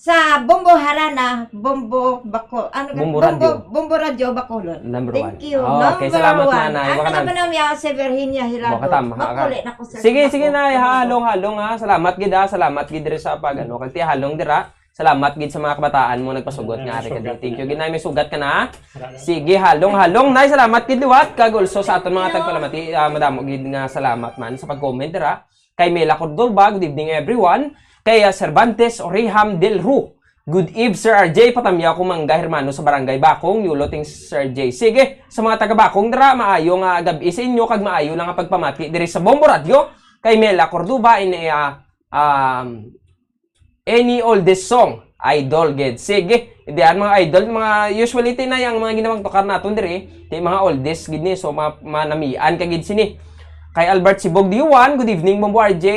sa Bombo Harana, Bombo Bako-, ano ka? Bombo Bombo, Radio. Bombo Radio Bacolod. Number one. Thank you. Ah, okay, Number salamat, one. Nanay. Ano Baka na- naman ang miyaw si Virginia Hirado? Baka tama, ha, Makuli ka. na ko, sir. Sige, Bako. sige, Nay. Ha, halong, halong, ha. Salamat gid, ha. Salamat gid diri sa pag, ano, kag ti halong dira. Salamat gid sa mga kabataan mo nagpasugot nga ari ka din. Thank you gid, Nay, may sugat ka na, ha? Sige, halong, halong, Nay, salamat gid liwat. Kag also sa aton mga tagpalamati, ah, madamo gid nga salamat man sa pag-comment dira. Kay Mela Cordova, good evening, everyone. Kay, ah, Cervantes Oriham Del Ru, good eve, Sir R J. Patamyaw ko, mangga, hermano sa Barangay Bakong, Yulo, thanks, Sir R J. Sige, sa mga taga Bakong dira, maayo nga gabi sa inyo, kag maayo lang ang pagpamati diri sa Bombo Radio. Kay Mela Cordova, in, ah, um, Any oldest song? Idol gid. Sige. Hindi, ang mga idol, mga usually, ti, Nay, ang mga ginawang tukar naton diri, ti, mga oldest gid ni. So, ma-, manamian ka gid sini. Kay Albert Sibog Diwan, good evening, Bombo R J.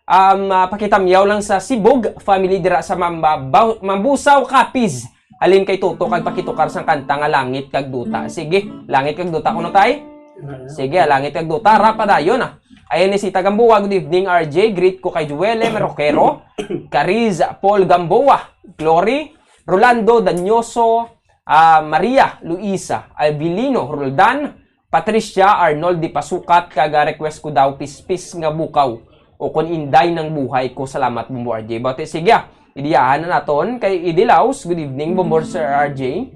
Um, ah, pakitamyaw lang sa Sibog family dira sa Mamba-, Bau-, Mambusaw, Capiz. Halin kay Toto kag pakitukar sang kanta nga Langit kag Duta. Sige, Langit kag Duta kuno, Tay? Sige, ah, Langit kag Duta, rap padayon, ah. Ayan ni Sita Gamboa, good evening, R J. Greet ko kay Joelle Merroquero, Cariz Paul Gamboa, Glory, Rolando Dañoso, ah, Maria Luisa, Alvilino Roldan, Patricia Arnold di Pasukat, kag, ah, request ko daw Pispis nga Bukaw, o kon Inday ng Buhay Ko. Salamat, Bombo R J. Bati, sige, ah. Idiyahan na naton kay Idi Laos. Good evening, Bombo Sir R J.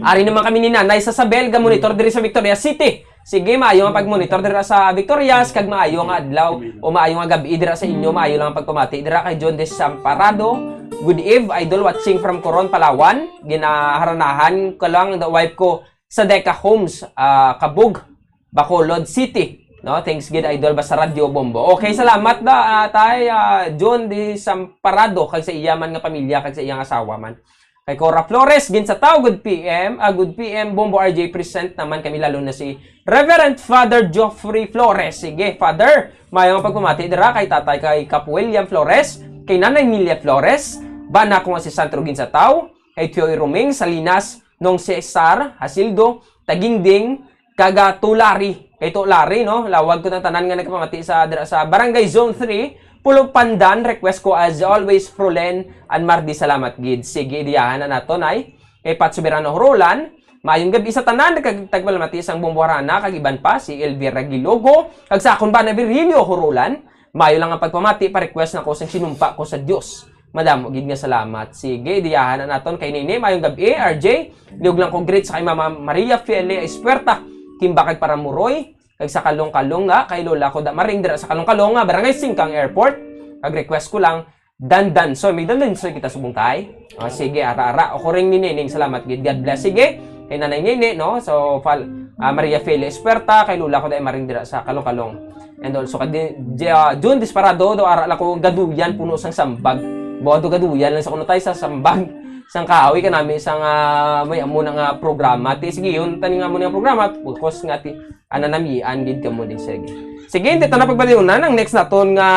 Ari naman kami ni Nanay sa Sabel, ga-monitor diri sa Victoria City. Sige, maayo nga pag-monitor dira sa Victorias, kag maayo nga adlaw o maayo nga gabi dira sa inyo, maayo lang ang pagpamati dira kay John Desamparado. Good eve, idol, watching from Coron, Palawan. Ginaharanahan ko lang the wife ko sa Deca Homes, ah, Kabug, Bacolod City. No, thanks gid, idol, basta Radyo Bombo. Okay, salamat da, ah, Tay, ah, John Desamparado, kag sa iya man nga pamilya, kag sa iyang asawa man. Kay Cora Flores, Ginsatao, good P M, ah, good P M, Bombo R J, present naman kami, lalo na si Reverend Father Geoffrey Flores. Sige, Father, maayong pagpamati dira kay Tatay, kay Kap William Flores, kay Nanay Nilia Flores, bana ko nga si Sandro Ginsatao, kay Tioy Roming Salinas, Nong Cesar Hasildo, Tagingding, kag, ah, To Larry. Kay To Larry, no? Lawag ko ang tanan nga nagpamati sa, dira sa Barangay Zone three, Pulo Pandan, request ko as always, Frolen and Mardi, salamat gid. Sige, idiyahan na naton, ay. Kay Pat Soberano Hurolan, maayong gabi sa tanan, kag tagpalamati sang Bombo Harana, kag iban pa, si Elvira Gilogo, kag sa akon bana Virgilio Hurolan, mayo lang ang pagpamati, pa-request na ko sang Sinumpa Ko sa Dios. Madamo gid nga salamat. Sige, idiyahan na naton kay Nene. Maayong gabi, R J. Liog lang ko greet sa kay Mama Maria Fiele Espuerta, Kimba kag Paramuroy, kag sa Kalong-Kalong nga kay Lola ko da Maring dira sa Kalong-Kalong nga Barangay Singkang Airport. Kag request ko lang, Dandan. So, may Dandan, so kita subong tay. Ah, sige, ara-ara. O ko ring ni Neneng, salamat gid. God bless. Sige, kay Nanay Nene, no? So, fal-, ah, Maria Fiele Espuerta, kay Lola ko da Maring dira sa Kalong-Kalong. And also, kay Di-, Di-, ah, June Disparado, do ara lang ko gaduyan, puno sang sambag. Bawa do gaduyan lang sa kuno tay sa sambag. Sang kaaway ka nami, sang, ah, may amo na nga programa. Ti, sige, yun, tani nga mo nga programa, focus nga ti, ananamian gid kamo din, sige. Sige, hindi ta na pagpaliunan. Ang next naton nga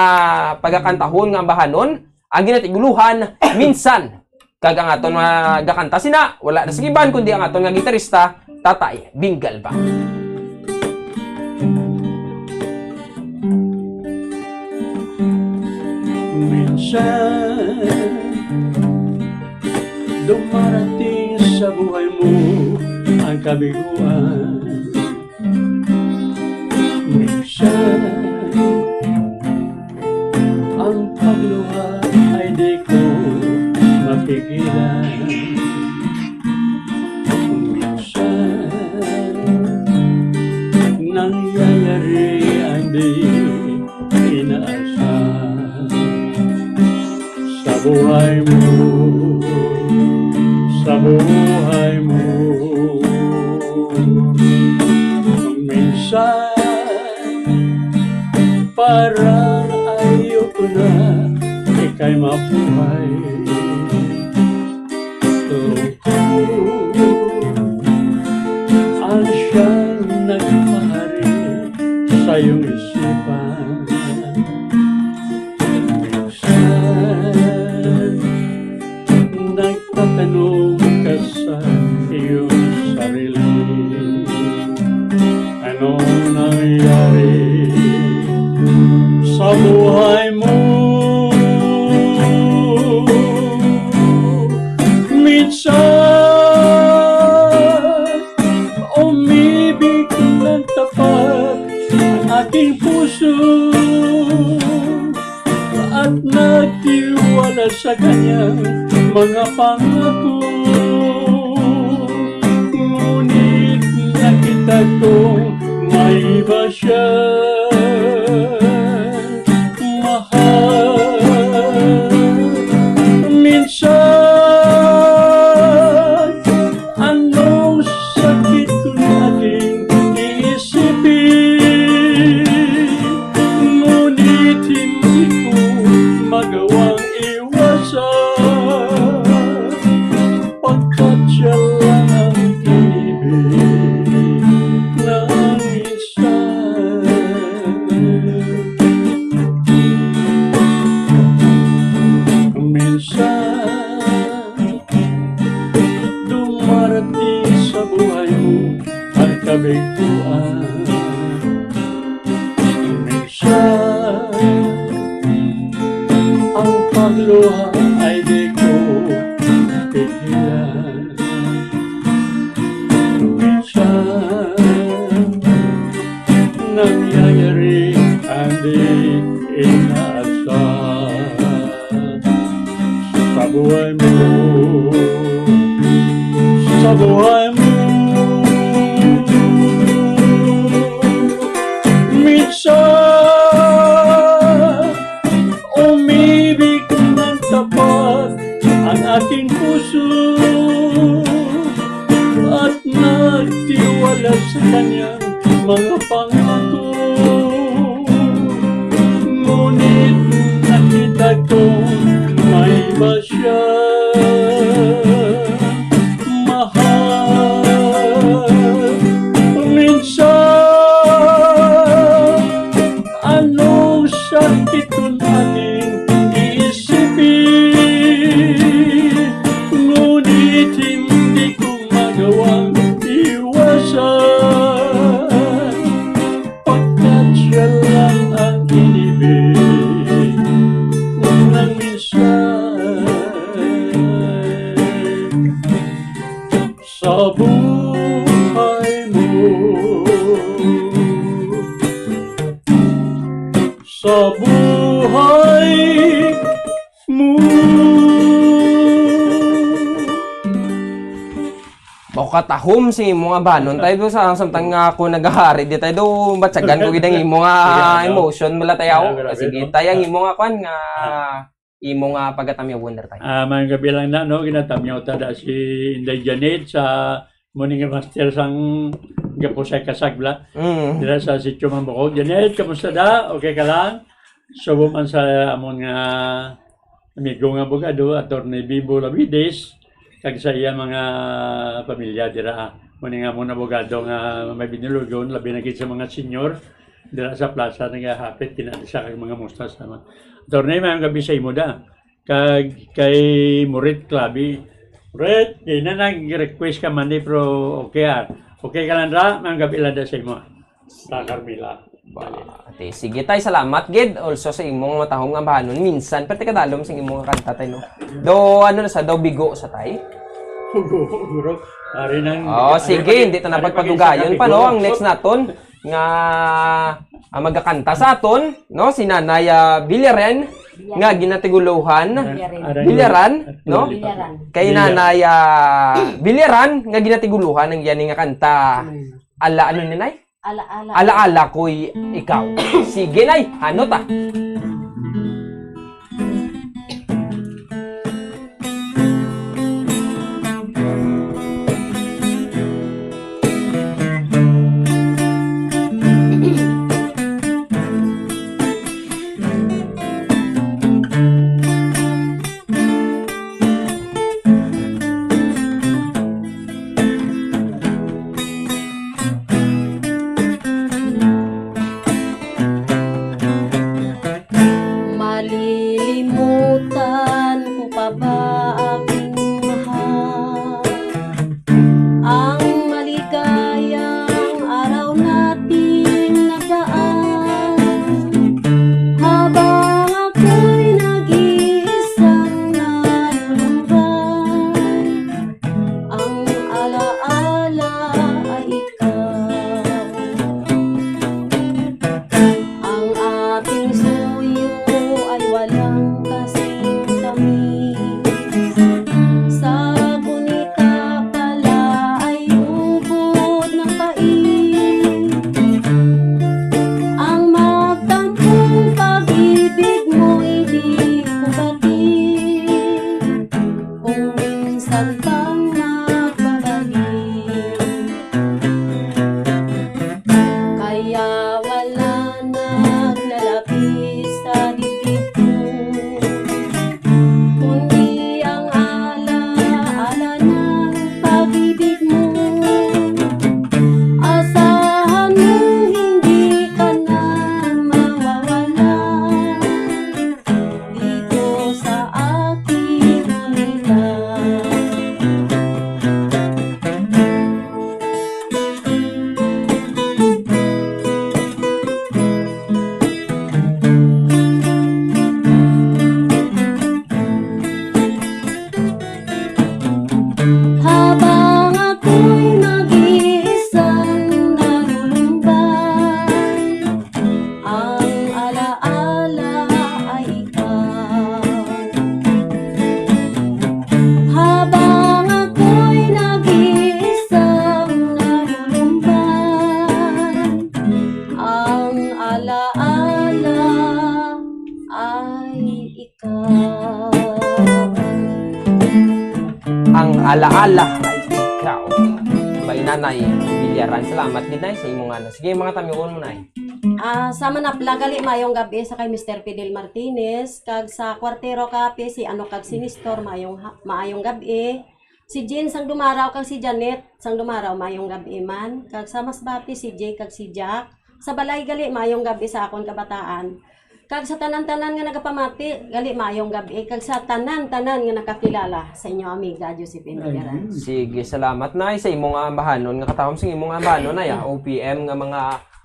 pagakantahon nga ambahanon, ang ginatiguluhan, Minsan. Kag ang aton nga gakanta sina, wala na sa iban kundi ang aton nga gitarista, Tatay Bing Galvang. Minsan, dumarating sa buhay mo ang kabiguan. Minsan, ang pagluha ay di ko mapigilan. Minsan, nangyayari ang di inaasahan. Sa buhay mo, sa buhay mo, minsan Parang ayoko na ikay mabuhay. Tungkol ang siyang nagpahari sa iyong isipan. Minsan, nagtatanong ka sa iyong sarili, anong nangyari sa buhay mo? Minsan, umibig ng tapat ang aking puso at nagtiwala sa kanyang mga pangako. Ngunit nakita kong may iba siya mahal. Minsan, anong sakit kung aking iisipin, ngunit hindi ko magawang iwasan, pagkat siya lang ang inibig ng isa. Minsan, dumarating sa buhay mo ang kabiguan. Minsan, ang pagluha ay di ko pigilan. Minsan, nangyayari ang di inaasahan sa buhay mo, sa buhay mo. Minsan, umibig ng tapat ang aking puso at nagtiwala sa kanyang mga pangako. Ngunit nakita ko may iba siya mahal. Minsan, anong sakit kung aking iisipin, ngunit hindi ko magawang iwasan, pagkat siya lang ang inibig ng minsan. Sa buhay mo, sa buhay mo. Bako katahom sing imo nga banon tayo do sa samtang nga ako nagahari di tayo do batyagan ko gid ang imo nga Sige, ano? Emotion bala tayo. Ah, grabe, Sige, no? tayo ang imo nga kwan nga Ah. imo nga pagatamyaw wonder tayo. Ah, mayong gabi lang na, no? Ginatamyaw ta da si Inday Janet sa morning master sang Gapusay Kasag bala. Mm. Dira sa Sitio Mambukog. Janet, kamusta da? Okay ka lang? Subo man sa amon nga amigo nga abogado, Attorney Bibo Lavides, kag sa iya mga pamilya dira. Mao ni nga amon abogado nga may binulugon, labi na gid sa mga senior dira sa plaza, nagahapit kinatisa kag mga musta sa mga. Attorney, mayong gabi sa imo da. Kag kay Murit Clavi. Murit, di na nag-request ka man ni, pero okay, ah. Okay ka lang da, mayong gabi lang da sa imo. Sa Carmela. Ba, ate, sige tay, salamat gid also sa imong matahom nga bahanon. Minsan, pwerte kadalom sa imong kanta tay, no? Do, ano na sa, do bigo sa tay? Guro, guro. Ari nang Oh, ari sige, pa- hindi ta na ari pa pagpadugayon gid sa pa, no? Ang bigo. next naton nga ah, magakanta sa aton, no? Si Nanay ah, Biliren nga ginatiguluhan. Biliren. Aran Biliran, at no? Lollipop. Biliran. Kay Biliran. Nanay ah, Biliran nga ginatiguluhan ang yani nga kanta. Mm. Ala, ano ni, Nay? Ala-ala. Ala-ala ko'y ikaw. Sige, Nay. Ano ta? Alaala ay ikaw. Bay Nanay Billaran. Salamat gid, Nay, sa imong ano. Sige, mga tamiwon mo, Nay. Ah, sa manapla, gali maayong gab-i sa kay Mister Fidel Martinez, kag sa Kwartero Cafe, si Ano kag si Nestor, maayong ha-, maayong gab-i. Si Jean sang Dumaraw kag si Janet sang Dumaraw, maayong gab-i man. Kag sa Masbati, si Jay kag si Jack. Sa balay gali, maayong gab-i sa akon kabataan. Kag sa tanan-tanan nga nagapamati, gali maayong gab-i. Kag sa tanan-tanan nga nakakilala sa inyo amiga, Josephine Ayun. Billaran. Sige, salamat, Nay, sa imong ambahanon nga katahom sa imong ambahanon, Nay, ah, O P M nga mga,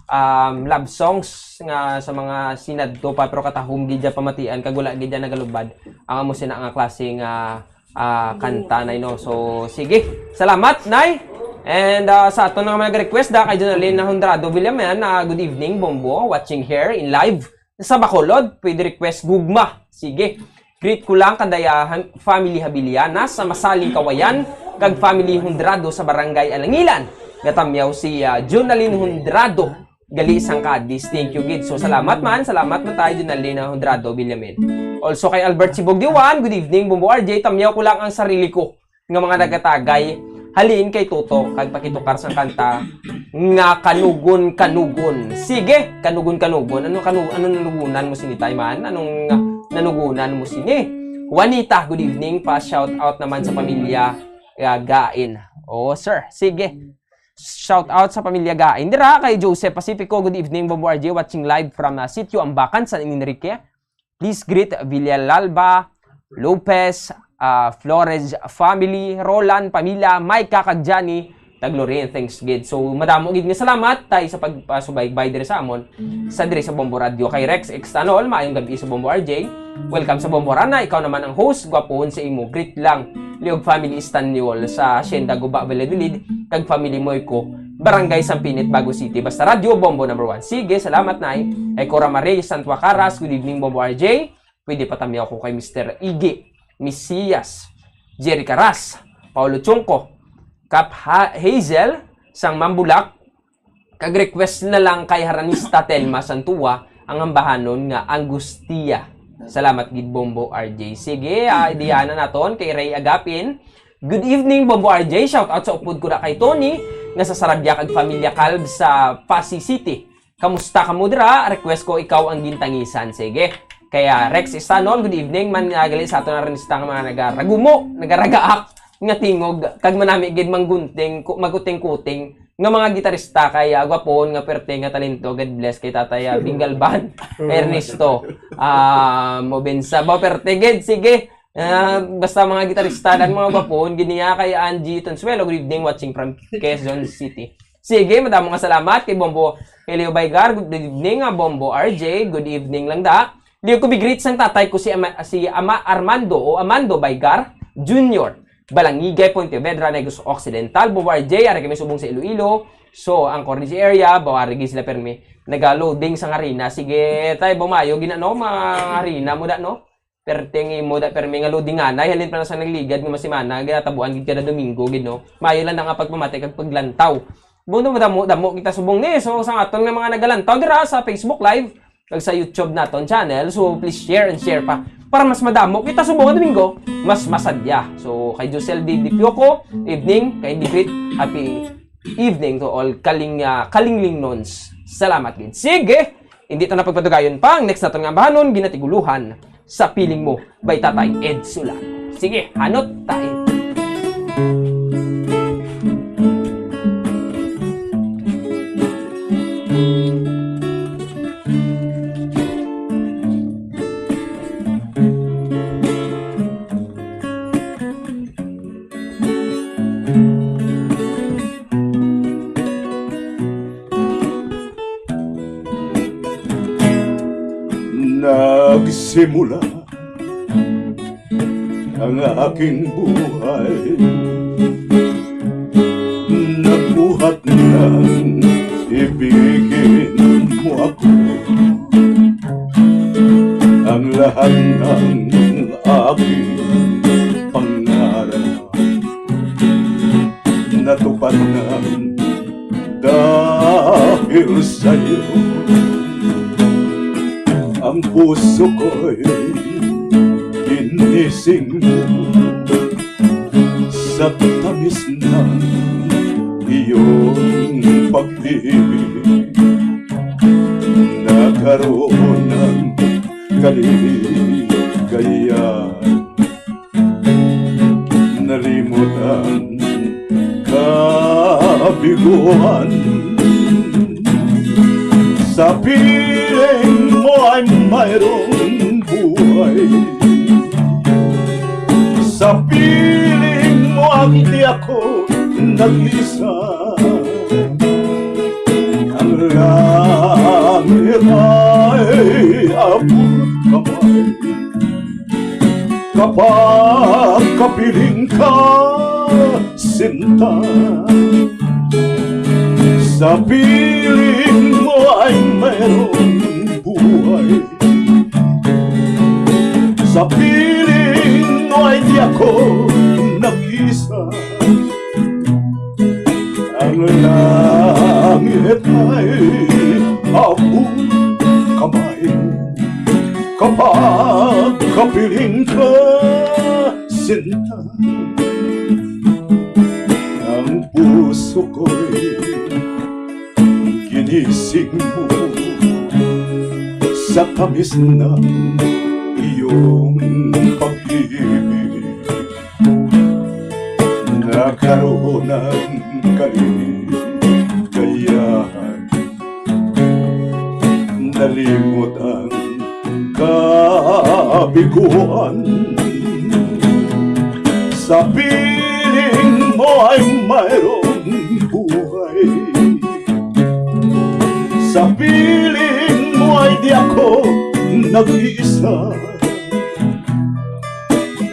um, love songs nga sa mga sinadto pa, pero katahom gid dyan pamatian, kag wala gid dyan nagalubad ang amo sina nga klase nga, ah, kanta, Nay, no? So, sige, salamat, Nay. And, ah, sa aton nga mga nag-request, da, kay Jonalyn Hondrado Villaman, ah, good evening, Bombo, watching here in live sa Bacolod, pwede request gugma. Sige. Greet ko lang kadayahan family Habiliana sa Masaling Kawayan, kag family Hondrado sa Barangay Alangilan. Gatamyaw si, ah, Jonalyn Hondrado, gali sang Cadiz. Thank you gid. So, salamat man, salamat man tayo, Jonalyn Hondrado Villamin. Also kay Albert Sibog Diwan, good evening, Bombo R J. Tamyaw ko lang ang sarili ko nga mga nagatagay. Halin kay Toto, kag pakitukar sang kanta nga Kanugon Kanugon. Sige, Kanugon Kanugon. Ano kanu-, ano nanugunan mo sini, Tayman? Anong nanugunan mo sini? Juanita, good evening. Pa shout out naman sa pamilya, ah, Gain. Oo, sir. Sige. Shout out sa pamilya Gain. Dira kay Joseph Pacifico, good evening, Bombo R J, watching live from, ah, Sitio Ambacan, San Enrique. Please greet Villalalba, Lopez, ah, Flores family, Roland, pamilya, Micah, kag Johnny, tag Loren, thanks gid. So, madamo gid nga salamat tay sa pagpasubaybay diri sa amon, sa diri sa Bombo Radio. Kay Rex Extanol, maayong gab-i sa Bombo R J. Welcome sa Bombo Rana, ikaw naman ang host, gwapohon sa imo, greet lang. Liog family Estanyol sa Hacienda Guba, Valladolid, kag family Moyco, Barangay Sampinit, Bago City. Basta Radyo Bombo number one. Sige, salamat, Nay. Kay Cora Marie Santua Caras, good evening, Bombo R J. Pwede patamyaw ko kay Mister Iggy, Mesias, Jerry Caras, Paolo Chungco, Kap Ha-, Hazel, sang Mambulak, kag request na lang kay Haranista Telma Santua ang ambahanon nga Angustia. Salamat gid, Bombo R J. Sige, ah, diha na naton kay Ray Agapin. Good evening, Bombo R J. Shout out sa upod ko na kay Tony, nga sa Sarabia kag pamilya Calv sa Passi City. Kamusta kamo dira? Request ko Ikaw ang Gintangisan. Sige. Kaya Rex Isanon, good evening man, ah, gali sa aton artista nga mga nagaragumo, nagaragaak nga tingog, kag manami gid manggunting, ku-, maguting-kuting nga mga gitarista, kay, ah, gwapohon nga perte nga talento. God bless kay Tatay, ah, Bingal Band, Ernesto, ah, Mobensa. Ba, perte gid, sige. Ah, basta mga gitarista, dan mga gwapohon gid niya. Kay Angie Tonsuelo, good evening, watching from Quezon City. Sige, madamo nga salamat kay Bombo Elio Baygar. Good evening, ah, Bombo R J. Good evening lang da. Di ko bi-greet sang tatay ko si Ama, si Ama Armando o Amando Baygar Junior. Balangigay, Pontevedra, Negros Occidental, Bombo R J, ari kami subong sa Iloilo. So, ang Corniche area, bawari gid sila permi. Naga-loading sang harina. Sige, tay, bumayo, gina, no? Mga harina mo da, no? Perting imo da, permi nga loading anay, halin pa na sa nagligad nga masimana, ginatabuan gid kada Domingo, gid, no? Mayo lang na nga pagpamati kag paglantaw. Buno, madamo, damo kita subong ni. So, sa aton nga mga nagalantaw dira sa Facebook Live, kag sa YouTube naton channel. So, please share and share pa. Para mas madamo kita subong nga Domingo, mas masadya. So, kay Josel D. Dipioco, evening, kay Dipit, happy evening to all Kaling-, ah, Kalinglingnons. Salamat gid. Sige, hindi ta na pagpatugayon pa. Ang next naton nga ambahanon, Ginatiguluhan sa Piling Mo by Tatay Ed Sulan. Sige, hanot tayo. Nagsimula ang aking buhay. Nagbuhat ng ibigin mo ako. Ang lahat ng aking pangarap natupad na dahil sa'yo. Ang puso ko'y ginising mo. Tamis ng iyong pag-ibig, nagkaroon ng kaligayahan. Nalimot ang kabiguan. Sa piling mo ay mayroong buhay. Sa piling mo, hindi ako nag-isa. Ang langit ay abot kamay. Kapag kapiling ka, sinta, sa piling mo ay mayroong buhay. Sa piling mo ay di ako nag-isa. Ang langit ay abot kamay. Kapag kapiling ka, sinta, ang puso ko'y ginising mo sa tamis ng iyong pag-ibig. Nagkaroon ng kaligayahan. Nalimot ang kabiguan. Sa piling mo ay mayroong buhay. Sa piling mo ay di ako nag-iisa.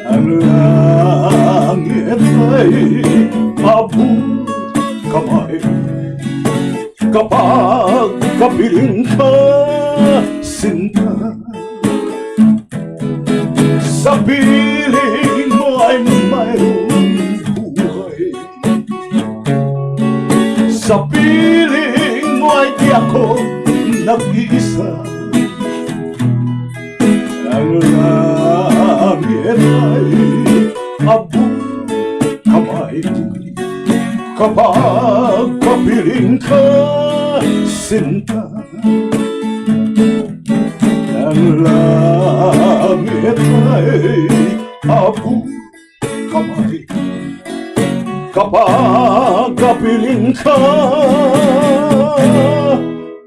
Ang langit ay abot kamay. Kapag kapiling ka, sinta, sa piling mo ay mayroong buhay. Sa piling mo ay di ako nag-iisa. Ang langit ay abot kamay. Kapag kapiling ka, sinta, ang langit ay abot kamay. Kapag kapiling ka,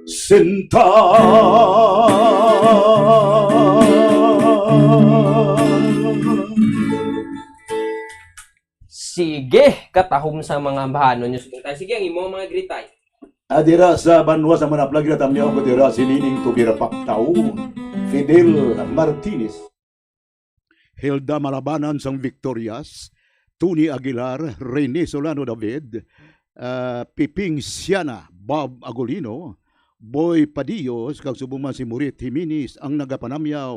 sinta. Sige, katahom sa mga ambahanon niyo. Sige, ang imo mga gritay. Adira sa banwa sa Manaplag, natamyaw ko dira si Nining Tubira Paktaw, Fidel Martinez, Hilda Malabanan sang Victorias, Tony Aguilar, Rene Solano David, ah, Piping Siana, Bob Agolino, Boy Padillos, kag subong man si Murit Jimenez ang nagapanamyaw,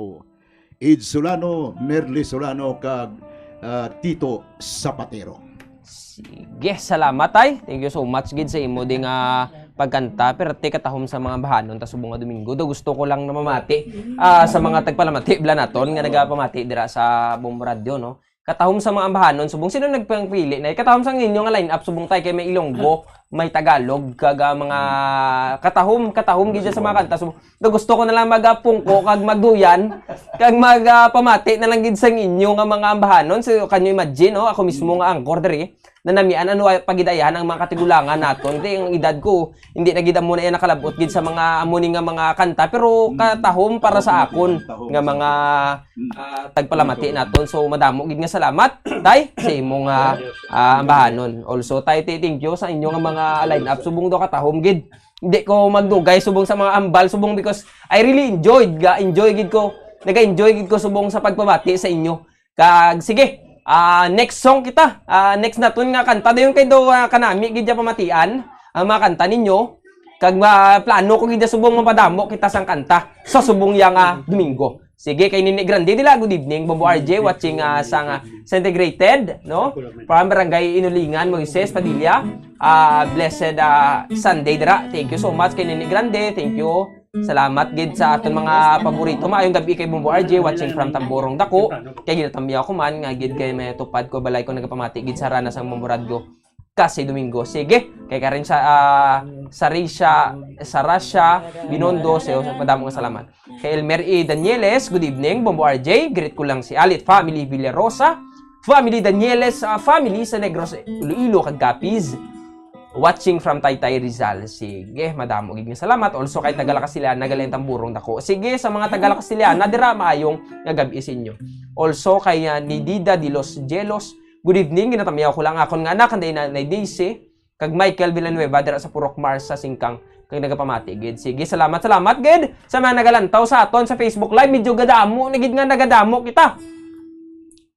Ed Solano, Merly Solano, kag, ah, Tito Zapatero. Sige, salamat, Tay. Thank you so much gid sa imo ding, ah, pagkanta. Pero, ti, katahom sa mga bahanon ta subong nga Domingo. Do, gusto ko lang namamati, ah, sa mga tagpalamati, bala naton, nga nagapamati dira sa Bombo Radio, no? Katahom sa mga ambahanon, subong sino nagpangpili na? Katahom sa inyo nga line-up, subong, Tay, kay may Ilonggo, may Tagalog, kag, ah, mga katahom, katahom gid sa mga kanta. Subong, do, gusto ko na lang magapungko kag magduyan, kag mag, ah, pamati na lang gid sa inyo nga mga ambahanon. So, can you imagine, no? Ako mismo nga anchor diri, nanamian ano ay pagidayahan ang mga katigulangan naton. Kay ang edad ko, hindi na gid amo na iya nakalab-ot gid sa mga amo ni nga mga kanta, pero katahom para sa akon nga mga, ah, tagpalamati naton. So, madamo gid nga salamat, Tay, sa imo nga, ah, ambahanon. Also, Tay, ti-, thank you sa inyo nga mga line-up. Subong do katahom gid. Hindi ko magdugay subong sa mga ambal, subong, because I really enjoyed, ga-enjoy gid ko, naga-enjoy gid ko subong sa pagpamati sa inyo. Kag sige, ah, next song kita. Ah, next naton nga kanta dayon kay do, ah, kanami gid ya pamatian ang mga kanta ninyo. Kag, ah, plano ko gid ya subong mapadamo kita sang kanta sa subong ya nga Domingo. Sige, kay Nini Grande dila, good evening. Bobo R J watching, ah, sang, ah, Integrated, no? From Barangay Inulingan, Moises Padilla. Ah, blessed, ah, Sunday dira. Thank you so much kay Nini Grande. Thank you. Salamat gid sa aton mga paborito. Maayong gab-i kay Bombo R J, watching from Tamborong Dako. Kay ginatamyaw ko man nga gid kay may tupad ko balay ko nagapamati gid sa Rana sang Bombo Radyo. Kasi Domingo. Sige, kay Karen sa, ah, Sarisha, Sarasha Binondo, sa madamo nga salamat. Kay Elmer E. Danieles, good evening, Bombo R J. Greet ko lang si Alit family Villarosa, family Danieles, ah, family sa Negros, Iloilo, kag Capiz. Watching from Taytay, Rizal. Sige, madamo gid nga salamat. Also kay taga La Castellana, Nagalan Tamborong Dako. Sige, sa mga taga La Castellana, dira maayong nga gab-i sa inyo. Also kay, ah, ni Dida de los Jelos, good evening, ginatamyaw ko lang akon nga anak, kanday na, na Daisy, kag Michael Villanueva dira sa Purok Mars sa Singkang, kag nagapamati gid. Sige, salamat, salamat gid sa mga nagalantaw sa aton sa Facebook Live. Medyo gadamo na gid nga nagadamo kita.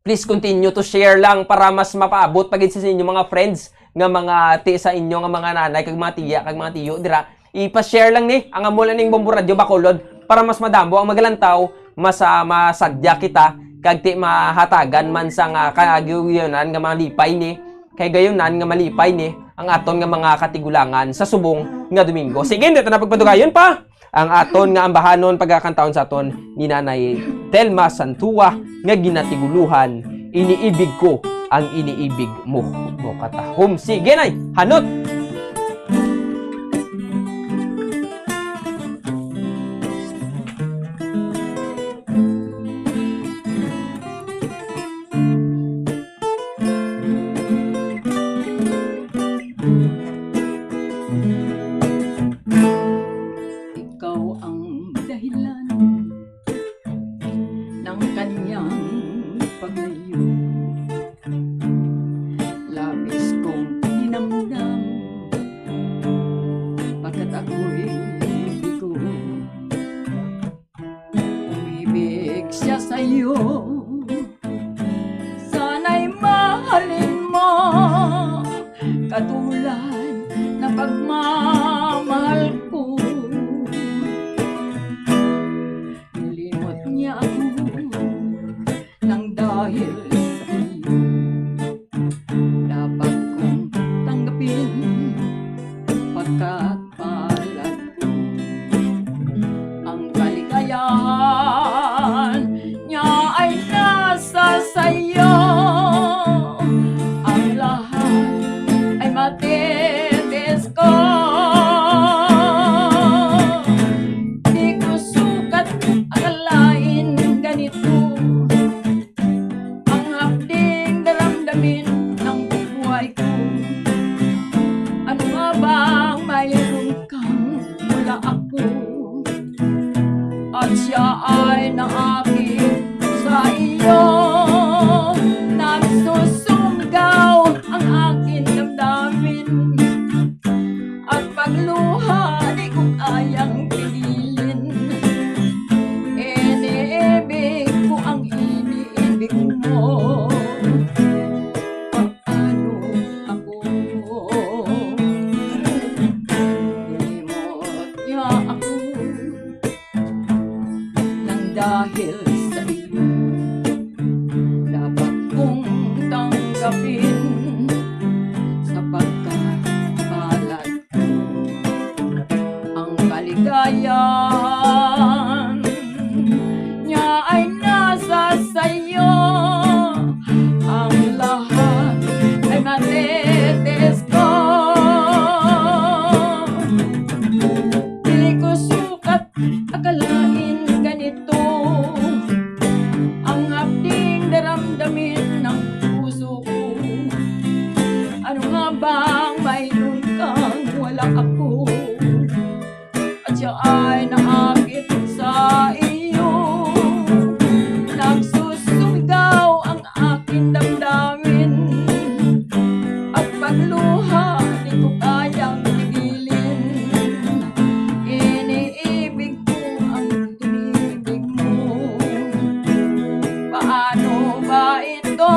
Please continue to share lang para mas mapaabot pa gid sa inyo mga friends nga mga ti sa inyo nga mga nanay kag mga tiya kag mga tiyo dira. Ipa-share lang ni ang amo lang ning Bombo Radyo Bacolod para mas madamo ang magalantaw, mas, ah, masadya kita kag ti mahatagan man sa nga kagayunan nga malipay ni, kay gayunan nga malipay ni ang aton nga mga katigulangan sa subong nga Domingo. Sige, hindi ta na pagpadugayon pa ang aton nga ambahanon pagakantahon sa aton ni Nanay Telma Santua nga ginatiguluhan, "Iniibig ko ang iniibig mo." Mo katahom. Sige, Nay, hanot! Ikaw ang dahilan ng kanyang paglayo. Labis kong dinamdam pagkat ako'y bigo. Umibig siya sa'yo, sana'y mahalin mo katulad ng pagmamahal ko. Nilimot niya ako nang dahil sa iyo. Dapat kong tanggapin pagkat palad ko. Ang kaligayahan niya ay nasa sayo. Ang lahat ay matitis ko. Di ko sukat akalain ganito ang hapding daramdamin ng buhay ko. Ano nga bang mayroon kang wala ako? At siya ay naakit sa iyo. Nagsusumgaw ang aking damdamin. At pagluha, di ko kayang pigilin. Iniibig ko ang iniibig mo. Paano ako? Nilimot niya ako nang dahil sa iyo. Dapat kong tanggapin sapagkat palad ang kaligayahan niya ay nasa sayo. Ang lahat ay matitis ko. Di ko sukat akalain ganito ang hapding daramdamin ng puso ko. Ano nga bang mayroon kang wala ako? At siya ay naakit sa iyo. Nagsusumigaw ang aking damdamin. At pagluha, di ko kayang pigilin. Iniibig ko ang tumibig mo. Paano ba ito?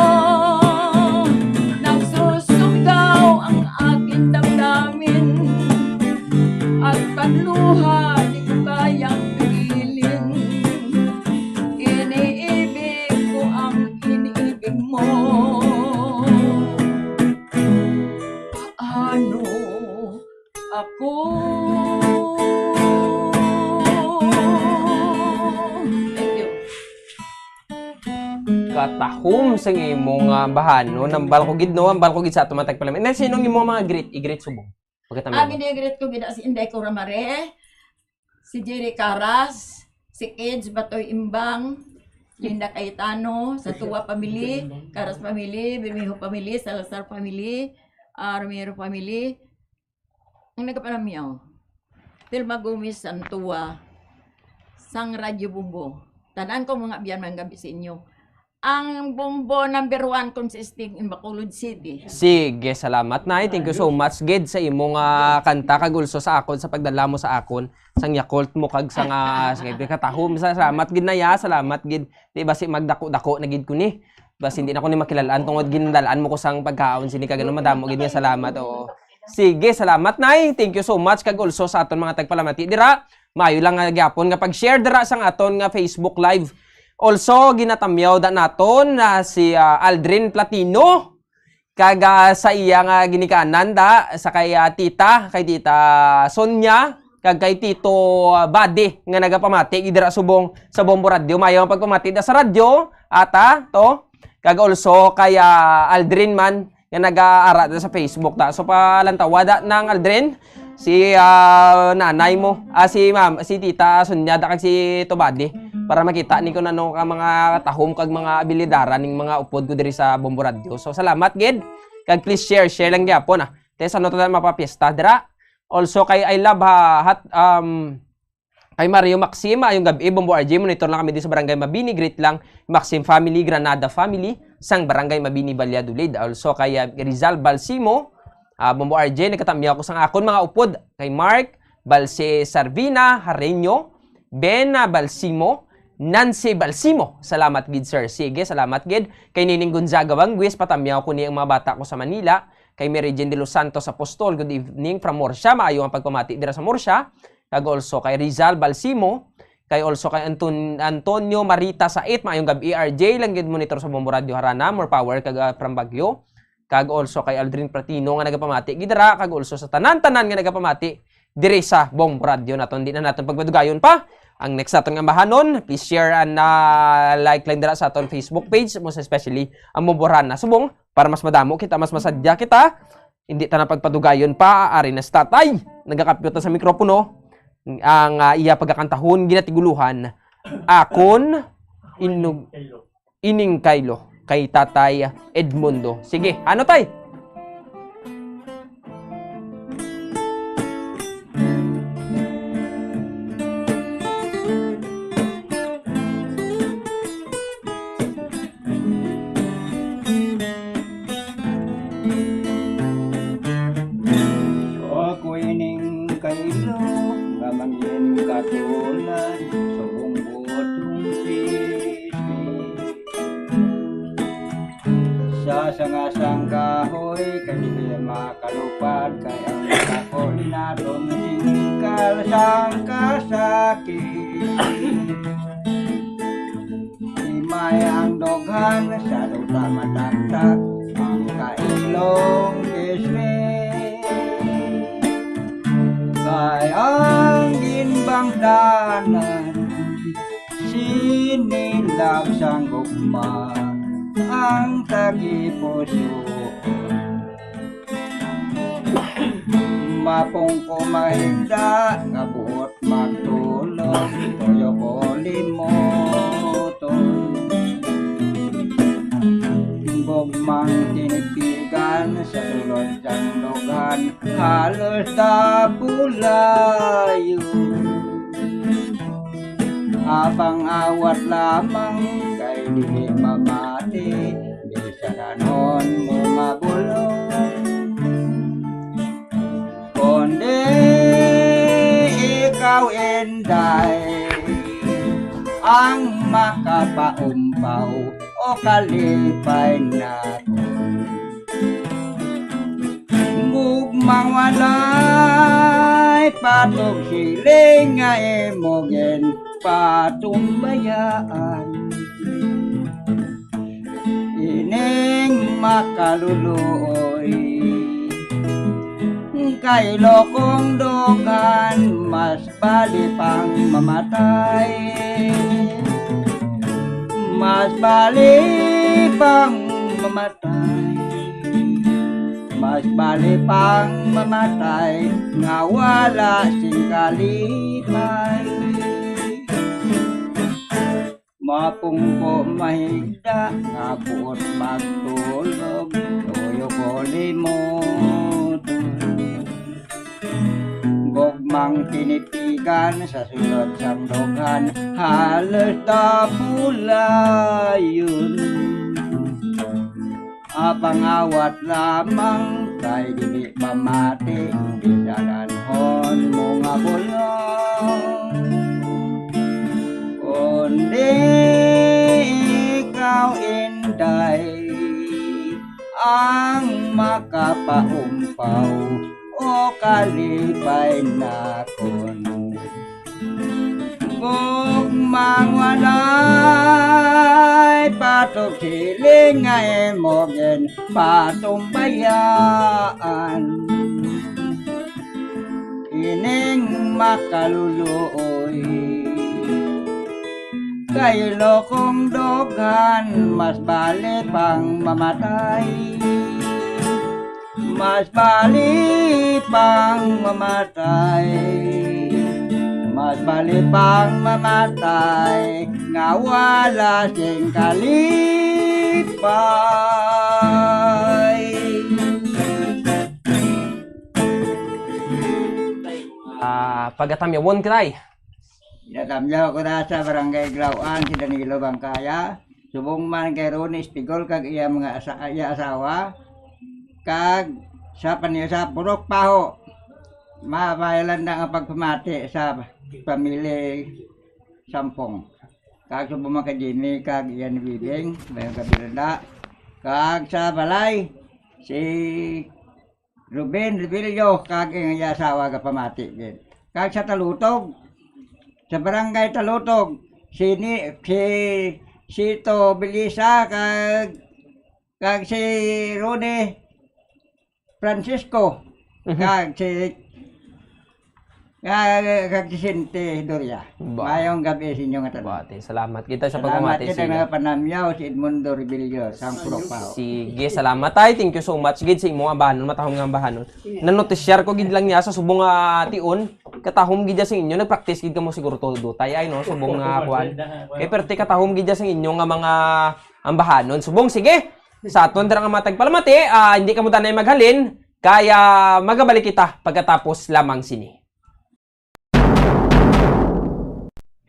Nagsusumigaw ang aking damdamin. At pagluha, di ko kayang Tahom sang imong, ah, bahanon. Hambal ko gid, no? Hambal ko gid sa ato mga tagpalamati. Na, sino ang imong mga greet? I-greet subong. Pagkatama Ah, mo. Gini-greet ko gid si Inday Cora Mare, si Jerry Caras, si Kids Batoy Imbang, Linda Cayetano, sa Tua family, Caras family, Bermejo family, Salazar family, ah, Romero family, ang nagapanamyaw, Telma Gomez Santua, sang Radyo Bombo. Tanan ko mga biyan, mga gabi sa inyo. Ang Bombo number one consisting in Bacolod City. Sige, salamat, Nay. Thank you so much, gid, sa imong, ah, kanta, kag also sa akon, sa pagdala mo sa akon sang Yakult mo, kag sang, ah, sige, katahom. Sa-, salamat, gid, Nay, ah. Salamat, gid. Di ba, si magdako-dako na gid ko ni. Bas, hindi na ko ni makilalaan tungod gindalaan mo ko sang pagkaon sini, kag ano, madamo gid nga salamat. Oo. Sige, salamat, Nay. Thank you so much. Kag also sa aton mga tagpalamati dira, maayo lang nga gyapon nga pag-share dira sang aton nga Facebook Live. Also, ginatamyaw da naton na si, ah, Aldrin Platino. Kag, ah, sa iya nga ginikanan da, sa kay, ah, tita, kay Tita Sonia, kag kay Tito, ah, Buddy, nga nagapamati gid dira subong sa Bombo Radio. Maayo ang pagpamati da sa radyo, ata, to. Kag also kay, ah, Aldrin man, nga nag-aara da sa Facebook ta. So, palantawa da nang Aldrin, si, ah, nanay mo, ah, si ma'am, si Tita Sonia da kag si Tubadi, para makita ni kung ano ka mga tahom kag mga abilidara ning mga upod ko diri sa Bombo Radio. So, salamat gid. Kag please share, share lang gyapon, ah. Te, sa ano ta mapapiesta dira? Also kay I Love, ha, hat, um, Kay Mario Maxim, maayong gab-i, Bombo R J, monitor lang kami di sa Barangay Mabini. Greet lang, Maxim family, Granada family, sang Barangay Mabini, Valladolid. Also kay, ah, Rizal Balsimo, ah, Bombo R J, nagkatamyaw ko sang akon mga upod. Kay Mark, Balse Sarvina, Hareño, Ben, ah, Balsimo, Nancy Balsimo. Salamat gid, sir. Sige, salamat gid. Kay Nining Gonzaga Banguis, patamyaw ko ni ang mga bata ko sa Manila. Kay Mary Jane de los Santos Apostol, good evening from Murcia. Maayo ang pagpamati dira sa Murcia. Kag also kay Rizal Balsimo, kay also kay Anton-, Antonio Marita Sait, maayong gab-i, R J, lang gid monitor sa Bombo Radio Harana, more power kag, ah, from Baguio. Kag also kay Aldrin Platino nga nagapamati gid dira, kag also sa tanan-tanan nga nagapamati diri sa Bombo Radio naton. Di na naton pagpadugayon pa. Ang next naton nga bahanon, please share and, ah, like lang dira sa aton Facebook page, most especially ang Bombo Harana Subong, para mas madamo kita, mas masadya kita. Hindi ta na pagpadugayon pa, ari na si Tatay. Nagakapyot na sa mikropono. Ang, ah, iya pagkakantahon, ginatiguluhan, Akon Inug-, Ining Kaylo, kay Tatay Edmundo. Sige, ano, Tay? Ako ining kailo nga mangin katulad subong butong sisig. Sa sanga sang kahoy kay dili makalupad, kay ang kahoy natong singkal sang kasakit. Himay ang dughan sa duta mataktak ang kailong pisngi. Kay ang ginbangdanan sinilab sang gugma ang tagipuso. Mapungko mahigda nga buot magtulog, tuyo ko limuton. Gugmang tinigpigan sa sulod sang dughan, halos tabulayon. Apang awat lamang kay dili mamati, bisag anon mo nga bulong. Kundi ikaw, Inday, ang makapaumpaw o kalipay naton. Gugmang walay patog siling nga imo ginpatumbayaan. Ining makaluluoy kay lokong dughan, mas bali pang mamatay. Mas bali pang mamatay. Mas bali pang mamatay nga wala sing kalipay. Mapungko mahigda nga buot magtulog, tuyo ko limot. Gugmang tinipigan sa sulod sang dughan, halos dabulayon. Apang awat lamang kay dili pamati, bisan anhon mo nga bulong. Kundi ikaw, Inday, ang makapaumpaw o kalipay nakon. Gugmang walay patok siling nga imo ginpatumbayaan. Ining makaluluoy kay lokong dughan, mas bali pang mamatay. Mas bali pang mamatay. Mas bali pang mamatay nga wala sing kalipay. Ah, pagatamyawon kita ay. Ginatamyaw ko na sa Barangay Glauan si Danilo Bangkaya. Subong man kay Ronnie Espigol kag iya mga asa iya asawa, kag sa paniyo sa Purok Paho. Mabayalan na ang pagpamati sa pamili Sampong. Kag subong man kay Jimmy kag iya ni Bibing, mayong gabi rin na. Kag sa balay, si Ruben Rebillo kag ang iya asawa gapamati gid. Kag sa Talutog, sa Barangay Talutog, si ni, si Sito Belisa kag kag si Rone Francisco kag si kag, kag si Sinte Doria. Mayong gabi sa inyo nga tanan. Bati, salamat kita sa pagpamati sa inyo. Salamat kita nga panamyaw si Edmundo Rebillo sang Purok Paho. Sige, salamat ay. Thank you so much gid sa imo ambahanon, matahom nga ambahanon. Nanotisyar ko gid lang niya sa subong nga tion, katahom gid sa inyo, nagpractice gid kamo siguro to dutay ay no, subong nga kuan. Kay perti katahom gid sa inyo nga mga ambahanon. Subong, sige. Sa aton dira nga matag palamati, ah, hindi kamo tanay maghalin, kaya magabalik kita pagkatapos lamang sini.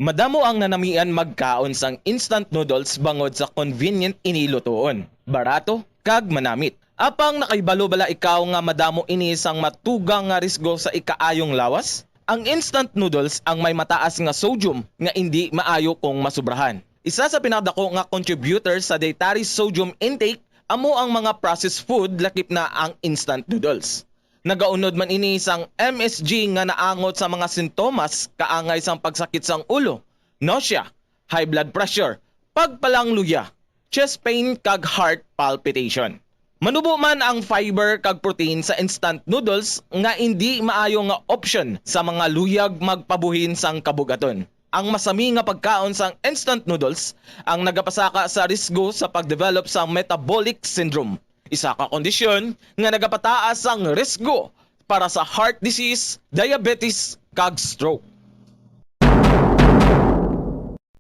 Madamo ang nanamian magkaon sang instant noodles bangod sa convenient ini lutoon, barato, kag manamit. Apang nakahibalo bala ikaw nga madamo ini sang matugang nga risgo sa ikaayong lawas? Ang instant noodles ang may mataas nga sodium nga indi maayo kung masubrahan. Isa sa pinakadako nga contributor sa dietary sodium intake amo ang mga processed food, lakip na ang instant noodles. Nagaunod man ini sang M S G nga naangot sa mga sintomas kaangay sang pagsakit sang ulo, nausea, high blood pressure, pagpalangluya, chest pain, kag heart palpitation. Manubo man ang fiber kag protein sa instant noodles nga indi maayo nga option sa mga luyag magpabuhin sang kabug-aton. Ang masami nga pagkaon sang instant noodles ang nagapasaka sa risgo sa pag-develop sang metabolic syndrome, isa ka kondisyon nga nagapataas sang risgo para sa heart disease, diabetes, kag stroke.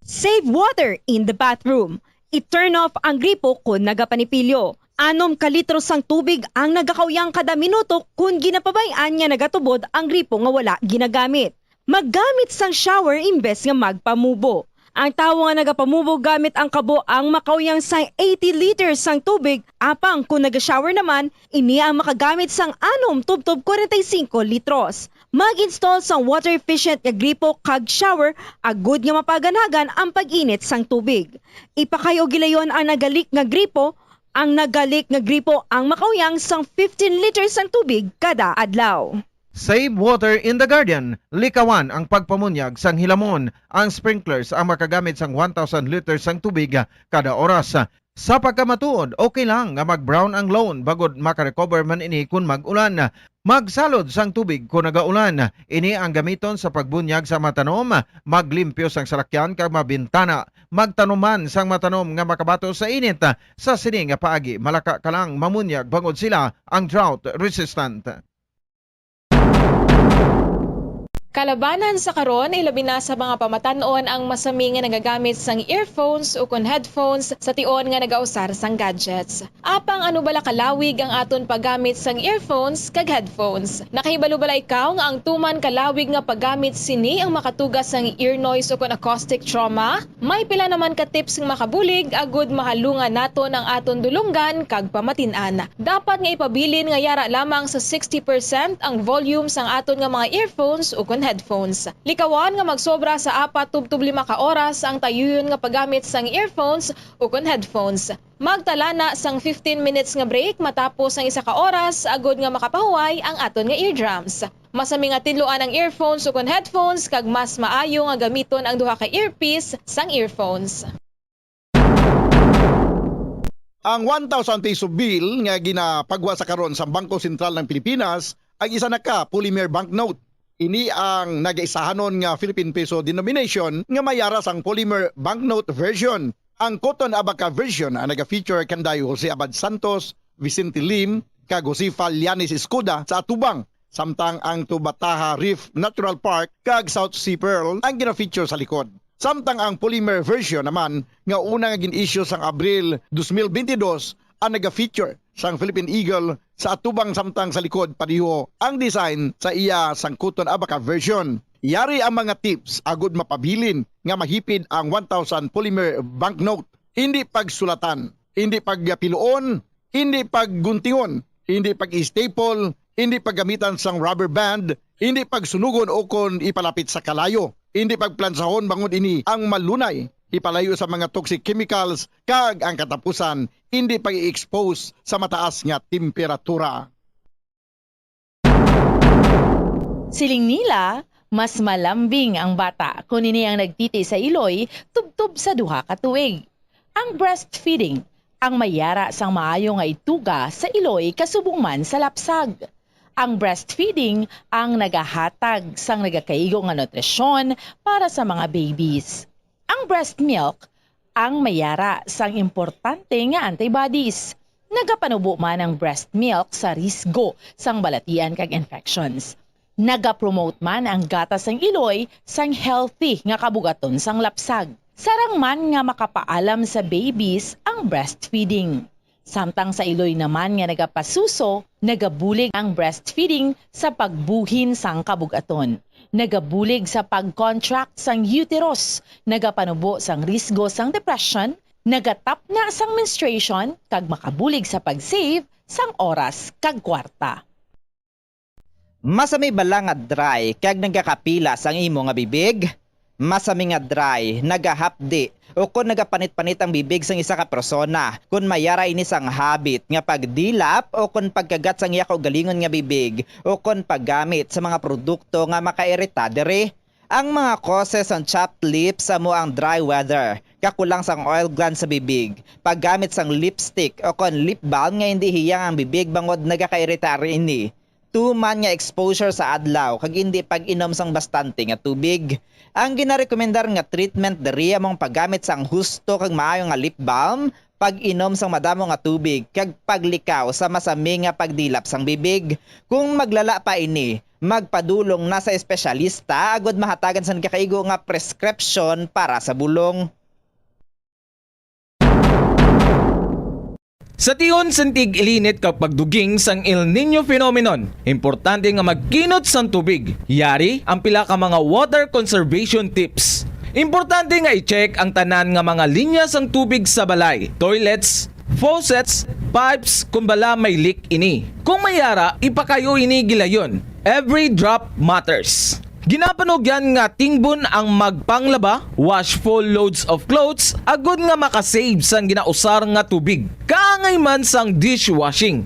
Save water in the bathroom. I-turn off ang gripo kon nagapanipilyo. Anom ka litro sang tubig ang nagakauyang kada minuto kon ginapabay-an nga nagatubod ang gripo nga wala ginagamit. Maggamit sang shower imbes nga magpamubo. Ang tawo nga nagapamubo gamit ang kabo ang makauyang sang eighty liters sang tubig, apang kon naga-shower naman, ini ang makagamit sang anom tubtob kwarenta y singko litros. Mag-install sang water-efficient nga gripo kag shower agud nga mapaganagan ang pag-init sang tubig. Ipakay-o gilayon ang naga-leak nga gripo. Ang naga-leak nga gripo ang makauyang sang fifteen liters sang tubig kada adlaw. Save water in the garden. Likawan ang pagpamunyag sang hilamon. Ang sprinklers ang makagamit sang one thousand liters sang tubig kada oras. Sa pagkamatuod, okay lang nga mag-brown ang lawn bangod makarecover man ini kon mag-ulan. Magsalod sang tubig kon nagaulan. Ini ang gamiton sa pagbunyag sa mga tanom, maglimpyo sang salakyan kag mga bintana. Magtanom man sang mga tanom nga makabato sa init. Sa sini nga paagi, malaka ka lang mamunyag bangod sila ang drought resistant. Kalabanan sa karon, ilabi na sa mga pamatan-on ang masami nga nagagamit sang earphones ukon headphones sa tion nga nagausar sang gadgets. Apang ano bala kalawig ang aton paggamit sang earphones kag headphones? Nakahibalo bala ikaw nga ang tuman kalawig nga paggamit sini ang makatuga sang ear noise ukon acoustic trauma? May pila naman ka tips nga makabulig agud mahalungan naton ang aton dulonggan kag pamatin-an. Dapat nga ipabilin nga yara lamang sa sixty percent ang volume sang aton nga mga earphones ukon headphones. Likawan nga magsobra sa apat tubtob lima ka oras ang tayuyon nga paggamit sang earphones ukon headphones. Magtala na sang fifteen minutes nga break matapos ang isa ka oras agud nga makapahuway ang aton nga eardrums. Masami nga tinluan ang earphones ukon headphones kag mas maayo nga gamiton ang duha ka earpiece sang earphones. Ang one thousand peso bill nga ginapagwa sa karon sa Bangko Sentral ng Pilipinas ang isa na ka polymer banknote. Ini ang nagaisahanon nga Philippine peso denomination nga may yara sang polymer banknote version. Ang Cotton Abaca version ang naga-feature kanday Jose Abad Santos, Vicente Lim, kag Josefa Llanes Escoda sa atubang, samtang ang Tubataha Reef Natural Park kag South Sea Pearl ang gina-feature sa likod. Samtang ang polymer version naman nga una nga gin-issue sang Abril dos mil bentidós ang naga-feature sang Philippine Eagle sa atubang, samtang sa likod padiho ang design sa iya sang Cotton Abaca version. Yari ang mga tips agud mapabilin nga mahipid ang one thousand polymer banknote. Hindi pagsulatan, hindi pagpiluon, hindi pagguntingon, hindi pag-staple, hindi paggamitan sang rubber band, hindi pagsunugon ukon ipalapit sa kalayo, hindi pagplansahon bangod ini ang malunay ipalayo sa mga toxic chemicals, kag ang katapusan, hindi pag-i-expose sa mataas nga temperatura. Siling nila, mas malambing ang bata kon ini ang nagtiti sa iloy tubtob sa duha ka tuig. Ang breastfeeding ang may yara sang maayo nga ituga sa iloy kasubong man sa lapsag. Ang breastfeeding ang nagahatag sang nagakaigo nga nutrisyon para sa mga babies. Ang breast milk ang may yara sang importante nga antibodies. Nagapanubo man ang breast milk sa risgo sang balatian kag infections. Nagapromote man ang gatas sang iloy sang healthy nga kabugaton sang lapsag. Sarang man nga makapaalam sa babies ang breastfeeding. Samtang sa iloy naman nga nagapasuso, nagabulig ang breastfeeding sa pagbuhin sang kabugaton. Nagabulig sa pag-contract sang uterus, nagapanubo sang risgo sang depression, nagatapna sang menstruation, kag makabulig sa pag-save sang oras kag kwarta. Masami bala nga dry kag nagakapilas ang imo nga bibig? Masami nga dry, nagahapdi, ukon nagapanit-panit ang bibig sang isa ka persona kon may yara ini sang habit nga pagdilap ukon pagkagat sang iya kaugalingon nga bibig ukon paggamit sa mga produkto nga makairita diri. Ang mga causes sang chapped lips amo ang dry weather, kakulang sang oil glands sa bibig, paggamit sang lipstick ukon lip balm nga indi hiyang ang bibig bangod nagakairita ini. Tuman nga exposure sa adlaw kag indi pag-inom sang bastante nga tubig. Ang ginarekomendar nga treatment diri amo ang paggamit sang husto kag maayo nga lip balm, pag-inom sang madamo nga tubig, kag paglikaw sa masami nga pagdilap sang bibig. Kung maglala pa ini, magpadulong na sa espesyalista agud mahatagan sang nagakaigo nga prescription para sa bulong. Sa tion sang tig-ilinit kag pagduging sang El Niño phenomenon, importante nga magkinot sang tubig. Yari ang pila ka mga water conservation tips. Importante nga i-check ang tanan nga mga linya sang tubig sa balay, toilets, faucets, pipes, kon bala may leak ini. Kung may yara, ipakayo ini gilayon. Every drop matters. Ginapanugyan nga tingbon ang magpanglaba, wash full loads of clothes, agud nga makasave sang ginausar nga tubig. Kaangay man sang dishwashing.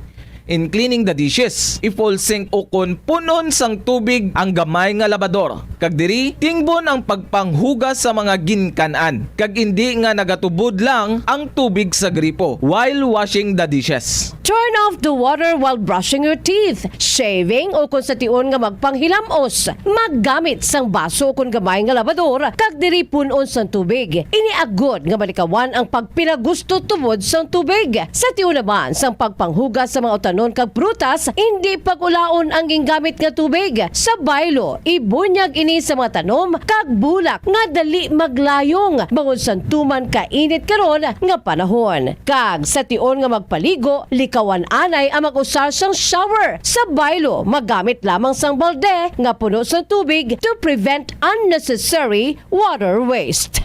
In cleaning the dishes, i-full sink ukon pun-on sang tubig ang gamay nga labador, kag diri tingbon ang pagpanghugas sa mga ginkan-an, kag indi nga nagatubod lang ang tubig sa gripo while washing the dishes. Turn off the water while brushing your teeth, shaving, o kung sa tion nga magpanghilam-os. Maggamit sang baso o kon gamay nga labador kag diri pun-on sang tubig. Ini agod nga malikawan ang pagpinagusto tubod sang tubig. Sa tion naman sang pagpanghugas sa mga utanon kag prutas, indi pag-ulaon ang gingamit nga tubig. Sa baylo, ibunyag ini sa mga tanom kag bulak nga dali maglayong bangod sang tuman kainit karon nga panahon. Kag sa tion nga magpaligo, likawan anay ang mag-usar sang shower. Sa baylo, magamit lamang sang balde nga puno sang tubig to prevent unnecessary water waste.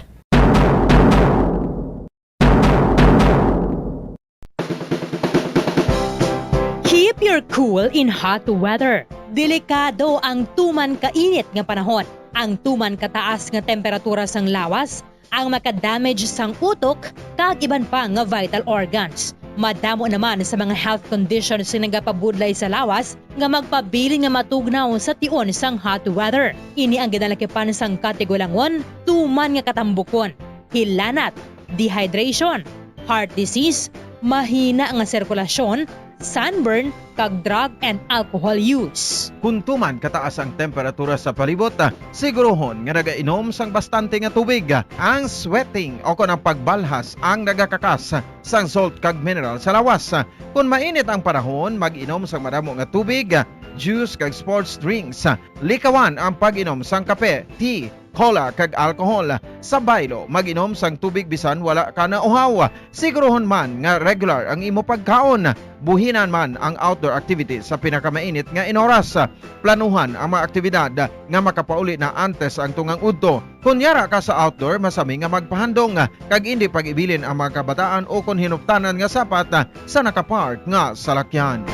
Keep your cool in hot weather. Delikado ang tuman kainit nga panahon. Ang tuman kataas nga temperatura sang lawas ang makadamage sang utok kag iban pa nga vital organs. Madamo naman sa mga health conditions nga nagapabudlay sa lawas nga magpabilin nga matugnaw sa tion sang hot weather. Ini ang ginalakipan sang katigulangon, tuman nga katambukon, hilanat, dehydration, heart disease, mahina nga sirkulasyon, sunburn, kag drug and alcohol use. Kon tuman kataas ang temperatura sa palibot, sigurohon nga nagainom sang bastante nga tubig. Ang sweating o kon ang pagbalhas ang nagakakas sang salt kag mineral sa lawas. Kon mainit ang panahon, mag-inom sang madamo nga tubig, juice kag sports drinks. Likawan ang pag-inom sang kape, tea, cola, kag alcohol. Sa baylo, mag-inom sang tubig bisan wala ka nauhaw. Sigurohon man nga regular ang imo pagkaon. Buhinan man ang outdoor activities sa pinakamainit nga inoras. Planuhan ang mga aktibidad nga makapauli na antes ang tungang udto. Kon yara ka sa outdoor, masami nga magpahandong kag indi pag-ibilin ang mga kabataan o kon hinuptanan nga sapat sa nakapark nga salakyan.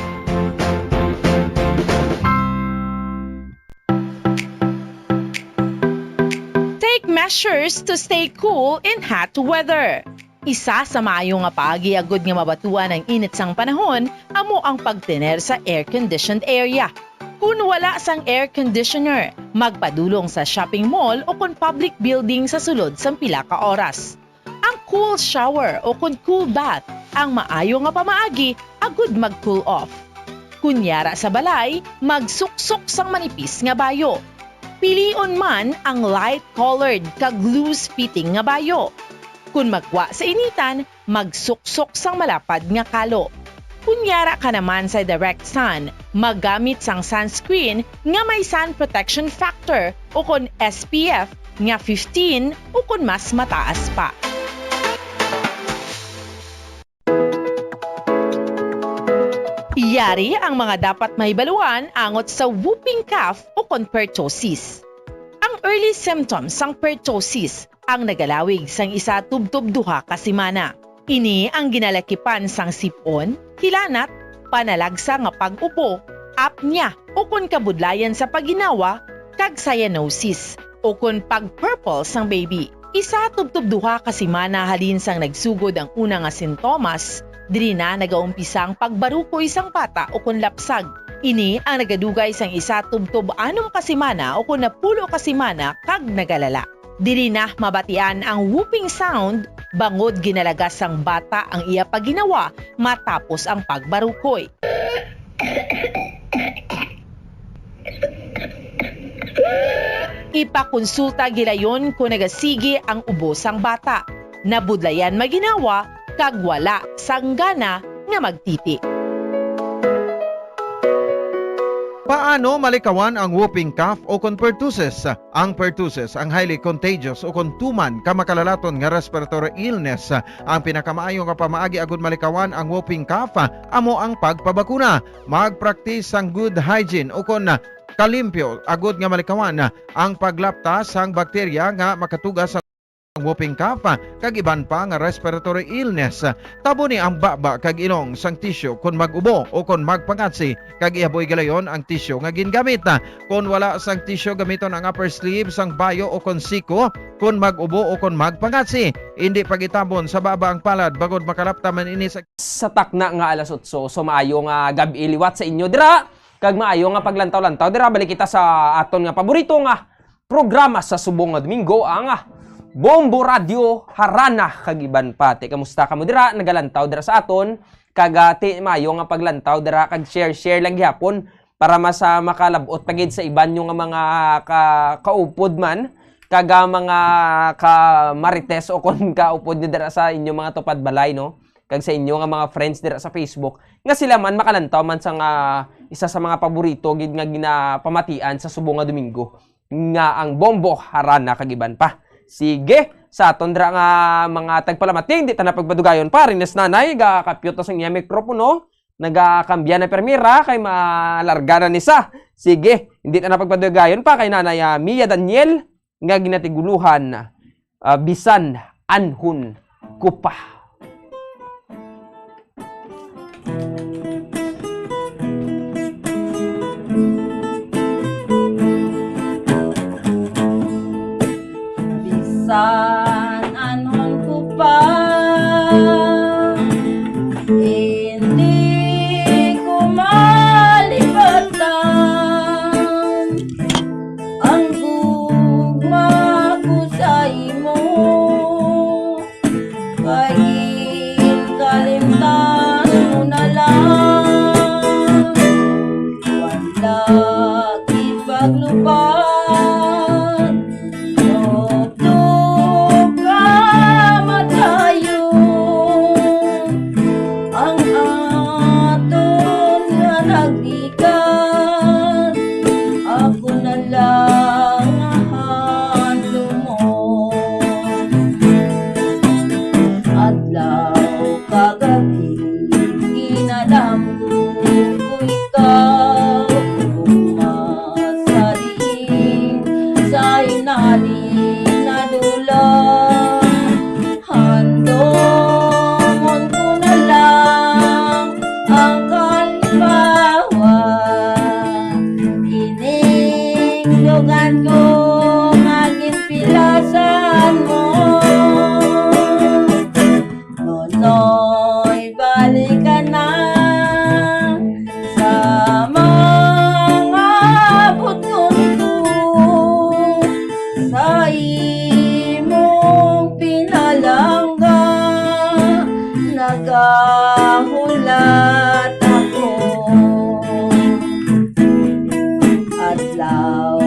Take measures to stay cool in hot weather. Isa sa maayo nga paagi agud nga mabatuan ang init sang panahon amo ang pagtener sa air-conditioned area. Kon wala sang air conditioner, magpadulong sa shopping mall o kon public building sa sulod sang pila ka oras. Ang cool shower o kon cool bath ang maayo nga pamaagi agud mag-cool off. Kon yara sa balay, magsuksok sang manipis nga bayo. Pilion man ang light-colored kag loose-fitting nga bayo. Kon magwa sa initan, magsuksok sang malapad nga kalo. Kon yara ka naman sa direct sun, maggamit sang sunscreen nga may sun protection factor o kon S P F nga fifteen o kon mas mataas pa. Yari ang mga dapat mahibaluan angot sa whooping cough o kon pertussis. Ang early symptoms sang pertussis ang nagalawig sang isa tubtob duha ka semana. Ini ang ginalakipan sang sip-on, hilanat, panalagsa nga pag-upo, apnea, ukon kabudlayan sa pagginawa, kag cyanosis, ukon pag-purple sang baby. Isa tubtob duha ka semana halin sang nagsugod ang una nga sintomas, diri na nagaumpisa ang pagbarukoy sang bata ukon lapsag. Ini ang nagadugay sang isa tubtob anom ka semana ukon napulo ka semana kag nagalala. Diri na mabatian ang whooping sound bangod ginalagas sang bata ang iya pagginawa matapos ang pagbarukoy. Ipakonsulta gilayon kon nagasigi ang ubo sang bata, nabudlayan maginawa, kag wala sang gana nga magtiti. Paano malikawan ang whooping cough o kon pertussis? Ang pertussis ang highly contagious o kon tuman ka makalalaton nga respiratory illness. Ang pinakamaayo nga pamaagi agud malikawan ang whooping cough amo ang pagpabakuna. Magpraktis sang good hygiene o kon kalimpyo agud nga malikawan ang paglapta sang bakterya nga makatuga sa whooping cough, kag iban pa nga respiratory illness. Tabo ni ang baba kag ilong sang tisyu kon mag-ubo o kon magpangatsi, kag ihaboy galayon ang tisyu nga gingamit. Kon wala sang tisyu, gamiton ang upper sleeve sang bayo o kon siko kon mag-ubo o kon magpangatsi. Indi pagitabon sa baba ang palad bangod makalapta man ini sa Sa takna nga alas otso, so maayo nga gab-i liwat sa inyo dira, kag maayo nga paglantaw-lantaw dira. Balik kita sa aton nga paborito nga programa sa subong nga Domingo, ang, ah, Bombo Radyo, Harana, kag iban pa. Ti, kamusta kamo dira? Nagalantaw dira sa aton, kag, ah, ti, maayo nga paglantaw dira, kag share-share lang gihapon para mas, ah, makalab-ot pa gid sa iban nyo nga mga ka-, kaupod man, kag, ah, mga ka-marites o kon kaupod nyo dira sa inyo mga tupad balay, no? Kag sa inyo nga mga friends dira sa Facebook, nga sila man makalantaw man sa nga isa sa mga paborito gid nga ginapamatian sa subong nga Domingo, nga ang Bombo, Harana, kag iban pa. Sige, sa aton dira nga mga tagpalamati, hindi ta na pagpadugayon pa. Rines Nanay, gakapyot na sa iya mikropono, nagakambya na permira, kay malarga na ni sa. Sige, hindi ta na pagpadugayon pa kay Nanay, ah, Mia Daniel, nga ginatiguluhan, ah, Bisan Anhon Ko Pa. Bisan anhon ko pa, hindi ko malipatan ang gugma ko sa imo. Kay kalimtan mo na lang, wala gid paglubad, tubtob kamatayon ang aton nga nagbigat. Ako na lang nga hanumon. Adlaw kag gab-i, ginadamgo ko ikaw, ugma sa diin sa inali nadula. Handomon ko na lang ang kalimbawa, ining dugan ko nga ginpilasan mo. Nonoy, balik ka na sa mga button ko, sa imong pinalangga nagahulat ako. Adlaw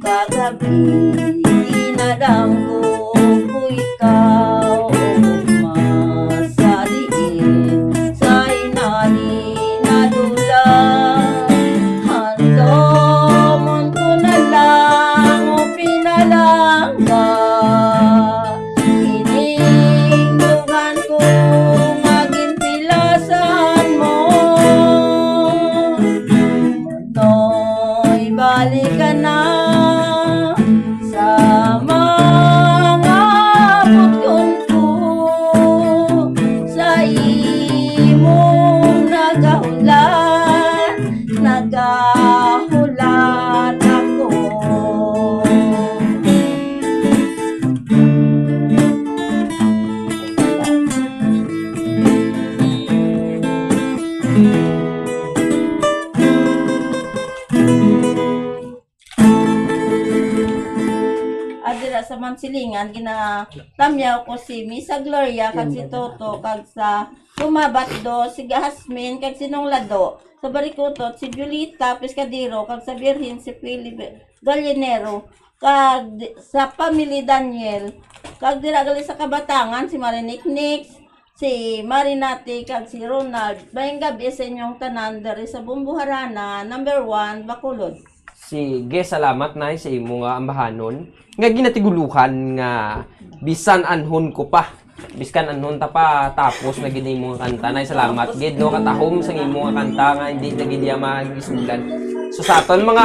kag gab-i, ginadamgo ko ikaw, ugma sa diin sa inali nadula. Handomon ko na lang, o pinalangga, ining dugan ko nga ginpilasan mo. Noy, balik ka na sa mga button ko, sa imong nagahulat, nagahulat ako. At dira sa Mansilingan, ginatamyaw ko si Misa Gloria, kag si Toto, kag sa Tumabatdo, si Jasmine, kag si Nong Lado. Sa Barikutot, si Julita Pescadero, kag sa Birhen, si Philip Gallinero, kag di-, sa Family Daniel, kag dira gali sa Kabatangan, si Mariniknik, si Marinati, kag si Ronald. Maayong gab-i sa inyong tanan diri sa Bombo Harana, number one, Bacolod. Sige, salamat, Nay, sa imo nga ambahanon nga ginatiguluhan nga Bisan Anhon Ko Pa. Biskan anhon ta pa, tapos na gid imo nga kanta, Nay. Salamat gid, no, katahom sang imo nga kanta nga hindi na gid iya magisugdan. So, sa aton mga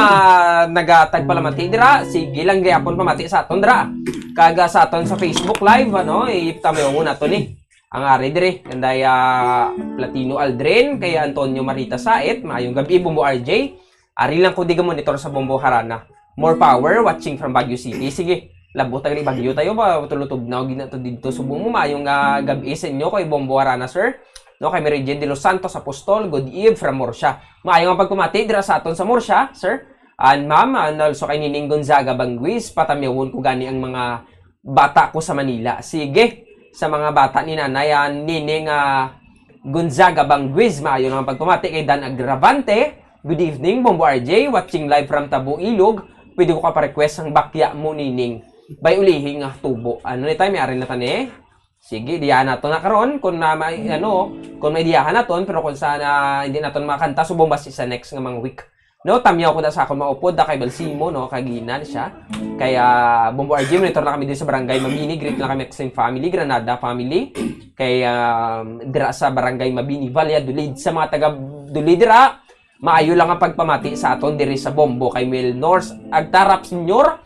nagatagpalamati dira, sige lang gyapon pamati sa aton dira. Kag, ah, sa aton sa Facebook Live, ano, itamiyaw mo nato ni. Ang ari diri, kanday, ah, Platino Aldrin, kay Antonio Marita Saet, maayong gab-i, Bombo R J. Ari lang ko di ga monitor sa Bombo Harana. More power, watching from Baguio City. Sige, labot ang bagyo tayo ba? Tulutubnaw gid na to didto. Subong mo, maayong, ah, gab-i sa inyo kay Bombo Harana, sir. No, kay Mary Jane de los Santos Apostol, good eve from Murcia. Maayong ang pagpamati dira sa aton sa Murcia, sir. And ma'am, and also kay Nining Gonzaga Banguiz, patamyawon ko gani ang mga bata ko sa Manila. Sige, sa mga bata ni Nanay, ah, Nining, ah, Gonzaga Banguiz, maayo lang ang pagpamati kay Dan Agravante. Good evening, Bombo R J, watching live from Tabo, Ilog. Pwede ko ka pa-request ang Bakya Mo, Nining, by Ulihing, ah, Tubo. Ano ni tayo, may ari na tani? Sige, diyan nato na karon kung na may, ano, kung may diyahan naton, pero kung sa na, hindi naton makanta, subong basi sa next nga mga week. No, tamyaw ko na sa akon maupod da kay Balsimo, no, kaginan siya. Kaya, Bombo R J, monitor na kami din sa Barangay Mabini, greet na kami sa family, Granada family. Kay, um, dira sa Barangay Mabini, Valladolid, sa mga taga Dulid dira, maayo lang ang pagpamati sa aton diri sa Bombo kay Mel Nors Agtarap Senior.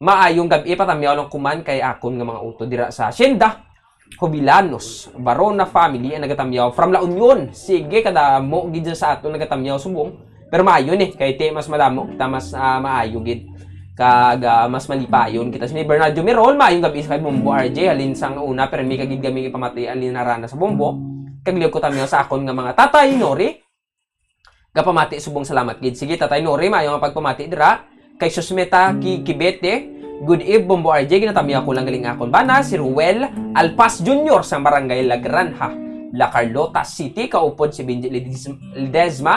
Maayong gab-i, patamyaw lang kuman kay akon nga mga utod dira sa Hacienda Jobilanos, Barona family ang nagatamyaw from La Union. Sige, kadamo gid sa aton nagatamyaw subong. Pero maayo ni, kay ti mas madamo kita, mas, ah, maayo gid. Kag, ah, mas malipayon kita. Si Bernardo Mirol, maayong gab-i sa kay Bombo R J, halin sang una, pero mi kagid kami ipamati ang linarana sa Bombo. Kag liog ko tamyaw sa akon nga mga tatay, Nori, gapamati subong salamat gid. Sige, Tatay Nori, maayo nga pagpamati dira. Kay Susmeta Ki-, Kibete, good eve, Bombo R J, ginatamyaw ko lang galing akon bana, si Ruel Alpas Junior sa Barangay La Granja, La Carlota City, kaupod si Benji Ledesma. Ledesma.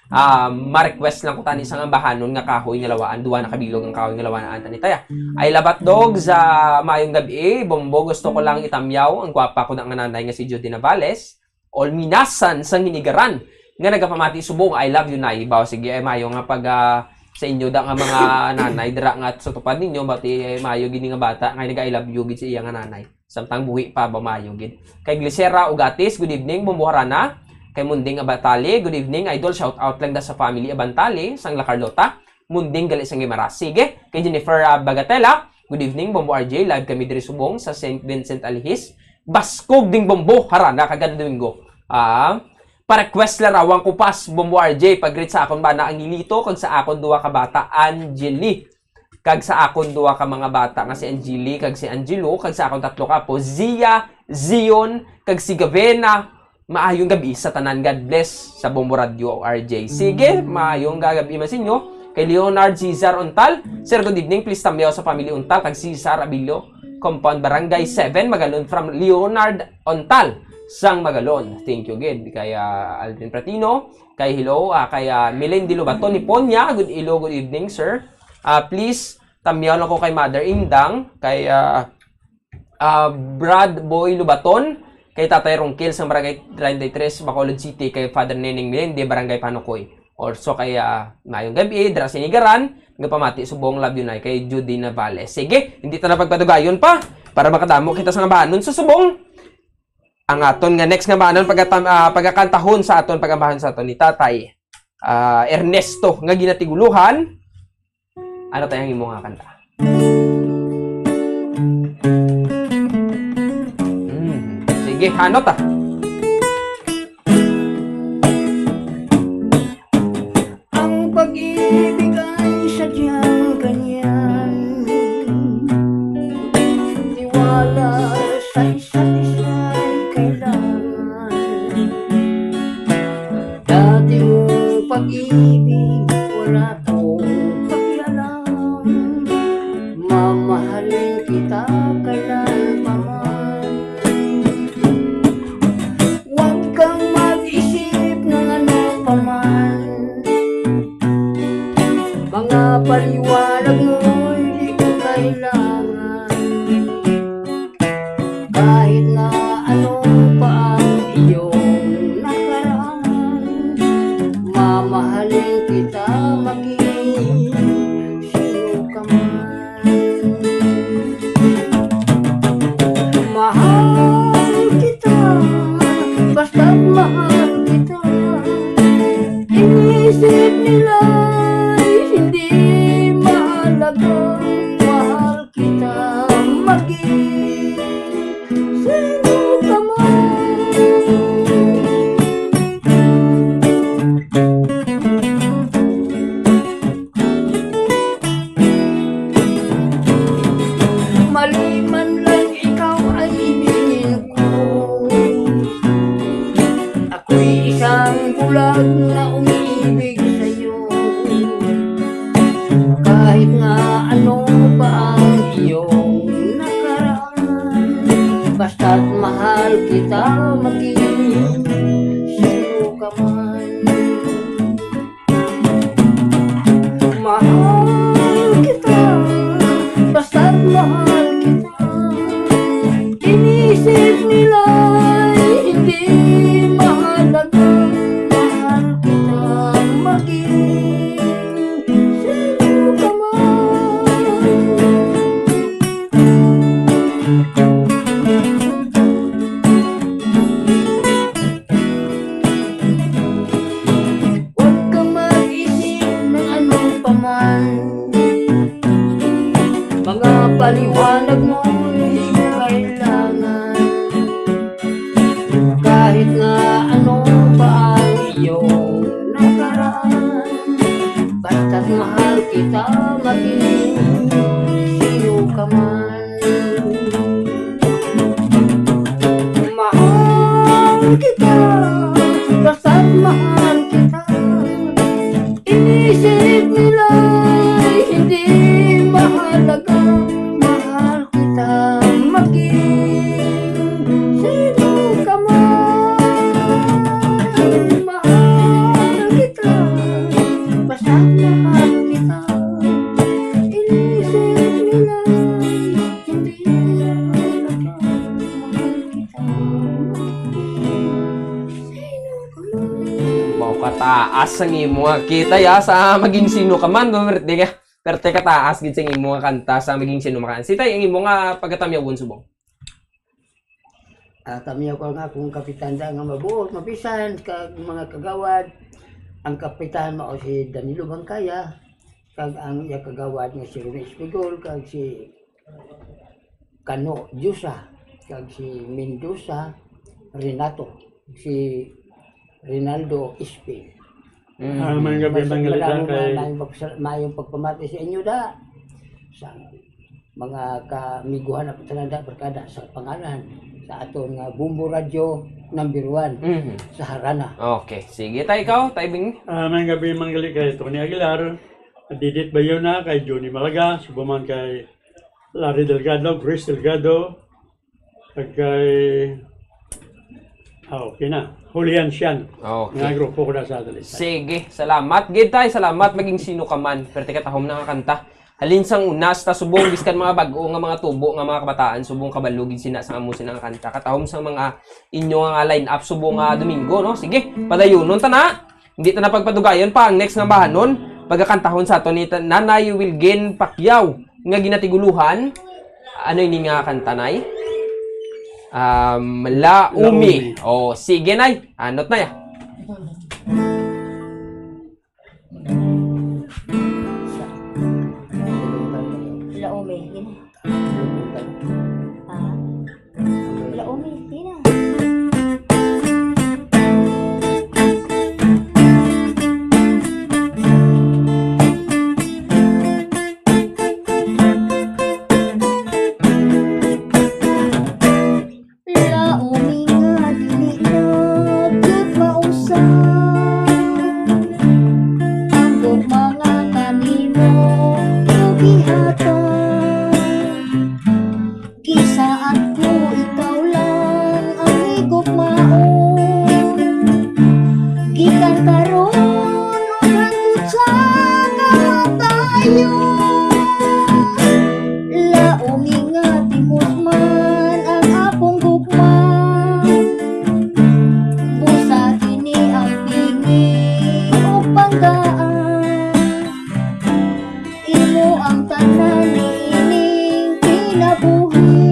Ah, ma-request lang ko tani sa nga bahanon nga kahoy nga lawaan, duwa na kabilog ang kahoy nga lawaan, ang tani taya. I love hot dogs, ah, maayong gab-i, Bombo, gusto ko lang itamyaw ang gwapa ko na nga nanay nga si Judy Navales. Olminasan sang Hinigaran nga nagapamati subong, "I love you, Nay." Baw, sige, ay mayo nga pag, ah, sa inyo da nga mga nanay dira nga sa tupad ninyo, bati, ay mayo gid nga bata nga nag-I love you gid sa iya nga nanay. Samtang buhi pa ba, mayo gid. Kay Glicera Ugatis, good evening, Bombo Harana. Kay Munding Abatali, good evening, idol. Shout out lang da sa family Abantali, sang La Carlota. Munding gali sang Guimaras. Sige, kay Jennifer, ah, Bagatela, good evening, Bombo R J. Live kami diri subong sa Saint Vincent Alihis. Baskog ding Bombo, harana kag kada Domingo. Ah, pa-request Larawang Kupas, Bombo R J, pag-greet sa akon bana Angelito, kag sa akon duha ka bata, Angeli, kag sa akon duha ka mga bata nga si Angeli, kag si Angelo, kag sa akon tatlo ka apo, Zia, Zion, kag si Gavena. Maayong gab-i sa tanan. God bless sa Bombo Radio, R J. Sige, maayong gab-i man sa inyo. Kay Leonard Cesar Ontal, "Sir, good evening. Please tamyaw sa family Ontal kag Cesar Abilio, Compound, Barangay seven, Magalon." From Leonard Ontal sang Magalon. Thank you gid. Kay, ah, Aldrin Pratino, kay hello, ah, kay, ah, Melendi Lobaton ni Ponya. Good, hello, good evening, sir. Ah, please, tamyaw lang ko kay Mother Indang, kay, ah, ah, Brad Boy Lubaton, kay Tatay Rongkel sa Barangay treinta y tres, Bacolod City, kay Father Neneng Melendi, Barangay Panukoy. Also kay, ah, maayong gab-i, dira sa Hinigaran, nga pamati subong love you na kay Judy Navales. Sige, hindi ta na pagpadugayon pa, para makadamo kita sa nga bahanon sa subong. Ang aton nga next nga bahanon, pagatam-, ah, pagakantahon sa aton, pagambahan sa aton ni Tatay, ah, Ernesto, nga ginatiguluhan. Ano tayo ang imo nga kanta? Mm. Sige, hanot ah. Ang pag-ibig ay sadyang ganyan. Tiwala sa isa't isa'y kailangan. Dati mong pag-ibig, wala kong pakialam. Mamahalin kita kailan pa man. Huwag kang mag-isip ng ano pa man. Mga paliwanag mo'y di ko kailangan. Basta't mahal kita, maging sino ka man. Mahal kita, basta't mahal kita. Inisip nila'y hindi mahalaga. Mahal kita, maging sino ka man. Huwag ka mag-isip ng ano pa man. Mga paliwanag mo hindi ko kailangan. Kahit na ano pa ang iyong nakaraan, basta't mahal kita, maging sino ka man. Mahal kita, basta't mahal kita. Inisip nila'y hindi mahalaga. Mahal kita, maging sino ka man. Mahal kita, basta't mahal kita. Inisip nila'y hindi mahalaga. Mahal kita, maging sino ka man. Wow, kataas ang imo nga kita, ya, sa maging sino ka man, no, birthday ka. Pero te kataas gid sa imo nga kanta sa maging sino ka man. Sitay ang imo nga pagatamyawon subong. Ah, tamyaw ko nga akong kapitan da nga mabuot, mapisan, kag mga kagawad. Ang kapitan mao si Danilo Bangkaya, kag ang iya kagawad nga si Rene Espigol, kag si Kano Diosa, kag si Mendoza Renato, si Rinaldo Espin. Mm. Ah, maayong gabi, Mas-, Manggalita, maraming kay ma-, maayong pagsal-, maayong pagpamati sa inyo, da. Sa mga kamiguhan at tanan, da, barkada, sa pangalan sa aton nga Bombo Radio number one Mhm. sa Harana. Okay. Sige, tay, ikaw, tay Bing. Ah, maayong gabi, Manggalita, kay Tony Aguilar, Didit Bayona, kay Johnny Malaga, subaman kay Larry Delgado, Grace Delgado, kag kay, ah, okay na. Julian Sian. Okay. Nga grupo ko na sa Dalisay. Sige, salamat gid, tay. Salamat, maging sino ka man. Pero katahom na nga kanta. Halin sang una, sa subong, biskan mga bag-o nga mga tubo nga mga kabataan, subong kabalo gid sina sa amo sina nga kanta. Katahom sang mga inyo nga line-up subong nga Domingo, no? Sige, padayunon ta na. Hindi ta na pagpadugayon pa ang next nga bahanon. Pagakantahon sa aton ni ta-, Nanay Wilgin Pacquiao nga ginatiguluhan. Ano ini nga kanta, Nay? Um, La Umi. La Umi. Oh, sige, Nay. Anot na ya. La Umi. Yun. Ah. Wala, umi, di na. Laumi nga dili na gyud mausab ang gugma nga kanimo ko gihatag. Gisaad ko ikaw lang ang higugmaon. Gikan karon ug hangtod sa kamatayon, laumi nga timos man ang akong gugma. Busa kini ang bingi ug panggaan. Imo ang tanan niining kinabuhi.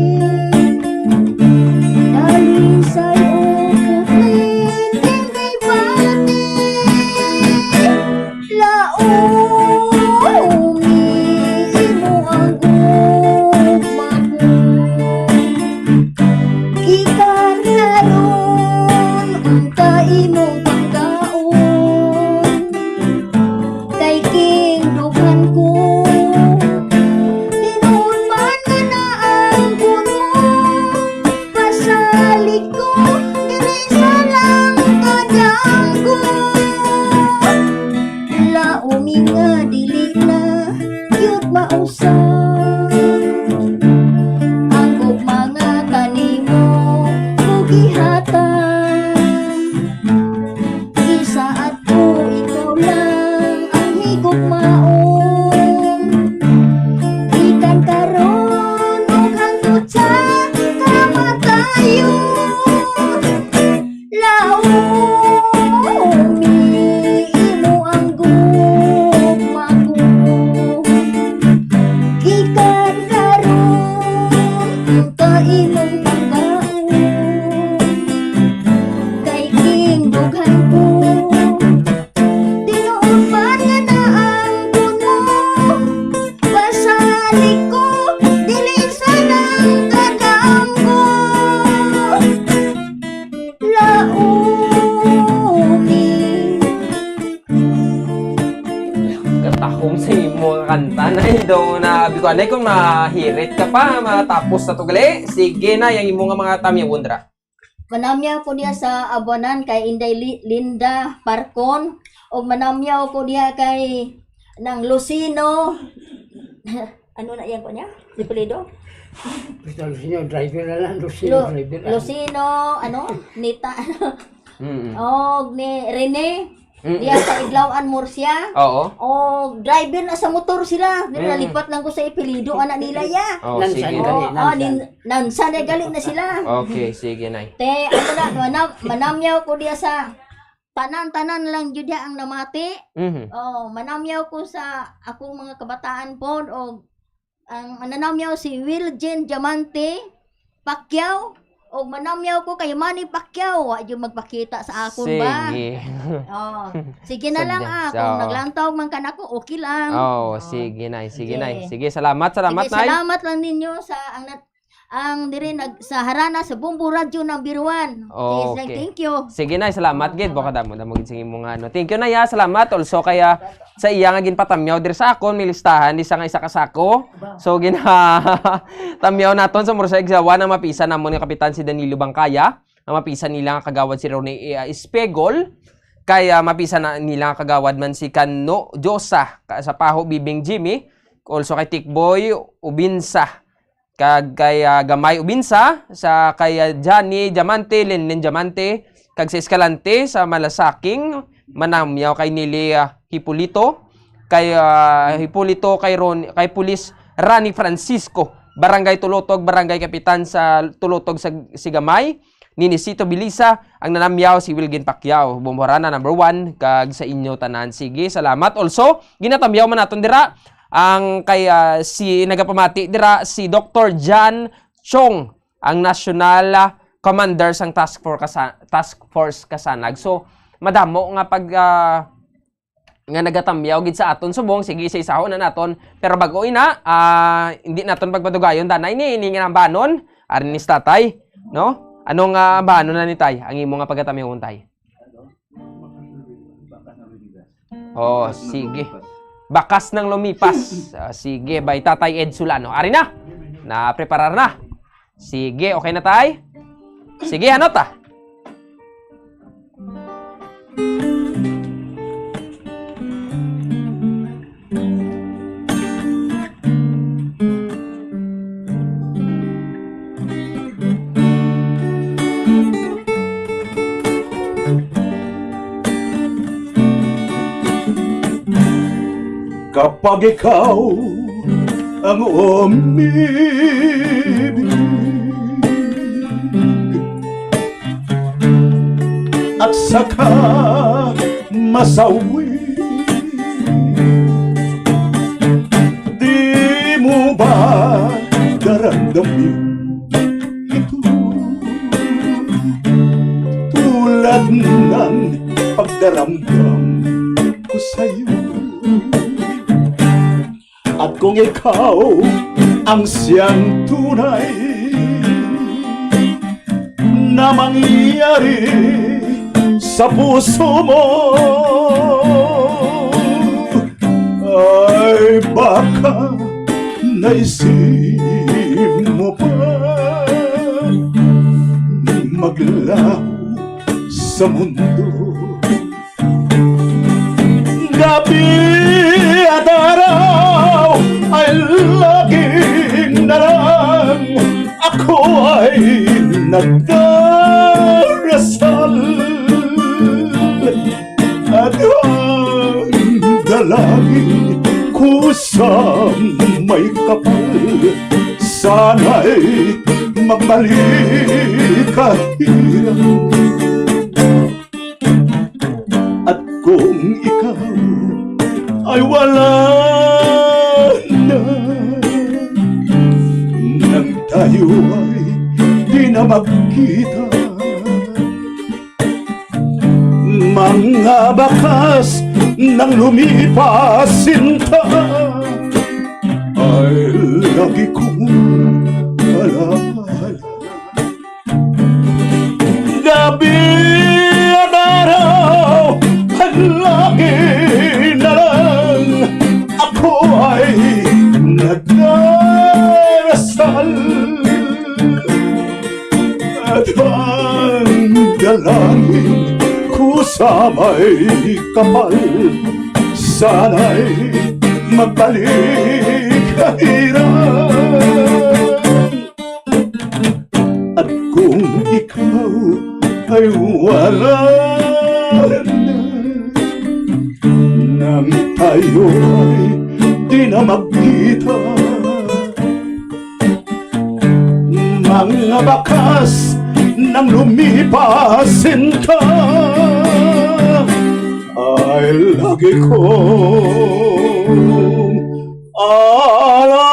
Anay, kung mahirit ka pa, matapos na to gali. Sige na, yung imo nga mga tamyawon dira. Manamyaw ko niya sa abuanan kay Inday Li-, Linda Parcon. Og manamyaw ko niya kay nang Lucino. Ano na yan ko niya? Si apelyido? Basta Lucino, driver na lang. Lucino, Lu-, driver lang. Lucino, ano? Nita. Mm-mm. Og ni Rene. Mm-mm. Diya sa Idlawan, Murcia. Oo. Og driver na sa motor sila. Dili, mm, nalipat lang ko sa apelyido, anak nila, ya. Oh, Nansan sige. Gali, oh, oh, Nansan. Nin-, Nansan na gali na sila. Okay, sige, Nay. Te, ano na, manam-, manamyaw ko diya sa tanan-tanan lang jud diya ang namati. Mhm. Oh, manamyaw ko sa akong mga kabataan pod, og ang mananamyaw si Wiljen Diamante Pacquiao, og manamyaw ko kay Manny Pacquiao. Wa jud magpakita sa akon ba? Sige. Oh, sige na lang, ah. Kung naglantaw man ka nako, okay lang. Oh, sige, Nay. Sige, Nay. Sige, salamat, salamat, Nay. Sige, salamat lang ninyo sa ang nat-, ang diri nag-, sa harana sa Bombo Radio number one. Okay. Thank you. Sige, Nay, salamat gid. Baka damo, damo gid sa imong ano. Thank you, Nay, ah. Salamat. Also, kaya sa iya nga ginpatamyaw diri sa akon, may listahan, di sa nga isa ka sako. So, gina-, tamyaw naton sa Murcia, Igsawan, ang mapisan namon nga kapitan si Danilo Bangkaya, ang mapisan nila nga kagawad si Ronnie, eh, Espegol, kay, ah, mapisan na nila nga kagawad man si Kano Diyosa, ka-, sa Paho, Bibing Jimmy, also kay Tikboy Ubinsa, kag kay, ah, Gamay Ubinsa, sa kay, ah, Johnny Diamante, Lenlen Diamante, kag sa Escalante, sa Malasaking, manamyaw kay Nili, ah, Hipolito, kay, ah, Hipolito, kay Ron-, kay Pulis Rani Francisco, Barangay Tulutog, Barangay Kapitan sa Tulutog sa Sigamay, ni Nisito Bilisa, ang nanamyaw si Wilgin Pacquiao, Bombo Harana number one, kag sa inyo tanan. Sige, salamat. Also, ginatamyaw man naton dira ang kay, ah, si nagapamati dira si Doktor Jan Chong, ang national, ah, commander sang task force kasa-, task force Kasanag. So, madamo nga pag, ah, nga nagatamyaw gid sa aton subong. Sige, isa-isahon na naton. Pero bag-o ina, ah, hindi naton pagpadugayon, danay ni, ini nga nambanon, ari ni si tatay, no? Ano nga ambanon na ni tay, ang imo nga pagatamyawon, tay? Oh, sige. Bakas nang lumipas. Ah, sige, by Tatay Ed Solano. Ari na. Na-preparar na. Sige, okay na, tay? Sige, hanot, ah. Kapag ikaw ang umibig at saka masawi, di mo ba daramdamin ito? Tulad ng pagdaramdam ko sa'yo. At kung ikaw ang siyang tunay na mangyari sa puso mo, ay baka naisip mo pa maglaho sa mundo. Gabi at araw ay laging na lang ako ay nagdarasal. At ang dalangin ko sa may kapal, sana'y magbalik ka hirap. At kung ikaw ay wala na, nang tayo ay di na magkita, mga bakas nang lumipas, sinta, ay lagi kong alaala. Gabi at araw at lagi na lang ako ay nagda- Ang dalangin ko sa may kapal, sana'y magbalik ka hirap. At kung ikaw ay wala na, nang tayo ay di na magkita, mga bakas nang lumipas, sinta ay lagi kong ala,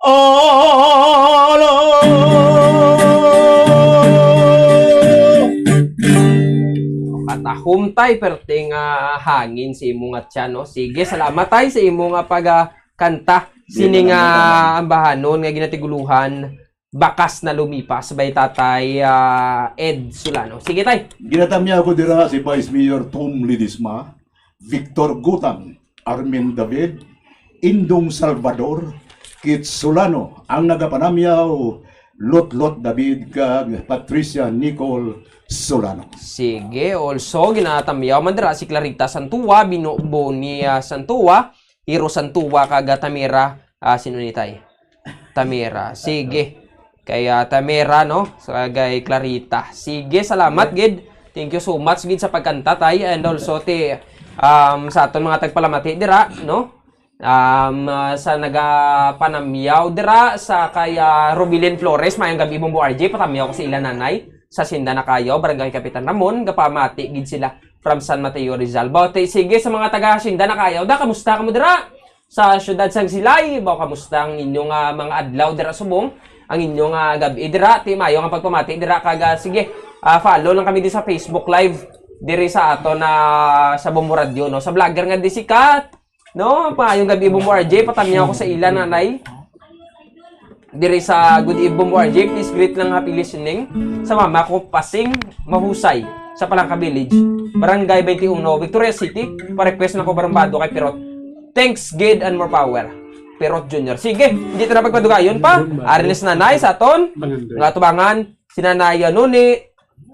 ala. Patahom, tay, perting, ah, hangin sa imo nga tiyan, no? Sige, salamat, tay, sa imo nga pag, ah, kanta. Sige, sining, salamat, ah, salamat. Ambahanon nga ginatiguluhan, Bakas na Lumipas by Tatay, ah, Ed Solano. Sige, tay. Ginatamyaw ko dira si Vice Mayor Tom Ledesma, Victor Gutang, Armin David, Indong Salvador, Kit Solano, ang nagapanamyaw, Lotlot David, kag Patricia Nicole Solano. Sige, also, ginatamyaw man dira si Clarita Santua, Bino Boni, ah, Santua, Hiro Santua, kag, ah, Tamira, ah, sino ni, tay? Tamira. Sige. Kay, ah, Tamira, no? Sa kay Clarita. Sige, salamat gid. Thank you so much gid sa pagkanta, tay. And also, ti, um, sa aton mga tagpalamati dira, no? Um, ah, sa nagapanamyaw dira, sa kay, ah, Robilin Flores, mayong gabi, Bombo R J, patamyaw ko sa ila nanay, sa Sinda Nakayaw, Barangay Kapitan Ramon, gapamati gid sila from San Mateo, Rizal. Baw, ti, sige, sa mga taga Sinda Nakayaw, da, kamusta kamo dira? Sa siyudad sang Silay, baw, kamusta ang inyong, ah, mga adlaw dira subong? Ang inyong, ah, gab-i dira, ti, mayo nga pagpamati dira, kag, ah, sige, ah, follow lang kami di sa Facebook Live, diri sa aton, ah, sa Bombo Radio, no? Sa vlogger nga di sikat, no? Maayong gabi, Bombo R J. Patamyaw ko sa ila nanay. Diri sa Good Eve, Bombo R J. Please greet lang, happy listening. Sa mama ko, Pasing Mahusay, sa Palangka Village, Barangay twenty-one, Victoria City. Pa-request na ko, Barumbado kay Pirot. Thanks, Gid, and more power. Pirot Junior. Sige, hindi ta na pagpadugayon pa. Ari na si nanay sa aton nga tubangan, si Nanay Noni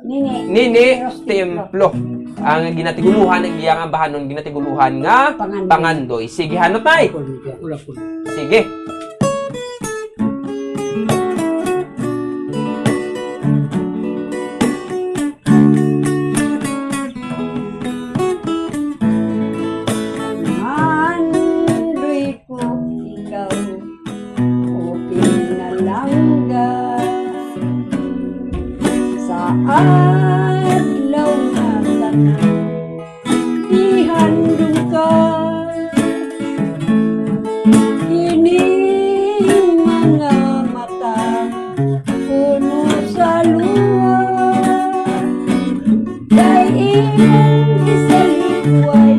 Nini, Nini Rose Templo. Templo. Ang ginatiguluhan, ang iyang ambahanon, ginatiguluhan nga Pangandoy. Pangandoy. Sige, hanot, tay. Wala po. Sige. Mandoy ko ikaw, o pinalangga, sa adlaw nga tanan, ihandom ka. Ining mga mata, puno sa luha, kay imong gisalikway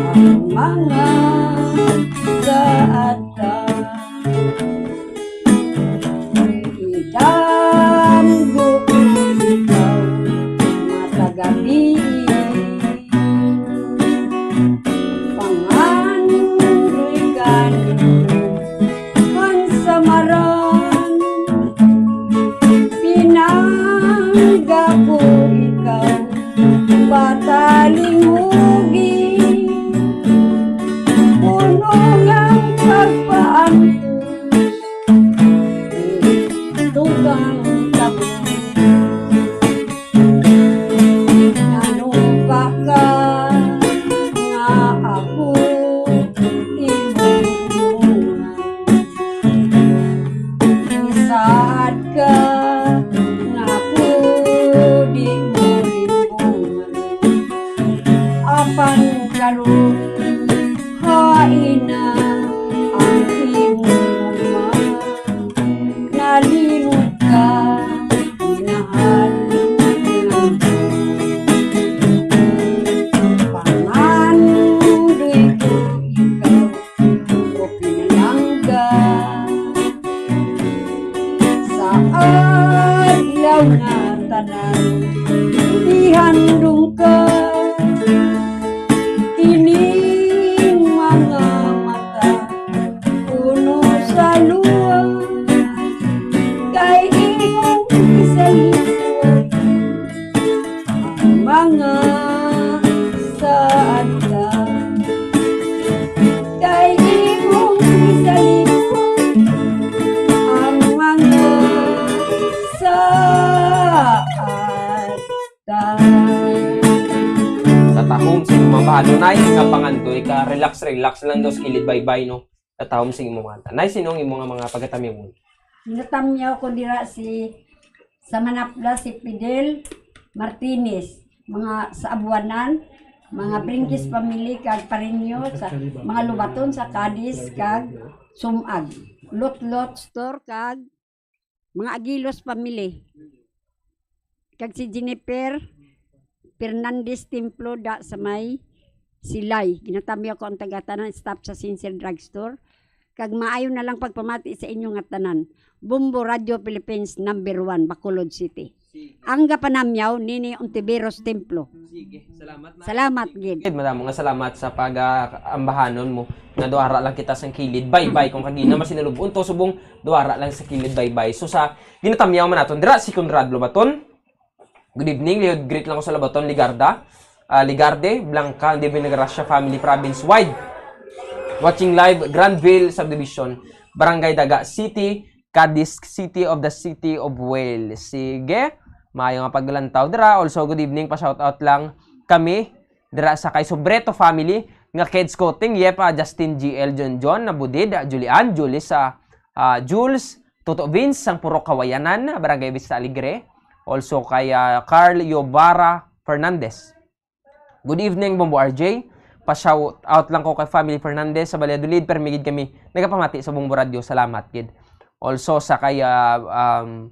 ang mga kaadlaw. Idamgo ko ikaw matag gabii. Pangandoy gani ang samaran. Pinangga ko ikaw patalinghugi. Puno nga pagpaantos, tugang tapos. Nganong baka nga ako imo tulungan? Isaad ka nga ako di mo limbungan. Apan karon, hain na ang imong mga nalimot ka, minahal nga pangandoy ko ikaw, o pinalangga. Sa adlaw nga tanan, ihandom ka. Ining mga mata, puno sa luha, kay Ano na yung kapangandoy ka, relax, relax lang daw sa kilid baybay, no? Tatawom sing imo nga. Nay, sino ang imo nga mga pagatamyawon? Natamyaw ko dira si sa Manapla, si Fidel Martinez, mga sa Abuanan, mga Brinquis family kag Pareño, sa mga Lubaton, sa Cadiz kag Sumag, Lotlot Store kag mga Aguilos family. Kag si Jennifer Fernandez Templo da sa may Silay. Ginatamyaw ko ang taga-tanan staff sa Sincere Drugstore. Kag maayo na lang pagpamati sa inyo nga tanan. Bombo Radio Philippines number one, Bacolod City. Sige. Ang gapanamyaw nini Ontiveros Templo. Sige, salamat na. Salamat gid. Gid, madamo nga salamat sa pag-, ah, ambahanon mo. Nga duara lang kita sang kilid. Bye-bye kung kagina masinulubon to subong duara lang sa kilid. Bye-bye. So sa ginatamyaw man naton dira si Conrad Lobaton. Good evening, Leod. Greet lang ko sa Lobaton, Ligarda. Ah, Ligarde, Blanca, Divina Gracia family province wide. Watching live, Granville Subdivision, Barangay Daga City, Cadiz City of the City of Wales. Sige, maayo nga paglantaw dira. Also, good evening, pa-shout out lang kami dira sa kay Sobreto family nga kids cooking. Yep, ah, Justin, G L, John John, Nabudid, ah, Julian, Julie sa, ah, Jules, Toto Vince sang Purok Kawayanan, Barangay Vista Alegre. Also kay, ah, Carl Yobara Fernandez. Good evening, Bombo R J. Pa-shout out lang ko kay Family Fernandez sa Valladolid. Permi gid kami nagapamati sa Bombo Radio. Salamat gid. Also sa kay, ah, um,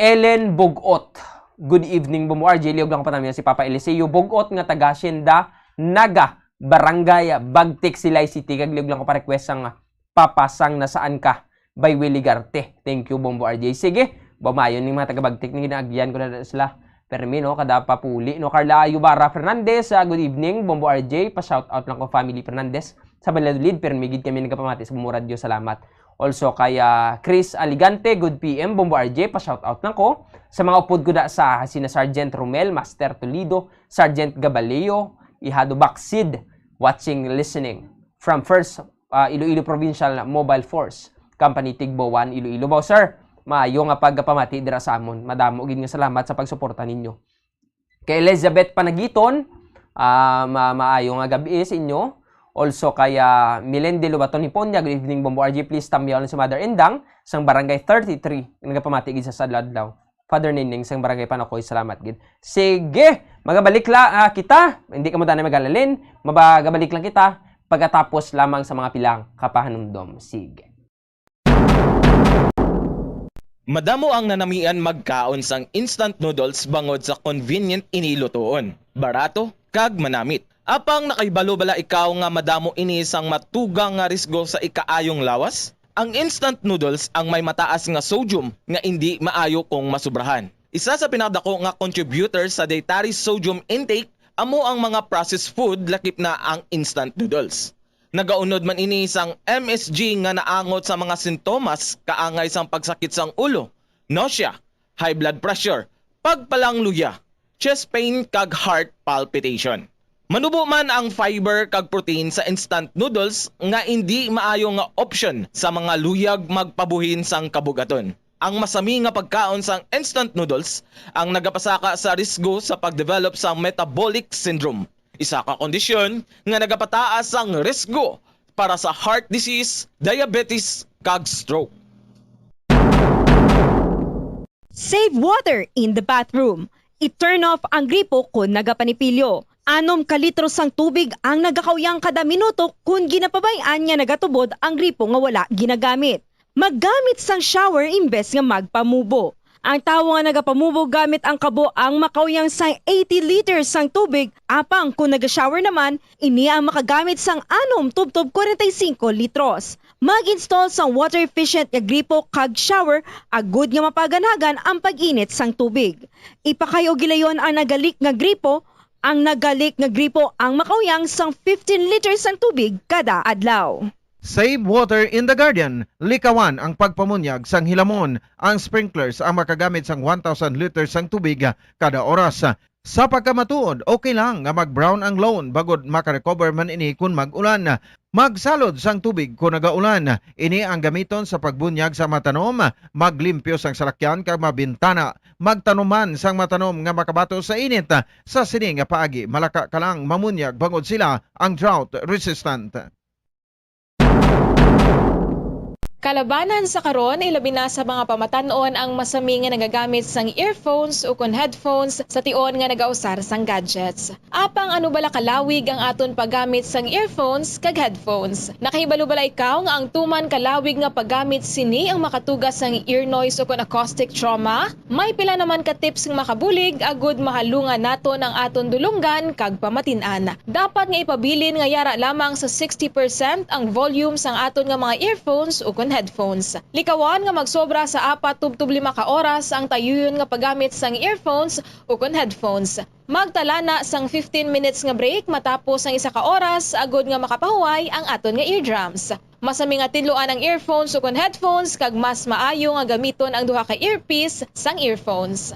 Ellen Bogot. Good evening, Bombo R J. Liog lang ko pa namin si Papa Eliseo Bogot nga taga Hacienda Naga, Barangay Bagtik, Silay City. Kag liog lang ko pa request sang Papa Sang Nasaan Ka by Willie Garte. Thank you, Bombo R J. Sige, bamayon ning mga taga-Bagtik ni ginaagyan ko na sila. Permi, no, kada papuli, no. Carla Ayubara Fernandez, ah, good evening, Bombo R J. Pa-shout out lang ko, Family Fernandez. Sa Valladolid, permi gid kami nagapamati sa Bombo Radio. Salamat. Also kay, ah, Chris Aligante, good P M, Bombo R J. Pa-shout out lang ko sa mga upod ko da sa sina Sergeant Romel, Master Toledo, Sergeant Gabaleo, Ihado Baksid, watching, listening from First, ah, Iloilo Provincial Mobile Force Company, Tigbo One, Iloilo. Baw, sir, maayo nga pagpamati dira sa amon. Madamo gid nga salamat sa pagsuporta ninyo. Kay Elizabeth Panagiton, ah, ma-, maayo nga gab-i sa inyo. Also kay, ah, Milende Lobaton Hiponya, good evening, Bombo R J. Please tamyaw lang si Mother Indang sang Barangay thirty-three, nagapamati gid sa adlaw-adlaw. Father Nining sang Barangay Panakoy, salamat gid. Sige, magabalik la, ah, kita. Hindi ka mo tanay magalalin. Magabalik lang kita pagkatapos lamang sa mga pilang kapahanumdom. Sige. Madamo ang nanamian magkaon sang instant noodles bangod sa convenient ini lutoon, barato, kag manamit. Apang nakahibalo bala ikaw nga madamo ini sang matugang nga risgo sa ikaayong lawas? Ang instant noodles ang may mataas nga sodium nga indi maayo kung masubrahan. Isa sa pinakadako nga contributor sa dietary sodium intake amo ang mga processed food, lakip na ang instant noodles. Nagaunod man ini sang M S G nga naangot sa mga sintomas kaangay sang pagsakit sang ulo, nausea, high blood pressure, pagpalangluya, chest pain, kag heart palpitation. Manubo man ang fiber kag protein sa instant noodles nga indi maayo nga option sa mga luyag magpabuhin sang kabugaton. Ang masami nga pagkaon sang instant noodles ang nagapasaka sa risgo sa pag-develop sang metabolic syndrome, isa ka kondisyon nga nagapataas sang risgo para sa heart disease, diabetes, kag stroke. Save water in the bathroom. I-turn off ang gripo kon nagapanipilyo. Anom ka litro sang tubig ang nagakauyang kada minuto kon ginapabay-an nga nagatubod ang gripo nga wala ginagamit. Maggamit sang shower imbes nga magpamubo. Ang tawo nga nagapamubo gamit ang kabo ang makauyang sang eighty liters sang tubig, apang kon naga-shower naman, ini ang makagamit sang anom tubtob kwarenta y singko litros. Mag-install sang water efficient nga gripo kag shower agud nga mapaganagan ang pag-init sang tubig. Ipakay-o gilayon ang naga-leak nga gripo. Ang naga-leak nga gripo ang makauyang sang fifteen liters sang tubig kada adlaw. Save water in the garden. Likawan ang pagpamunyag sang hilamon. Ang sprinklers ang makagamit sang one thousand liters sang tubig kada oras. Sa pagkamatuod, okay lang nga mag-brown ang lawn bangod makarecover man ini kon mag-ulan. Magsalod sang tubig kon nagaulan. Ini ang gamiton sa pagbunyag sa mga tanom, maglimpyo sang salakyan kag mga bintana. Magtanom man sang mga tanom nga makabato sa init. Sa sini nga paagi, malaka ka lang mamunyag bangod sila ang drought resistant. Kalabanan sa karon, ilabi na sa mga pamatan-on ang masami nga nagagamit sang earphones ukon headphones sa tion nga nagausar sang gadgets. Apang ano bala kalawig ang aton paggamit sang earphones kag headphones? Nakahibalo bala ikaw nga ang tuman kalawig nga paggamit sini ang makatuga sang ear noise ukon acoustic trauma? May pila naman ka tips nga makabulig agud mahalungan naton ang aton dulonggan kag pamatin-an. Dapat nga ipabilin nga yara lamang sa sixty percent ang volume sang aton nga mga earphones ukon headphones. Likawan nga magsobra sa apat tubtob lima ka oras ang tayuyon nga paggamit sang earphones ukon headphones. Magtala na sang fifteen minutes nga break matapos ang isa ka oras agud nga makapahuway ang aton nga eardrums. Masami nga tinluan ang earphones ukon headphones kag mas maayo nga gamiton ang duha ka earpiece sang earphones.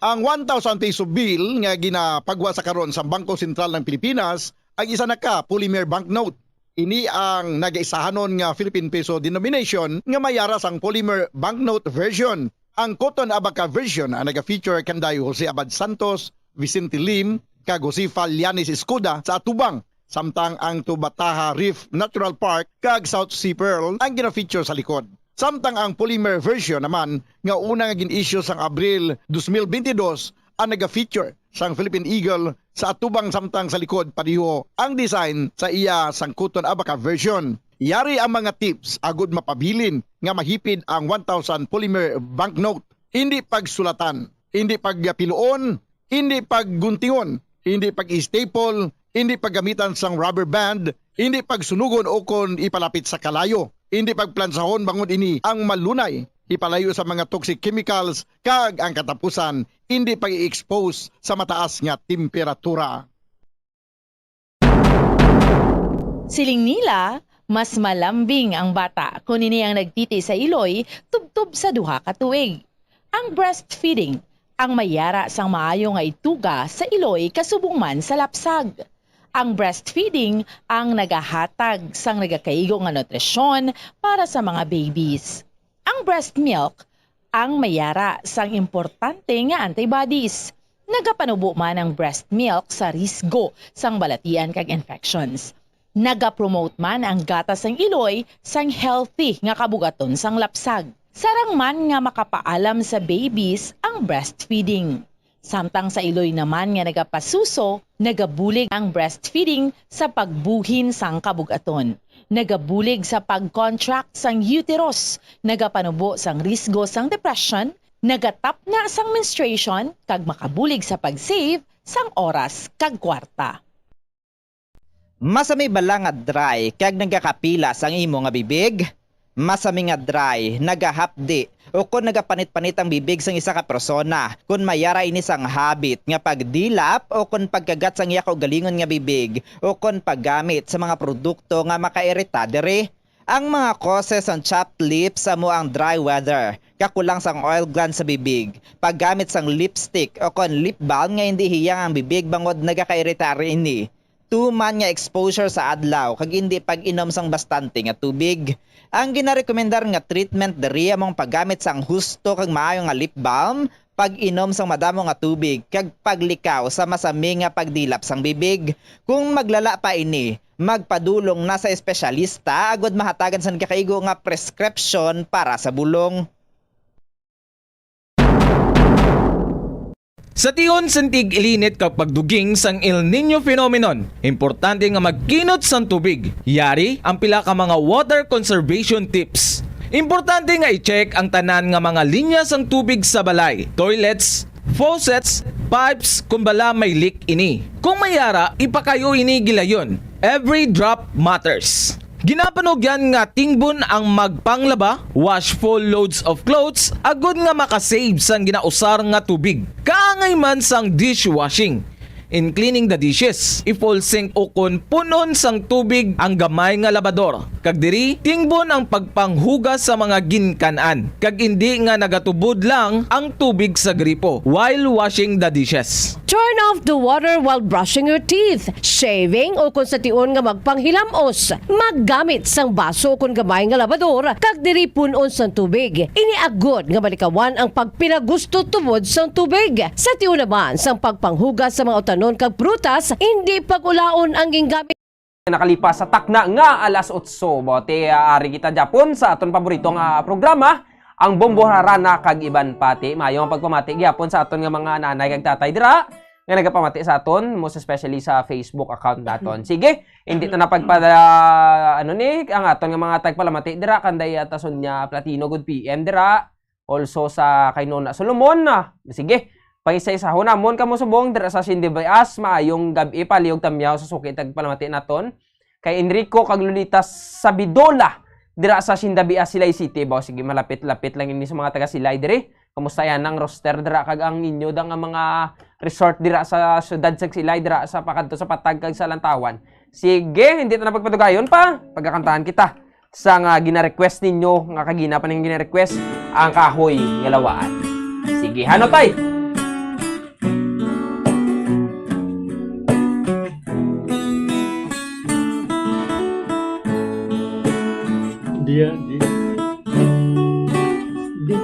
Ang one thousand peso bill nga ginapagwa sa karon sa Bangko Sentral ng Pilipinas ang isa na ka polymer banknote. Ini ang nagaisahanon nga Philippine peso denomination nga may yara sang polymer banknote version. Ang Cotton Abaca version ang naga-feature kanday Jose Abad Santos, Vicente Lim, kag Josefa Llanes Escuda sa atubang, samtang ang Tubataha Reef Natural Park kag South Sea Pearl ang gina-feature sa likod. Samtang ang polymer version naman nga una nga gin-issue sang Abril dos mil bentidós ang naga-feature sang Philippine Eagle sa atubang, samtang sa likod pareho ang design sa iya sang Cotton Abaca version. Yari ang mga tips agud mapabilin nga mahipid ang one thousand polymer banknote. Indi pagsulatan, indi pagpiluon, indi pagguntingon, indi pag-staple, indi paggamitan sang rubber band, indi pagsunugon ukon ipalapit sa kalayo, indi pagplansahon bangod ini ang malunay ipalayo sa mga toxic chemicals, kag ang katapusan, indi pag-i-expose sa mataas nga temperatura. Siling nila, mas malambing ang bata kon ini ang nagtiti sa iloy tubtob sa duha ka tuig. Ang breastfeeding ang may yara sang maayo nga ituga sa iloy kasubong man sa lapsag. Ang breastfeeding ang nagahatag sang nagakaigo nga nutrisyon para sa mga babies. Ang breast milk ang may yara sang importante nga antibodies. Nagapanubo man ang breast milk sa risgo sang balatian kag infections. Nagapromote man ang gatas sang iloy sang healthy nga kabugaton sang lapsag. Sarang man nga makapaalam sa babies ang breastfeeding. Samtang sa iloy naman nga nagapasuso, nagabulig ang breastfeeding sa pagbuhin sang kabugaton. Nagabulig sa pag-contract sang uterus, nagapanubo sang risgo sang depression, nagatapna sang menstruation, kag makabulig sa pag-save sang oras kag kwarta. Masami bala nga dry kag nagakapila sang imo nga bibig? Masami nga dry, nagahapdi, ukon nagapanit-panit ang bibig sang isa ka persona, kon may yara ini sang habit nga pagdilap ukon pagkagat sang iya kaugalingon nga bibig, ukon paggamit sa mga produkto nga makairita diri. Ang mga causes sang chapped lips amo ang dry weather, kakulang sang oil gland sa bibig, paggamit sang lipstick ukon lip balm nga indi hiyang ang bibig bangod nagakairita ini. Tuman nga exposure sa adlaw kag indi pag-inom sang bastante nga tubig. Ang ginarekomendar nga treatment diri amo ang paggamit sang husto kag maayo nga lip balm, pag-inom sang madamo nga tubig, kag paglikaw sa masami nga pagdilap sang bibig. Kung maglala pa ini, magpadulong na sa espesyalista agud mahatagan sang nagakaigo nga prescription para sa bulong. Sa tion sang tig-ilinit kag pagduging sang El Niño phenomenon, importante nga magkinot sang tubig. Yari ang pila ka mga water conservation tips. Importante nga i-check ang tanan nga mga linya sang tubig sa balay, toilets, faucets, pipes, kon bala may leak ini. Kung may yara, ipakayo ini gilayon. Every drop matters. Ginapanugyan nga tingbon ang magpanglaba, wash full loads of clothes, agud nga makasave sang ginausar nga tubig. Kaangay man sang dishwashing. in cleaning the dishes. I-full sink ukon pun-on sang tubig ang gamay nga labador, kag diri tingbon ang pagpanghugas sa mga ginkan-an, kag indi nga nagatubod lang ang tubig sa gripo while washing the dishes. Turn off the water while brushing your teeth, shaving, o kung sa tion nga magpanghilam-os. Maggamit sang baso o kon gamay nga labador kag diri pun-on sang tubig. Ini agod nga malikawan ang pagpinagusto tubod sang tubig. Sa tion naman sang pagpanghugas sa mga utanon kag prutas, indi pag-ulaon ang gingamit. Nakalipas sa takna nga alas otso, bote, ah, ari kita gyapon sa aton paborito nga programa, ang Bombo Harana kag Iban Pati. Maayo ang pagpamati gyapon sa aton nga mga nanay kag tatay dira nga nagapamati sa aton, most especially sa Facebook account naton. Sige, hindi ta na pagpada, ano ni, ang aton nga mga tagpalamati dira, kanday, ah, ta Sonia Platino, good P M dira. Also sa kay Nona Solomon, ah, sige, paisa-isahon namon kamo subong dira sa Hacienda Bias. Maayong gab-i, palihog tamyaw sa suki tagpalamati naton. Kay Enrico kag Lolita Sabidola dira sa Hacienda Bias, Silay City, baw. Sige, malapit-lapit lang ini sa mga taga Silay diri. Kamusta yan ang roster dira kag ang inyo da nga mga resort dira sa siyudad sa Silay, dira sa pakadto sa Patag kag sa Lantawan? Sige, hindi ta na pagpadugayon pa. Pagakantahan kita sa nga gina-request ninyo, nga kagina pa ning gina-request, ang Kahoy nga Lawaan. Sige, hano, tay? Dia, di. Di.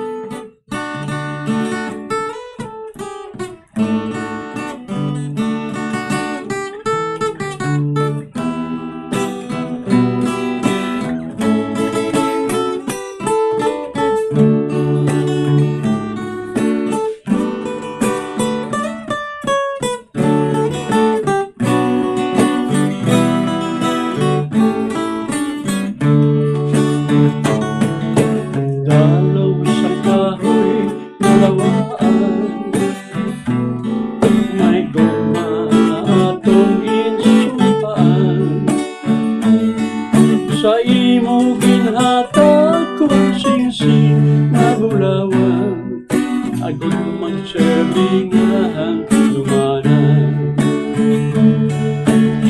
Dalom sa kahoy nga lawaan, may gugma nga aton ginsumpaan. Sa imo ginhatag ko ang singsing nga bulawan, agud man serbi nga handumanan.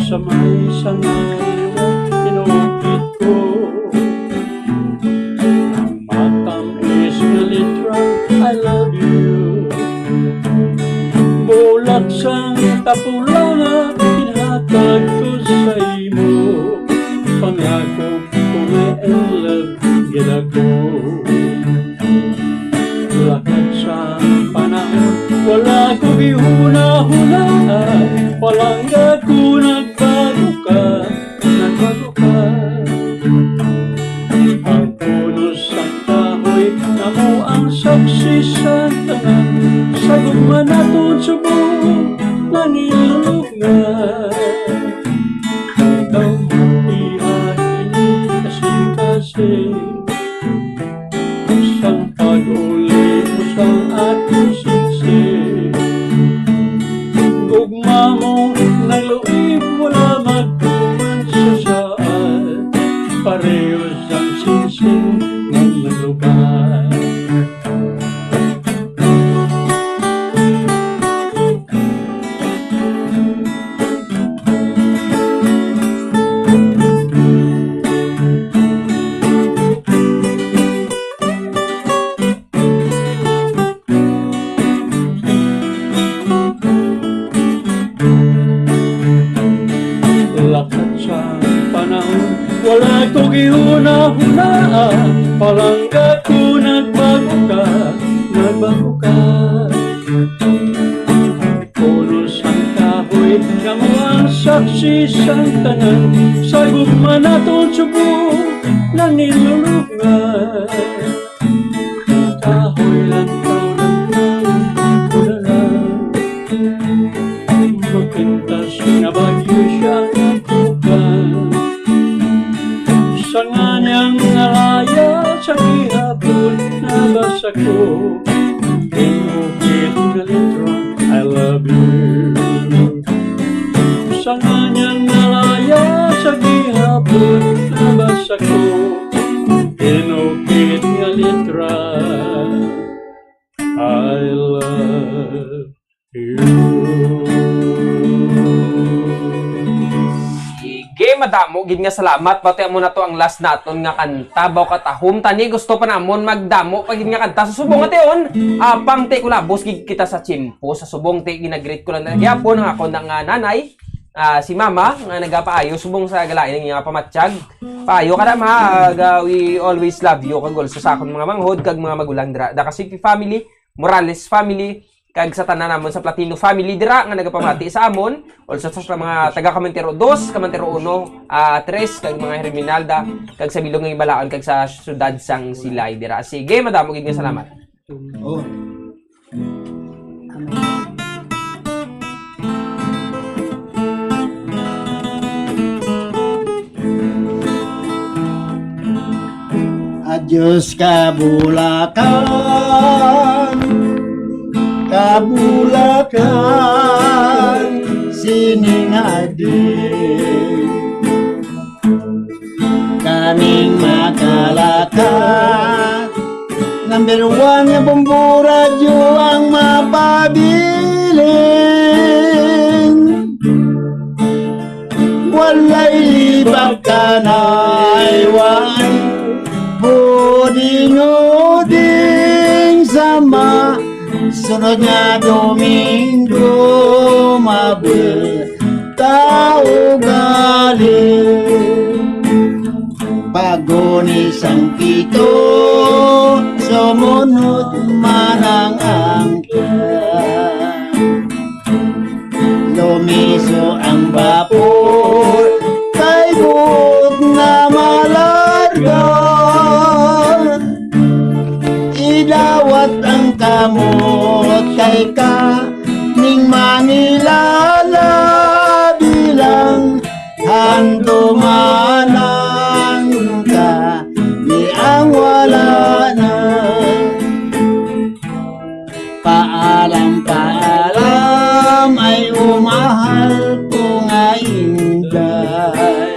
Sa may sangay mo, inupit ko ang matamis nga letra, "I love you." Bulak sang tapulanga, ginhatag ko sa imo. Pangako ko nga in love gid ako. Lakat sa panahon, wala ko gihunahunaan. Palangga ko, nagbago ka, nagbago ka. Ang puno sang kahoy, amo ang saksi sa tanan. Sa gugma naton subong, nanginlulog nga. Ikaw, matihain, kasing-kasing. Sang pag-uli mo sang aton singsing. Gugma mo nagluib, wala magtuman sa saad. Pareho sang singsing nga naglubat. Lakat sa panahon, wala ko gihunahunaan. Palangga ko, nagbago ka, nagbago ka. Puno sang kahoy, kamo ang saksi sang tanan. Sa gugma naton subong, nanginlulog nga. Kahoy, lantaw, lantaw, ulala. Mapintas nga bagyo siya ang tukan. Sa nganyang nalaya sa gihapon, nabasa ko, inukit nga letra, "I love you." Sa nganyang nalaya sa gihapon, nabasa ko, inukit nga letra, "I love you." gid nga salamat, bati amo na to ang last naton nga kanta, baw katahom tani, gusto pa namon magdamo pa gid nga kanta sa subong nga tion. Apang ti kulabos gid kita sa tiyempo, sa subong ti ginagreet ko lang na gyapon ang ako na nga nanay, ah, si mama, nga nagapaayo subong sa galain nga pamatyag. Paayo ka na, ma, ag, ah, we always love you, kag also sa akon mga manghod, kag mga magulang dira, the Kasipi family, Morales family, kag sa tanan namon sa Platino family dira nga nagapamati sa amon, also sa, sa mga taga Kamantero dos, Kamantero uno, ah, tres, kag mga Herminalda, kag sa bilog nga Ibalaon, kag sa siyudad sang Silay dira. Sige, madamo gid nga salamat. Oh. Adios, kabulakan, kabulakan, sining adi. Kaming makalakat, number one nga Bombo Radyo ang mapabilin. Walay libak kanay, walay huding-huding sama. Sunod nga Domingo, mabel ta ugali. Paguni sang pito, sumunod man ang angkya. Lumiso ang bapor, kay buot na malarga. Idawat ang kamot, kay ka ning Manila, labi lang handumanan ka ni ang wala na. Paalam, paalam, ay umahal ko nga inday.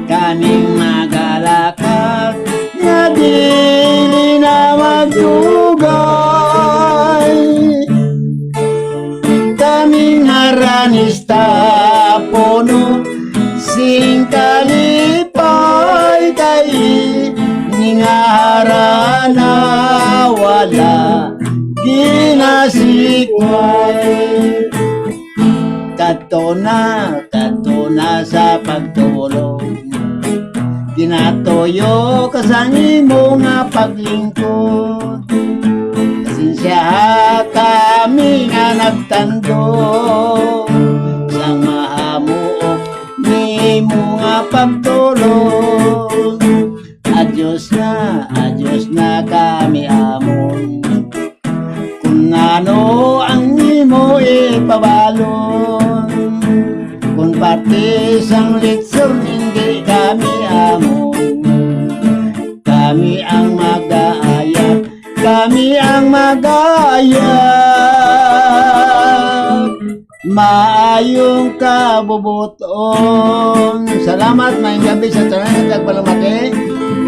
Kaming magalakat nga dili na magdugay. Kaming haranista puno sing kalipay, kay ini nga harana wala ginasikway. Kadto na, kadto na sa pagtulog. Ginatuyo ka sang imo nga paglingkod. Pasensyaha kami nga nagtandog sang mahamuok nimo nga pagtulog. Adios na, adios na kami amon. Kun ano ang imo ipabalon, kun parte sang litson, hindi kami amon. Kami ang mag-aayat, kami ang mag-aayat. Maayong kabubuton. Salamat, maayong gabi sa tanan nga tagpalamati.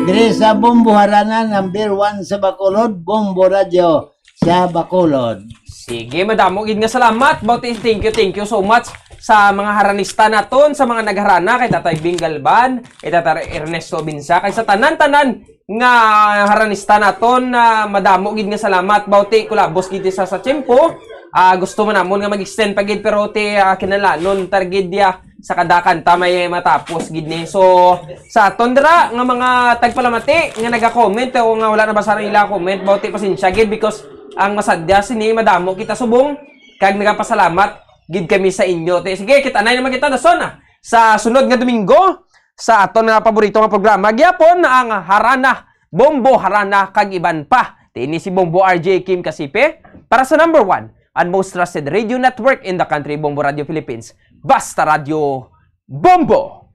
Diri sa Bombo Harana, number one sa Bacolod, Bombo Radyo sa Bacolod. Sige, madamo gid nga salamat, Bauti. Thank you, thank you so much sa mga haranista naton, sa mga nagharana, kay Tatay Bing Galban, kay Tatay Ernesto Binsa, kay sa tanan-tanan nga haranista naton, ah, madamo gid nga salamat, Bauti. Kulabos gid sa, sa tiyempo. Ah, gusto man namon nga mag-extend pa gid, pero ti, ah, kinahanglanon ta gid ya sa kada kanta may matapos gid ni. So, sa aton dira nga mga tagpalamati nga naga-comment o nga wala nabasa ang ila comment, Bauti, pasensya gid because ang masadya sini madamo kita subong kag nagapasalamat gid kami sa inyo. Ti, sige, kita na naman kita dason, ah, sa sunod nga Domingo sa aton nga paborito nga programa, gyapon ang Harana, Bombo Harana, kag iban pa. Ti ini si Bombo R J Kim Kasipe para sa number one and most trusted radio network in the country, Bombo Radio Philippines. Basta Radyo Bombo!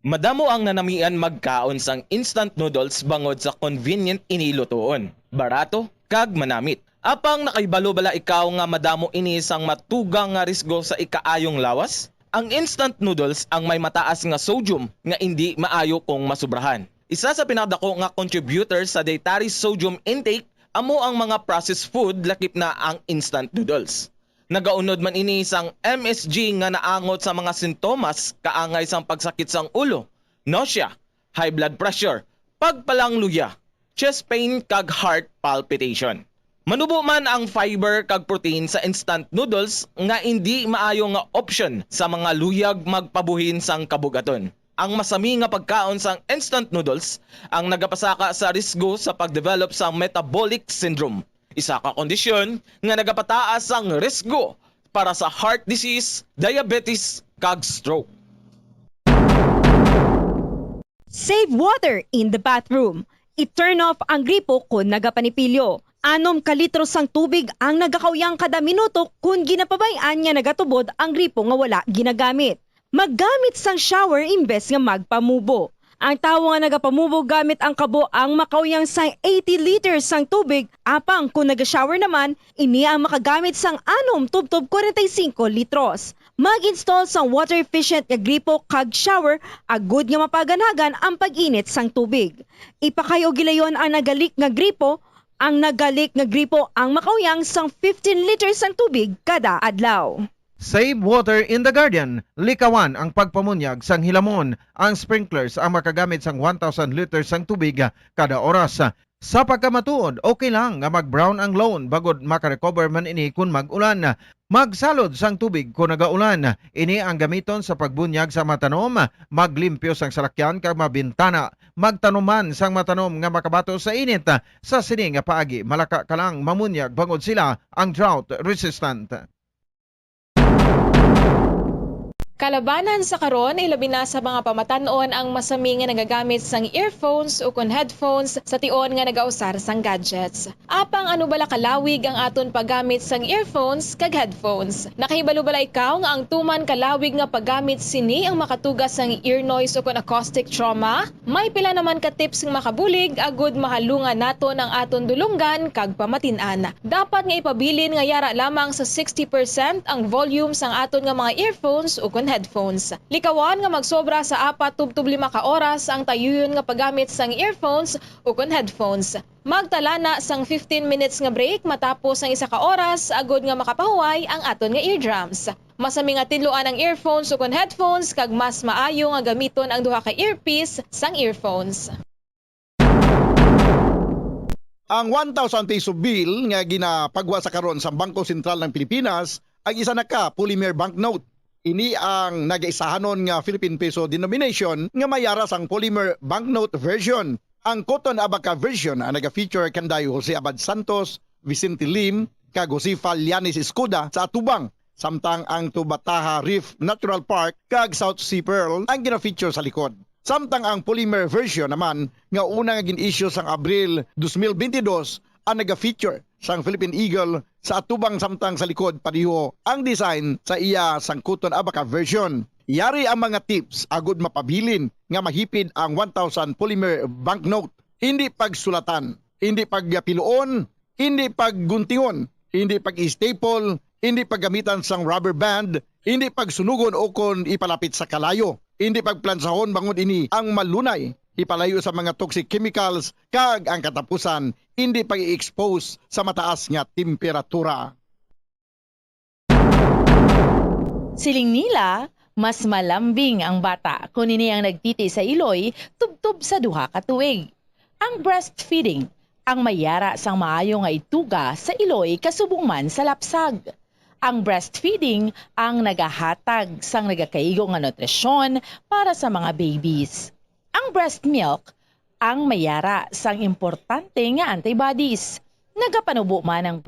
Madamo ang nanamian magkaon sang instant noodles bangod sa convenient ini lutoon, barato, kag manamit. Apang nakahibalo bala ikaw nga madamo ini sang matugang nga risgo sa ikaayong lawas? Ang instant noodles ang may mataas nga sodium nga indi maayo kung masubrahan. Isa sa pinakadako nga contributor sa dietary sodium intake amo ang mga processed food, lakip na ang instant noodles. Nagaunod man ini sang M S G nga naangot sa mga sintomas kaangay sang pagsakit sang ulo, nausea, high blood pressure, pagpalangluya, chest pain, kag heart palpitation. Manubo man ang fiber kag protein sa instant noodles nga indi maayo nga option sa mga luyag magpabuhin sang kabugaton. Ang masami nga pagkaon sang instant noodles ang nagapasaka sa risgo sa pag-develop sang metabolic syndrome, isa ka kondisyon nga nagapataas sang risgo para sa heart disease, diabetes, kag stroke. Save water in the bathroom. I-turn off ang gripo kon nagapanipilyo. Anom ka litro sang tubig ang nagakauyang kada minuto kon ginapabay-an nga nagatubod ang gripo nga wala ginagamit. Maggamit sang shower imbes nga magpamubo. Ang tawo nga nagapamubo gamit ang kabo ang makauyang sang eighty liters sang tubig, apang kon naga-shower naman, ini ang makagamit sang anom tubtob kwarenta y singko litros. Mag-install sang water-efficient nga gripo kag shower agud nga mapaganagan ang pag-init sang tubig. Ipakay-o gilayon ang nagalik nga gripo. Ang nagalik nga gripo ang makauyang sang fifteen liters sang tubig kada adlaw. Save water in the garden. Likawan ang pagpamunyag sang hilamon. Ang sprinklers ang makagamit sang one thousand liters sang tubig kada oras. Sa pagkamatuod, okay lang nga mag-brown ang lawn bangod maka-recover man ini kon mag-ulan. Magsalod sang tubig kon nagaulan. Ini ang gamiton sa pagbunyag sa mga tanom, maglimpyo sang salakyan kag mga bintana. Magtanom man sang mga tanom nga makabato sa init. Sa sini nga paagi, malaka ka lang mamunyag bangod sila ang drought resistant. Kalabanan sa karon, ilabi na sa mga pamatan-on ang masami nga nagagamit sang earphones ukon headphones sa tion nga nagausar sang gadgets. Apang ano bala kalawig ang aton paggamit sang earphones kag headphones? Nakahibalo bala ikaw nga ang tuman kalawig nga paggamit sini ang makatuga sang ear noise ukon acoustic trauma? May pila naman ka tips nga makabulig agud mahalungan naton ang aton dulonggan kag pamatin-an. Dapat nga ipabilin nga yara lamang sa sixty percent ang volume sang aton nga mga earphones ukon headphones. Likawan nga magsobra sa apat tubtob lima ka oras ang tayuyon nga paggamit sang earphones ukon headphones. Magtala na sang fifteen minutes nga break matapos ang isa ka oras agud nga makapahuway ang aton nga eardrums. Masami nga tinluan ang earphones ukon headphones kag mas maayo nga gamiton ang duha ka earpiece sang earphones. Ang one thousand peso bill nga ginapagwa sa karon sa Bangko Sentral ng Pilipinas ang isa na ka polymer banknote. Ini ang nagaisahanon nga Philippine peso denomination nga may yara sang polymer banknote version. Ang Cotton Abaca version ang naga-feature kanday Jose Abad Santos, Vicente Lim, kag Josefa Llanes Escuda sa atubang, samtang ang Tubataha Reef Natural Park kag South Sea Pearl ang gina-feature sa likod. Samtang ang polymer version naman nga una nga gin-issue sang Abril dos mil bentidós ang naga-feature sang Philippine Eagle sa atubang, samtang sa likod pareho ang design sa iya sang Cotton Abaca version. Yari ang mga tips agud mapabilin nga mahipid ang one thousand polymer banknote. Hindi pagsulatan, hindi pagpiluon, hindi pagguntingon, hindi pag-staple, hindi paggamitan sang rubber band, hindi pagsunugon ukon ipalapit sa kalayo, hindi pagplansahon bangod ini ang malunay ipalayo sa mga toxic chemicals kag ang katapusan, hindi pag-i-expose sa mataas nga temperatura. Siling nila, mas malambing ang bata kon ini ang nagtiti sa iloy tubtob sa duha ka tuig. Ang breastfeeding ang may yara sang maayo nga ituga sa iloy kasubong man sa lapsag. Ang breastfeeding ang nagahatag sang nagakaigo nga nutrisyon para sa mga babies. Ang breast milk ang may yara sang importante nga antibodies. Nagapanubo man ang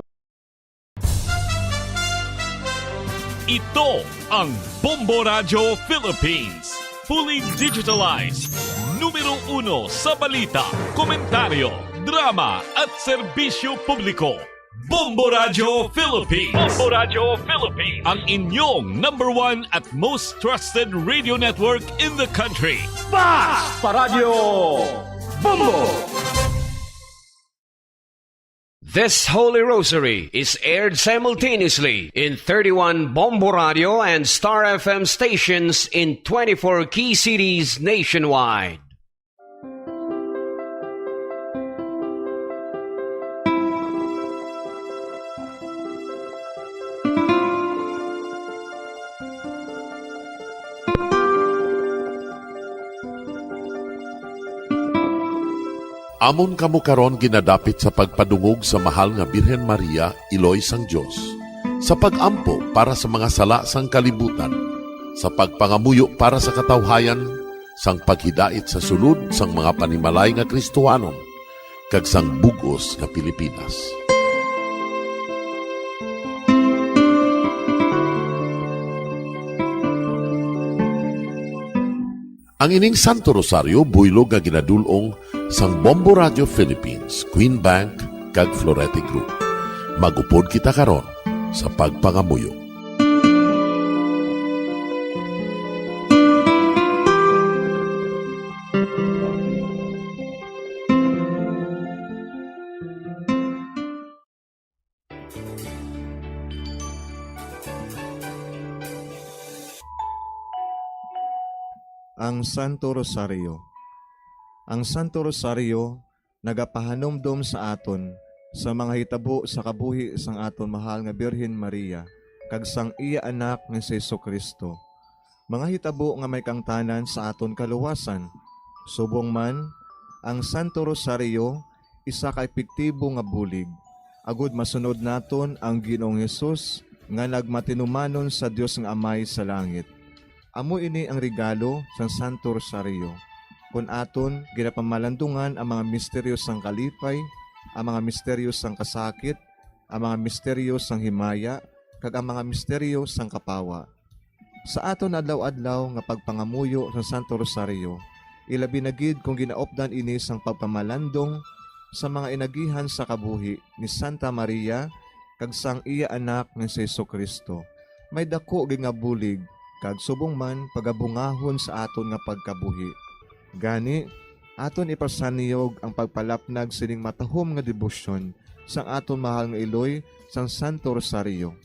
Ito ang Bombo Radyo Philippines. Fully digitalized. Numero uno sa balita, komentaryo, drama at serbisyo publiko. Bombo Radyo Philippines. Bombo Radyo Philippines. Ang inyong number one at most trusted radio network in the country. Bas! Paradyo Bombo! This Holy Rosary is aired simultaneously in thirty-one Bombo Radio and Star F M stations in twenty-four key cities nationwide. Amon kamo karon ginadapit sa pagpadungog sa Mahal nga Birhen Maria, Iloy sang Dios, sa pag-ampo para sa mga sala sang kalibutan, sa pagpangamuyo para sa katawhayan, sang paghidait sa sulod sang mga panimalay nga Kristohanon, kag sang bug-os nga Pilipinas. Ang ining Santo Rosario buylog nga ginadul-ong sang Bombo Radio Philippines, Queen Bank, kag Florete Group. Mag-upod kita karon sa pagpangamuyo. Ang Santo Rosario. Ang Santo Rosario nagapahanumdom sa aton sa mga hitabo sa kabuhi sang aton mahal nga Birhen Maria kag sang iya Anak nga si Jesu-Cristo, mga hitabo nga may kaangtanan sa aton kaluwasan. Subong man, ang Santo Rosario isa ka epektibo nga bulig agud masunod naton ang Ginoong Jesus nga nagmatinumanon sa Dios nga Amay sa langit. Amo ini ang regalo sang Santo Rosario. Kon aton ginapamalandungan ang mga misteryo sang kalipay, ang mga misteryo sang kasakit, ang mga misteryo sang himaya, kag ang mga misteryo sang kapawa. Sa aton adlaw-adlaw nga pagpangamuyo sa Santo Rosario, ilabi na gid kon ginaupdan ini sang pagpamalandong sa mga inagihan sa kabuhi ni Santa Maria kag sang iya Anak nga si Jesu-Cristo, may daku gid nga bulig kag subong man pagabungahon sa aton nga pagkabuhi. Gani, aton ipasanyog ang pagpalapnag sining matahom nga debosyon sang aton mahal nga iloy sang Santo Rosario.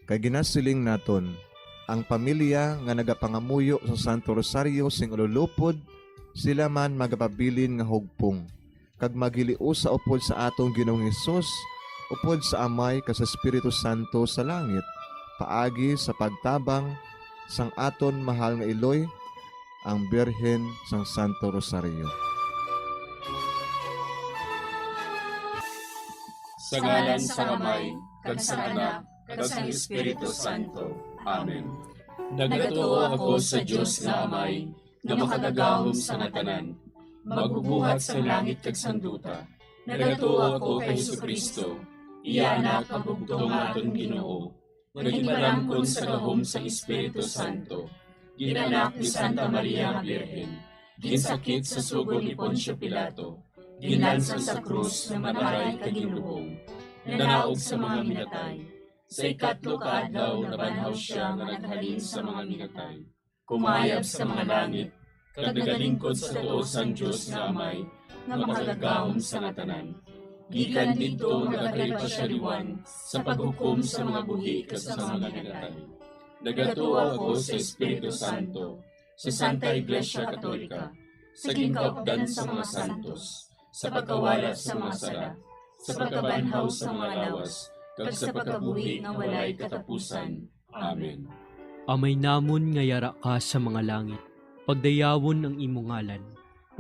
Kay ginasiling naton, ang pamilya nga nagapangamuyo sa Santo Rosario sing ululupod, sila man magapabilin nga hugpong, kag maghiliusa upod sa aton Ginoong Hesus, upod sa Amay kag sa Espiritu Santo sa langit, paagi sa pagtabang sang aton mahal nga iloy, ang Birhen sang Santo Rosario. Sa ngalan sang Amay, kag sang Anak, kag sang Espiritu Santo. Amen. Nagatuo ako sa Dios nga Amay, nga makagagahom sa nga tanan, magbubuhat sang langit kag sang duta. Nagatuo ako kay Jesu-Cristo, iya Anak nga bugtong nga aton Ginoo, nga ginpalamkon sa gahom sang Espiritu Santo, ginanak ni Santa Maria nga Birhen, ginsakit sa sugo ni Poncio Pilato, ginlansang sa krus nga nag-aray kag ginlubong, nanaog sa mga minatay. Sa ikatlo ka adlaw nabanhaw sia nga naghalin sa mga minatay. Kumayab sa mga langit, kag nagalingkod sa tuo sang Dios nga Amay, nga makagagahom sa nga tanan. Gikan didto nagakari pa sia liwat sa paghukom sa mga buhi kag sa mga minatay. Nagatuo ako sa Espiritu Santo, sa Santa Iglesia Katolika, sa ginkaupdan sa mga santos, sa pagkawala sa mga sala, sa pagkabanhaw sa mga lawas, kag sa pagkabuhi nga walay katapusan. Amen. Amay namon nga yara ka sa mga langit, pagdayawon ang imo ngalan.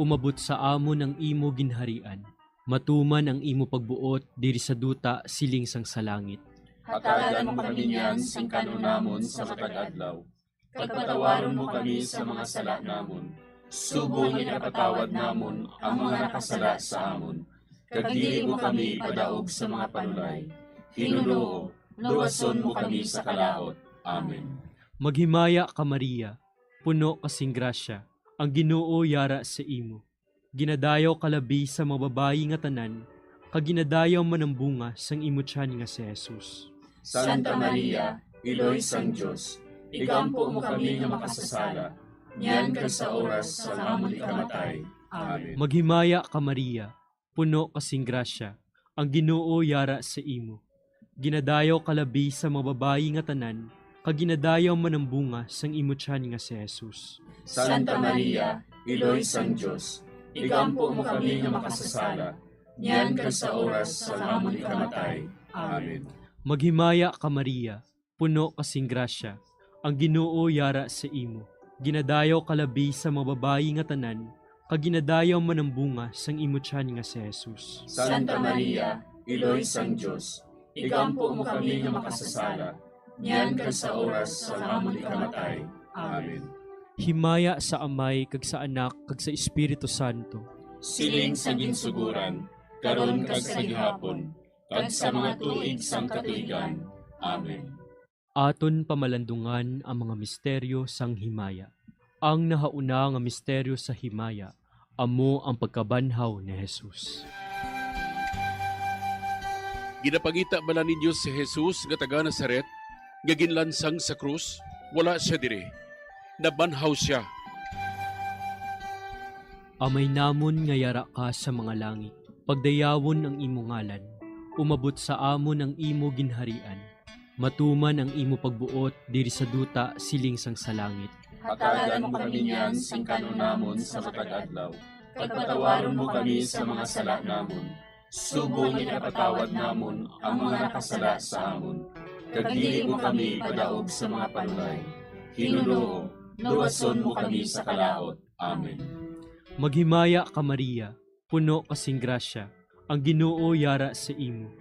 Umabot sa amon ang imo ginharian. Matuman ang imo pagbuot diri sa duta siling sang sa langit. Hatagan mo kami niyan sing kan-on namon sa matag adlaw. Kag patawaron mo kami sa mga sala namon, subong nga ginapatawad namon ang mga nakasala sa amon. Kag dili mo kami ipadaog sa mga panulay. Ginoo, luwason mo kami sa kalaut. Amen. Maghimaya ka, Maria, puno ka sing grasya, ang Ginoo yara sa imo. Ginadayaw ka labi sa mga babayi nga tanan, kag ginadayaw man ang bunga sang imo tiyan nga si Jesus. Santa Maria, Iloy sang Dios, igampo mo kami nga makasasala, niyan kag sa oras sang amon ikamatay. Amen. Maghimaya ka, Maria, puno ka sing grasya, ang Ginoo yara sa imo. Ginadayaw ka labi sa mga babayi nga tanan, kag ginadayaw man ang bunga sang imo tiyan nga si Jesus. Santa Maria, Iloy sang Dios, igampo mo kami nga makasasala, niyan kag sa oras sang amon ikamatay. Amen. Maghimaya ka, Maria, puno ka sing grasya, ang Ginoo yara sa imo. Ginadayaw ka labi sa mga babayi nga tanan, kag ginadayaw man ang bunga sang imo tiyan nga si Jesus. Santa Maria, Iloy sang Dios, igampo mo kami nga makasasala, niyan kag sa oras sang amon ikamatay. Amen. Himaya sa Amay, kag sa Anak, kag sa Espiritu Santo. Siling sa ginsuguran, karon kag sa gihapon, kag sa mga tuig sang katuigan. Amen. Aton pamalandungan ang mga misteryo sang himaya. Ang nahauna nga misteryo sa himaya amo ang pagkabanhaw ni Jesus. Ginapangita bala ninyo si Jesus nga taga Nazaret, nga ginlansang sa krus? Wala sia diri. Nabanhaw sia. Amay namon nga yara ka sa mga langit, pagdayawon ang imo ngalan. Umabot sa amon ang imo ginharian. Matuman ang imo pagbuot diri sa duta siling sang sa langit. Hatagan mo kami niyan sing kan-on namon sa matag adlaw, kag patawaron mo kami sa mga sala namon, subong nga ginapatawad namon ang mga nakasala sa amon, kag dili mo kami ipadaog sa mga panulay. Hinunoo, luwason mo kami sa kalaut. Amen. Maghimaya ka, Maria, puno ka sing grasya, ang Ginoo yara sa imo.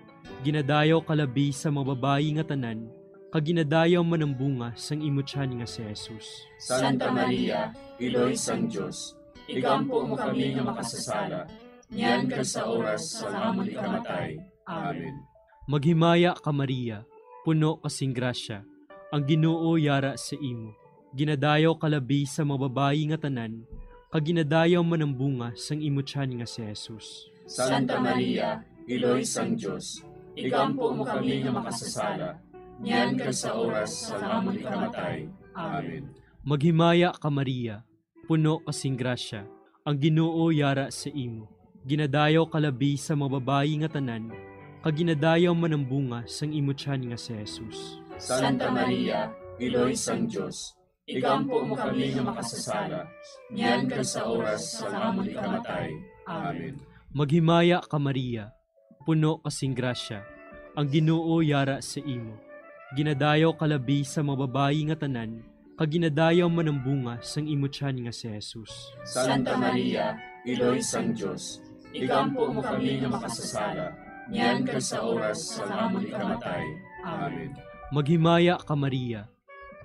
Ginadayaw ka labi sa mga babayi nga tanan, kag ginadayaw man ang bunga sang imo tiyan nga si Jesus. Santa Maria, Iloy sang Dios, igampo mo kami nga makasasala, niyan kag sa oras sang amon ikamatay. Amen. Maghimaya ka, Maria, puno ka sing grasya, ang Ginoo yara sa imo. Ginadayaw ka labi sa mga babayi nga tanan, kag ginadayaw man ang bunga sang imo tiyan nga si Jesus. Santa Maria, Iloy sang Dios, igampo mo kami nga makasasala, niyan kag sa oras sang amon ikamatay. Amen. Maghimaya ka, Maria, puno ka sing grasya, ang Ginoo yara sa imo. Ginadayaw ka labi sa mga babayi nga tanan, kag ginadayaw man ang bunga sang imo tiyan nga si Jesus. Santa Maria, Iloy sang Dios, igampo mo kami nga makasasala, niyan kag sa oras sang amon ikamatay. Amen. Maghimaya ka, Maria, puno ka sing grasya, ang Ginoo yara sa imo. Ginadayaw ka labi sa mga babayi nga tanan, kag ginadayaw man ang bunga sang imo tiyan nga si Jesus. Santa Maria, Iloy sang Dios, igampo mo kami nga makasasala, niyan kag sa oras sang amon ikamatay. Amen. Maghimaya ka, Maria,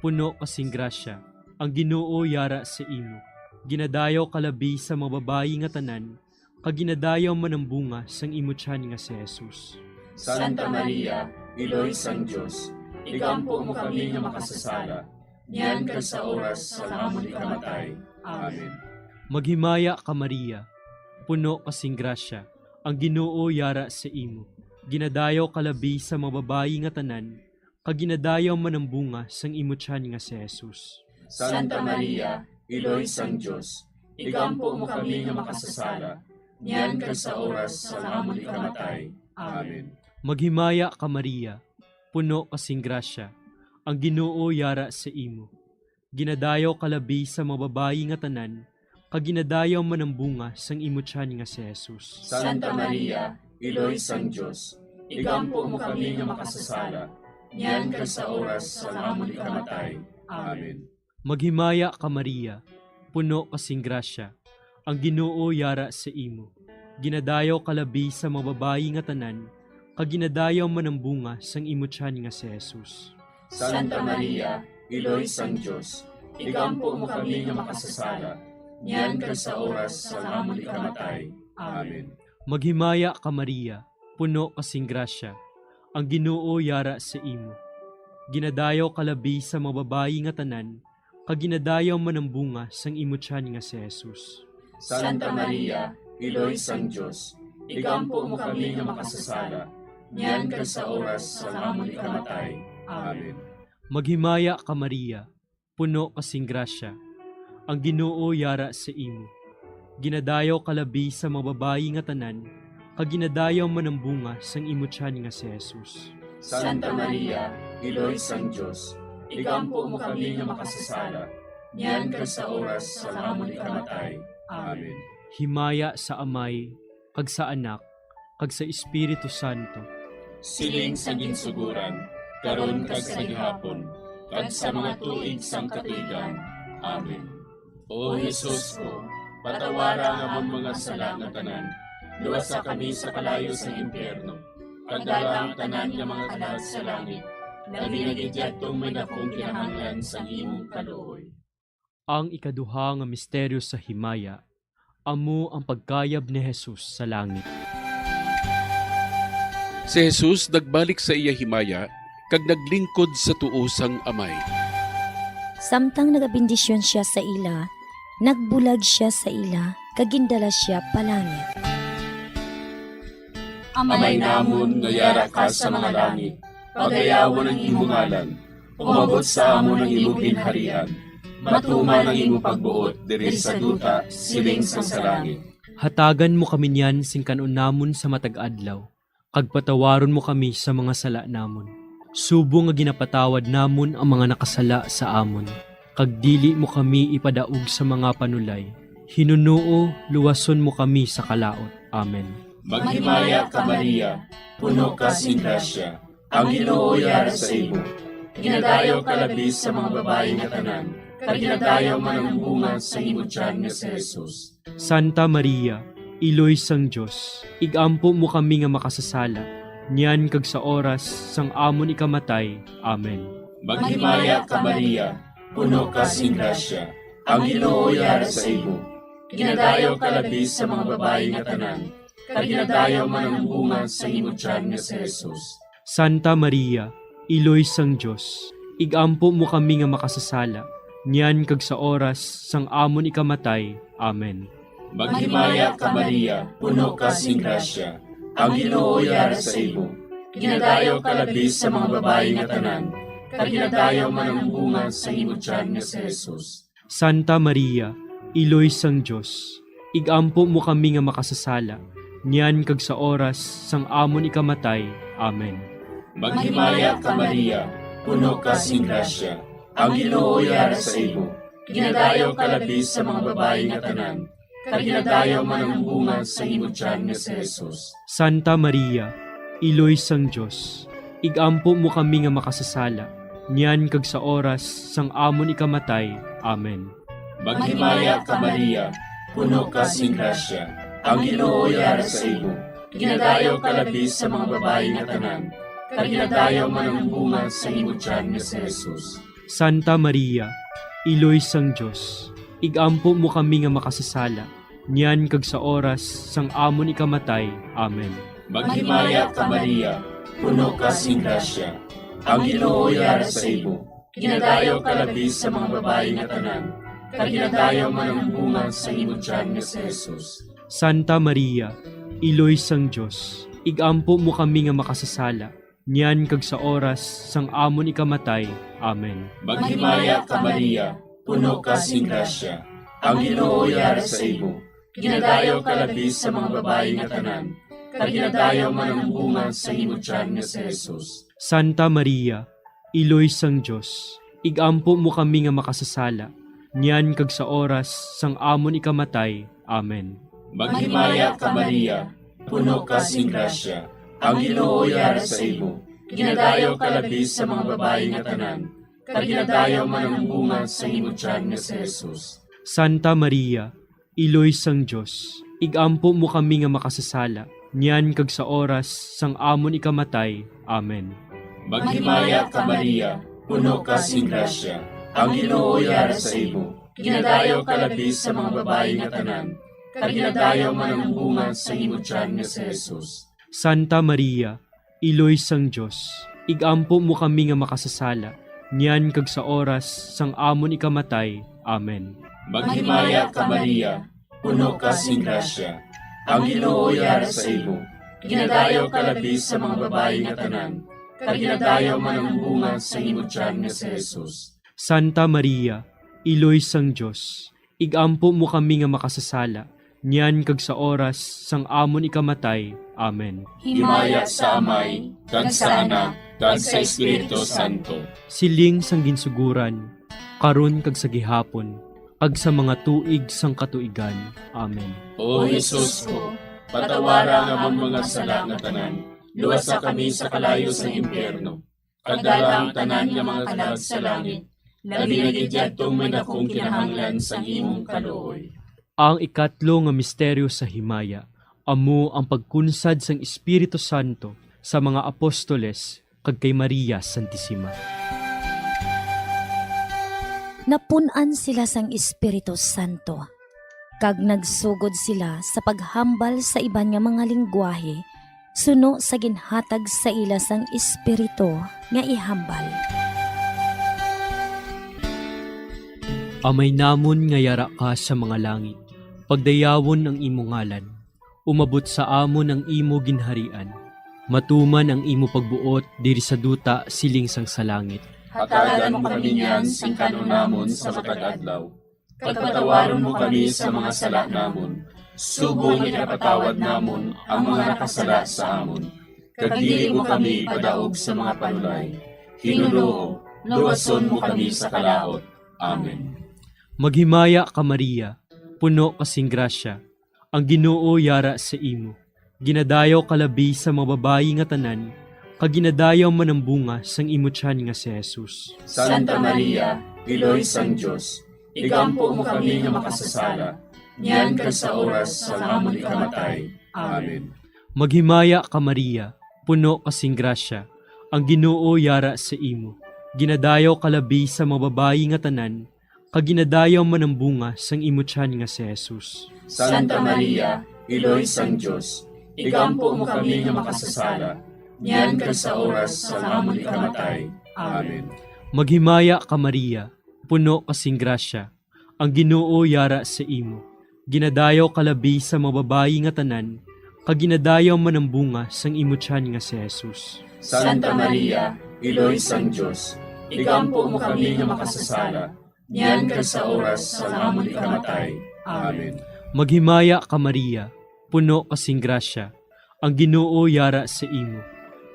puno ka sing grasya, ang Ginoo yara sa imo. Ginadayaw ka labi sa mga babayi nga tanan, kag ginadayaw man ang bunga sang imo tiyan nga si Jesus. Santa Maria, Iloy sang Dios, igampo mo kami nga makasasala, niyan kag sa oras sang amon ikamatay. Amen. Maghimaya ka, Maria, puno ka sing grasya, ang Ginoo yara sa imo. Ginadayaw ka labi sa mga babayi nga tanan, kag ginadayaw man ang bunga sang imo tiyan nga si Jesus. Santa Maria, Iloy sang Dios, igampo mo kami nga makasasala, niyan kag sa oras sang amon ikamatay. Amen. Maghimaya ka, Maria, puno ka sing grasya, ang Ginoo yara sa imo. Ginadayaw ka labi sa mga babayi nga tanan, kag ginadayaw man ang bunga sang imo tiyan nga si Jesus. Santa Maria, Iloy sang Dios, igampo mo kami nga makasasala, niyan kag sa oras sang amon ikamatay. Amen. Maghimaya ka, Maria, puno ka sing grasya, ang Ginoo yara sa imo. Ginadayaw ka labi sa mga babayi nga tanan, kag ginadayaw man ang bunga sang imo tiyan nga si Jesus. Santa Maria, Iloy sang Dios, igampo mo kami nga makasasala, niyan kag sa oras sang amon ikamatay. Amen. Maghimaya ka, Maria, puno ka sing grasya, ang Ginoo yara sa imo. Ginadayaw ka labi sa mga babayi nga tanan, kag ginadayaw man ang bunga sang imo tiyan nga si Jesus. Santa Maria, Iloy sang Dios, igampo mo kami nga makasasala, niyan kag sa oras sang amon ikamatay. Amen. Maghimaya ka, Maria, puno ka sing grasya, ang Ginoo yara sa imo. Ginadayaw ka labi sa mga babayi nga tanan, kag ginadayaw man ang bunga sang imo tiyan nga si Jesus. Santa Maria, Iloy sang Dios, igampo mo kami nga makasasala, niyan kag sa oras sang amon ikamatay. Amen. Himaya sa Amay, kag sa Anak, kag sa Espiritu Santo. Siling sa ginsuguran, karon kag sa gihapon, kag sa mga tuig sang katuigan. Amen. O Jesus ko, Patawara ang amon mga sala nga tanan. Luwasa kami sa kalayo sa impyerno. Pagdala ang tanan nga mga kalag sa langit. Labi na gid yadtong may dakong kinahanglan sang imong kaluoy. Ang ikaduha nga misteryo sa himaya amo ang pagkayab ni Jesus sa langit. Si Jesus nagbalik sa iya himaya kag naglingkod sa tuo sang Amay. Samtang nagabendisyon sia sa ila, nagbulag sia sa ila kag gindala sia palangit. Amay namon nga yara ka sa mga langit, pagayawon ang imo ngalan. Umabot sa amon ang imo ginharian. Matuman ang imo pagbuot diri sa duta, siling sang sa langit. Hatagan mo kami niyan sing kan-on namon sa matag adlaw, kag patawaron mo kami sa mga sala namon, subong nga ginapatawad namon ang mga nakasala sa amon, kag dili mo kami ipadaog sa mga panulay. Hinunoo, luwason mo kami sa kalaut. Amen. Maghimaya ka, Maria, puno ka sing grasya, ang Ginoo yara sa imo. Ginadayaw ka labi sa mga babayi nga tanan, kag ginadayaw man ang bunga sa imo tiyan nga si Jesus. Santa Maria, Iloy sang Dios, ig-ampo mo kami nga makasasala, niyan kag sa oras sang amon ikamatay. Amen. Maghimaya ka, Maria, puno ka sing grasya, ang Ginoo yara sa imo. Ginadayaw ka labi sa mga babayi nga tanan, kag ginadayaw man ang bunga sa imo tiyan nga si Jesus. Santa Maria, Iloy sang Dios, ig-ampo mo kami nga makasasala, niyan kag sa oras sang amon ikamatay. Amen. Maghimaya ka, Maria, puno ka sing grasya, ang Ginoo yara sa imo. Ginadayaw ka labi sa mga babayi nga tanan, kag ginadayaw man ang bunga sa imo tiyan nga si Jesus. Santa Maria, Iloy sang Dios, ig-ampo mo kami nga makasasala, niyan kag sa oras sang amon ikamatay. Amen. Maghimaya ka, Maria, puno ka sing grasya, ang Ginoo yara sa imo. Ginadayaw ka labi sa mga babayi nga tanan, kag ginadayaw man ang bunga sa imo tiyan nga si Jesus. Santa Maria, Iloy sang Dios, ig-ampo mo kami nga makasasala, niyan kag sa oras sang amon ikamatay. Amen. Maghimaya ka, Maria, puno ka sing grasya, ang Ginoo yara sa imo. Ginadayaw ka labi sa mga babayi nga tanan, kag ginadayaw man ang bunga sa imo tiyan nga si Jesus. Santa Maria, Iloy sang Dios, ig-ampo mo kami nga makasasala, niyan kag sa oras sang amon ikamatay. Amen. Maghimaya ka, Maria, puno ka sing grasya, ang Ginoo yara sa imo. Ginadayaw ka labi sa mga babayi nga tanan, kag ginadayaw man ang bunga sa imo tiyan nga si Jesus. Santa Maria, Iloy sang Dios, ig-ampo mo kami nga makasasala, niyan kag sa oras sang amon ikamatay. Amen. Maghimaya ka, Maria, puno ka sing grasya, ang Ginoo yara sa imo. Ginadayaw ka labi sa mga babayi nga tanan, kag ginadayaw man ang bunga sa imo tiyan nga si Jesus. Santa Maria, Iloy sang Dios, ig-ampo mo kami nga makasasala, niyan kag sa oras sang amon ikamatay. Amen. Maghimaya ka, Maria, puno ka sing grasya, ang Ginoo yara sa imo. Ginadayaw ka labi sa mga babayi nga tanan, kag ginadayaw man ang bunga sa imo tiyan nga si Jesus. Santa Maria, Iloy sang Dios, ig-ampo mo kami nga makasasala, niyan kag sa oras sang amon ikamatay. Amen. Maghimaya ka, Maria, puno ka sing grasya, ang Ginoo yara sa imo. Ginadayaw ka labi sa mga babayi nga tanan, kag ginadayaw man ang bunga sa imo tiyan nga si Jesus. Santa Maria, Iloy sang Dios, ig-ampo mo kami nga makasasala, niyan kag sa oras sang amon ikamatay. Amen. Maghimaya ka, Maria, puno ka sing grasya, ang Ginoo yara sa imo. Ginadayaw ka labi sa mga babayi nga tanan, kag ginadayaw man ang bunga sa imo tiyan nga si Jesus. Santa Maria, Iloy sang Dios, ig-ampo mo kami nga makasasala, niyan kag sa oras sang amon ikamatay. Amen. Himaya sa Amay, kag sa Anak, kag sa Espiritu Santo. Siling sang ginsuguran, karon kag sa gihapon, kag sa mga tuig sang katuigan. Amen. O Jesus ko, patawara ang amon mga sala nga tanan, luwasa kami sa kalayo sang impyerno, kag dala ang tanan nga mga kalag sa langit, labi na gid yadtong may dakong kinahanglan sang imong kaluoy. Ang ikatlo nga misteryo sa himaya amo ang pagkunsad sang Espiritu Santo sa mga apostoles kag kay Maria Santisima. Napun-an sila sang Espiritu Santo, kag nagsugod sila sa paghambal sa iban nga mga linggwahe suno sa ginhatag sa ila sang Espiritu nga ihambal. Amay namon nga yara ka sa mga langit, pagdayawon ang imo ngalan. Umabot sa amon ang imo ginharian. Matuman ang imo pagbuot diri sa duta siling sang sa langit. Hatagan mo kami niyan sing kan-on namon sa matag adlaw. Kag patawaron mo kami sa mga sala namon, subong nga ginapatawad namon ang mga nakasala sa amon. Kag dili mo kami padaog sa mga panulay. Ginoo, luwason mo kami sa kalaut. Amen. Maghimaya ka, Maria, puno ka sing grasya, ang Ginoo yara sa imo. Ginadayaw ka labi sa mga babayi nga tanan, kag ginadayaw man ang bunga sang imo tiyan nga si Jesus. Santa Maria, Iloy sang Dios, igampo mo kami nga makasasala, niyan kag sa oras sang amon ikamatay. Amen. Maghimaya ka, Maria, puno ka sing grasya, ang Ginoo yara sa imo. Ginadayaw ka labi sa mga babayi nga tanan, kag ginadayaw man ang bunga sang imo tiyan nga si Jesus. Santa Maria, Iloy sang Dios, igampo mo kami nga makasasala, niyan kag sa oras sang amon ikamatay. Amen. Maghimaya ka, Maria, puno ka sing grasya, ang Ginoo yara sa imo. Ginadayaw ka labi sa mga babayi nga tanan, kag ginadayaw man ang bunga sang imo tiyan nga si Jesus. Santa Maria, Iloy sang Dios, igampo mo kami nga makasasala, niyan kag sa oras sang amon ikamatay. Amen. Maghimaya ka, Maria, puno ka sing grasya, ang Ginoo yara sa imo.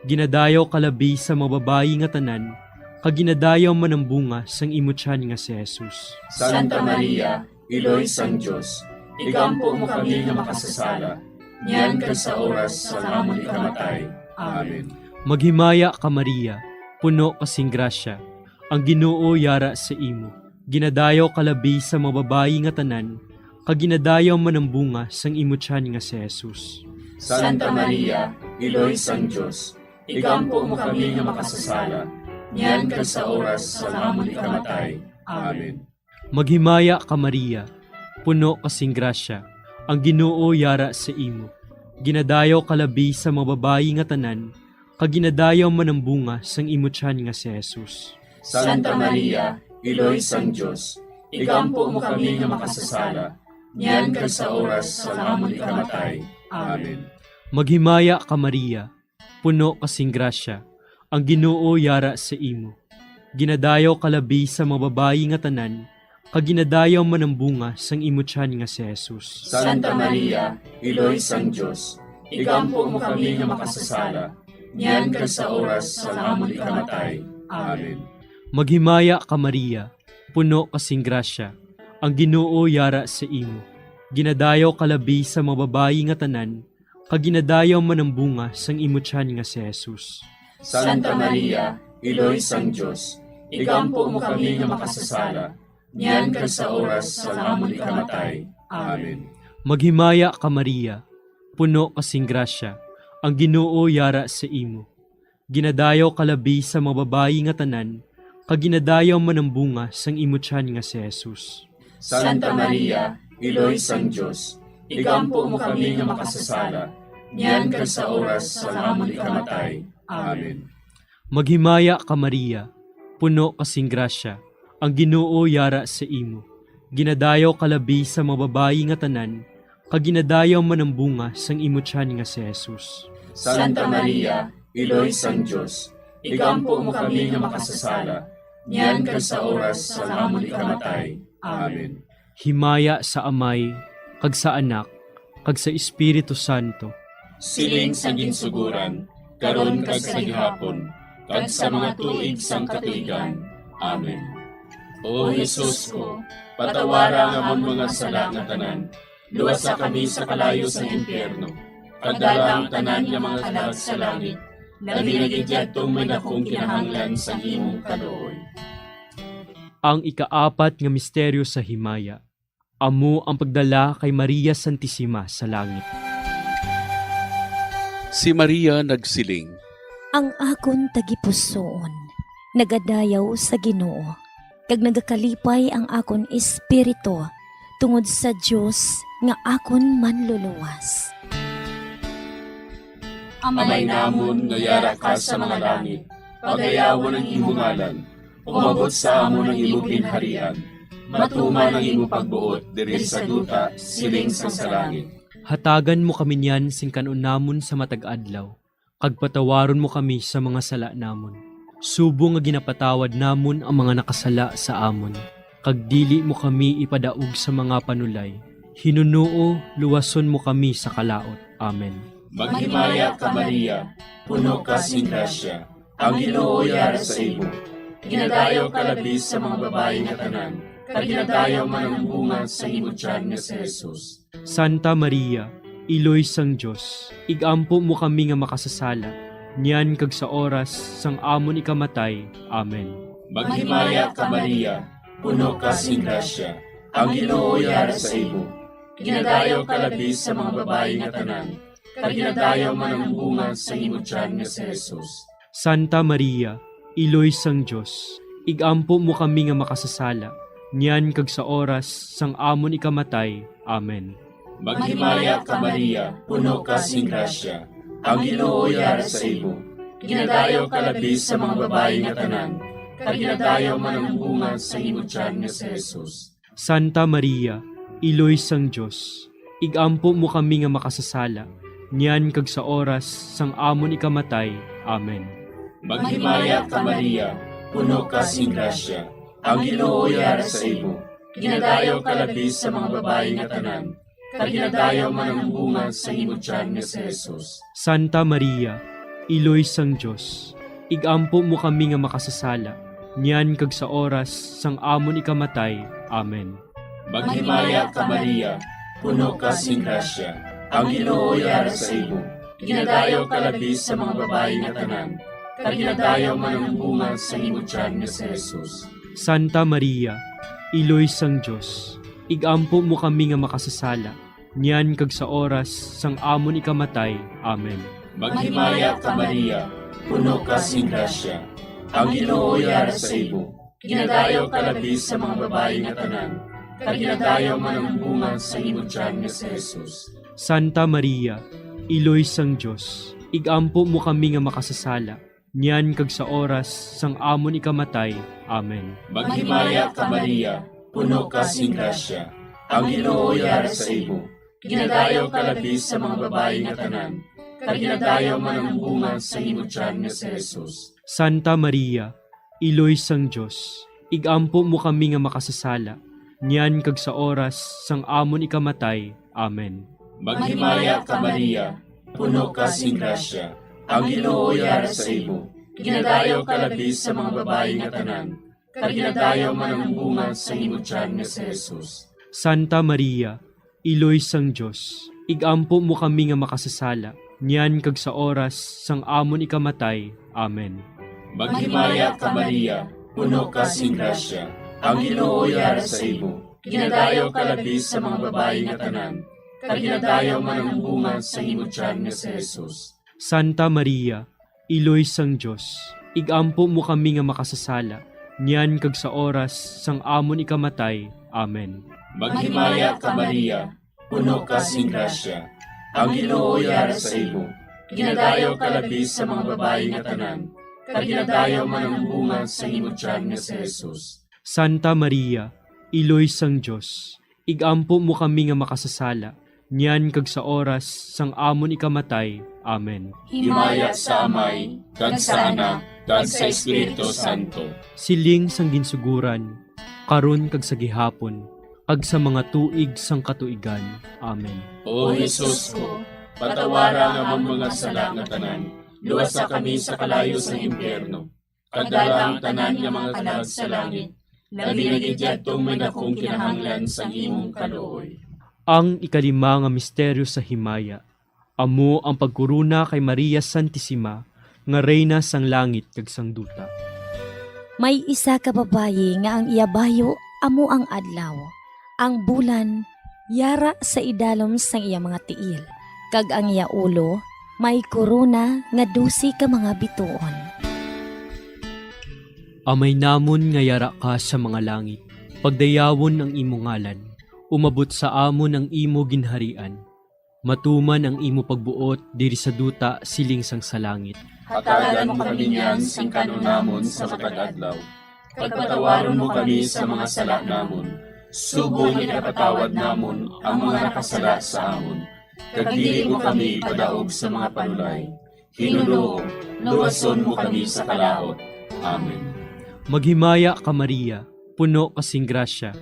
Ginadayaw ka labi sa mga babayi nga tanan, kag ginadayaw man ang bunga sang imo tiyan nga si Jesus. Santa Maria, Iloy sang Dios, igampo mo kami nga makasasala, niyan kag sa oras sang amon ikamatay. Amen. Maghimaya ka, Maria, puno ka sing grasya, ang Ginoo yara sa imo. Ginadayaw ka labi sa mga babayi nga tanan, kag ginadayaw man ang bunga sang imo tiyan nga si Jesus. Santa Maria, Iloy sang Dios, igampo mo kami nga makasasala, niyan kag sa oras sang amon ikamatay. Amen. Maghimaya ka, Maria, puno ka sing grasya, ang Ginoo yara sa imo. Ginadayaw ka labi sa mga babayi nga tanan, kag ginadayaw man ang bunga sang imo tiyan nga si Jesus. Santa Maria, Iloy sang Dios, igampo mo kami nga makasasala, niyan kag sa oras sang amon ikamatay. Amen. Maghimaya ka, Maria, puno ka sing grasya, ang Ginoo yara sa imo. Ginadayaw ka labi sa mga babayi nga tanan, kag ginadayaw man ang bunga sang imo tiyan nga si Jesus. Santa Maria, Iloy sang Dios, igampo mo kami nga makasasala, niyan kag sa oras sang amon ikamatay. Amen. Maghimaya ka, Maria, puno ka sing grasya, ang Ginoo yara sa imo. Ginadayaw ka labi sa mga babayi nga tanan, kag ginadayaw man ang bunga sang imo tiyan nga si Jesus. Santa Maria, Iloy sang Dios, igampo mo kami nga makasasala, niyan kag sa oras sang amon ikamatay. Amen. Maghimaya ka, Maria, puno ka sing grasya, ang Ginoo yara sa imo. Ginadayaw ka labi sa mga babayi nga tanan, kag ginadayaw man ang bunga sang imo tiyan nga si Jesus. Santa Maria, Iloy sang Dios, igampo mo kami nga makasasala, niyan kag sa oras sang amon ikamatay. Amen. Maghimaya ka, Maria, puno ka sing grasya, ang Ginoo yara sa imo. Ginadayaw ka labi sa mga babayi nga tanan, kag ginadayaw man ang bunga sang imo tiyan nga si Jesus. Santa Maria, Iloy sang Dios, igampo mo kami nga makasasala, niyan kag sa oras sang amon ikamatay. Amen. Himaya sa Amay, kag sa Anak, kag sa Espiritu Santo. Siling sa ginsuguran, karon kag sa gihapon, kag sa mga tuig sang katuigan. Amen. O Jesus ko, patawara ang amon mga sala nga tanan, luwasa kami sa kalayo sang impyerno, kag dala ang tanan nga mga kalag sa langit, labi na gid yadtong may dakong kinahanglan sang imong kaluoy. Ang ikaapat nga misteryo sa himaya, Amo ang pagdala kay Maria Santisima sa langit. Si Maria nagsiling, Ang akon tagipusoon nagadayaw sa Ginoo, kag nagakalipay ang akon espiritu tungod sa Dios nga akon Manluluwas. Amay namon nga yara ka sa mga langit, pagayawon ang imo ngalan, umabot sa amon ang imo ginharian, matuman ang imo pagbuot diri sa duta, siling sang sa langit. Hatagan mo kami niyan sing kan-on namon sa matag adlaw, kag patawaron mo kami sa mga sala namon, subong nga ginapatawad namon ang mga nakasala sa amon, kag dili mo kami ipadaog sa mga panulay. Hinunoo, luwason mo kami sa kalaut. Amen. Maghimaya ka, Maria, puno ka sing grasya, ang Ginoo yara sa imo. Ginadayaw ka labi sa mga babayi nga tanan, kag ginadayaw man ang bunga sang imo tiyan nga si Jesus. Santa Maria, Iloy sang Dios, ig-ampo mo kami nga makasasala, niyan kag sa oras sang amon ikamatay. Amen. Maghimaya ka, Maria, puno ka sing grasya, ang Ginoo yara sa imo. Ginadayaw ka labi sa mga babayi nga tanan, kag ginadayaw man ang bunga sang imo tiyan nga si Jesus. Santa Maria, Iloy sang Dios, ig-ampo mo kami nga makasasala, niyan kag sa oras sang amon ikamatay. Amen. Maghimaya ka, Maria, puno ka sing grasya, ang Ginoo yara sa imo. Ginadayaw ka labi sa mga babayi nga tanan, kag ginadayaw man ang bunga sang imo tiyan nga si Jesus. Santa Maria, Iloy sang Dios, ig-ampo mo kami nga makasasala, niyan kag sa oras sang amon ikamatay. Amen. Maghimaya ka, Maria, puno ka sing grasya, ang Ginoo yara sa imo. Ginadayaw ka labi sa mga babayi nga tanan, kag ginadayaw man ang bunga sang imo tiyan nga si Jesus. Santa Maria, Iloy sang Dios, ig-ampo mo kami nga makasasala, niyan kag sa oras sang amon ikamatay. Amen. Maghimaya ka, Maria, puno ka sing grasya, ang Ginoo yara sa imo. Ginadayaw ka labi sa mga babayi nga tanan, kag ginadayaw man ang bunga sang imo tiyan nga si Jesus. Santa Maria, Iloy sang Dios, ig-ampo mo kami nga makasasala, niyan kag sa oras sang amon ikamatay. Amen. Maghimaya ka, Maria, puno ka sing grasya, ang Ginoo yara sa imo. Ginadayaw ka labi sa mga babayi nga tanan, kag ginadayaw man ang bunga sang imo tiyan nga si Jesus. Santa Maria, Iloy sang Dios, ig-ampo mo kami nga makasasala, niyan kag sa oras sang amon ikamatay. Amen. Maghimaya ka, Maria, puno ka sing grasya, ang Ginoo yara sa imo. Ginadayaw ka labi sa mga babayi nga tanan, kag ginadayaw man ang bunga sang imo tiyan nga si Jesus. Santa Maria, Iloy sang Dios, ig-ampo mo kami nga makasasala, niyan kag sa oras sang amon ikamatay. Amen. Maghimaya ka, Maria, puno ka sing grasya, ang Ginoo yara sa imo. Ginadayaw ka labi sa mga babayi nga tanan, kag ginadayaw man ang bunga sang imo tiyan nga si Jesus. Santa Maria, Iloy sang Dios, ig-ampo mo kami nga makasasala, niyan kag sa oras sang amon ikamatay. Amen. Maghimaya ka, Maria, puno ka sing grasya, ang Ginoo yara sa imo. Ginadayaw ka labi sa mga babayi nga tanan, kag ginadayaw man ang bunga sang imo tiyan nga si Jesus. Santa Maria, Iloy sang Dios, ig-ampo mo kami nga makasasala, niyan kag sa oras sang amon ikamatay. Amen. Maghimaya ka, Maria, puno ka sing grasya, ang Ginoo yara sa imo. Ginadayaw ka labi sa mga babayi nga tanan, kag ginadayaw man ang bunga sang imo tiyan nga si Jesus. Santa Maria, Iloy sang Dios, ig-ampo mo kami nga makasasala, niyan kag sa oras sang amon ikamatay. Amen. Himaya sa Amay, kag sa Anak, kag sa Espiritu Santo. Siling sang ginsuguran, karon kag sa gihapon, kag sa mga tuig sang katuigan. Amen. O Jesus ko, patawara ang amon mga sala nga tanan, luwasa kami sa kalayo sang impyerno, kag dala ang tanan nga mga kalag sa langit, labi na gid yadtong may dakong kinahanglan sang imong kaluoy. Ang ikalima nga misteryo sa himaya, amo ang pagkorona kay Maria Santisima nga Reyna sang langit kag sang duta. May isa ka babayi nga ang iya bayo amo ang adlaw. Ang bulan yara sa idalom sang iya mga tiil, kag ang iya ulo may korona nga dose ka mga bituon. Amay namon nga yara ka sa mga langit, pagdayawon ang imo ngalan, umabot sa amon ang imo ginharian, matuman ang imo pagbuot diri sa duta siling sang sa langit. Hatagan mo kami niyan sing kan-on namon sa matag adlaw, kag patawaron mo kami sa mga sala namon, subong nga ginapatawad namon ang mga nakasala sa amon, kag dili mo kami ipadaog sa mga panulay. Ginoo, luwason mo kami sa kalaut. Amen. Maghimaya ka, Maria, puno ka sing grasya,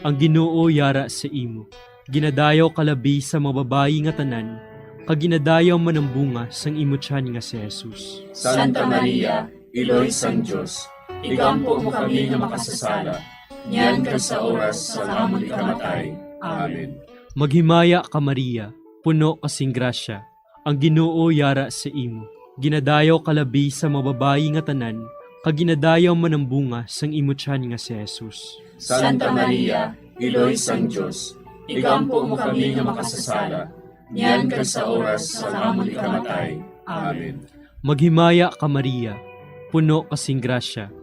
ang Ginoo yara sa imo. Ginadayaw ka labi sa mga babayi nga tanan, kag ginadayaw man ang bunga sang imo tiyan nga si Jesus. Santa Maria, Iloy sang Dios, igampo mo kami nga makasasala, niyan kag sa oras sang amon ikamatay. Amen. Maghimaya ka, Maria, puno ka sing grasya, ang Ginoo yara sa imo. Ginadayaw ka labi sa mga babayi nga tanan, kag ginadayaw man ang bunga sang imo tiyan nga si Jesus. Santa Maria, Iloy sang Dios, igampo mo kami nga makasasala, niyan kag sa oras sang amon ikamatay. Amen. Maghimaya ka, Maria, puno ka sing grasya,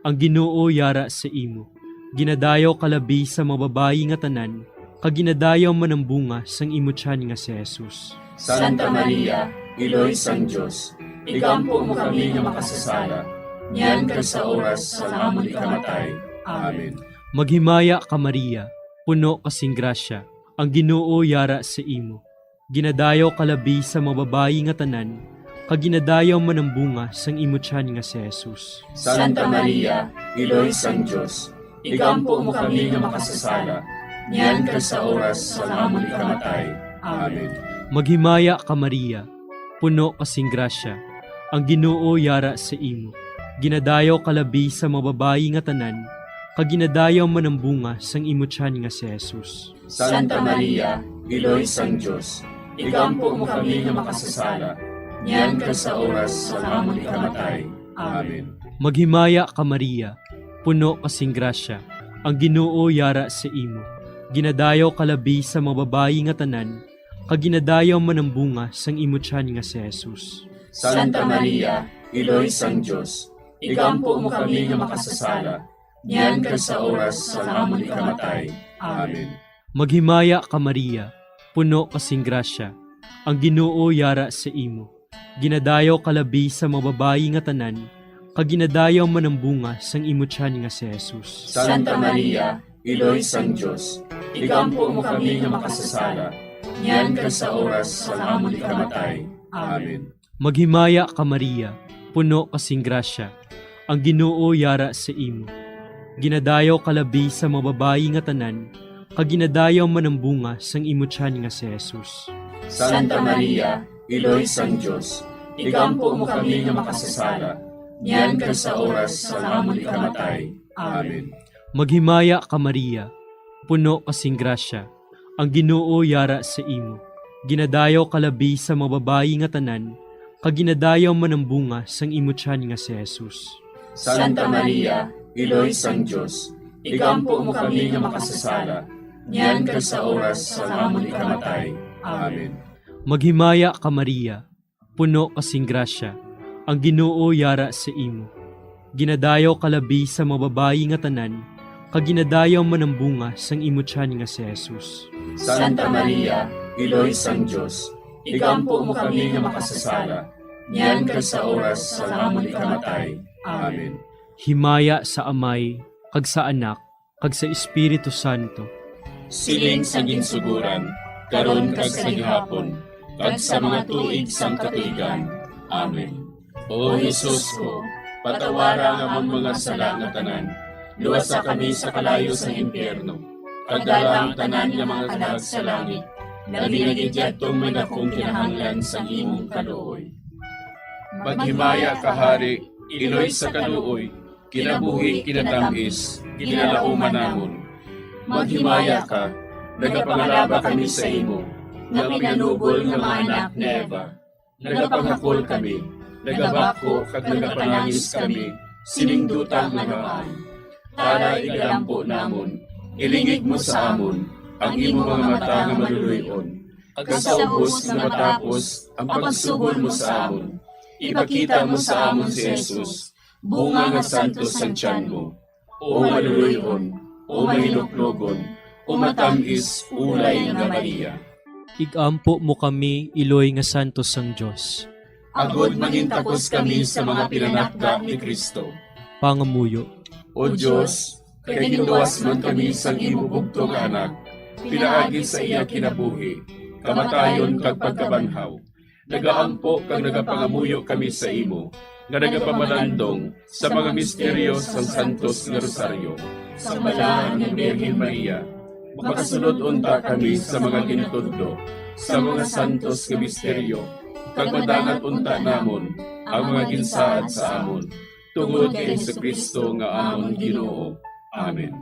ang Ginoo yara sa imo. Ginadayaw ka labi sa mga babayi nga tanan, kag ginadayaw man ang bunga sang imo tiyan nga si Jesus. Santa Maria, Iloy sang Dios, igampo mo kami nga makasasala, niyan kag sa oras sang amon ikamatay. Amen. Maghimaya ka, Maria, puno ka sing grasya, ang Ginoo yara sa imo. Ginadayaw ka labi sa mga babayi nga tanan, kag ginadayaw man ang bunga sang imo tiyan nga si Jesus. Santa Maria, Iloy sang Dios, igampo mo kami nga makasasala, niyan kag sa oras sang amon ikamatay. Amen. Maghimaya ka, Maria, puno ka sing grasya, ang Ginoo yara sa imo. Ginadayaw ka labi sa mga babayi nga tanan, kag ginadayaw man ang bunga sang imo tiyan nga si Jesus. Santa Maria, Iloy sang Dios, igampo mo kami nga makasasala, niyan kag sa oras sang amon ikamatay. Amen. Maghimaya ka, Maria, puno ka sing grasya, ang Ginoo yara sa imo. Ginadayaw ka labi sa mga babayi nga tanan, kag ginadayaw man ang bunga sang imo tiyan nga si Jesus. Santa Maria, Iloy sang Dios, igampo mo kami nga makasasala, niyan kag sa oras sang amon ikamatay. Amen. Maghimaya ka, Maria, puno ka sing grasya, ang Ginoo yara sa imo. Ginadayaw ka labi sa mga babayi nga tanan, kag ginadayaw man ang bunga sang imo tiyan nga si Jesus. Santa Maria, Iloy sang Dios, igampo mo kami nga makasasala, niyan kag sa oras sang amon ikamatay. Amen. Maghimaya ka, Maria, puno ka sing grasya, ang Ginoo yara sa imo. Ginadayaw ka labi sa mga babayi nga tanan, kag ginadayaw man ang bunga sang imo tiyan nga si Jesus. Santa Maria, Iloy sang Dios, igampo mo kami nga makasasala, niyan kag sa oras sang amon ikamatay. Amen. Maghimaya ka, Maria, puno ka sing grasya, ang Ginoo yara sa imo. Ginadayaw ka labi sa mga babayi nga tanan, kag ginadayaw man ang bunga sang imo tiyan nga si Jesus. Santa Maria, Iloy sang Dios, igampo mo kami nga makasasala, niyan kag sa oras sang amon ikamatay. Amen. Maghimaya ka, Maria, puno ka sing grasya, ang Ginoo yara sa imo. Ginadayaw ka labi sa mga babayi nga tanan, kag ginadayaw man ang bunga sang imo tiyan nga si Jesus. Santa Maria, Iloy sang Dios, igampo mo kami nga makasasala, niyan kag sa oras sang amon ikamatay. Amen. Himaya sa Amay, kag sa Anak, kag sa Espiritu Santo. Siling sa ginsugoran, karon kag sa gihapon, kag sa mga tuig sang katuigan. Amen. O Jesus ko, patawara ang amon mga sala nga tanan, luwasa kami sa kalayo sang impyerno, kag dala ang tanan nga mga kalag sa langit, labi na gid yadtong may dakong kinahanglan sang imong kaluoy. Maghimaya ka, Hari, Iloy sa kaluoy, kinabuhi, kinatamis, ginalauman namon. Maghimaya ka, nagapangalaba kami sa imo, nga pinanubol nga mga anak ni Eva. Nagapangakol kami, nagabakho kag nagapanangis kami sining duta nga namaan. Para igalampo namon, Ilingig mo sa amon ang imo mga mata nga maluloy-on, kag sa ubos nga matapos ang pagsuhol mo sa amon, ipakita mo sa amon si Jesus, bunga nga santos sang tiyan mo. O maluloy-on, o mahinuklogon, o matam-is ulay nga Maria. Igampo mo kami, iloy nga santos sang Dios. Agod mangintakos kami sa mga pinanakda ni Cristo. Pangamuyo. O Dios, kay ginluwas man kami sang imo bugtong nga Anak, pinaagi sa iya kinabuhi, kamatayon kag pagkabanhaw, nagaampo kag nagapangamuyo kami sa imo, nga nagapamalandong sa mga misteryo sang Santos nga Rosaryo. Sang Balaan nga Birhen Maria, makasulod unta kami sa mga gintudlo sa mga santos nga misteryo, kag madangat unta namon ang mga ginsaad sa amon, tungod kay Jesu-Cristo nga amon Ginoo. Amen.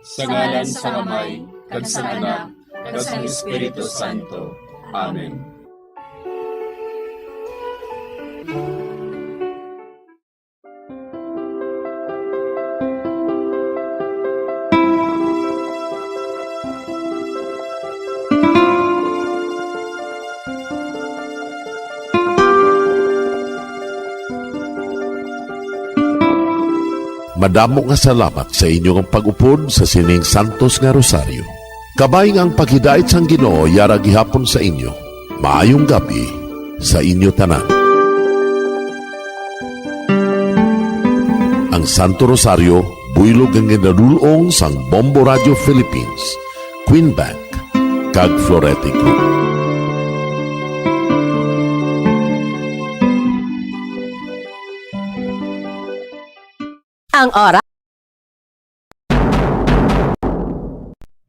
Sa ngalan sang Amay, kag sang Anak, kag sang Espiritu Santo. Amen. Madamo nga salamat sa inyo nga pag-upod sa sining santos nga rosaryo. Kabay nga ang paghidait sang Ginoo yara gihapon sa inyo. Maayong gab-i sa inyo tanan. Ang Santo Rosario, buylog nga ginadul-ong sang Bombo Radio Philippines, Queen Bank, kag Florete Group. Ang oras.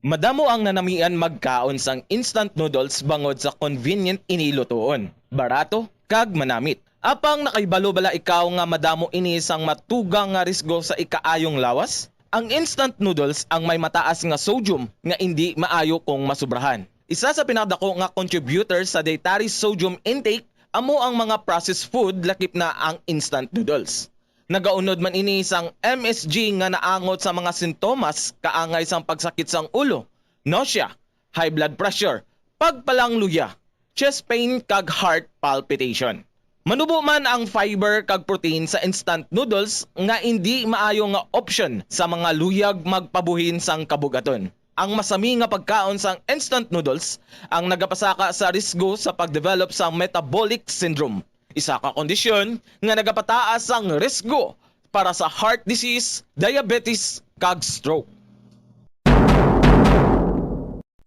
Madamo ang nanamian magkaon sang instant noodles bangod sa convenient ini lutoon, barato, kag manamit. Apang nakahibalo bala ikaw nga madamo ini sang matugang nga risgo sa ikaayong lawas? Ang instant noodles ang may mataas nga sodium nga indi maayo kung masubrahan. Isa sa pinakadako nga contributor sa dietary sodium intake amo ang mga processed food, lakip na ang instant noodles. Nagaunod man ini sang M S G nga naangot sa mga sintomas kaangay sang pagsakit sang ulo, nausea, high blood pressure, pagpalangluya, chest pain, kag heart palpitation. Manubo man ang fiber kag protein sa instant noodles nga indi maayo nga option sa mga luyag magpabuhin sang kabug-aton. Ang masami nga pagkaon sang instant noodles ang nagapasaka sa risgo sa pag-develop sang metabolic syndrome, isa ka kondisyon nga nagapataas sang risgo para sa heart disease, diabetes, kag stroke.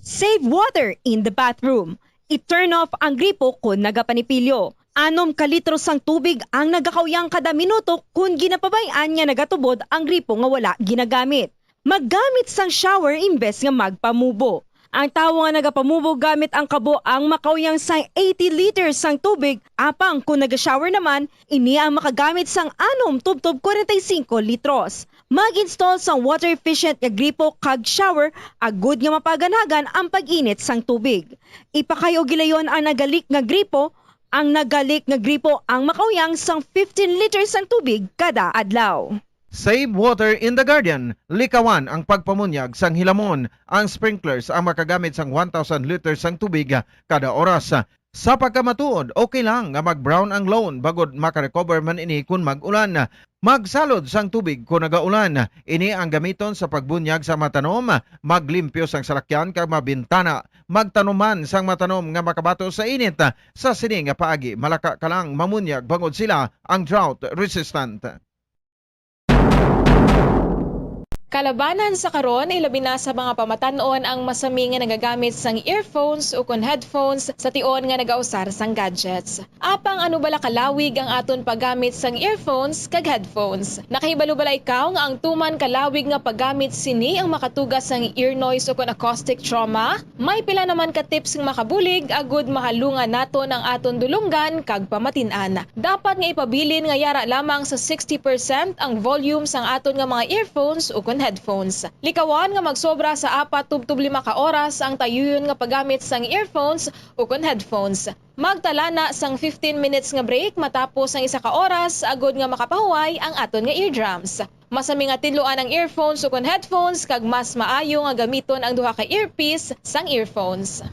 Save water in the bathroom. I-turn off ang gripo kon nagapanipilyo. Anom ka litro sang tubig ang nagakauyang kada minuto kon ginapabay-an nga nagatubod ang gripo nga wala ginagamit. Maggamit sang shower imbes nga magpamubo. Ang tawo nga nagapamubo gamit ang kabo ang makauyang sang eighty liters sang tubig, apang kon naga-shower naman, ini ang makagamit sang anom tubtob kwarenta y singko litros. Mag-install sang water-efficient nga gripo kag shower agud nga mapaganhagan ang pag-init sang tubig. Ipakay-o gilayon ang nagalik nga gripo. Ang nagalik nga gripo ang makauyang sang fifteen liters sang tubig kada adlaw. Save water in the garden. Likawan ang pagpamunyag sang hilamon. Ang sprinklers ang makagamit sang one thousand liters sang tubig kada oras. Sa pagkamatuod, okay lang nga mag-brown ang lawn bangod maka-recover man ini kon mag-ulan. Magsalod sang tubig kon nagaulan. Ini ang gamiton sa pagbunyag sa mga tanom, maglimpyo sang salakyan kag mga bintana. Magtanom man sang mga tanom nga makabato sa init. Sa sini nga paagi, malaka ka lang mamunyag bangod sila ang drought resistant. Kalabanan sa karon, ilabi na sa mga pamatan-on ang masami nga nagagamit sang earphones ukon headphones sa tion nga nagausar sang gadgets. Apang ano bala kalawig ang aton paggamit sang earphones kag headphones? Nakahibalo bala ikaw nga ang tuman kalawig nga paggamit sini ang makatuga sang ear noise ukon acoustic trauma? May pila naman ka tips nga makabulig agud mahalungan naton ang aton dulonggan kag pamatin-an. Dapat nga ipabilin nga yara lamang sa sixty percent ang volume sang aton nga mga earphones ukon headphones. Likawan nga magsobra sa apat tubtob lima ka oras ang tayuyon nga paggamit sang earphones ukon headphones. Magtala na sang fifteen minutes nga break matapos ang isa ka oras agud nga makapahuway ang aton nga eardrums. Masami nga tinluan ang earphones ukon headphones, kag mas maayo nga gamiton ang duha ka earpiece sang earphones.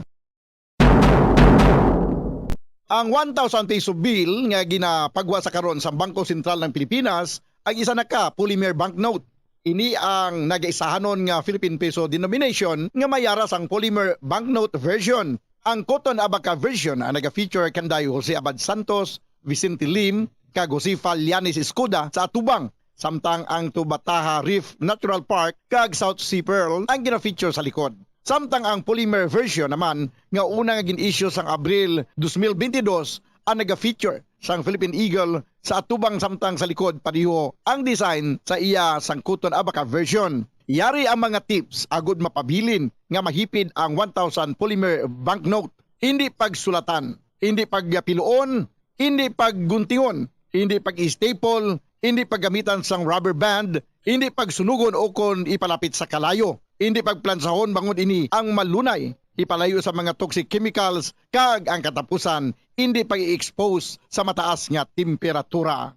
Ang one thousand peso bill nga ginapagwa sa karon sa Bangko Sentral ng Pilipinas ang isa na ka polymer banknote. Ini ang nagaisahanon nga Philippine peso denomination nga may ara sang polymer banknote version. Ang Cotton Abaca version ang naga-feature kanday Jose Abad Santos, Vicente Lim, kag Josefa Llanes Escuda sa atubang, samtang ang Tubataha Reef Natural Park kag South Sea Pearl ang gina-feature sa likod. Samtang ang polymer version naman nga una nga gin-issue sang Abril dos mil bentidós ang naga-feature sang Philippine Eagle sa atubang, samtang sa likod pareho ang design sa iya sang Cotton Abaca version. Yari ang mga tips agud mapabilin nga mahipid ang one thousand polymer banknote. Hindi pagsulatan, hindi pagpiluon, hindi pagguntingon, hindi pag-staple, hindi paggamitan sang rubber band, hindi pagsunugon ukon ipalapit sa kalayo, hindi pagplansahon bangod ini ang malunay ipalayo sa mga toxic chemicals, kag ang katapusan, hindi pag-i-expose sa mataas nga temperatura.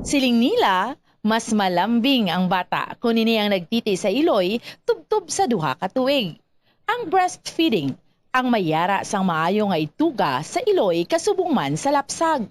Siling nila, mas malambing ang bata kon ini ang nagtiti sa iloy tubtob sa duha ka tuig. Ang breastfeeding ang may ara sang maayo nga ituga sa iloy kasubong man sa lapsag.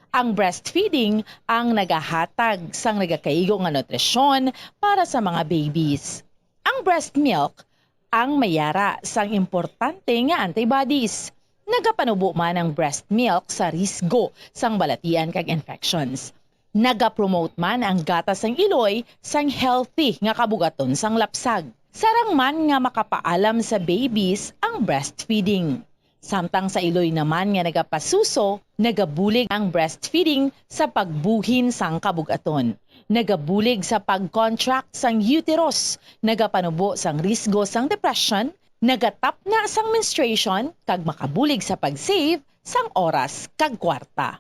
Ang breastfeeding ang nagahatag sang nagakaigo nga nutrisyon para sa mga babies. Ang breast milk ang may ara sang importante nga antibodies. Nagapanubo man ang breast milk sa risgo sang balatian kag infections. Nagapromote man ang gatas sang iloy sang healthy nga kabugaton sang lapsag. Sarang man nga makapaalam sa babies ang breastfeeding. Samtang sa iloy naman nga nagapasuso, nagabulig ang breastfeeding sa pagbuhin sang kabugaton. Nagabulig sa pag-contract sang uterus, nagapanubo sang risgo sang depression, nagatapna sang menstruation, kag makabulig sa pag-save sang oras kag kwarta.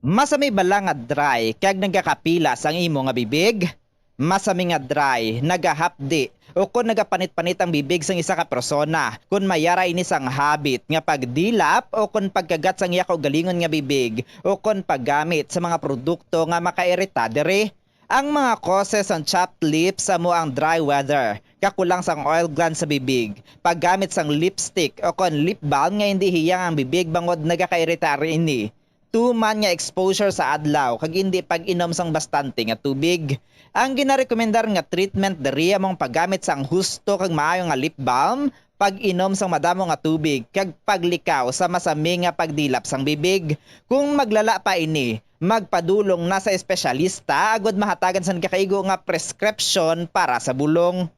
Masami bala nga dry kag nagakapila sang imo nga bibig? Masami nga dry, nagahapdi, ukon nagapanit-panit ang bibig sang isa ka persona kon may ara ini sang habit nga pagdilap ukon pagkagat sang iya kaugalingon nga bibig ukon paggamit sa mga produkto nga makairita diri. Ang mga causes sang chapped lips amo ang dry weather, kakulang sang oil glands sa bibig, paggamit sang lipstick ukon lip balm nga indi hiyang ang bibig bangod nagakairita ini. Tuman nga exposure sa adlaw kag indi pag-inom sang bastante nga tubig. Ang ginarekomendar nga treatment diri amo ang paggamit sang husto kag maayo nga lip balm, pag-inom sang madamo nga tubig, kag paglikaw sa masami nga pagdilap sang bibig. Kung maglala pa ini, magpadulong na sa espesyalista agud mahatagan sang nagakaigo nga prescription para sa bulong.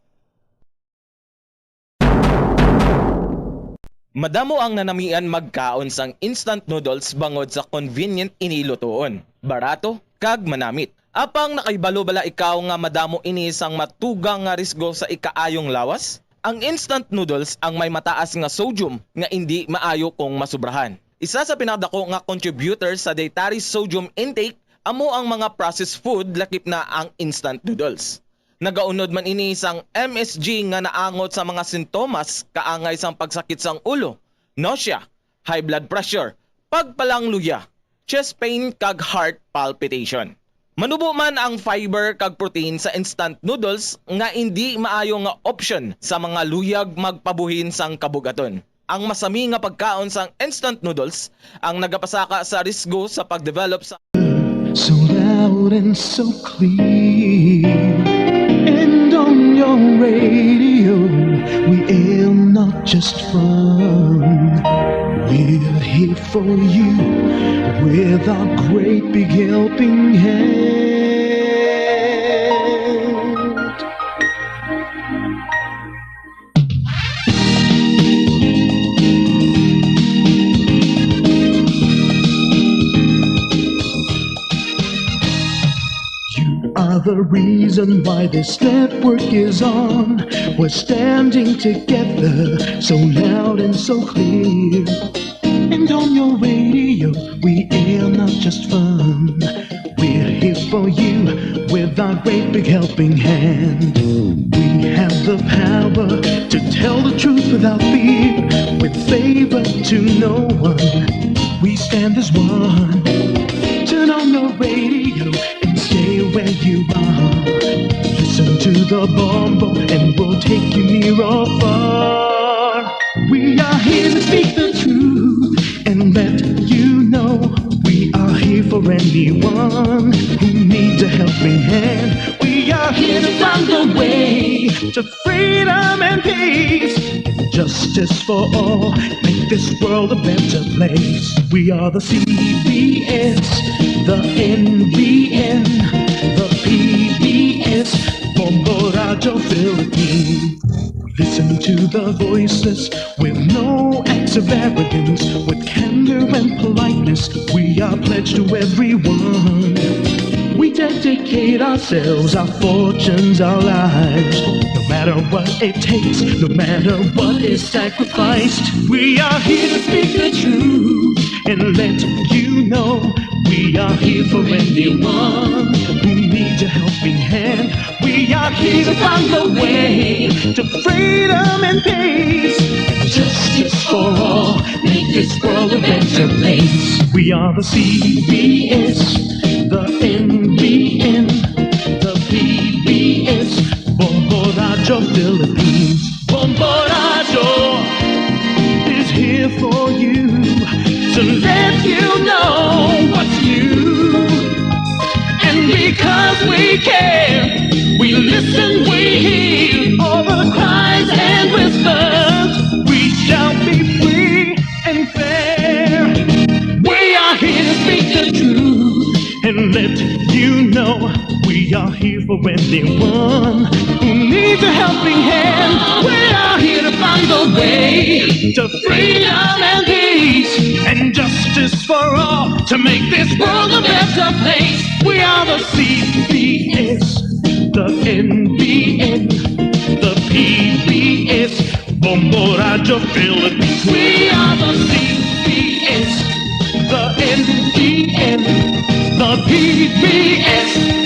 Madamo ang nanamian magkaon sang instant noodles bangod sa convenient ini lutoon, barato, kag manamit. Apang nakahibalo bala ikaw nga madamo ini sang matugang nga risgo sa ikaayong lawas? Ang instant noodles ang may mataas nga sodium nga indi maayo kung masubrahan. Isa sa pinakadako nga contributor sa dietary sodium intake amo ang mga processed food, lakip na ang instant noodles. Nagaunod man ini sang M S G nga naangot sa mga sintomas kaangay sang pagsakit sang ulo, nausea, high blood pressure, pagpalangluya, chest pain kag heart palpitation. Manubo man ang fiber kag protein sa instant noodles nga indi maayo nga option sa mga luyag magpabuhin sang kabugaton. Ang masami nga pagkaon sang instant noodles ang nagapasaka sa risgo sa pag-develop sa So loud and so clear. And on your radio, we aim not just fun. We're here for you with our great big helping hand. You are the reason why this network is on. We're standing together, so loud and so clear. And on your radio, we air not just fun. We're here for you with our great big helping hand. We have the power to tell the truth without fear, with favor to no one. We stand as one. Turn on the radio and stay where you are. Listen to the Bombo and we'll take you near or far. We are here to speak the truth and let you know we are here for anyone who needs a helping hand. We are here to find a way to freedom and peace, justice for all, make this world a better place. We are the C B S, the N B N, the P B S, Bombo Radyo Philippines. Listen to the voiceless with no acts of arrogance, with candor and politeness. We are pledged to everyone. We dedicate ourselves, our fortunes, our lives. No matter what it takes, no matter what is sacrificed, we are here to speak the truth and let you know we are here for anyone who needs a helping hand. We are here to find a way to freedom and peace, justice for all, make this world a better place. We are the C B S, the N B N, the P B S, Bombo Radyo Philippines. Bombo Radyo is here for you to let you know what's new. And because we care, we listen, we hear all the cries and whispers. We shall be free and fair. We are here to speak the truth and let you know we are here for anyone who needs a helping hand. We are here to find a way to freedom and peace and justice for all to make this world a better place. We are the C B S, the N B N, the P B S, Bombo Radyo Philippines. We are the C B S, the N B N, the P B S.